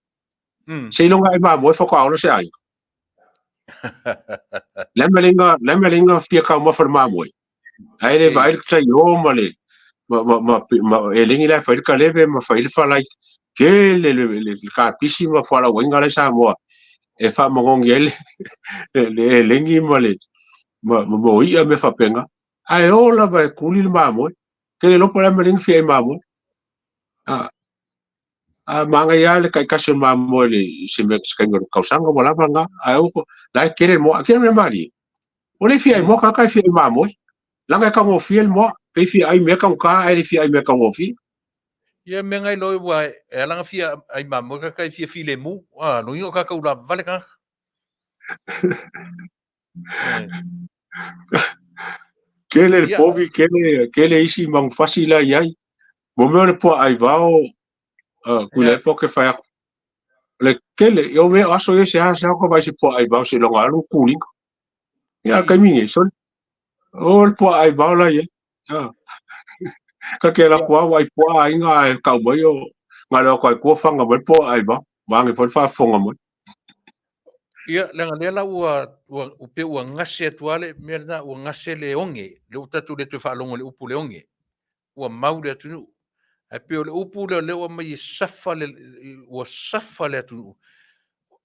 seiloga e mamoe faatoa ola se aiga. Le a le mea le a le mea fia taumafa i le mamoe. Ae le vaai le taio ma le ma ma ma, ma eleni la e fai le kaleve ma fai le falai tele le, le, le kapisi ma fualauaiga la i Samoa e faamagogi ai le, le, le eleni ma le ma, ma, ma i'a me faapena. Ae o lava e kuli le mamoe. Ke le lopo le a me fia i mamoe. A, a manaia lava le taitasi o le mamoe i se mea se taimi o le tausaga ua lava lena, ae aua ko, la e tele le moa, tele mea malie. Ua le fia ai moa tagata e fia ai mamoe. Leaga e taugofie le moa, pe fia ai mea taugata ae le fia ai mea taugofie.
Ia mea ngai loa ua e ala na fia ai mamoe kaka e fia filemu, a no inga o kākou lava vale tagata.
Tele le povi, tele, tele isi manufasi la i ai. Mo mea o le puaa aivao, Tuilaepa o ke whai aku. Le tele, i o mea aso ia se a se a ka vai se puaa aivao se longa alu kūlinga. Ia kaimi nge, sorry. O le puaa aivao la i ai. Ka ke la kua wai puaa ainga e kau mai o ngā leo kai kua whanga mai puaa aivao. Maange foi le faafofoga mai.
Ia, leaga lea la ua, ua, ua pei ua gase atu lava le mea lena, ua gase le oge, lea ua tatou le toe faalogo i le upu le oge, ua mau le atunuu. Ae pei o le upu lea o lea ua aumai e safa le, ua safa le atunuu.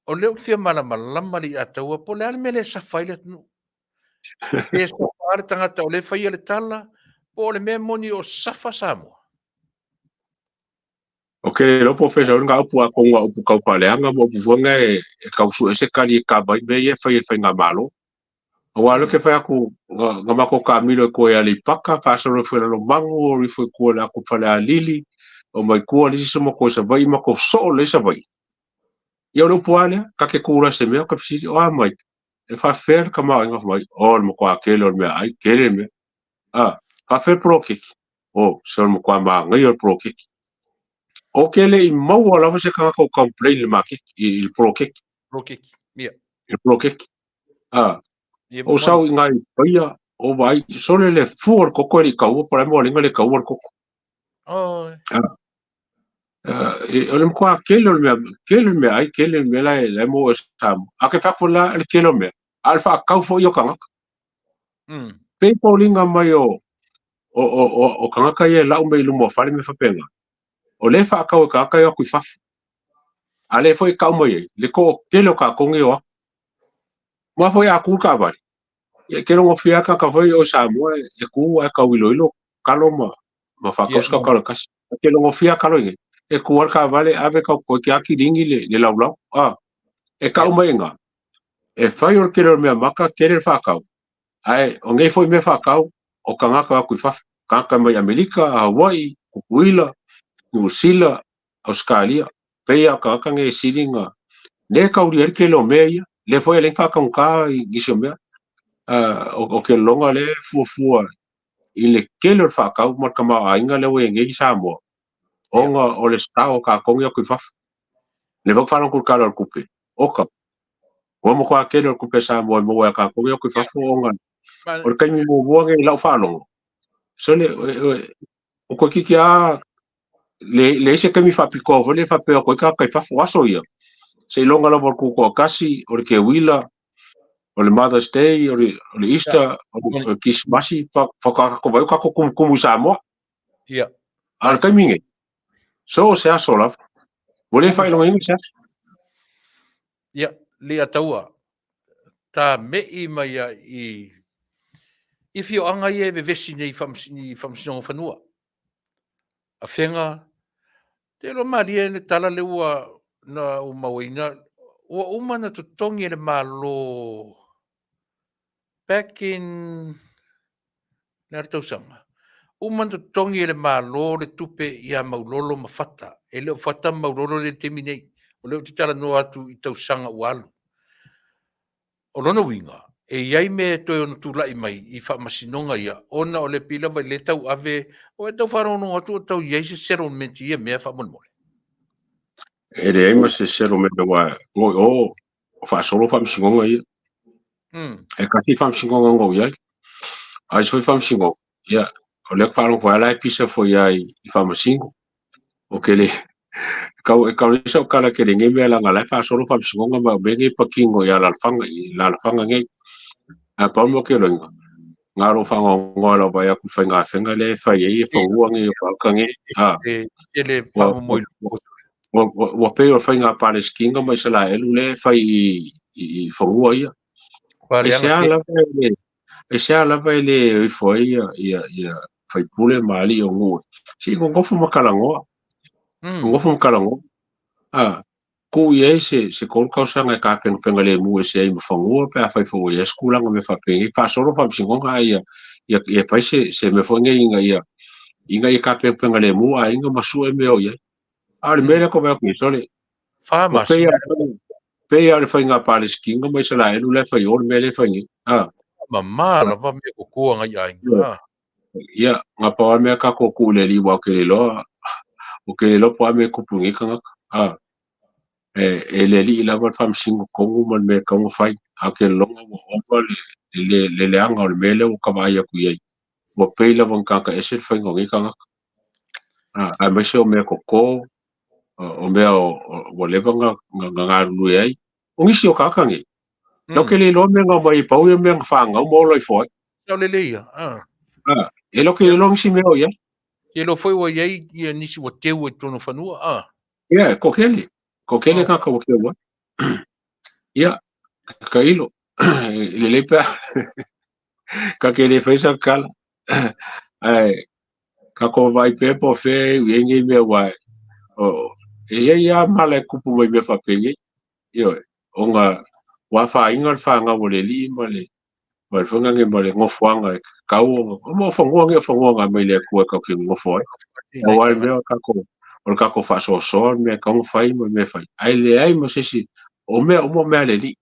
O lea ou te fia malamalama le iataua, po o le a le mea lea e safa ai le atunuu. Pe safa lava le tagata o lea e faia le tala, po o le mea moni o safa Samoa.
O ke iloa po o fea nga upu atonu a upu tau faaleaga ma upu foi nga e tau sue se kali e kava ai mea ia e fai e le faigamalo. Aua o lea ke fai atu nga matou taamilo e tua i Aleipata, faasolo ifo i Lalomanu, o ifo i tua i le atu Falealili, o mai tua le isi matou i Savaii, matou soo lelei Savaii. Ia o le upu lava lea, ta te tu loa i se mea, ta fesili, o a mai? E faafefea le tamaoaiga fai mai, o le matua tele o le meaai, tele le mea. A, faafefea le poloketi? O, se o le matua manaia o le poloketi. Ou te le i maua lava se tagata o complain i le maketi, i le poloketi.
Poloketi, ia.
I le poloketi. A, o sau i ngai paia, o vaai, sole le fua o le koko e le i taua, po o le a le mea ua lenga le taua le koko.
Oi.
A, o le matua tele o le mea, tele le meaai, tele le mea la e, la e maua i Samoa. A ke fai atu la le tele o mea, a o le faatau foi o tagata. Pei foliga mai o, o, o, o, o tagata ia e lau mai i luma o fale ma mea faapena, o lea e faatau e tagata e o atu i fafo. A lea foi e tau mai ai, le toatele o tatou nei e o atu. Aua foi a tu le taavale, ia e te logofia lava tagata foi o Samoa e tu ae tau iloilo talo ma, ma faatau se talo e tasi. E te logofia lava talo i inei, e tu lava le taavale ave tau toeitiiti lava kilini le, le laulau, a, e tau mai i ina, e fai o le tele o le mea maka, tele le faatau, ae o nei foi mea faatau, o tagata o atu i fafo, tagata mai Amerika, Hawaii, Tutuila, Niu Sila, Ausetalia, pei lava o tagata nei e sili na, lea e taulia ai le tele o mea ia, lea foi e alai faataugata i nisi o mea, o ke lologa lea e fuafua i le tele o le faatau ma le tamaoaiga lea ua i ai nei i Samoa. Ona o le sao o kākou nei atu i fafo. Le vau faalogo i le tala o le tupe, oka, ua matua tele o le tupe a Samoa e maua e kākou nei atu i fafo ona o le taimi muamua lenei i lau faalogo, sole, o toeitiiti lava leai se taimi faapitoa foi lea faapea o toe tagata i fafo aso ia, seiloga lava o le Tutoatasi, o le Teuila, o le Mother's Day, o le Easter, o le Kerisimasi, faatoa tatou vaai o tatou tumutumu i Samoa.
Ia.
A o le taimi nei, so o se aso lava, ua le faailogaina se aso.
Ia, le ataua, ta me'i mai ia i afioaga ia e vevesi nei i Faamasinoga o Fanua. Afega, te iloa malie le tala lea ua na ou mauaina, ua uma ona totogi e le Malo back in le a le tausaga, uma ona totogi e le Malo le tupe ia Maulolo ma Fata. E le o Fata ma Maulolo lea i le taimi nei. O lea ou te talanoa atu i tausaga ua alu. O lona uiga, e i ai mea e toe ono tulai mai i faamasinoga ia, ona o le pei lava i le tauave, o e tau faalogologo atu o tau i ai se settlement i ia mea faamolemole.
E leai ma se settlement aua o o faasolo faamasinoga ia. E tasi faamasinoga na ou i ai. A isi foi faamasinoga, ia, o lea faalogo foi la e pisa foi ai i faamasino. O ke le, kau, e kau le sau kala ke le nge mea langa la e faasolo faamasinoga ma o mea nei patino i alalafaga, i alalafaga nei. A pau mo ke loinga, ngā ro whangaongoa lau vai aku whai ngā whenga le whai e ia whangua nge o whaka nge. Ha.
E le whamomoi
Ua pei o whai ngā Palestina mai Isaraelu le whai i whangua ia. E se a lava e le, e se a lava e le oifo ai ia, ia, ia whaipule ma ali o ngue. Si ngongofo makalangoa. Ngongofo makalangoa. Ah, Tuu i ai se se kolu tausaga e tapenapenaga lemu ese ai ma fanua pe afai foi ua i ai se tulaga mea faapenei, faasolo faamasinoga a ia ia fai se se mea foi nei ina ia ina ia tapenapena lemu aiga ma sue mea o i ai. A o le mea lea ko vaai atu nei, sole,
Fa
ua pei
masina.
lava pei lava o le faiga Palesitina ma Isaraelu la e fai o le mea lea e fai nei. A.
Mamā lava mea koko a ngai aiga. A.
Ia, nga pau lava mea tatou tuu i le Alii aua ou te le iloa, ou te le iloa po o a mea e tupu i nei tagata. A. E le Alii lava le faamasino tonu ma le mea e tatau ona fai, a ou te lagona ua ova le le leaga o le mea lea ua ta vaai atu i ai. Ua pei lava ni tagata ese le faiga o nei tagata. A, aemaise o mea toto, o mea ua leva ona galulue ai. O nisi o tagata nei, lau ke le iloa mea na omai ai, pau ia mea na fanau ma ola ifo ai.
Sao lelei ia. A.
A, e lau ke le iloa nisi mea o i ai.
E iloa foi ua i ai ia nisi ua teu ai totonu o fanua. A.
Ia, ko kele. Ko kele ka ka ua teu ai. Ia, ka ilo. I lelei pea. Ka ke le whai sa kala. Ai, ka ko vai pea po whea e ui ai nei mea wai. O, e ia ia mala e kupu mai mea whapenei. Ioe, ona ua afaina le fanau a le Alii ma le ma le faiga ma le nofoaga e tatau ona o fanua nei o fanua na aumai le Atua e tatou te nonofo ai. Pau lava le mea o tatou o le tatou faasoasoa le mea e tatau ona fai ma le mea e fai. Ae leai ma se isi, o mea uma o mea a le Alii.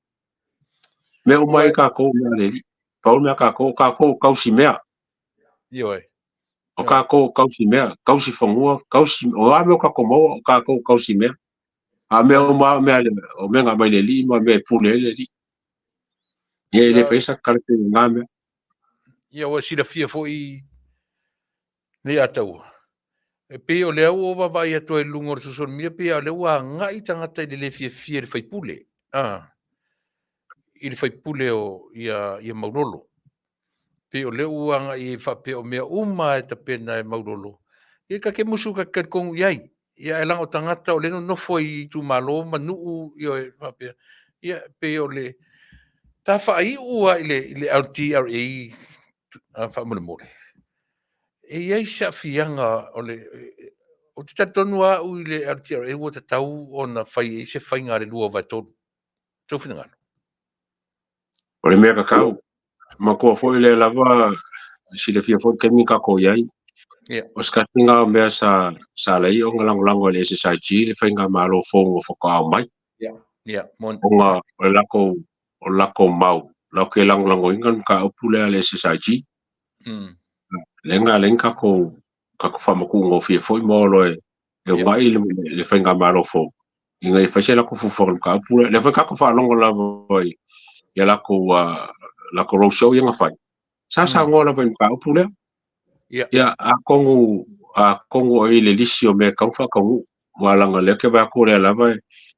Mea uma ai tatou o mea a le Alii. Pau le mea a tatou, o tatou o tausi mea.
Ioe.
O tatou o tausi mea, tausi fanua, tausi, o a mea o tatou maua, o tatou o tausi mea. A mea uma o mea, o mea na aumai le Alii ma mea e pule ai le Alii. Ia e le fai sa kala pe ngā mea.
Ia ua silafia foi nei ataua. E pei o lea ua vaavaai atu ai i luga o le social media, pei o lea ua agai tagata i le le fiafia i le faipule. Ah, i le faipule o ia, ia Maulolo. Pei o lea ua agai ai faapea o mea uma e tapena e Maulolo. Ia ka ke musu ka ke talitonu i ai. Ia ae leaga o tagata o lea nonofo i itumalo ma nuu ia e faapea. Ia pei o le ta faaiu lava i le i le LTRA faamolemole. E i ai se aafiaga o le ou te talitonu lava au i le LTRA ua tatau ona fai ai se faiga a le 2/3. Sou finagalo.
O le mea tatau, matua foi lea lava, silafia foi le taimi na tatou i ai. O se tasi lena o mea sa sa ala ai ona lagolago e le SSIG le faigamalo fou na faatoa omai. Ona o le latou o le latou mau, latou te lagolagoina le mataupu lea a le SSIG. Lea na ala ai ona tatou tatou faamatuugofie foi ma o loa e E uunai le faigamalo fou ina ia fai se latou fuafuaga i le mataupu lea. O lea foi tatou faalogo lava i a latou latou road show ia na fai, sa saunoa lava i le mataupu lea. Ia, atonu atonu o i le lisi o mea e tatau ona faataunuu, aua leaga o lea ou te vaai atu o lea lava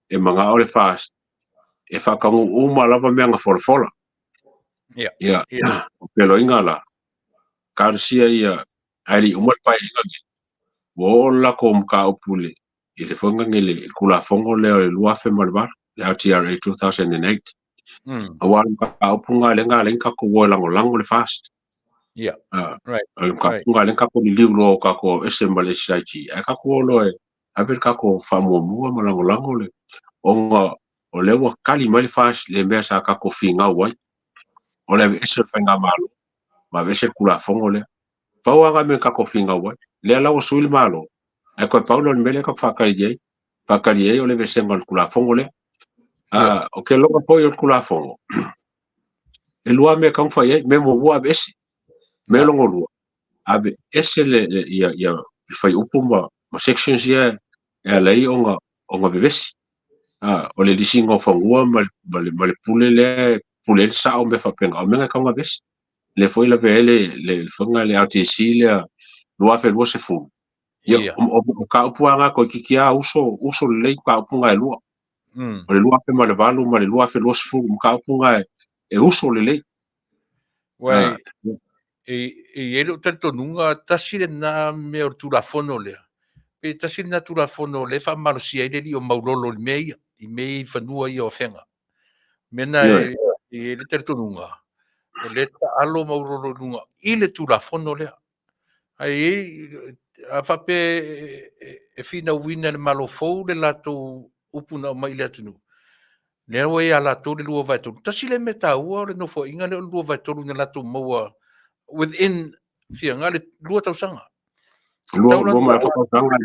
e manao le FAST e faataunuu uma lava mea na folafola. Ia, o peloiga la, talosia ia ae le i uma le Paeaiga lenei, ua oo le latou mataupu i le foi lea le Tulafono lea o le 2008, le LTRA 2008. Aua o le mataupu lena lea na ala ai ona tatou o e lagolago le FAST. O le mataupu lena lea na tatou liliu loa ua tatou aveese ma le SIG, ae tatou o loa e ave le tatou faamuamua ma lagolago le, ona o lea ua tali mai le FAST i le mea sa tatou finau ai, o le aveese o le faigamalo ma aveese le Tulafono lea. Pau lava na mea na tatou finau ai. Lea la ua sui le Malo, ae toe pau lea o le mea lea tatou faatali ai, faatali ai o le aveesega o le Tulafono lea. O ke loga foi o le Tulafono, e lua mea e tatau ona fai ai. Mea muamua aveese, mea lona lua, aveese le, ia, ia fuaiupu ma sections ia e ala ai ona vevesi. O le lisiina o fanua ma le pule lea e pule ai le sao ma mea faapena, o mea na e tatau ona aveese. Lea foi e lavea ai le faiga le RTC lea 2020. Ia, o mataupu lava na toeitiiti lava uso, uso lelei mataupu na e lua. O le 2008 ma le 2020, mataupu na e uso lelei.
Uai, e i ai lou talitonuga, tasi lena mea o le Tulafono lea, pe tasi lena Tulafono lea e faamalosia ai le alii o Maulolo i mea ia, i mea ia i fanua ia o Afega. Mea na e i ai le talitonuga, o lea e taalo Maulolo i luga i le Tulafono lea. Ae i ai, a faapea e finauina e le Malo fou le latou upu na aumai i le atunuu, lea ua ia latou le 2/3. Tasi lea mea taua o le nofoaiga lea o le 2/3 na latou maua within fia, na o le 2 tausaga.
Lua, lua ma le afa tausaga.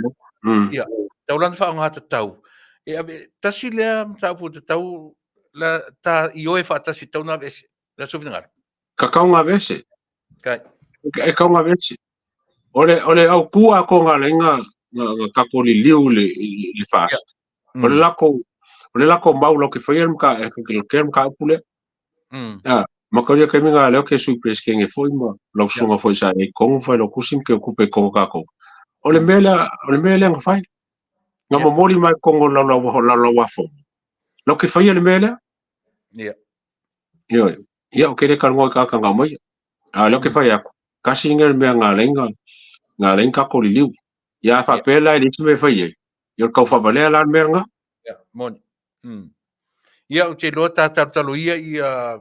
Ia, tatau la ona faaaoga tatau. E ave, tasi lea mataupu tatau la ta ioe faatasi tatau ona aveese. Le aso finagalo.
Tatau ona aveese. Kai. E tatau ona aveese. O le autu atoa na ala ai na tatou liliu i le FAST. O le latou mau latou te faia le mataupu lea. Ma tau ia taimi na lea ou te Sui Peresetene foi ma lau susuga foi sa i ai i totonu ma Failautusi ma Teutupe i totonu o tatou. O le mea lea, o le mea lea na fai. Na momoli mai i totonu o le Laulau-a-Fono. Latou te faia le mea lea. Ioe. Ia, ou te le talanoa i tagata na aumaia. A o lea ou te fai atu, tasi lenei o le mea na ala ai na ala ai ona tatou liliu. Ia a faapea la e leai se mea e fai ai, ia o le tau faavalea la le mea lena.
Ia, moni. Ia, ou te iloa ta talotalo ia ia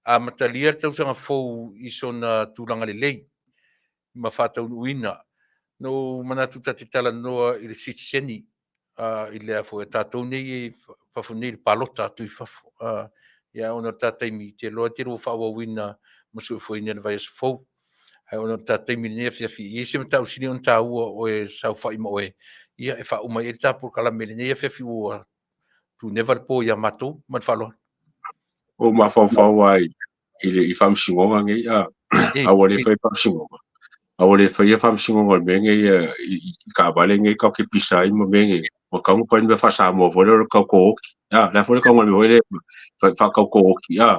amatalia le tausaga fou i sona tulaga lelei ma faataunuuina. Na ou manatu ta te talanoa i le sitiseni i lea foi a tatou nei e fafo nei i le palota atu i fafo. Ia, ona o le ta taimi, te iloa te lua faaauauina ma suefueina i le vaiaso fou. Ae ona o le ta taimi i lenei afiafi, e i ai se mataupu sili ona taua o oe saofai ma oe, ia e faauma ai le ta polokalame i lenei afiafi ua tuneva le po ia matou. Ma le faaaloalo.
Ua ou mafaufau lava i faamasinoga nei, a ua le faia faamasinoga, a ua le faia faamasinoga o le mea nei i taavale nei tatou te pisa ai ma mea nei, ua tatau ona fai le mea faa-Samoa foi lea o le tau kooti. A, le a foi le tauga o le mea foi lea faatau kooti, a.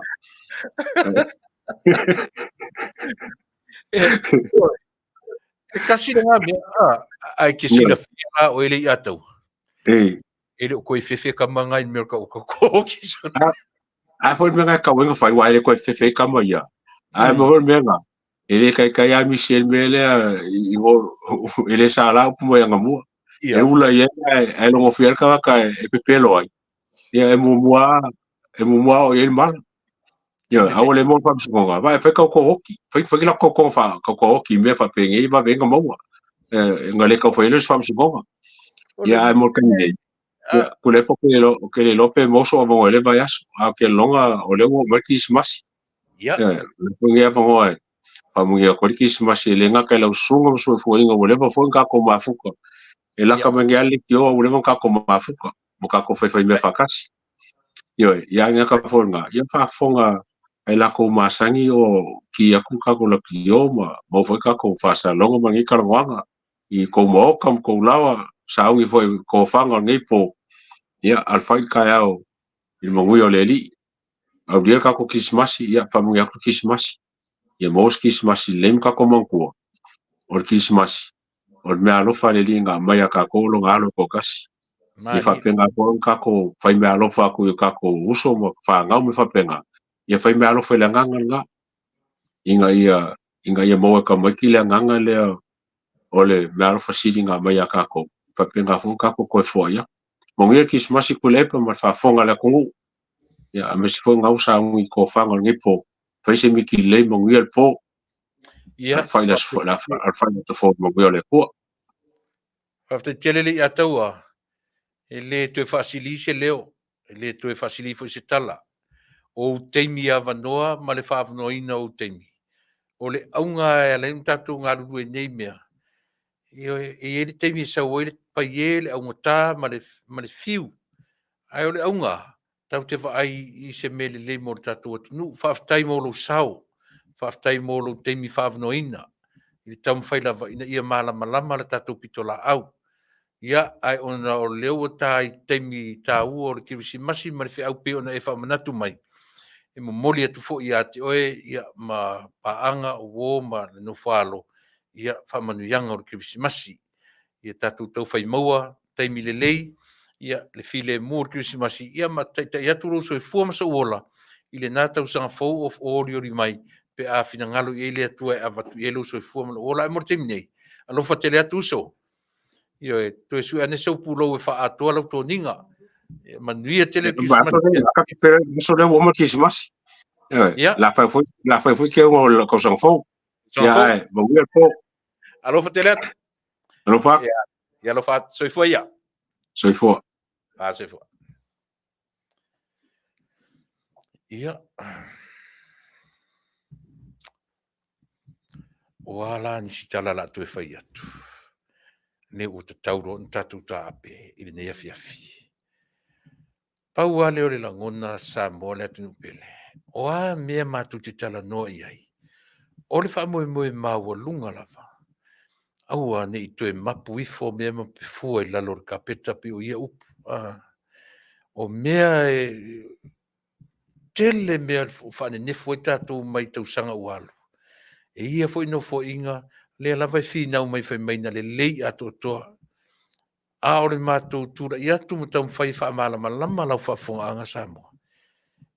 E tasi lena mea, ae ke silafia la oe le i'a taua. E le o toe fefe tama na i le mea o le tau kooti.
A foi le mea na e tatau ai ona fai, aua e le toe fefe ai tama ia. Ae foi le mea na, e le taitai lava misi ai le mea lea, e le sala upu mai anamua. E ula i ai ae logofia ai le tagata e pepelo ai. Ia e muamua lava oo i ai le mala. Ia, a ua le maua le faamasinoga, vaai, fai tau kooti, fai fai la tau fa tau kooti i mea faapenei vave ai ona maua. Na le tau fai ai lea o se faamasinoga. Ia, ae mo le taimi nei, ia, Tuilaepa ou te le iloa, ou te le iloa pe maua sou avanoa i lea vaiaso, ae ou te lagona o lea ua oo mai le Kerisimasi.
Ia.
Ia, o lea foi lenei avanoa e faamanuia atu ai le Kerisimasi e le gata i lau susuga ma soifuaina ua leva foi ona tatou mafuta. E laka mai nei lava le leitioa ua leva ona tatou mafuta ma tatou faifaimea faatasi. Ioe, ia a gata foi lena, ia faafofoga ai latou masani o ki atu tatou leitio ma maua foi tatou faasalalauga ma nei talanoaga i tou maota ma tou laoa. saaugi foi i tofaga o lenei po, ia, alofai le taeao i le manuia o le Alii. Aulia le tatou Kerisimasi, ia, faamanuia atu le Kerisimasi. Ia maua se Kerisimasi lelei ma tatou manatua, o le Kerisimasi, o le meaalofa a le Alii na aumai ia tatou Lona Alo e toatasi. Ia faapena foi ona tatou fai meaalofa atu i o tatou uso ma fanau ma faapena, ia fai meaalofa i le agaga lena, ina ia ina ia maua e tamaiti le agaga lea o le meaalofa sili na aumai ia tatou, faapena foi ona tatou toe foai atu. Manuia le Kerisimasi Tuilaepa ma le faafofoga a le atunuu. Ia, aemaise foi lena ua sauni i tofaga o lenei po. Fai se miti lelei, manuia le po.
Ia,
Alofai le aso, alofai le aso fou, manuia o le Atua.
Faafetai tele le Ataua. E le toe faasili se leo, e le toe faasili foi se tala. O ou taimi avanoa ma le faavanoaina o ou taimi. O le auga e ala ai ona tatou galulue i nei mea, ioe, e i ai le taimi e sau ai le paie, le augata ma le, ma le fiu. Ae o le auga, tatou te vaai i se mea lelei mo le tatou atunuu. Faafetai mo lou sao, faafetai mo lou taimi faavanoaina i le taumafai lava ina ia malamalama le tatou pitolaau. Ia, ae ona o lea ua ta i taimi taua o le Kerisimasi ma le feau pei ona e faamanatu mai, e momoli atu foi ia te oe ia, ma paaga o uo ma le nofo-a-alo, ia, faamanuiaga o le Kerisimasi. Ia tatou taufai maua taimi lelei, ia, le filemu o le Kerisimasi, ia ma taitai atu lou soifua ma sou ola i lena tausaga fou o olioli mai pe a finagalo i ai le Atua e avatu i ai lou soifua ma lou ola. Ae mo le taimi nei, alofa tele atu uso. Ioe, toe sue ane sou pulou e faaatoa lau toniga. Ia, manuia tele le Kerisimasi.
Aso lea ua uma le Kerisimasi. Ioe, la fai foi, la fai foi ke o le tausaga fou. Ia, ae, manuia le po.
Alofa tele atu.
Alofa.
Ia, ia alofa atu. Soifua ia.
Soifua.
Ah, soifua. Ia. O a la nisi tala la toe fai atu. Ne ua tatau loa ona tatou taape i lenei afiafi. Pau lava lea o le lagona Samoa le atunuu pele. O a mea matou te talanoa i ai, o le faamoemoe maualuga lava. Aua ne i toe mapu ifo mea ma pefua i lalo o le kapeta pei o ia upu. O mea e tele mea o faanenefu ai tatou mai tausaga ua alu. E ia foi nofoaiga lea lava e finau mai fai mai na lelei atoatoa. A o le matou tulai atu ma taumafai e faamalamalama lau faafofogaaga Samoa,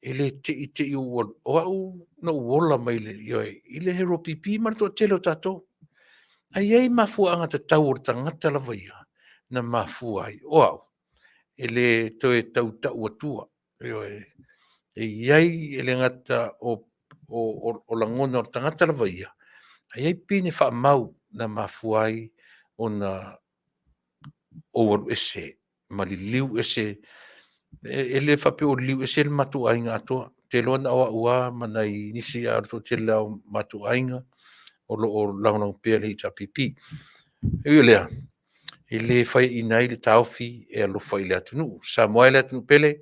e le te i te i ou alu, o au na ou ola mai le, ioe, i le HRPP ma le toatele o tatou. Ae i ai mafuaaga tatau o le tagata lava ia na mafua ai. O au, e le toe tau tau atua, ioe, e i ai e le gata o, o, o, o lagona o le tagata lava ia, ae i ai pine faamau na mafua ai ona ou alu ese ma liliu ese. E le faapea o liliu ese le matou aiga atoa. Ou te iloa na o au lava ma nai nisi a o le toatele lava o matou aiga o lo o lagolago pea le HRPP. E ui o lea, e le faiaina ai le taofi e alofa i le atunuu. Samoa e le atunuu pele,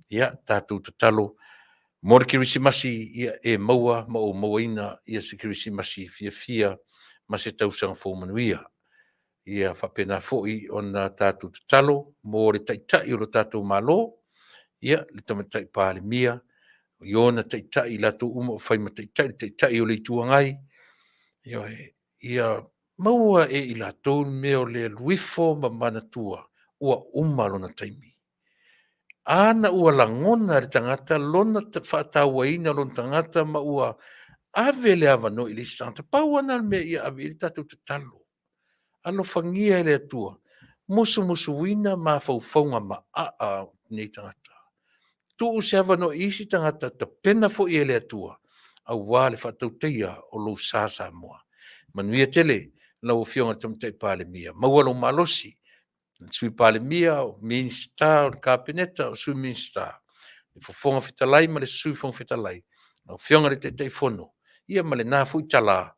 ia tatou tatalo mo le Kerisimasi, ia e maua ma ou mauaina ia se Kerisimasi fiafia ma se tausaga fou manuia. Ia faapena foi ona tatou tatalo mo le Taitai o lo tatou Malo, ia, le Tamaitai Palemia, i ona taitai, i latou uma o fai ma taitai, le Taitai o le Itu Agai, ioe, ia maua e i latou le mea o le alu ifo ma manatua ua uma lona taimi. A na ua lagona e le tagata lona faatauaina o lona tagata ma ua ave le avanoa i le isi tagata, pau lava lena o le mea ia ave i ai le tatou tatalo. Alofagia e le Atua, musumusuina mafaufauga maaa o nei tagata. Tuu se avanoa i isi tagata tapena foi e le Atua, aua le faatautaia o lou sa Samoa. Manuia tele lau Afioga i le Tamaitai Palemia, maua lou malosi, le Sui Palemia, o Minisita o le Kapeneta, o Sui Minisita, le Fofoga Fetalai ma le Sui Fofoga Fetalai, lau Afioga i le Taitaifono, ia ma lena foi tala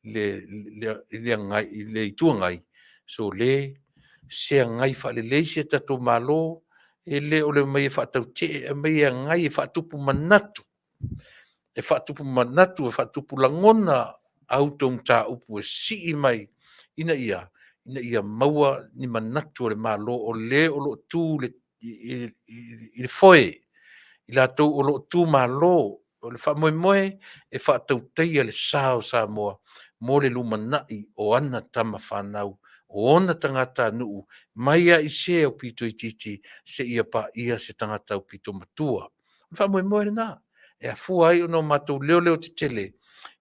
i le Itu Agai, sole, se agai faalelei si a tatou Malo, e le o le omai e faatautee, e omai e agai e faatupu manatu, e faatupu manatu, e faatupu lagona a outou mataupu e sii mai ina ia ina ia maua ni manatu o le Malo o le o lo o tu i le, i, i, i le foe, i latou o lo o tu malo, o le faamoemoe e faatautaia le sa o Samoa mo le lumanai o ana tama fanau, o ona tagatanuu mai lava i se aupito itiiti seia paia se tagata aupito matua. O le faamoemoe lena e afua ai ona o matou leoleo tetele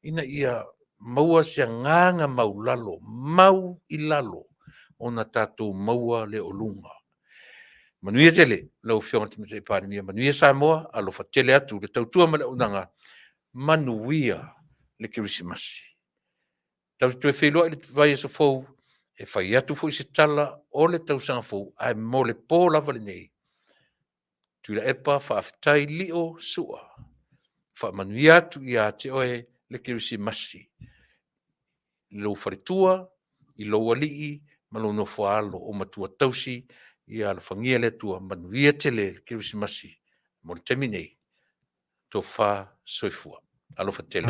ina ia maua se agaga maulalo, mau i lalo ona tatou maua lea o luga. Manuia tele lau Afioga i le Tamaitai Palemia, manuia Samoa, alofa tele atu le tautua ma le auaunaga, manuia le Kerisimasi. Tatou te toe feiloai i le vaiaso fou e fai atu foi se tala o le tausaga fou, ae mo le po lava lenei, Tuilaepa faafetai Lio Sua, faamanuia atu ia te oe le Kerisimasi i lou faletua, i lou alii ma lou nofoaalo o matua tausi, ia alofagia e le Atua, manuia tele le Kerisimasi mo le taimi nei. Tofa soifua. Alofa tele.